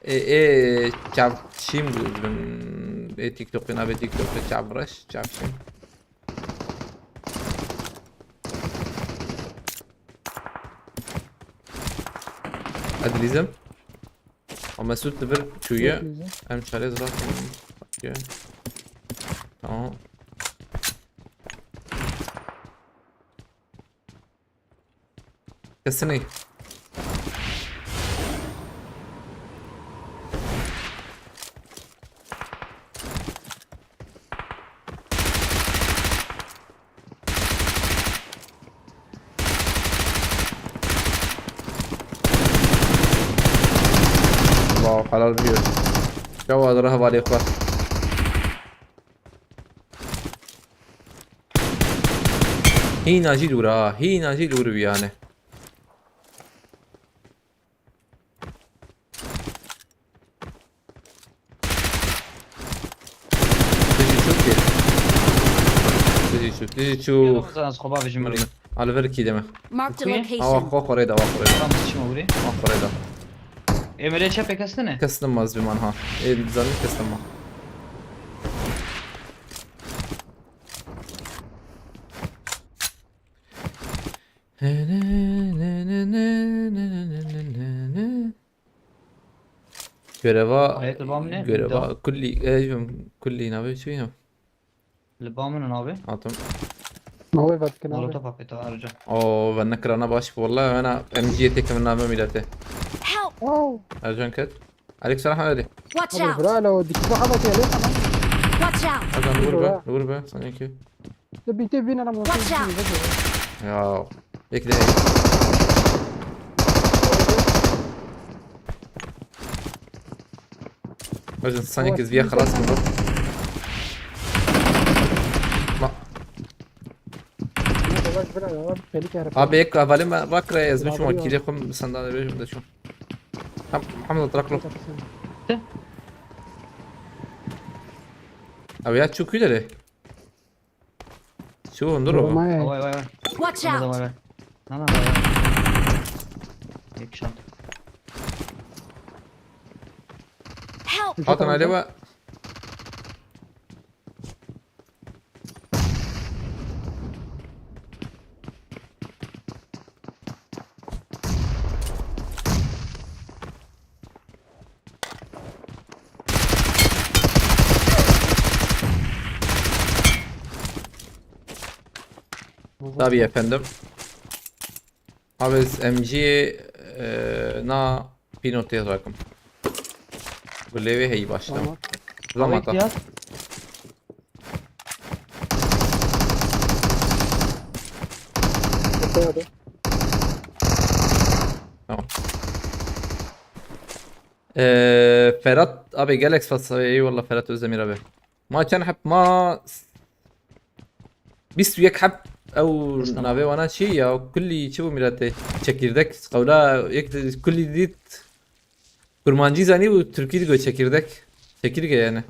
E, e, çav çim bû. E, TikTok, nabe TikTok, çav reş, çav çim. Hadi Lizim. O Mesut li vir çûye. Yok bize. Em çarê zirav. Okey. Tamam. Kesinî. Wow, helal bir. Çawa dira hevalê xwe. Hîna jî dûr ha, hîna jî dûr bî yani. Dijî çû ki. Dijî çû, dijî çû. Sana skoba vijim ri. Alver kî deme. Marked a Kuye? Awa location. xo xorê da, awa xorê da. Tam sıçma vuri. Awa xorê da. Emre çe pekesine? Kestim maz biman ha. E, zanim kestim ma. Göreva, Ayet devam ne? göreva kulli, e, kulli nabe çi ne? Li ba min abi. Hatim. Mavê vatkin abi. Molotov paketi Ercan. O, ve nekirana baş, vallahi, ana M G têkevin name milete. Help! Wow. Ercan ket. Aleyküm selam, hadi. Watch Abi out! bura la o dikişe kadar geldi tamam. Watch out! Ercan, vur be, Bura. Vur be, sanki. De bitti bin adam. Watch out! Ya. Bekle. Ercan, sanki Evet, bir bir خلاص de- mı bu? Baş bira ya, tehlike herif. Abi ek hevalê me rakire ez biçim. Abi ya. Kîrê xwe bi sendane bêjim de çûm. Hem, hem de traklo. Ew ya çû kî derê? Çû hundir o. Vay vay vay. Watch out! Vay vay. Na na vay vay. Yek şant. Help! Hatin alê we. Tabii efendim. Abi ez M G, e, na pînotê rakim. Gulê wê heyî başla. Tamam. Zaman ta. Tamam. Ee, Ferhat abi, gelek spas, eyvallah Ferhat Özdemir abi. Ma çend heb ma bîst û yek heb ew navê wana çi ya? Kullî çi bû mîratê? Çekirdek, qewla yek kullî dît. Kurmancî zanî û Tirkî digo çekirdek. Çekirge yani.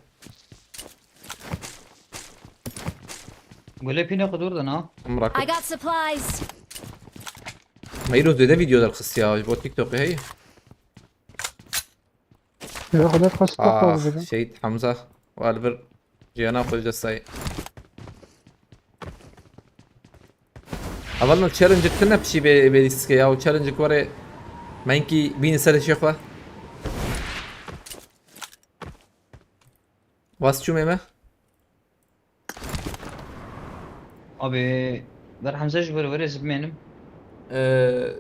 Gulê pîne xwe dûr de na. Em rakip. I got supplies. Me îro zêde video derxist ya, ji bo TikTokê heyî. Ya, xwe dest xwe stop Ah, xwe bide. Şehîd Hamza. Wa li vir jiyana xwe ji dest dayê. Hevalno challenge tune pişî bê, bê lîstike ya, û challenge were menkî bînî ser hişê xwe. Was çûmê me? Abi, ber Hemze ji vir were ez bimênim. Ee,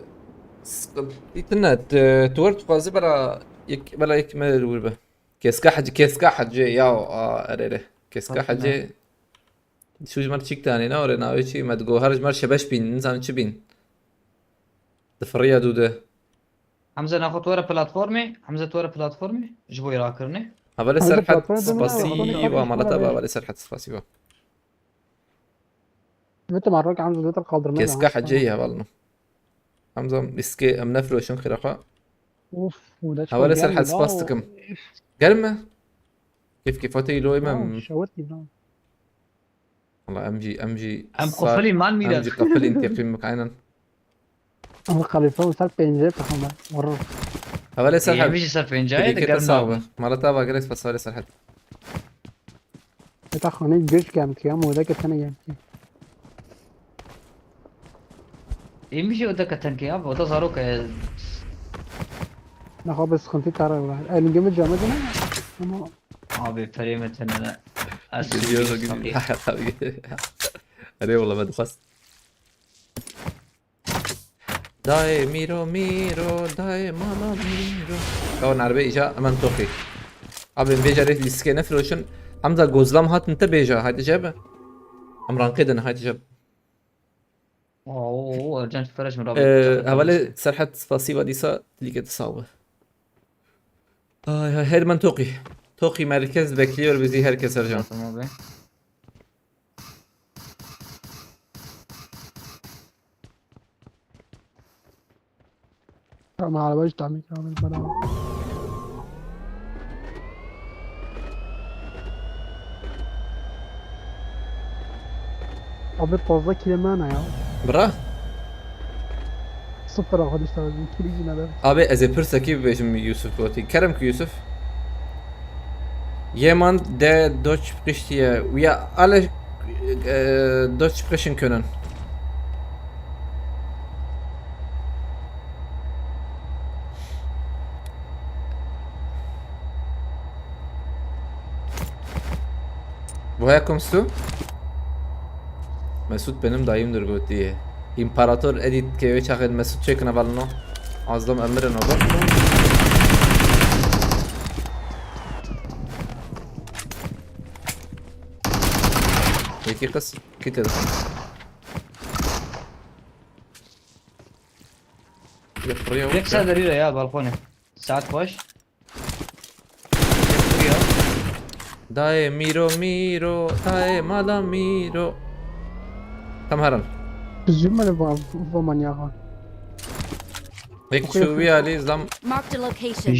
sıkıntı ne? Tu, tu wer dixwazi bela yek, bela yek me li wir be. Keska hacı, keska hacı ya, a, erere. Keska hacı. Şu ji me çik tane ne ore navê çi? Me digo her ji me şebeş bîn, nizanim çi bîn. Difiriya dû de. Hemze naxwe tu were platformê, Hemze tu were platformê, ji bo rakirinê. Hevalê Serhat platformê spasî wa malata ba, hevalê Serhat spasî wa. Bitim arrak Hemze zaten kaldırmaya. Keska hacê ya hevalno. Hemze iske em nefroşun xiraxa. Of, bu da çok. Hevalê Serhat spas dikim. Gelme. Kif kifatê îlo emem. Şewet gibi. Valla em jî, em jî Em qefilî mal mîre. Em jî qefilîn têqîm bik, aynen. Ama Xalife û ser pêncê taxim e. Vurur. Hevalê Serhat. Em jî ser pêncayê de germ sağ be. Malata va gerek spas hevalê Serhat. Heta xanê göç geldi ya, modeke tane geldi. Em jî odeke tenke ya, oda zaroke. Naxa be sıkıntı tara var. Elingimi camı dene. Ama Abi perê me tenere. Ez Gidiyor o gidiyor. Erê wala me dixwest. Dayê mîro mîro, dayê mala mîro. Kawan erbe îca hemen toxî. Abi bêja rê lîstikê nefiroşin. Hemza gozlam hatin te bêja. Haydi cebe. Em rankê dene haydi cebe. Oo, Ercan Feraj mi Ee, hevalê Serhat spasî va dîsa lîkê tu sağ be. Ay, ay, her man toqî. Toqî merkez bekliyor bizi herkes Ercan. Tamam abi. Tamam, araba hiç tamir abi bana. Abi fazla kileme ne ya? Bira. Sıfır abi işte abi. Kili yine de. Abi ez ê pirsekî bibêjim Yusuf gotî. Kerem ki Yusuf. Jemand, der Deutsch spricht hier. Wir alle, äh, Deutsch sprechen können. Woher kommst du? Mesut benim dayımdır gotiye. İmparator Edit ke wê çaxê Mesut çêkine balino. Azlam emirin o. Yekî qis kî te dixwin. Yek ser derî re ya balkonê. Saet xweş. Yek ya. Dayê mîro mîro, dayê mala mîro. Tam herin. Üzülme lan bu, bu manyağa. Pek şu bir ali zam. Marked a location.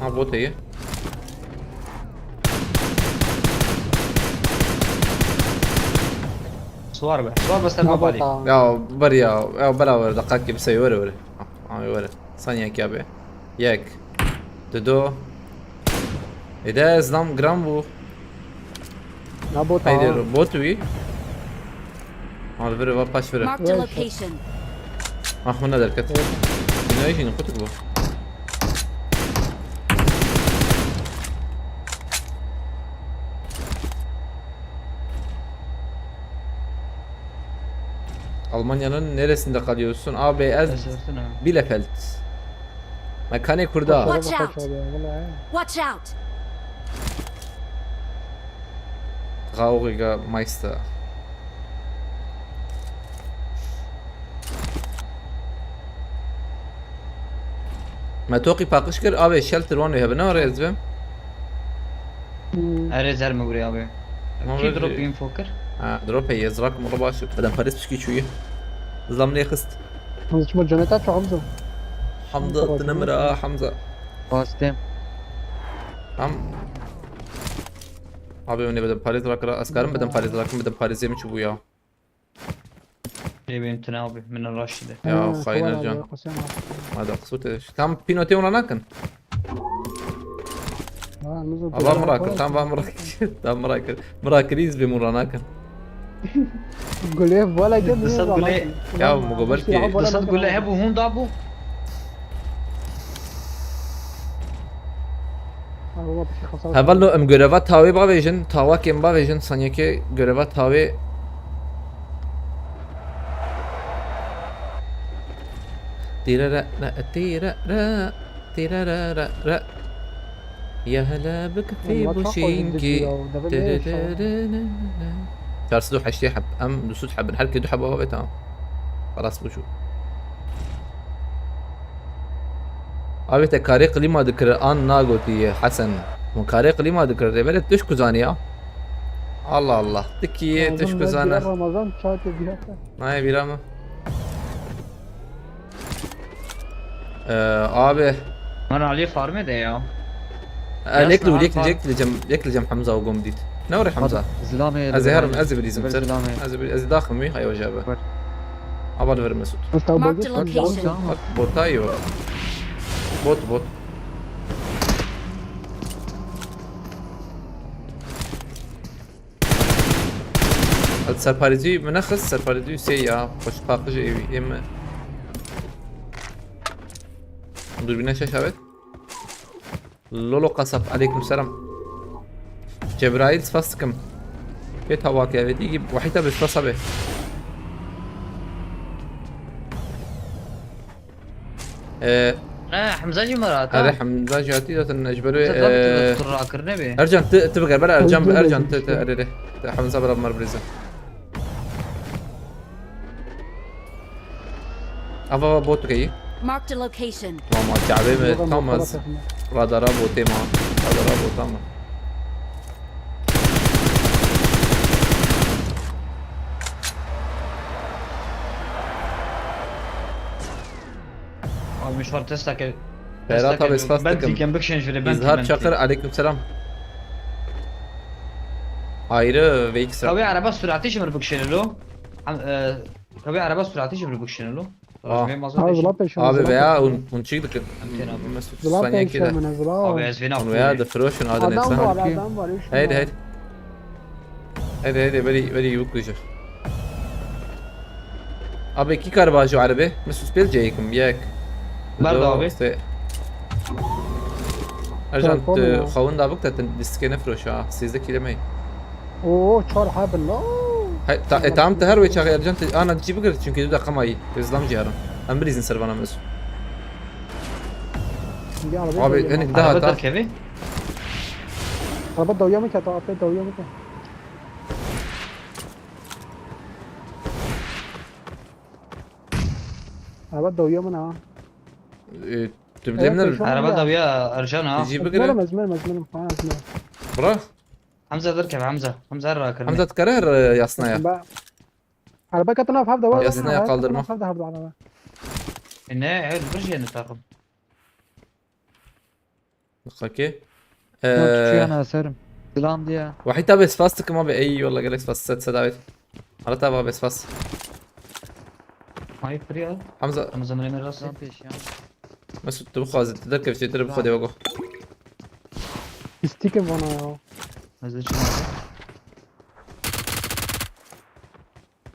Ha, bot heye. Siwar be. Siwar be ser me balî. Ya ber ya. Ya beraber dakika gibi sayı ver ver. Ha, ver. Sen yak abi. Yek. Dudu. Ede zam gram bu. Na bot Haydi ha. ro-, bot wî. Al vire va paş vire. Marked a location. Ah, buna derket. Binayı jî kutuk bu. Almanya'nın neresinde kalıyorsun? Abi ez Ezertin ha. Bielefeld. Mekane kurda. Watch out! Kaç abi ya, valla ya. Watch out! Trauriger Meister. Me toqî paqij kir, avê shelter wan wê hebin, ne rêz bim. Hmm. Erê zer mi buraya abi. Tamam, Kî öyle drop diyor. info kir? Ha, drop heye, zrak mı baş. Adam Paris pişki çuyu. Zlam ne xist. Hızlı çima cennet aç Hamza. Hamza, Tamam. dinamira Hamza. Bastım. Tam. Abi ne bedem Paris rakıra, askarım bedem Paris rakım bedem Paris yemiş bu ya. Lê bêm tune abi, min rush de. Ya, Ha, xayna tamam can. Abi, Hüseyin abi. Hadi kısmet ediş. Tam pinote ona nakın. Ha, Hamza Aba mırakır, tam ben mırakır. Tam mırakır. Mırakır iz bir mura nakın. Gule valla gel. Dusat gule. Ya, mu gober ki- Dusat gule hebu hunda bu. Heval no em göreva tawê bavêjin, tawakê em bavêjin, sanyekê göreva tawê. Tîrere re, tîrere re, tîrere re re. Ya hele bikfî Lan, bu çok oyun şinki. dizi ya, o da böyle Tiri şey. tiri ne ne ne. Çar sed û heştê heb, em du sed heb in. Her kê du heb ava be tamam. Xelas bû çû. Abi te karê klîma dikir an nagotî Hesen. Hûn karê klîma dikir rêbere tişt kuzanî ya. Allah Allah. Tikî ye tişt kuzane. Ramazan çağatay bir hafta. Nayê bîra min. Ee, abi. Lan Ali farmê de ya. Ee, Nekli Yasna Nekli Alfa. Nekli cem Nekli cem Hemza û Gom dît. Ne were Hemza? Zilamê. Ez ê herim, ez ê bilîzim Ber ser. zilamê. Ez ê bil- ez ê daxim wî, heyo jabe. Ber. Ava li vir Mesut. Marked a location. Bot, bot. Bot, bot. Ez serparêzî min nexist, serparêzî sê ya. Xweş paqij ê wî, ê min. Dûrbîna şeş evet. Lolo Kasap, aleyküm selam. Cebrail spas dikim. Pê tawak evê dî wahîta bi spas abi. Ee, Ne, Hemza jî mi rata? Erê Hemza jî hatî zaten ji ber wê, Hemza ee, tu rakir nebê. Ercan, tu, tu biger, bera Ercan, Hemza Ercan, da tu, tu, işte. erê, erê. Tu Hemza bera mar birêzim. Ava bot kayı. Marked a location. Tamam, Kabe mi? Yok, ama Tamam. kapat takımı. Radara botê ma. Radara bota ma. Abi mişvar testa ke. Berat abi, spas Ben takım. diyeceğim bikşen jüri ben. İzhar Çakır, aleyküm selam. Ayrı ve ilk sıra. Abi araba sürati jimir bikşen lo. Am, e, Abi araba sürati jimir bikşen lo. Ah. Rajme mazot Abi eşi. zıla peşin. Abi veya un un çıktık. Amken abi. Mesut Zıla Sanyaki peşin de. mi ne zıla? Abi ez vina Un veya puli. de Froş'un adı ne Adam sen? var, Bakayım. Adam var. Üç Haydi numara. haydi. Haydi haydi, very very yük gücü. Abi iki karbajo arabe. Mesut spelce yekim yek. Nerede Do, abi? Işte. Ercan, Telefon mu? Xawun da bık zaten diskene Froş ha. Sizde kilemeyin. Oo, çar habin la. Hay, ta, e, tamam te her ve çağı Ercan te, ana cî bigir çünkü du dakika mayı. Özlem ciğerim. Em bilîzin ser bana Mesut. Şimdi araba Abi, geliyor. en- Daha Araba ta- derkevi. Araba dawya mı kata? Abi dawya mı kata? Araba dawya mı ne ha? E, tu bilemler. Tamam Araba ya. da ya Ercan ha. Cî Ezmerim, bigire. Ezmerim, Ezmerim. Ha, Ezmerim. Bura. Hamza derkevi Hamza. Hamza her rakir. Hamza tkare her yasnaya. Ba- Araba ketin nav hevde var. Yasine kaldırma. Hevde hevde araba. E ne, ev li vir jê ne takım. Diqekê. Lan tu Ee, çuyana serim. Silam diye. Wahî tabi spas dikim abi. Eyvallah, gelek spas. Set sedavêt. Hala tabi abi spas. Hayır, free al. Hamza, Ama zamanı ne rastı? Lan peşyan. Mesut, tu bixwazit, tu derkevî çêtir bi Xwedê wego. Pistik vana ya. Hazır şimdi.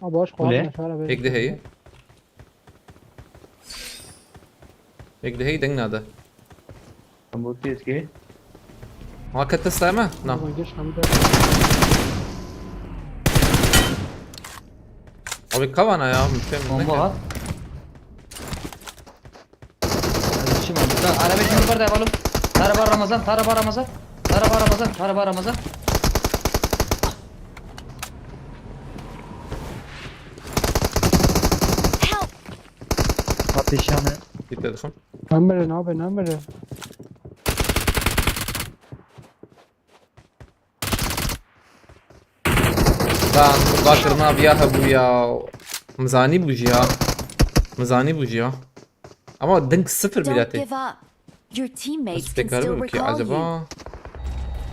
Ha baş Kule. kovan şara be. Yek de heyî. Yek de heyî deng nade. Tamam, bu tezki. Ha, ket desta me? Na. Tamam, geç hamide. Abi kavana ya, mümkün. Bomba at. Hazır şimdi. Lan, araba şimdi burada yapalım. Taraba Ramazan, Taraba Ramazan. Taraba Ramazan, Taraba Ramazan. Ha peşyanı. Git dedim. Namere ne abi, namere. Lan, bakir nav ya hebû ya. Mizanî bû jî ya. Mizanî bû jî ya. Ama deng sıfır Don't biletê. Give up. Your teammates Nasıl can tekrar still bu ki recall you. acaba?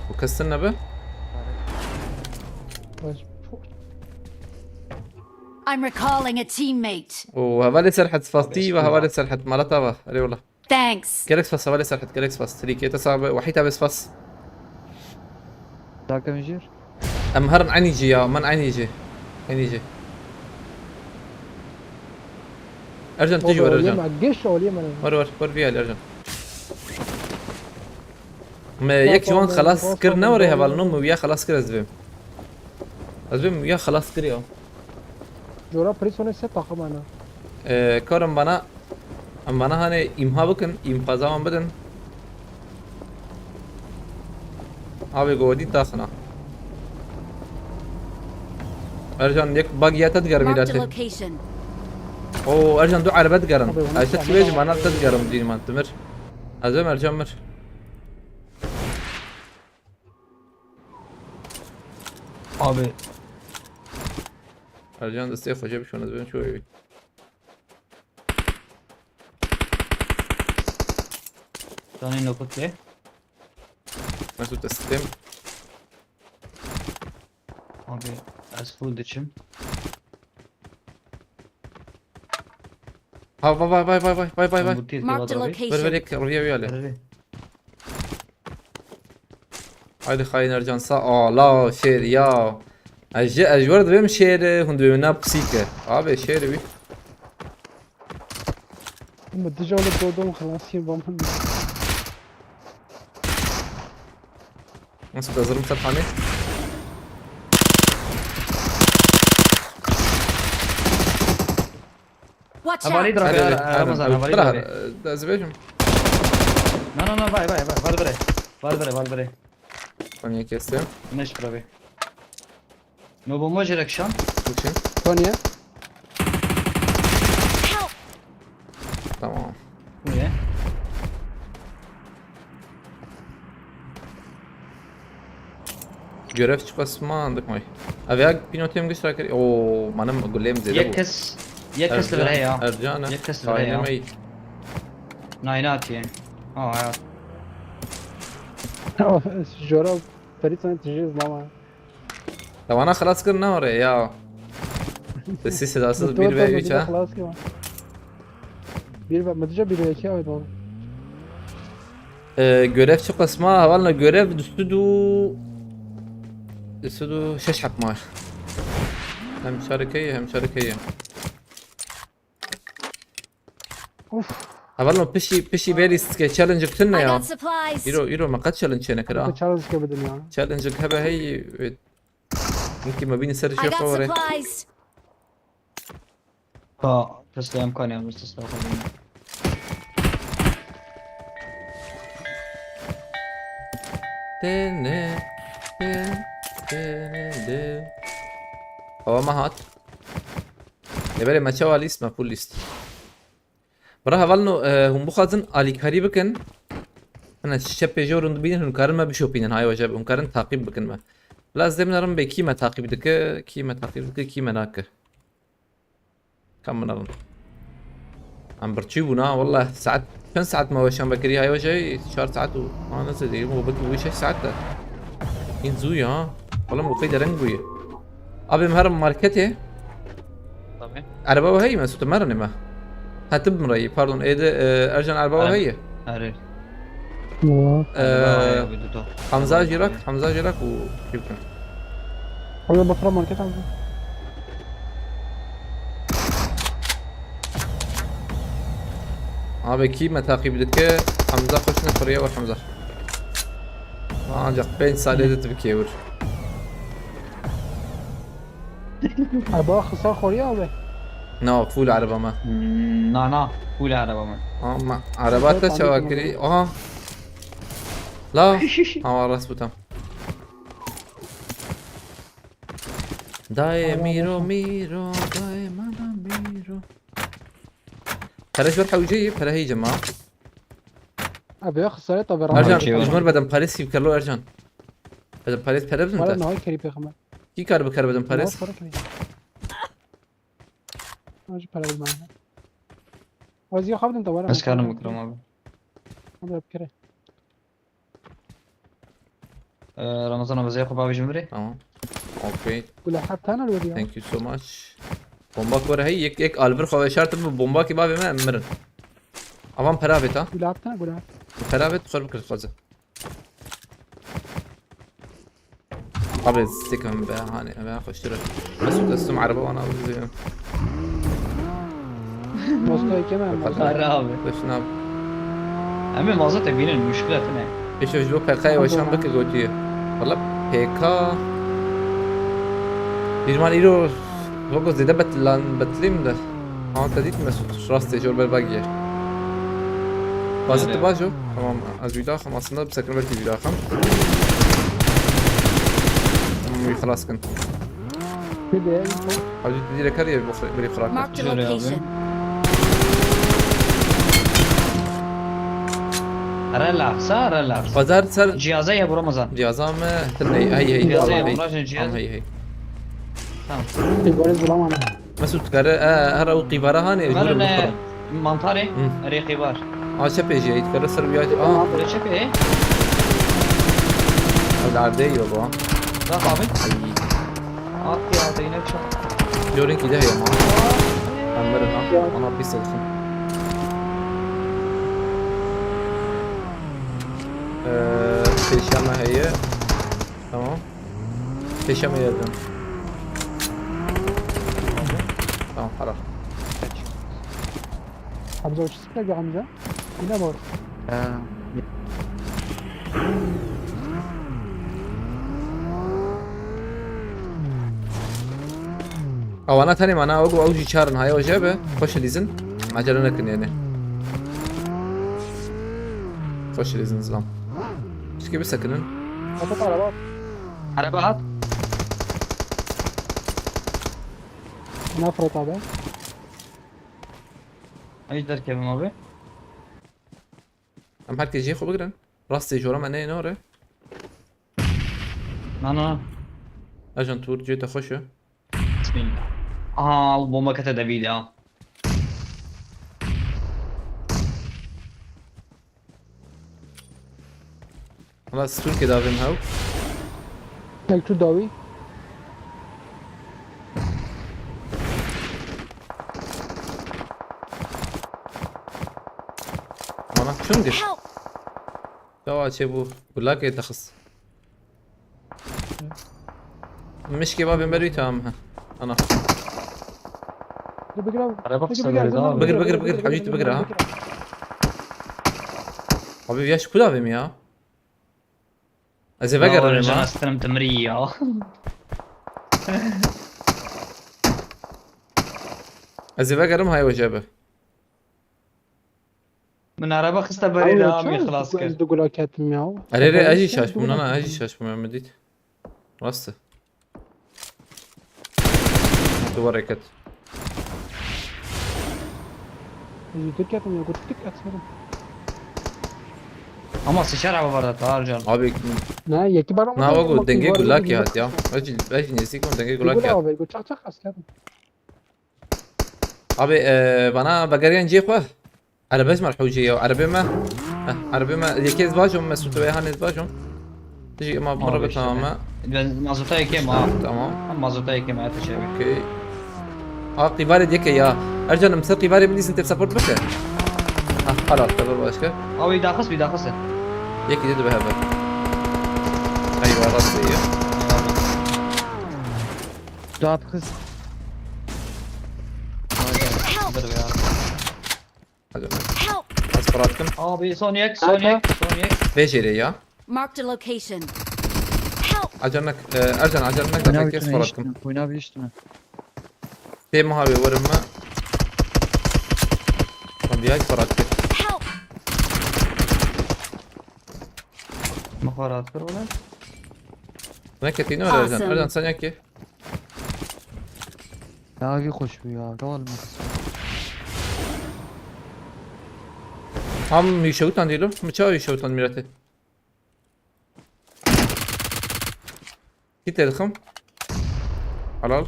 Bu kesin ne be? Baş. I'm recalling a teammate. O hevalê Serhet spastî ve hevalê Serhet malata ve. Eyvallah. Thanks. Gelek spas hevalê Serhet, gelek spas. Trîkê te sabe, wahî tabe spas. Dakika mücür. Em herin enî jî ya, min enî jî. Enî jî. Ercan, tu jî wer Ercan. Geç oliyem. Wer wer, wer vî Ercan. Me yek ji wan xelas kir ne were hevalno, me wiya xelas kir ez vêm. Ez vêm wiya xelas kir ya. Jora Prison'e se takım ana. Ee, karin bana, em bana hani imha bikin, imha zaman bidin. Abi godî taxina. Ercan, yek bag ya te digerim Marked a îlatê. Location. Oo, Ercan, du erbe digerim. Abi, onu Ayşe sen tibê de- bana te digerim dîman timir. Ez vêm Ercan mir. Abi. Ercan destê xwe jê bişon, ez vêm çoy. Canê nokut be. Mesut teslim. Abi. Ez full diçim. Ha, vay vay vay vay vay vay vay vay. Bu tezki Marked a var abi. Ver ver location. yek rüya bir yale. Nerede? Haydi xayîn Ercan sa. Ala şêr ya. Ez ji ez wer dibêm şêr, hûn dibêm na pisîke. Abi şêr wî. Ama déjà öyle doğdum xelasiyim bana. Nasıl hazırım sen hani? Watch Havali out. drabi Hadi, ara hadi, Ramazan, hadi. havali Bırak, drabi. e, ez vejim. No no no, vai vai vai, valvere. Valvere valvere. Saniye kestim. Neş drabi. No bomba direkşan. Geçeyim. Saniye. Help. Tamam. Bu ne? Görev çıkmasman dıkmay. Abi ya pinotem güç rakır. Oo, manım gulem zede Yek bu. kes, yek kes li vir heye ya. Ercan. Yek kes li vir heye ya. Ercan. Nayna atiye. Ha hayat. Jora Ferit sana tijî zlama. Tawana xelas kir ne oraya ya. Sessiz sedasız bir ve üç ha. Bir ve, Mıtıca bir ve iki abi doğru. Ee, görev çıkmasma havalna görev üstü du üstü du şeş hap mar. Hem şarkıyı hem şarkıyı. Of. Havalna pişi pişi beri ke challenge kutun ne I ya. got supplies. Iro iro ma kaç challenge ne kira. Bu challenge ke bidin ya. Challenge hebe hey. Minki ma bini ser I şey got favori. Supplies. Ha, teslim kan ya, teslim kan. Tene, tene, tene, de. Hava ma hat. Ê berê me çawa lîst me full lîst. Bira hevalno, e, hûn bixwazin alîkarî bikin. Hine şepê jor hûn dibînin, hûn karin me bişopînin, hay weceb, hûn karin taqîb bikin me. Bila ez dê min erim bê kî me taqîb dike, kî me taqîb dike, kî me nake. Tam min alın. Em birçî bûn ha, wallah, saet, çend saet me weşan vekirî, hay wejê, çar saet û, ha, ne zêde, û belkî wî şeş saet de. Hîn zû ya. Oğlum, bu qey dereng bûye. Abi, em herin marketê. Tabii. Ereba we heye, Mesut, em herin ê me. Ha, tu bi min re yî, pardon, êde, e, Ercan, ereba we heye? Erê. Wa. Ee, Hamza Jirak, Hamza Jirak û kim kim? Oya bafra market aldı. Abi, kî me taqîb dike? Hamza xweş ne xuriye we Hamza. Ancak pênc salê de tu bikê wir. Araba xisar xoriya abi. Na, full araba me. Hmm, na, na, full araba me. Ama araba te çawa kirî? Aha. La. Ama rast bu tam. Dayê Mîro, Mîro, dayê mana Mîro. Pere ji ber hewceyî, pere heyce ma. Abi ya xisare tabi. Ercan, ji mir bedim pare sîv kirlo Ercan. Bedim pare, pere bizin te. Wala nahî kerî pêxember. Kî kar bikar bedim pare? Nahî para kerî. Hacı para bilmem. Vaziye xabdin te wala. Ez karim bikirim abi. Hadi bikire. Ee, Ramazan abi, zey xwe bavêjim virê. Tamam. Okay. Gula hat tane lo diyor. Thank you so much. Bomba kore hey, yek, yek alvir xwe şart bu bomba ki bavê me em mirin. Avan pera vêta. Gula hat tane gula. Pera vêt xor bikir xwaze. Abi, sikim be, hani, be, xweştir e. Mesut, ez tim araba wana bizînim. Moskova keme. Ara abi. Xweş nab. Em ê mazotê bînin, muşkila tune. Pêşo ji bo P K yê weşan bike gotiye. Valla P K. Bîrman îro weko zêde betlan, betlîm de. Ama te dît Mesut, rastê jor ber bagiye. Bazı tu bajo. Tamam, ez wî daxim, aslında bi sekin belkî wî daxim. Tamam, wî xelas kin. Bir de info. Hacı direkt her yeri biri xerak. Marked a location. Relax, ha, relax. Pazar ser. Cihaza ya bu Ramazan. Cihaza mı? Hey, hey, hey. Cihaza ya bu Ramazan, cihaz. Hey, hey. Tamam. Bir böyle bulamam. Mesut, dikare, e, her ew qîvara hanê, jûr bixurim. Mantarê? Hı. Erê qîvar. A, çepê jî, dikare ser wîya jî. A. Böyle çepê. Ew li erdê yol wa. Bak abi. At ya, değnek çal. Jorên kî de heye ma. Em mirin ha. Ana pîs dixin. Ee, pêşiya me heye. Tamam. Pêşe me yerdin. Tamam, para. Hamza uçtu bir Hamza. Yine var. Ha. Ewana tenê mana, ew, ew jî çar in, haya, oje be. Xweş dilîzin. Acele nekin yani. Xweş dilîzin zilam. Çikê bisekinin. Kapat araba. Araba hat. Nafret abi. Ay derkevim abi. Em herkes cihê xwe bigirin. Rastê jora me neyê nore. Na, na, na. Ajan tur cihê te xweş e. Bismillah. Aha, bu bomba kete de bir daha. Ama stun ke davim hew. Tek tu dawi. Mana çun gir. Help! Dawa çê bû. Gulakê te xist. Mişkê babên berî tamam he. Ana. Dur, bigir abi. Araba bigir, kısa bigir, böyle, bigir, tamam. Bigir, bigir, bigir. Hacı, bigir ha. Abi, yaş kula abim ya. Ez ê vegerim ma. Canastırım tımri ya. Ez ê vegerim hay hoca be. Min araba xiste berê de amî xilas kir. Ez du gula ketim ya. Erê, erê, ez jî şaş bûm, nana, ez jî şaş bûm, em dît. Rast e. Duvara ket. Ez jî du ketim ya, got tik etmedim. Ama sişer araba var da, Tarcan. Abi. Ne, yeki bar ama. Na, bak, dengê gulak ya, ya. Ez jî, ez jî nêzîk bûm, dengê gulak ya. Abi, got çak çak askerim. Abi, e, bana vegeriyên cê xwe. Erebe ji me hewce ye, erebe me. Heh, erebe me, yekê ez bajom, me sûtewê hanê ez bajom. Tijî ema Abi mırabet işte tamam be. Me. Ben mazota yekê ma. Tamam. Hem mazota yekê ma, teşekkür. Okey. Ha, qîvarê yekê ya. Ercan, em ser qîvarê min dîsin tep support bike. Ha, hala tabi başka. Abi, daxis, bir daxis. Yekê de be hebe. Eyvallah, seyir. Daxis. Dur ya. Hadi. Help! Az para attım. Abi, son yek, son yek, son yek. Vê jêrê ya. Marked a location. Help! Ercan, e, Ercan, Ercan, ne kadar kes para attım. Oyna bir üstüne. Tê miha wê werim me. Lan bir ay para attı. Help! Muharat kır ola. Ne ketini öyle Ercan? Awesome. Ercan, sen yaki. Ya bir koş bu ya. Tamam mı? Tam yuşavutan değil o. Mı çağı yuşavutan mireti? Git dedim. Halal.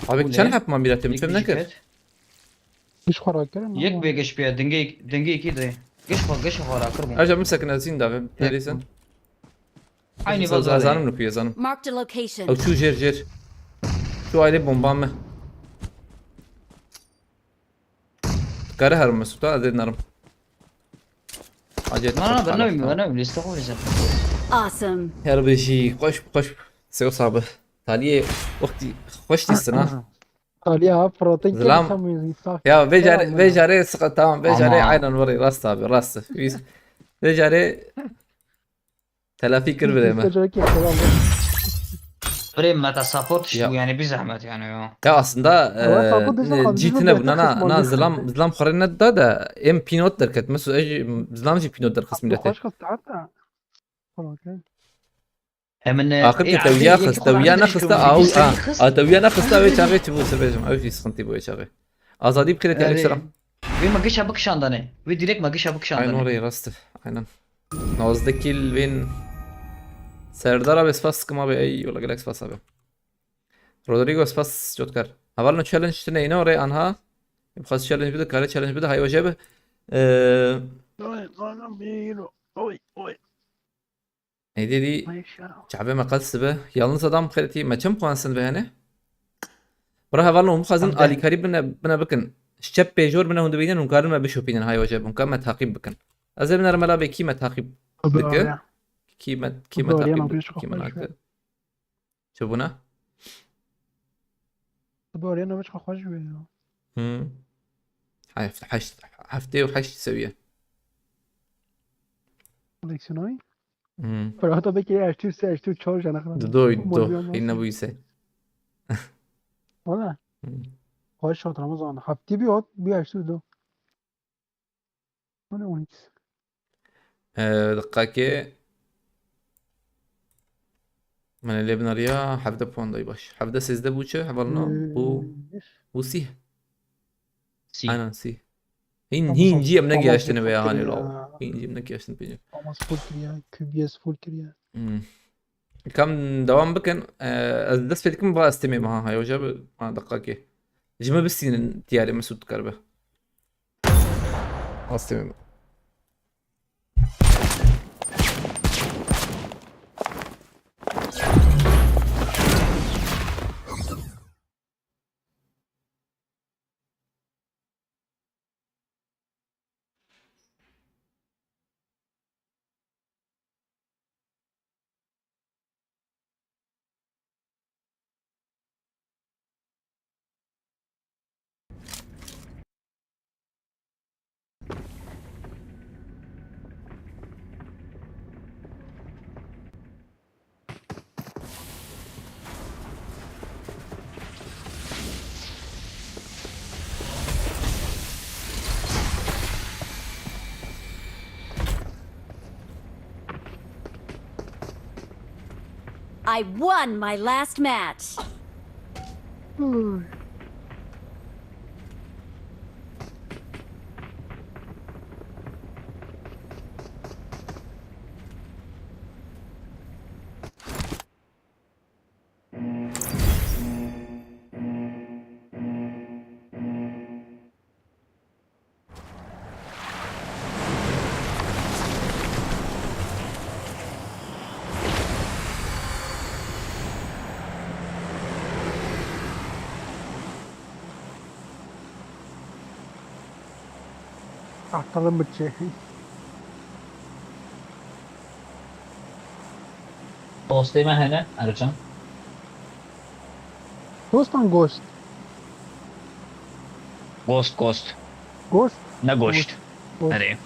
Abi çen hep man mireti? Fem ne kir? Giş xwe rakirin. Yek bê giş bê. Dingê, dingê iki de. Giş xwe, giş xwe rakir bû. Ercan, min sekin ez zîn davim. Neredeysen? Aynı vazada. Zanim nukuye zanim. Marked a location. Ew çû jêr jêr. Çû ailê bomba me. Kare herim Mesut'a, ez ê nerim. Acil. Na, na, ben ne bileyim, ben ne bileyim, liste koyacağım. Awesome. Her bir şey, koş, koş. Seos abi. Taliye, wextî, hoş dîsin ha. Taliye ha, protein. Zilam. Ya, vê carê, vê carê sıkı, tamam, vê carê aynen var, rast abi, rast. Biz, vê carê Telafî kir birê me. Birê me te support işte bu yani, bir zahmet yani ya. Ya aslında, e, support diyeceğim abi, cî tine buna, na, na, zilam, zilam xwe ne da da em pînot derket. Mesela, e, zilam jî pînot derxist millete. Hoş kız, tamam da. Tamam, okey. Hemen, e, axir ke tewiya xist, tewiya ne xista, a, a, tewiya ne xista, wê çaxê çi bû, sebejim, ew jî sıkıntı bû wê çaxê. Azadî bikire, tehlîk selam. Wê me gişa bikişandane. Wê direkt me gişa bikişandane. Aynen orayı rastı. Aynen. Nozdeh kill win. Serdar abi spas sıkım abi. Ey yola gelek spas abi. Rodrigo spas cotkar. Havalno challenge tine yine oraya anha. Bixwaz challenge bide, kare challenge bide, hay wece bi. Eee, Oy, oy, oy. Ey dedi, çavê me qels dibe. Yalnız adam xêretî me çem xwanstin ve hene. Bira hevalno hûn xwazin alîkarî bine, bine bikin. Ji çep pêjor bine hûn dibînin, hûn karin me bişopînin, hay wece hûn ka me taqîb bikin. Ez ê binerim mela bê kî me taqîb dike. Kî me, kî me taqîb dike, kî me nake. Çi bûne? Bariye navê çiqa xweş bûye ya. Hı. Heft-, heşt, heftê û heşt seviye. Koleksiyonayî? Hı. Para hatta belki heştê û sê, heştê û çar jana kadar. Dido, dido. Hîn nebûyî se. Valla. Hı. Xweş hat Ramazan. Heftê bir hat, bir heştê û du. Hadi on iki. Ee, diqakê. Min lê binariya hevdeh puan dayî baş. Hevdeh sêzdeh bû çi? Hevalno bû, bû sîh. Sîh. Aynen sîh. Hîn, hîn cî em negiyaştine veya hanê lo. Hîn cî em negiyaştine pênc. Thomas full kiriya, Q B S full kiriya. Hmm. Kam devam bikin. Ee, ez dest pê dikim va ez têmê meha. Hay hoca bi, ha, diqakê. Ji me bistînin tiyarê min sûd dikaribe. Astê min. I won my last match. Ahtalım bıçı. Dostê me hene, Ercan. Dostan gost. Ghost, ghost. Gost. Ne goşt. Gost. Nereye?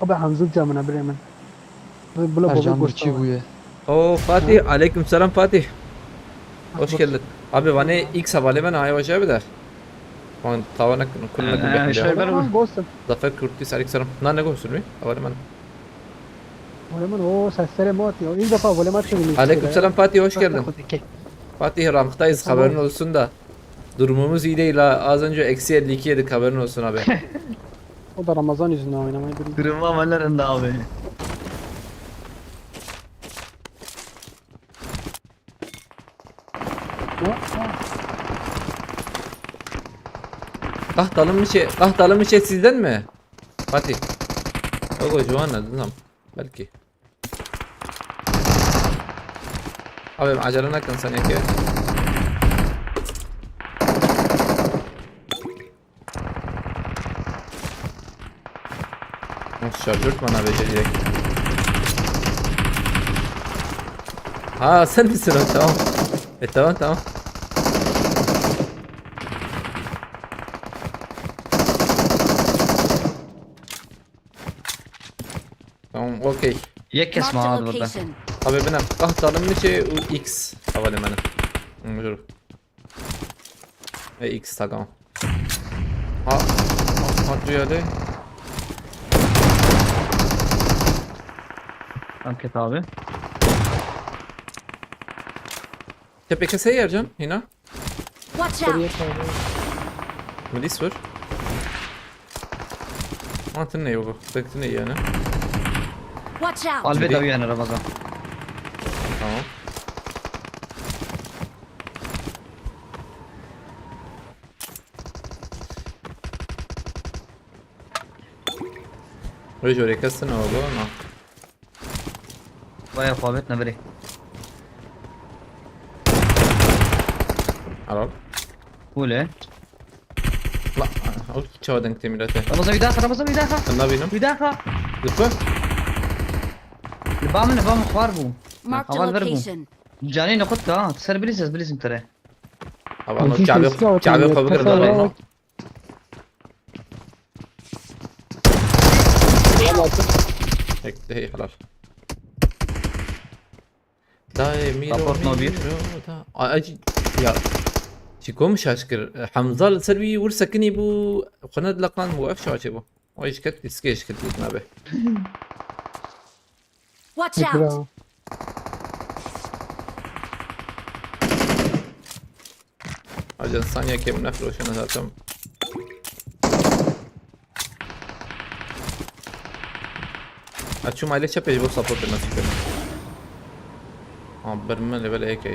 Abi Hamza camına bire min. Bula baba Ercan gost. biçî bûye. Oo Fatih, aleyküm selam Fatih. Hoş geldin. Abi bana X havale ben ay hoca bir der. Tamam, tavana kullandım. Ee, şöyle ben- Tamam gost. Zafer Kurtis, aleyküm selam. Lan ne görsün mü? Havale ben. Öyle mi? O sesleri mi atıyor? İlk defa böyle mi atıyor? Aleyküm selam Fatih, hoş geldin. Fatih, ranktayız, haberin olsun da. Durumumuz iyi değil ha. Az önce eksi elli iki yedik, haberin olsun abi. O da Ramazan yüzünden oynamayı bilmiyor. Durum ama nerede abi? Ha? Ha. Kahtalı mı şey, kahtalı mı şey sizden mi? Fatih. Yok o Joanna, tamam. Belki. Abi acele nakin sen yeke. Şarjör bana verecek. Ha sen misin o? Tamam. E tamam tamam. Tamam, okey. Yek kes Marked a mi burada? Location. Abi bina kahtalım mı şey, u X havale benim. Hı, dur. E X takım. Ha. Ha, ha, duyarlı. Tamam, ket abi. Tepe kese yercan, hina. Watch out! Milis vur. Mantın ne yok? Bektin ne yani? Watch out! Albet Cüdi. Abi yani Ramazan. Tamam. Öyle oraya kastın oldu ama. Vay alfabet ne biri. Al al. Kule. La, o çawa denk te milete. Ramazan bir daha, Ramazan bir daha. Sen ne bileyim? Bir daha. Lütfen. Li ba min, li ba min xwar bû. Marked a Heval ver bû. Location. Canê nexwe dike ha. Ser bilîz ez bilîzim tere. Abi ama Kabe, Kabe kabul kırdı lan. Ekte hey halal. Dayê Mîro, Raport no bir. Mîro, da. Ay, ay, ya. Çiko mu şaşkir? Hamza li ser wî wir sekinî bû. Xwe ne dileqan bû, ev şaşê bû. O îşket, diskê îşket dîtin abi. Watch out! Ajan saniye ke min nefroşene zaten. Açım aile çepê ji bo support nasip kene. Ha, bir min level A K.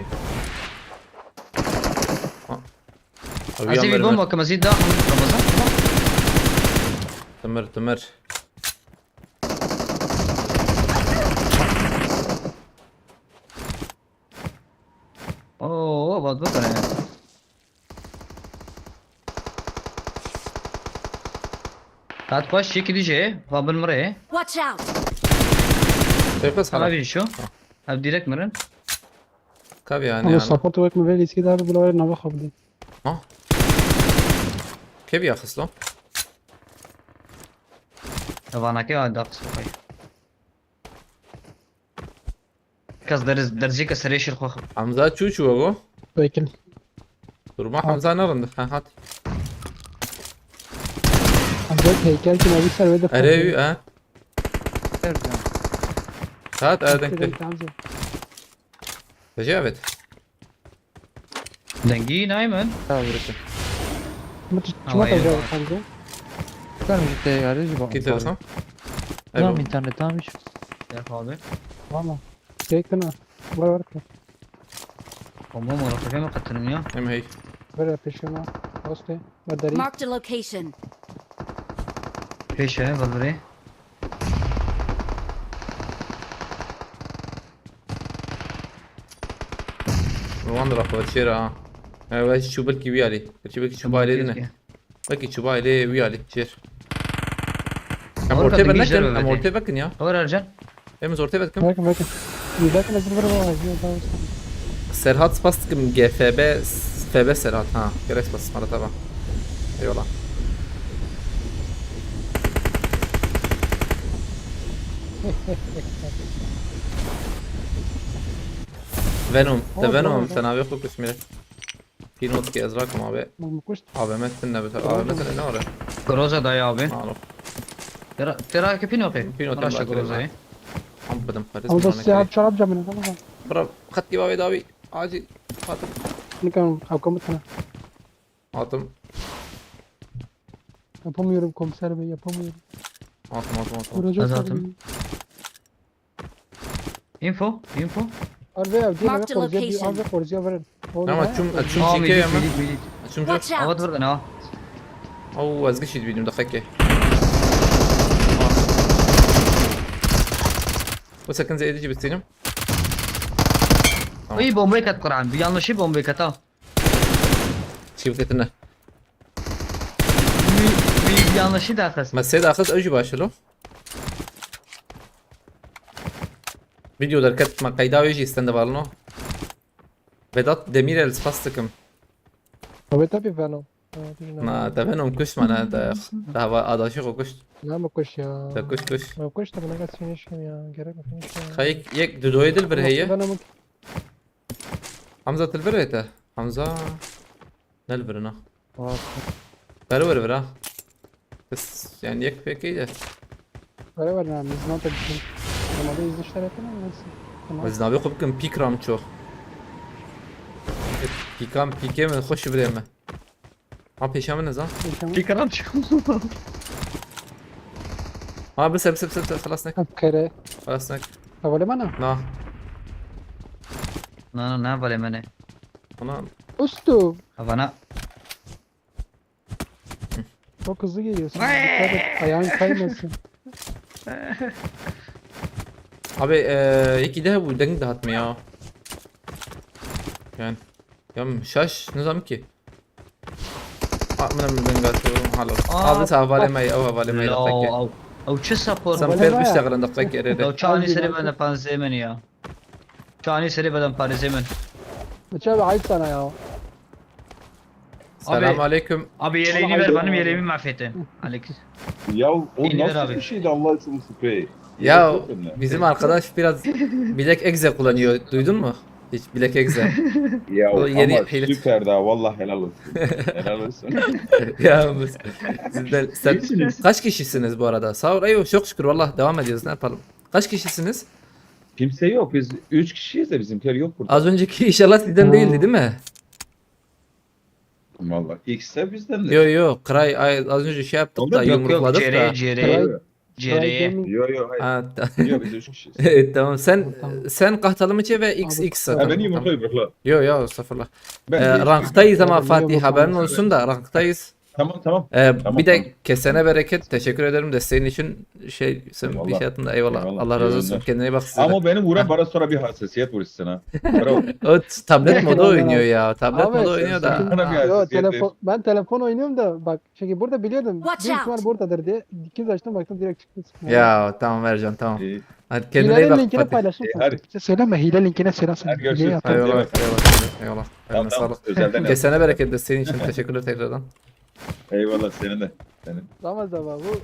Ha. Abi Ez ê yan wî bir bom min. wakim, ez ê daxim Ramazan. Timir, timir. Oo, bad bikene. Tat xweş, yekî dî jê, va bin mirê. Watch out! Pefes Sana hala. Bir şu. Ev direkt mirin. Kavi yani Ama yani. Support wek mi ver, eskî daha bir bulawar nava xabdî. Ha? Kevi ya xislo. Evanake ya daxis bakay. Kes deriz, derzî ke serê şir xwe. Hamza çû çû go. Peki. Durma Hamza ne rindi? Ha hat. Ancak heykel ki nevi ser ve de Ere ha. Saat erdek de. Tecavüt. Dengî nayê min. Ama çima tecavüz kanka? Sen bir teyarı gibi. Git olsun. Tamam Ebo. internet tamam hiç. Yak abi. Valla. Çektin ha. Var var ki. Tamam oğlum, kafeme katırım ya. Em hey. Böyle peşime. Hoste. Madari. Marked a location. Peşe, valore. Rowan da rafa çera. Ha, ve şu belki bir yari. Belki belki şu bayre ne? Peki çubayê lê wî alî çêr. Em ortê vekin, em ortê vekin ya. Hor Ercan. Em ortê vekin. Vekin, vekin. Vekin, ez bir bak. Serhat spas dikim, G F B, F B Serhat, ha. Gerek spas, mala tava. Eyvallah. Venom, te Venom, sen abi yok, yok, ismi. Pînotî ez rakim abi. Min kuşt. A V M tine biter. A V M tine ne var? Groza dayı abi. Alo. Tera, tera ki pînotî. Pînotî Raşa bak, Grozayı. Am bidim Paris. Ama da siyah çorap camına, tamam mı? Bra, xetî bavê dawî. Acil. Hatim. Nikan, havkamı tına. Hatim. Yapamıyorum komiser bey, yapamıyorum. Hatim, hatim, hatim. Vuracak. Info, info. Arve ya, gel. Marked a location. Arve korziya verin. Ama çum, çum çike ya mı? Çum çum. Avat vur bana. Au, ez gişî dibînim, daxeke. Bu sakın zeydici bitirim. Tamam. Ay, bombayı kat Kur'an. Bir yanlışı bombayı kat ha. Çift etine. Bir, bir yanlışı da kız. Mesela kız öcü başlı. Video derket ma qeyda wê jî stende valno. Vedat Demirel, spas dikim. Tabii, tabii, Venom. Na, te Venom kuşt ma, ne, te, te hava adaşî xwe kuşt. Ne mi kuş ya? Te kuş kuş. Me kuş da bana gaz finish ya. Gerek mi finish ya? Kayık yek dudoyê dil bir heye. Venom. Hamza til bir te. Hamza. Ne li vir na? Beraber vir ha. Bes yani yek pek iyi de. Beraber ne? Biz ne yapalım? Normalde izin işler yapalım mı? Tamam. Biz ne yapalım? Pik ram çok. Pikam pike mi? Hoş bire mi? Ha, peşe mi ne zaman? Peşe mi? Pik ram çok. Ha, bes, bes, bes, bes, خلاص نك. Kere. خلاص نك. Havale mana? Na. Na, na, ne havale mene? Ona. Ustu. Havana. Çok hızlı geliyorsun. Dikkat et, ayağın kaymasın. Abi, e, yekî de bu deng de hatmıyor. Yani, ya şaş, ne zaman ki? Ha, min min deng hat, hala. Abi, sa havale me, ew havale me, daxeke. Ew çi support? Sen per bişte gelen daxeke, ere. Ew çani seri bende panzê min ya. Çani seri beden parêzê min. Çavi ayıp sana ya. Selam aleyküm. Abi yeleğini ver, benim yeleğimi mahvettin. Alex. Ya o nasıl bir şeydi Allah için bu sprey? Ya bizim arkadaş biraz bilek egze kullanıyor. Duydun mu? Hiç bilek egze. Ya o yeni ama süper daha, vallahi helal olsun. Helal olsun. Ya biz, sizden, sen kaç kişisiniz bu arada? Sağ ol. Eyvallah, çok şükür, vallahi devam ediyoruz. Ne yapalım? Kaç kişisiniz? Kimse yok. Biz üç kişiyiz de bizimkiler yok burada. Az önceki inşallah sizden değildi, değil mi? Vallahi ikisi de bizden de. Yo, yo, Kray, ay, az önce şey yaptık da, yumrukladık da. Yok, yok, Cere, Cere. Yo, yo. Cere. Yo, yo, hayır. Ha, ta- Yok, biz üç kişiyiz. Evet, tamam. Sen, sen kahtalı mı çe ve X X zaten. Ha, beni yumrukla, yumrukla. Yo, yo, estağfurullah. Ee, ranktayız ama Fatih, haberin olsun da, ranktayız. Tamam, tamam. Ee, bir de kesene bereket. Teşekkür ederim desteğin için. Şey, sen bir şey attın da eyvallah. Eyvallah. Allah razı olsun. Kendine iyi bak, size de. Ama benim vuran bana sonra bir hassasiyet vuruşsun ha. Bravo. O t- tablet modu oynuyor ya. Tablet modu oynuyor da. Bana bir hassasiyet ver. Yo, telefon, ben telefon oynuyorum da bak. Çünkü burada biliyordum. Büyük ihtimal buradadır diye. İkinci açtım, baktım direkt çıktı. Ya tamam Ercan, tamam. İyi. Hadi kendine iyi bak. Hilenin linkini paylaştım. Hadi. Söyleme, hile linkine söyle sen. Hadi görüşürüz. Eyvallah, eyvallah, eyvallah. Eline sağlık. Kesene bereket, desteğin için teşekkürler tekrardan. Eyvallah, senin de. Senin. Tamam, tamam, bu.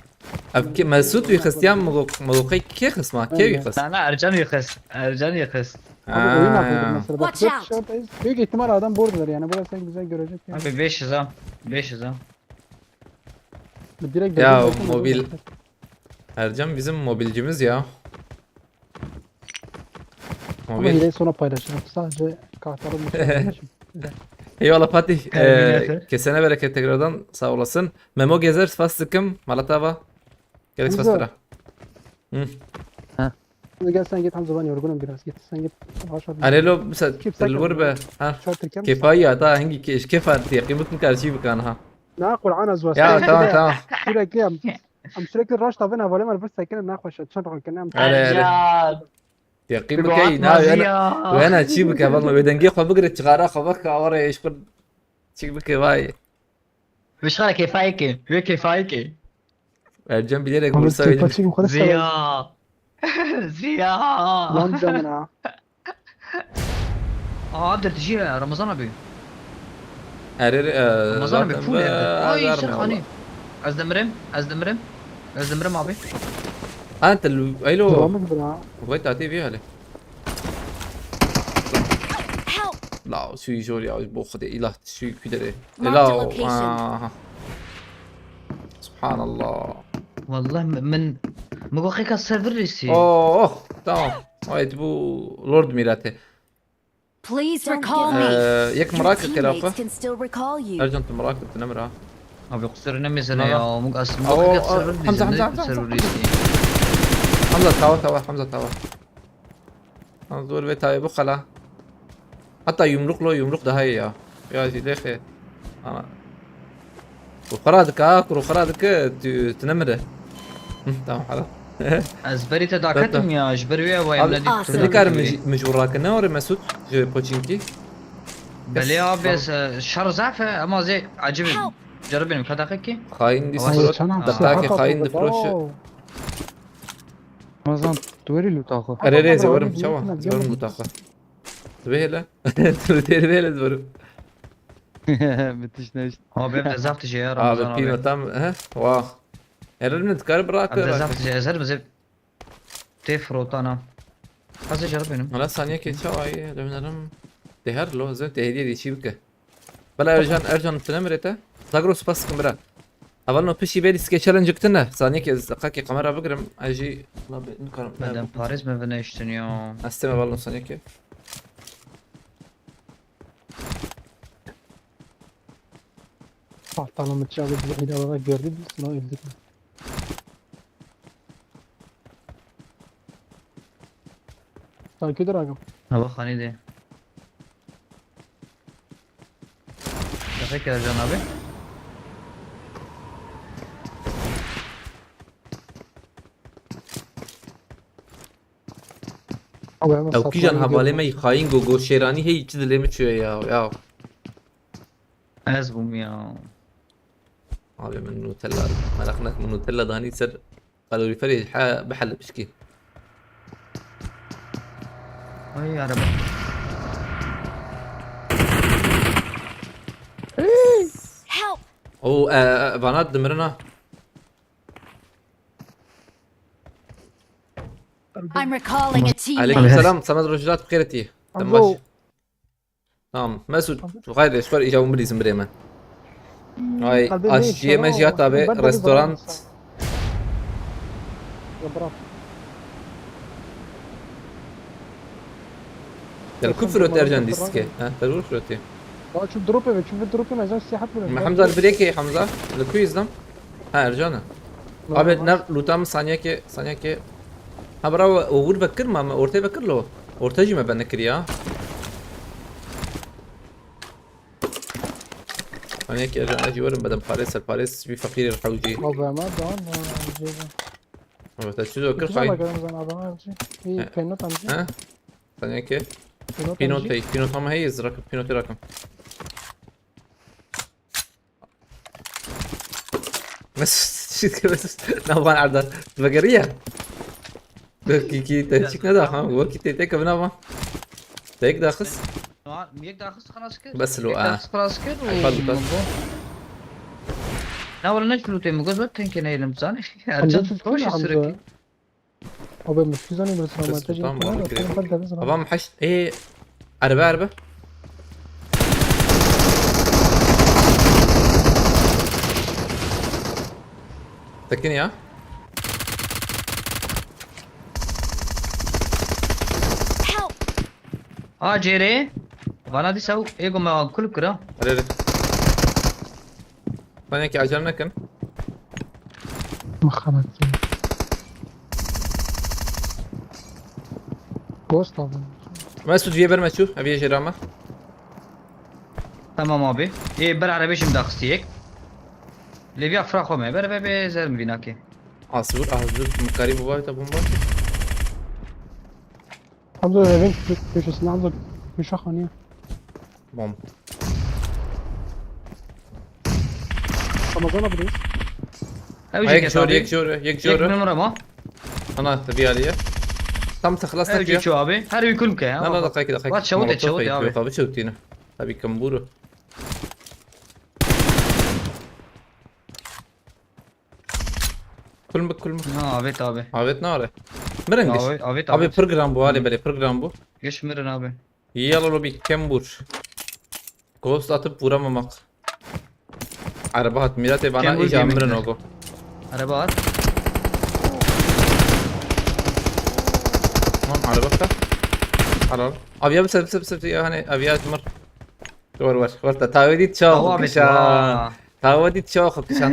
Ev ki Mesut wî xistiyan, moqey kê xisma? Kê wî xist? Na, na, Ercan wî xist. Ercan wî xist. Abi oyun yapıyorduk mesela. Bak, dört kişi oradayız. Büyük ihtimal adam buradadır yani. Burası en güzel görecek yani. Abi beş yüz ha. Beş yüz ha. Direkt ya mobil. Ercan bizim mobilcimiz ya. Ama hileyi sonra paylaşırım. Sadece kahtalı mı? Eyvallah Fatih. Ee, kesene bereket tekrardan. Sağ olasın. Memo Gezer, spas dikim. Malatava. Gerek spas dira. Hı. Gel sen git Hamza, ben yorgunum biraz. Git sen git. Arelo, mesela tilwir be. Ha. Kefayı ya, ta hangi keş kefa diye. Kıymet mi karşı bir kan ha. Na Kur'an az. Ya tamam, tamam. Sürekli am, am sürekli rush tabi ne böyle var, bir sakın ne hoş, çan roken am. Are, are. Ercan. Teqîm bike, na wena, wena çî bike, valla wê dengê xwe bigire, çixara xwe veke, aware eşqir çî bike, vay. Wê şixara kêfayekê. Wê kêfayekê. Ercan bilerek vursa öyle. Paçik yukarı sarı. Ziya. Ziya. Lan canına. Aa, dertişi ya, Ramazan abi. Erir, e, Ramazan abi, zaten full be, yerde. Ay, vermiyor sen Allah. Hani. Ez dimirim, ez dimirim. Ez dimirim abi. Anta lu-, alo. Devam edin ha. Vay tatî bir hali. Help! La, şu jor ya, bu xde ilah, şu kudere. Marked La, a location. aha. Subhanallah. Wallah min, min, min got xêka server rêsî. Oh, tamam. Evet, bu Lord Mirate. Please recall me. Ee, yek Your merak et, teammates Rafa. Can still recall you. Ercan, tu merak et, ne merak? Abi, qusur ne mezene Aha. Ya, min got ez, min Aa, got xêka aa, server Hamza, rêsî, Hamza, ne Hamza, server Hamza. rêsî. Hamza, tawa, tawa, Hamza, tawa. Hamza, dur ve tawa, bu kala. Hatta yumruk lo, yumruk daha iyi ya. Ya, zî dexê. Ana. Ruxara dike, ha, ku ruxara dike, tu, tu nemire. Hı, tamam, hala. Ez berî te daketim ya, ji ber wê ew em Abi, nedî. Awesome. tu nikar mij, mij vurake ne ore Mesut, ji Pochinki. Belê abi, ez, e, şer zaf e, ama zê acib e. Ceribînim, ka deqekî. Hain di Ama surat, Çana da silaha takî hain di patladı. proşe. Oo. Ramazan, tu weri lutaxo. Erê rê, Abi, zewarim, abi, çawa, abi, zewarim abi. mutaxa. Tu bihêle. Tu bihêle, zewarim. Müthiş ne işte. Abi, ev de zaf tije ya, Ramazan Abi, abi. pîno tam, he, wah. Erê min dikar bırak, Ev de bırak. Zaf tije, ez her bizê tê firotana. Hezê ceribînim. Hala saniye ke çawa ye, dönerim. Deher lo, zön te hediye de çî bike. Bela Ercan, Ercan, tu nemire te. Zagro spas kim bira. Heval no pişî bêlî sike challenge kitine. Saniye ke ez qakê kamera bigirim. Ez jî, la be, nikarim. Beden Paris mi vine iştin ya? Ez teme heval no saniye ke. Tahtanın bıçağı bizi hile olarak gördü, biz buna öldük. Sanki dur ağam. Hava xanî de. Teşekkür ederim abi. Abi hemen Ew kîjan saplarını hevalê gördüm. me xayîn go, go şêranî hey çi dilê min çûye ya, ya. Ez bûm ya. Abi min Nutella, meraq nek min Nutella danî ser kalorîferê he bihele pişkî. Ay araba. Help! O, e, e, vana dimirin ha. I'm recalling a teammate. Aleyküm selam, Samet Rojdat, bixêr etî. Alo. Tamam, Mesut, tu xayr de, şkor icabın bilîzim birê me. Ay, Abi, aşçıya ne me iş cihat var? abi, Ben de bir restoran. zaman Ya bırak. Gel ku firot Ercan dîstike. Ha, terör firotê. Daha şu drop eve, çünkü drop eve, sen siyahat bile. Me Hamza, li birê ke Hamza? Li ku îzdam? Ha, Ercan e. Abi, ne, lûta min saniyekê, saniyekê. Ha, bravo, o wir vekir ma, me ortê vekir lo. Orta jî me ben nekiriya. Saniyekê Ercan, ez jî werim, bedem parê, ser parê, wî feqîrê hewcî. Abi, ama daha ne, şey. Evet, ez çizo kir Güzel xayîn. bakalım sen adama, şey. İyi, He. Penot amca. Ha? Saniyekê. Penot Pînotê, pînota me heye, ez rakim, pînotê rakim. Mesut, şît ke Mesut. Navan Erdal. Vegeriye. Belki ki te çik ne da ha? Belki te tek evine ama. Tek daxis. Yek daxist xelas kir. Bes lo, Yek ha. Daxist xelas kir. Ay, pardon, pardon. Ne wala ne şunu temi göz bak tenke ne elim zani. Amca Ercan siz koş kim amca? sürekli. Abi, müşkü zani burası ama Ses taşı tamam, kim var? okey. Sen bak da biz Babam haş, e, araba, araba. Tekin ya. Help! A C R. Bana dîsa êgo me kulip kira. Hadi, hadi. Saniyekê acele nekin. Mıhamet. Ghost abi. Mesut, viyê ber me çû, ev yê jê re me. Tamam abi. Ê ber arabê jî min daxistî yek. Lêviya fira xwe me. Ber be be zer mi vînakê. Asbur, asbur, mikarî baba te bomba. Hamza evin kö- köşesinde Hamza köşe hanı. Bom. Ramazan abi reis. Ew Ha, jî yek kes jor, abi. Yek jor, yek Yek jor. Memur ama. Ana, tabii aliye. Tam tıklas Ew jî ya. Ço abi. Her wî kul bike. Na, na, dakika, dakika. Wat şewte, Molotof şewte ekliyor abi. Abi, çöktüğünü. Tabii kamburu. Kulmuk, kulmuk. Ha, evet abi. Avet nare. Mirin giş. Abi, evet Abi abi. Program bu hali Hı. Böyle program bu. Geç mirin abi. Yalla lobi kembur. Ghost atıp vuramamak. Araba at. Mirat e bana Kembur iyice gaming mirin de. Ogo. Araba at. Lan araba da. Al al. Abi ya bir sep sep sep ya hani abi ya mır. Var var. Var da tavedit çağ Hava abi kışa. Tavedit çağ kışa.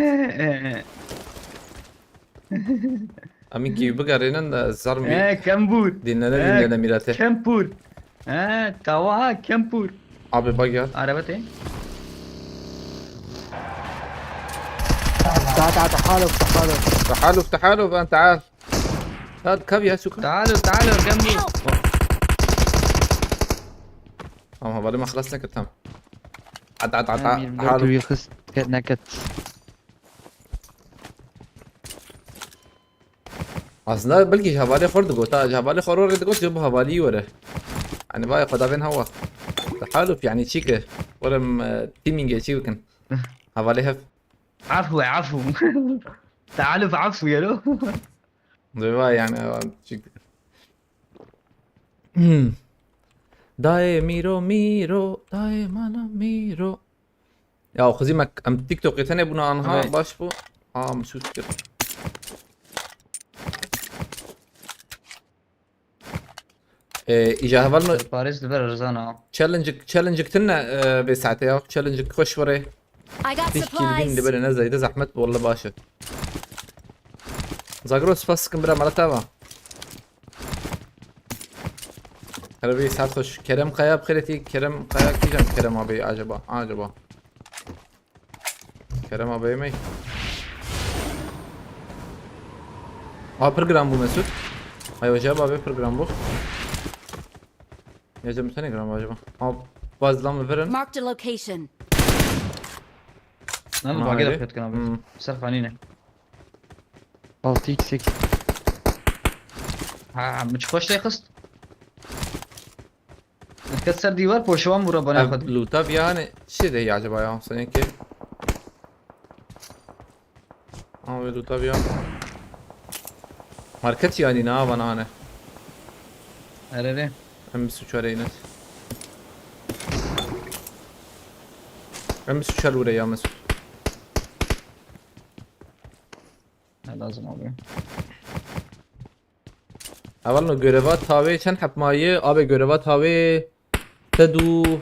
Amîn ki bigerînin de zarmî. He, kembur. Dinlene He, dinlene mirate. Kempur. He, tawa ha, kempur. Abi bak ya. Araba te. تعال تعال تحالف تحالف. تحالف تحالف انت تعال. هاد كاب يا سكر. تعالوا تعالوا كمبور. Tamam, havale ma xelas nekir, tamam. At at at at. Amir, dört yıl kız ket neket. Aslında belki ji hevalê xwe re digot, ha, ji hevalê xwe re digot, ji bo hevalî were. Hani vay xwe davên hewa. Tehaluf yani çi ki? Were em, e, teamingê çi bikin? Hevalê hev. Afû, afû. Tehaluf afû yero. Vay yani, çi ki? Hmm. Dayê Mîro, Mîro, dayê mala Mîro. Ya xwezî me em TikTokê tenê bûna anha Evet. Baş bû. Ha, em sûs kir. Ee, îja heval mi Paris dibe Rizana. Challenge, challenge tine, e, vê saete ya. Challenge xweş were. I got Tişkî bin supplies. Dibe ne zeyde zahmet walla baş e. Zagro spas kim bira malata va. Her bir saat hoş. Kerem Kaya bixêretî. Kerem Kaya kîjan Kerem abi acaba? Acaba. Kerem abi yemeği. Aa, bir gram bu Mesut. Ay hocam abi bir gram bu. Ya canım sen ne gram acaba? Aa, bazıdan mı verin? Marked a location. Lan Ana bagi de haydi. Fetkan abi. Hmm. Ser fanine. Altı x sekiz. Ha, mi çi xweş lê xist. Kes ser dîwar poşewan bûra bana Ev xwedî. Lûta viya hani çi de ya acaba ya? Sanki. Abi lûta viya. Market yani ne vana hani. Erere. Em bir suç arayın et. Em bir suç al buraya Mesut. Ne lazım abi? Hevalno göreva tavê çend heb maye? Abi göreva tavê sed û,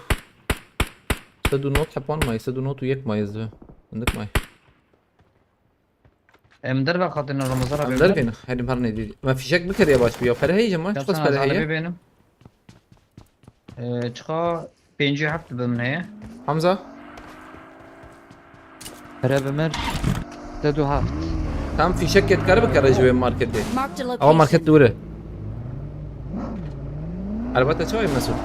sed û not heb wan maye, sed û not û yek maye zî. Hindik maye. Em derve xatin Ramazan abi. Em dervên, herim her ne dî. Me fîşek bikeriye baş bû ya. Pere heye ma, çiqas pere heye? Ee, çiqa pêncî heft bi min heye. Hamza? Pere bi mir. Te du heft. Tam fîşek ket kare bikere ji wê marketê. Marked a location. Awa market dûre. Elbette çawa Mesut?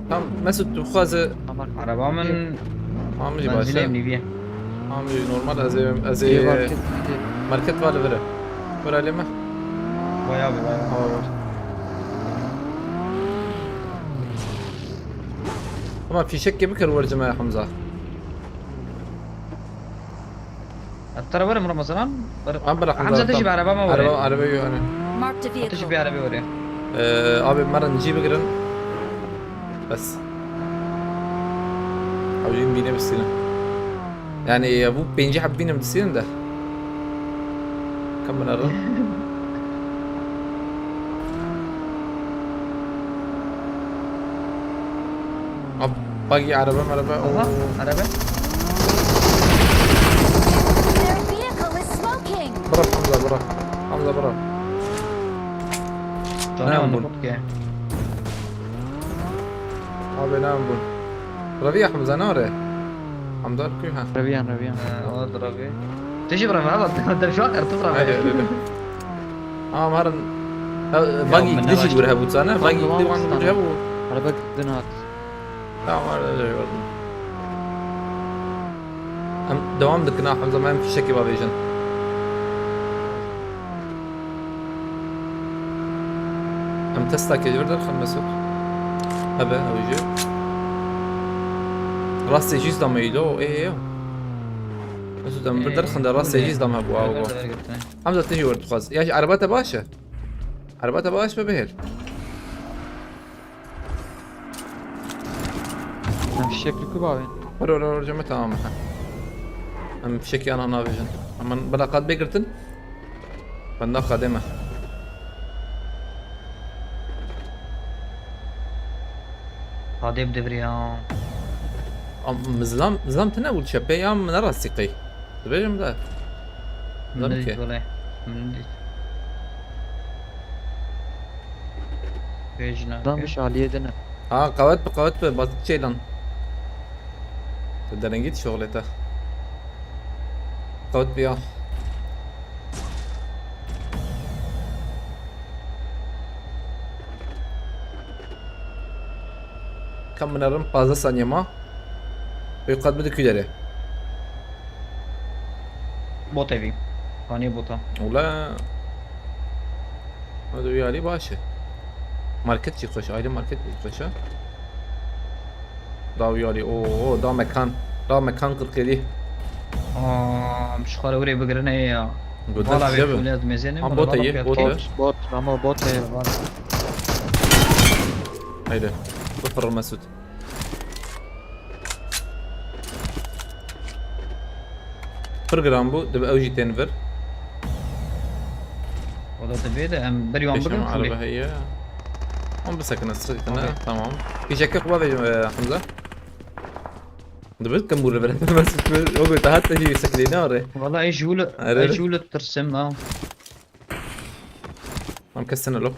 Tam Mesut tu xwaze Ama Araba min Tamam jî ben baş. Zileyim niviye. Tamam jî normal ez ê, ez ê Yê market. Market var vire. Vire lê me. Vay abi vay abi. Tamam var. Ama fîşek gibi kir wercime Hamza. Tara were Ramazan. An bırak Hamza te jî bi araba me were. Araba, araba yok hani. Marked a vehicle. Te jî bi araba were. Ee, abi merin cî bigirin. Bes. Abi jî bîne bistîne. Yani ya bu pêncî heb bînim distînin de. Kamera. Ab, bagi araba maraba. Aha, araba. Their vehicle is smoking. Bırak Hamza bırak. Hamza bırak. Canım Ne bu? Abi ne bu? Ravi ya Hamza ne ore? Hamza kuy ha. Raviyan raviyan. Ha, o da Ravi. Tişi Ravi abi. Dem şu an artık Ravi. Hayır öyle. Ama marın. Bagi dişi gure bu sana. Bagi diwan gure bu. Araba gidin at. Tamam, arada şey oldu. Em dewam dikin ha Hemza, em fişekê bavêjin. Em testakê ji vir derxin Mesut. Hebe, ew jî. Rastê jî zdam îlo, ê, ê. Mesut, em vir derxin de rastê jî zdam hebû, aw, aw. Hemza, tu jî wer dixwaz. Ya jî ereba te baş e. Ereba te baş be bihêl. Em fişek li ku bavên? Wer, wer, wer, cem, tamam. Em fişekî ana navêjin. Em bela qad bê girtin. Benda qadê me. Qadê bi devrê ya. Am, mizlam, mizlam tine bû çepê ya min rastî qey. Dibêjim de. Min Zam dît ke. Wele. Min dît. Vêjina. Zam ke. Şaliyê din e. Ha, qewet bi, qewet bi, bazik çêlan. Tu derengî şoxlê te. Qewet bi ya. Kam min erin pazdeh saniye ma. Wê qat bide kû derê. Bot evî. Kanî bota. Wala. Hadi wî alî baş e. Market jî xweş, ayrı market jî xweş e. Da wî alî, o, o, da mekan. Da mekan qirkêdî. Aa, ji xwe re were bigirine ya. Godan Vala çiçe be? Wele ez mezênim. Ha, bot e, bot e. Bot, bot, ama bot e. Haydi. Bifir Mesut. Pir giran bû, dibe ew jî tên vir. Wala divê de em berî wan bigirin xulê. Araba heye. Wan bisekine, sıkıntı ne? Tamam. Fişeke xwe ve, e, Hamza. Dibe kembûr li vir. O gün daha te jî sekine ne are? Wala ez ji wilo, ez ji wilo tirsim ha. Tam kesine lo.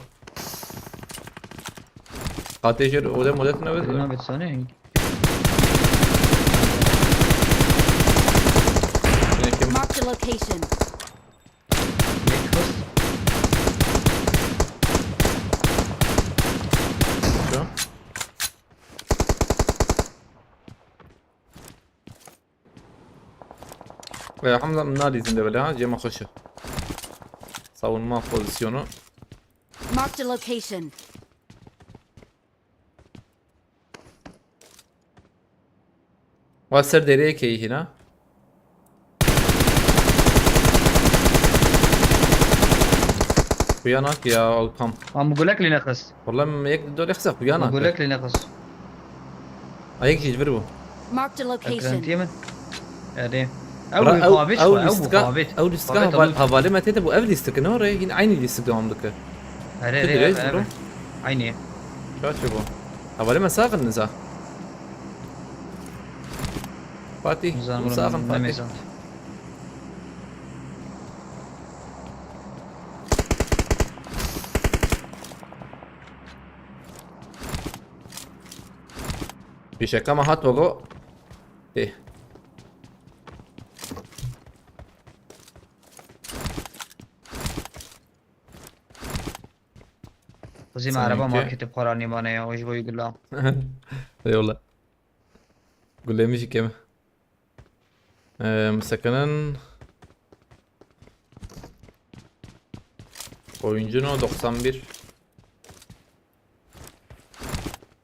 Qatê jêr ode mode tune ve. Nabet sane. Marked a location. Yek kız. Şu. Ve Hamza, min nadîzin de bile ha, cema xweş e. Savunma pozisyonu. Marked a location. Wa ser dereyê keyî hîna. Xuya nak ya, ew tam. Am gulek lê nexist. Wala min yek dor xisa xuya nak. Gulek lê nexist. A yek jî ji vir bû. Marked a location. Ekrentiye min. Erê. Ew, ew, ew lîstika, ew lîstika hevalê me tê de bû. Ev lîstik ne re, yine aynı lîstik devam dike. Erê, erê, erê. Aynı. Çaçe bû. Hevalê me saxin niza. Fatih, saxin Fatih. Fişeka me hat wego. Tê. Xwezî me araba marketê bi xwe re nîmane ya, ji bo yî gula. Eyvallah. Gulê min jî kêm e. Ee, misekinin oyuncunu doksan bir.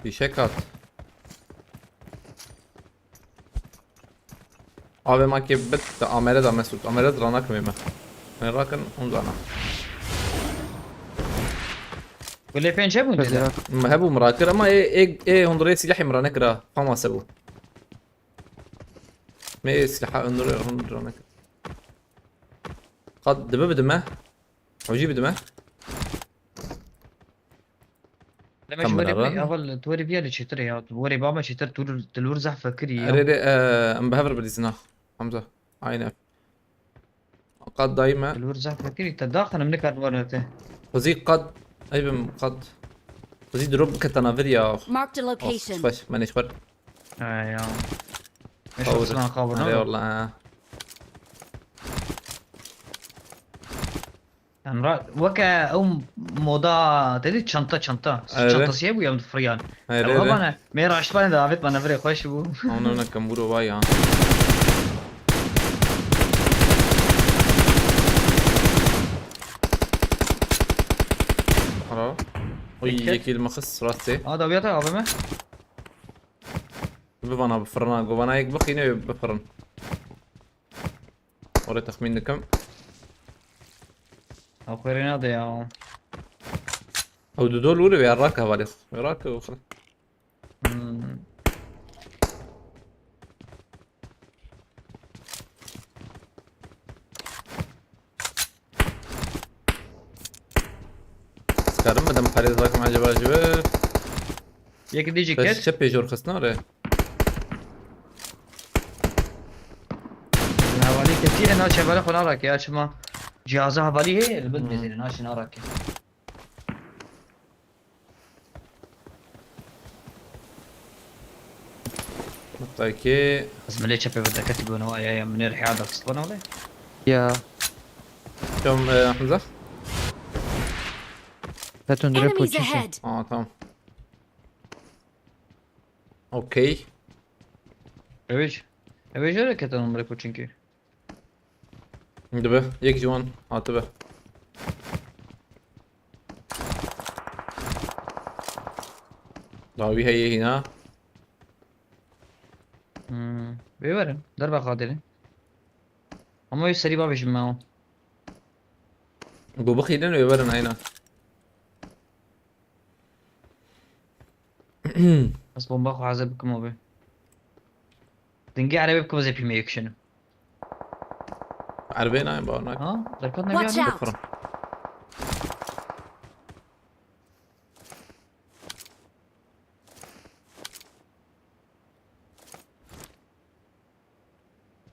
Fişek at. Abi makê bit de amere da Mesut. Amere da ranak mê me. Ne rakin on zana. Gulê pênc hebûn dede. Hebû mirakir ama ê, ê, ê hundurê silahê mira nekira. Famas hebû. Me ê silaha hundurê, hundurê nekir. Qad dibe bidime. Ew jî bidime. Leme ji werê bê, heval, tu werê biyalê çêtir e ya. Tu werê bame çêtir, tu, tu li wir zehf vekirî ya. Erê, erê, e, em bi hev re bidîzin ha. Hamza. Aynen. Qad dayî me. Tu li wir zehf vekirî, te daxin em nikarin werin te. Xwezî qad, ey bim qad. Xwezî drop bike te navir ya. Marked a location. Xweş, me nêşxwer. He ya. Xawir. Eyvallah, ha. Emra, weke ew moda, te dî çanta, çanta. Erê. Çantası ye bû ya, em difiriyan. Erê, erê. Ew hebane, me raştbane de avêt bana virê xweş bû. Ona, ona kembûro vay ya. Oy, yekî li min xist rastê. Aa, dawiya te A V M. Bivana bifirina, govana yek bixîne wê bifirin. Orê texmîn dikim. Ew xêrê nade ya. Ew dido li wir e, wê rake hevalê xwe. Wê rake û xwe. Hmm. Ez karim bidim parêz rakim acaba ji vir. Yek dî jî kes. Çepê jor xistin are. Hevalî ketî, ena çevere xwe narake ya, çima cihaza hevalî heye, li bin Hmm. mêzêne, naşê narake. Mutlakî. Ez milê çepê bi deketî bûne wa ya, ya, minê rihiya da kist bana wale. Ya. Çom, e, Hamza? Ketin dire Enemies poçinki. Ahead! Aa, tamam. Okey. Ewê ji, ewê ji re ketin umre poçinki. Dibe, yek ji wan hatibe. Dawî heye hîna. Hmm. Bê werin. Derba xatirê. Ama wê serî bavêjim me o. Ku bixîlin wê werin heyna. Ez bomba xwe hazir bikim abi. Dingê erebê bikim ez ê pîmê yekişinim. Erebê nayên bawer nakim. Ha? Derket Watch nebiya out! Bifirin.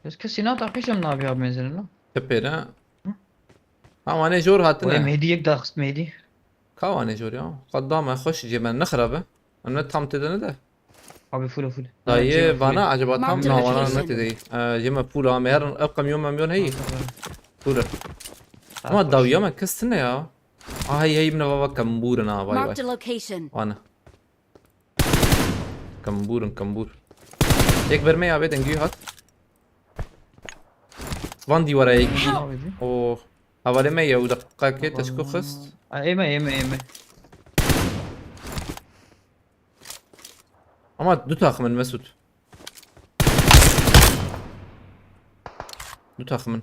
Ez kesî na taqîşem nabiya benzin la. Çi pêre? Hı? Ha, wane jor hatine. Wê Mehdi yek daxist Mehdi. Ka wane jor ya. Qedama xweş cê me nexirabe. Em ne tam têde ne de. Abi full full. Dayê vana acaba tam nawana ne têde. Ee, cê me pûl a me her ev kamyon mamyon heyî. Pûl e. Ama dawiya me kes tine ya. Aha hey hey bine baba kambûr na vay vay. Marked a location. Wane. Kambûr in, kambûr. Yek ber me ya bê dengî hat. Van dîwara yek. Help! O hevalê me ye û deqaqê teşko xist. A, ême, ême, ême. Ama du taxim in Mesut. Du taxim in.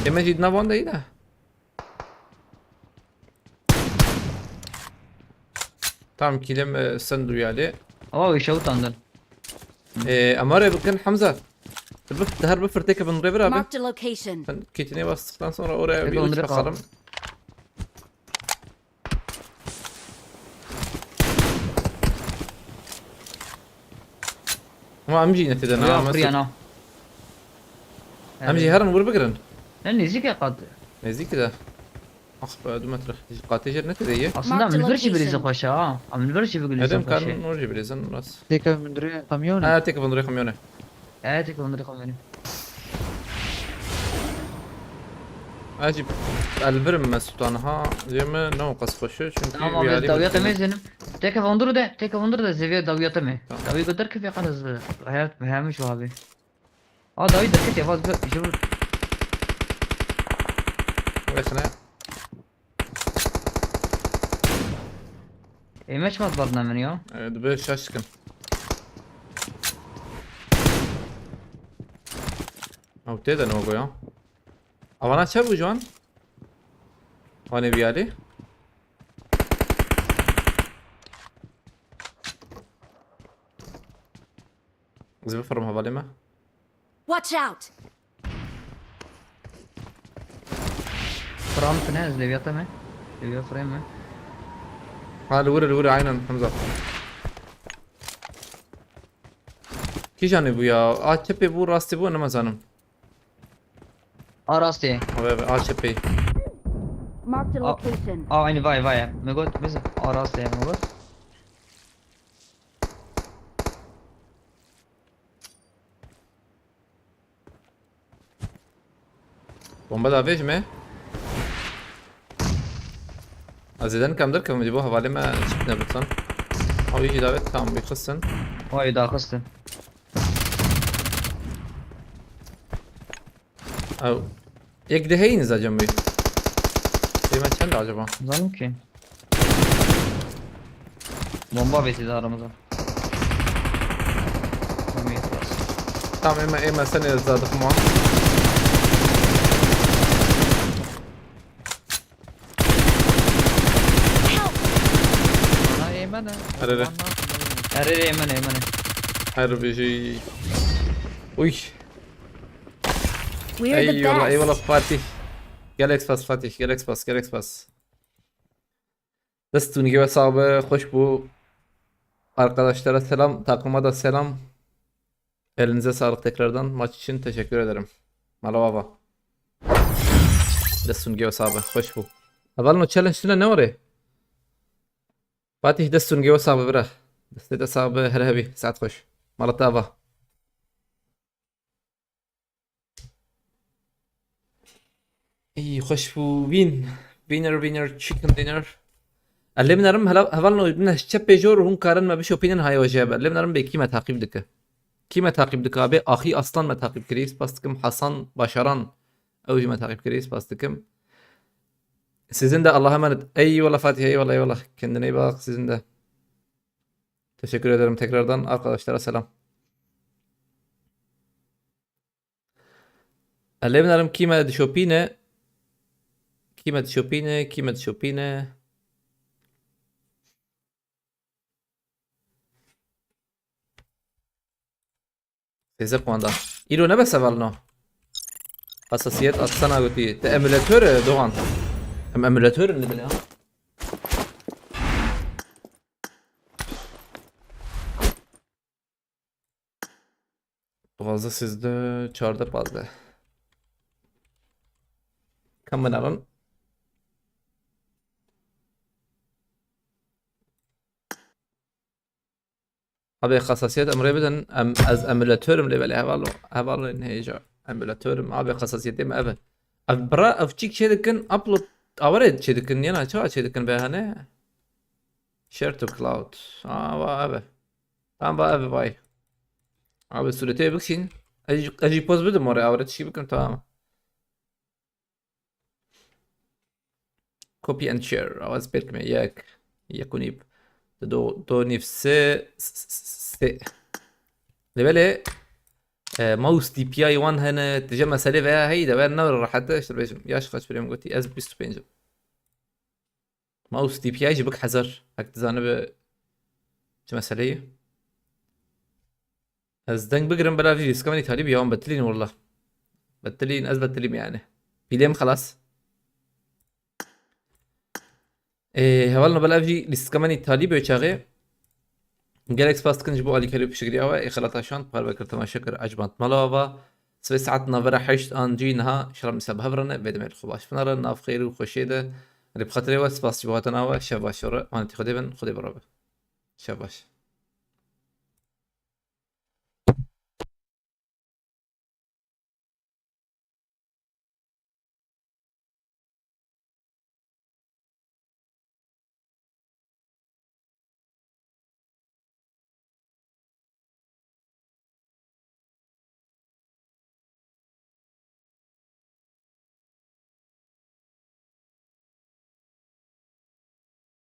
Ême jî di nav wan de yî de. Tam kîlê me send û yalê. Awa wî şewitandin. Ee, em are bikin Hamza. Tu bif-, tu her bifir têke bin rê bira be. Marked a location. Sen kitine bastıktan sonra oraya bir uç bakalım. Ama em jî netêde na. Em jî herin wir bigirin. Ne nêzîk e qat. Nêzîk de. Ax be, du metre. Qatê jêr ne têde ye? Aslında em li vir jî birêzin xweş e ha. Em li vir jî bigulîzin xweş e. Karin or jî birêzin rast. Têke min dirê kamyon e. Ha, têke min dirê kamyon e. Evet, têke min dirê kamyon e. Acî elbirim me sultan ha. Jê me ne o qas xweş e çünkü. Tamam abi, dawiyata me zenim. Têke vondur de, têke vondur de zeviye dawiyata me. Tamam. Dawiye goder ke fiyakar hızlı. Hayat, hayat şu abi. Aa, dawî derketiye, vaz bi, ji vir. Wexne. Ê, me çima dibardine min ya? E, dibe şaş dikim. Ew tê de ne goya. Avana çe bû can? Wane biyali. Ez bifirim hevalê me. Watch out! Firam tine, ez leviyata me. Leviya firê me. Ha, li wir, li wir, aynen, Hamza. Kîjanê bû ya? A çepê bû, rastê bû, nemazanim. A rastê. Ave, ave, a çepê. Marked a location. A, aynı vay, vay. Me got, biz a rastê, me got. Bomba da vêj me. Ez êden kam derkevim, ji bo hevalê me çit nebirsan. Ew yî jî davet tam wî xistin. Wayî daxistin. Ew. Yek de heyî niza cem wî. Pê me çend acaba? Zanim ki. Bomba avêtî de aramızda. Tamam, yetmez. Tamam, ême, ême senê ez zadixim wan. Ana êmene. Erere. Erere êmene, êmene. Her bijî. Uy. We're the Eyvallah, eyvallah best. Fatih. Gelek spas Fatih, gelek spas, gelek spas. Destûn gewe sabe, xweş bû. Arkadaşlara selam, takıma da selam. Elinize sağlık tekrardan. Maç için teşekkür ederim. Malava. Destûn gewe sabe, xweş bû. Hevalno challenge tune ne were? Fatih destûn gewe sabe bira. Destê te sabe, her hebî, saet xweş. Mala te ava. Ey, xweş bû. Win. Winner, winner, chicken dinner. Ez lê binerim, hela-, hevalno, min çepê jor hûn karin me bişopînin, hay weje be. Lê binerim bê kî me taqîb dike. Kî me taqîb dike? Abê Axî Aslan me taqîb kirî. Spas dikim. Hasan Başaran. Ew jî me taqîb kirî. Spas dikim. Sizin de Allah'a emanet. Eyvallah Fatih, eyvallah, eyvallah. Kendine iyi bak, sizin de. Teşekkür ederim tekrardan. Arkadaşlara selam. Ez lê binerim kî me dişopîne. Kî me dişopîne, kî me dişopîne. Sêze kuanda. Îro ne bes hevalno. Hassasiyet atsana gotî. Te emülatör e, Doğan. Em emülatör ne bile ya? Duwazdeh, sêzdeh, çardeh, pazdeh. Kam binêrin? Abi, hassasiyet em rê bidin. Em, ez emülatörim lê belê hevalo. Hevalo ne hêja. Emülatörim. Abi, hassasiyetê me ev e. Ev bira, ev çîk çêdikin, upload, awarê çêdikin, yena çawa çêdikin be hane? Share to cloud. Aa, va ev e. Tamam, va ev e, vay. Abi, sûretê bikişîn. Ez, ez jî poz bidim oraya, awarê tişî bikim, tamam. Copy and share. Awa ez pêr kime. Yek. Yek û nîv. Du, du nîv, sê, s-, s-, s-, sê. Lê belê, e, mouse D P I wan hene, tije meselê veya hey de wer ne rehet e, işte bêjim. Yaş kaç birê min gotî, ez bîst û pênc im. Mouse D P I jî bik hezar. Hek dizanibe çi meseleyê. Ez deng bigirim, bela vî lîstika min îtalî bî, ya wan betilîn willa. Betilîn, ez betilîm yani. Pîlê min xelas. Ê, hevalno bela vî lîstika min îtalî bê çaxê. Gelek spas dikin ji bo alîkarî û piştgiriya we. Ê xelata şand, parve kir, temaşe kir, ecband mala ava. Sibê saet navbera heşt an cî niha şerem îsa bi hev re ne, vê demê li xwe baş binere, nav xêr û xweşiyê de. Lê bi xatirê we spas ji bo hatina we, şev baş re, emanetî Xwedê bin, Xwedê bi re be. Şev baş.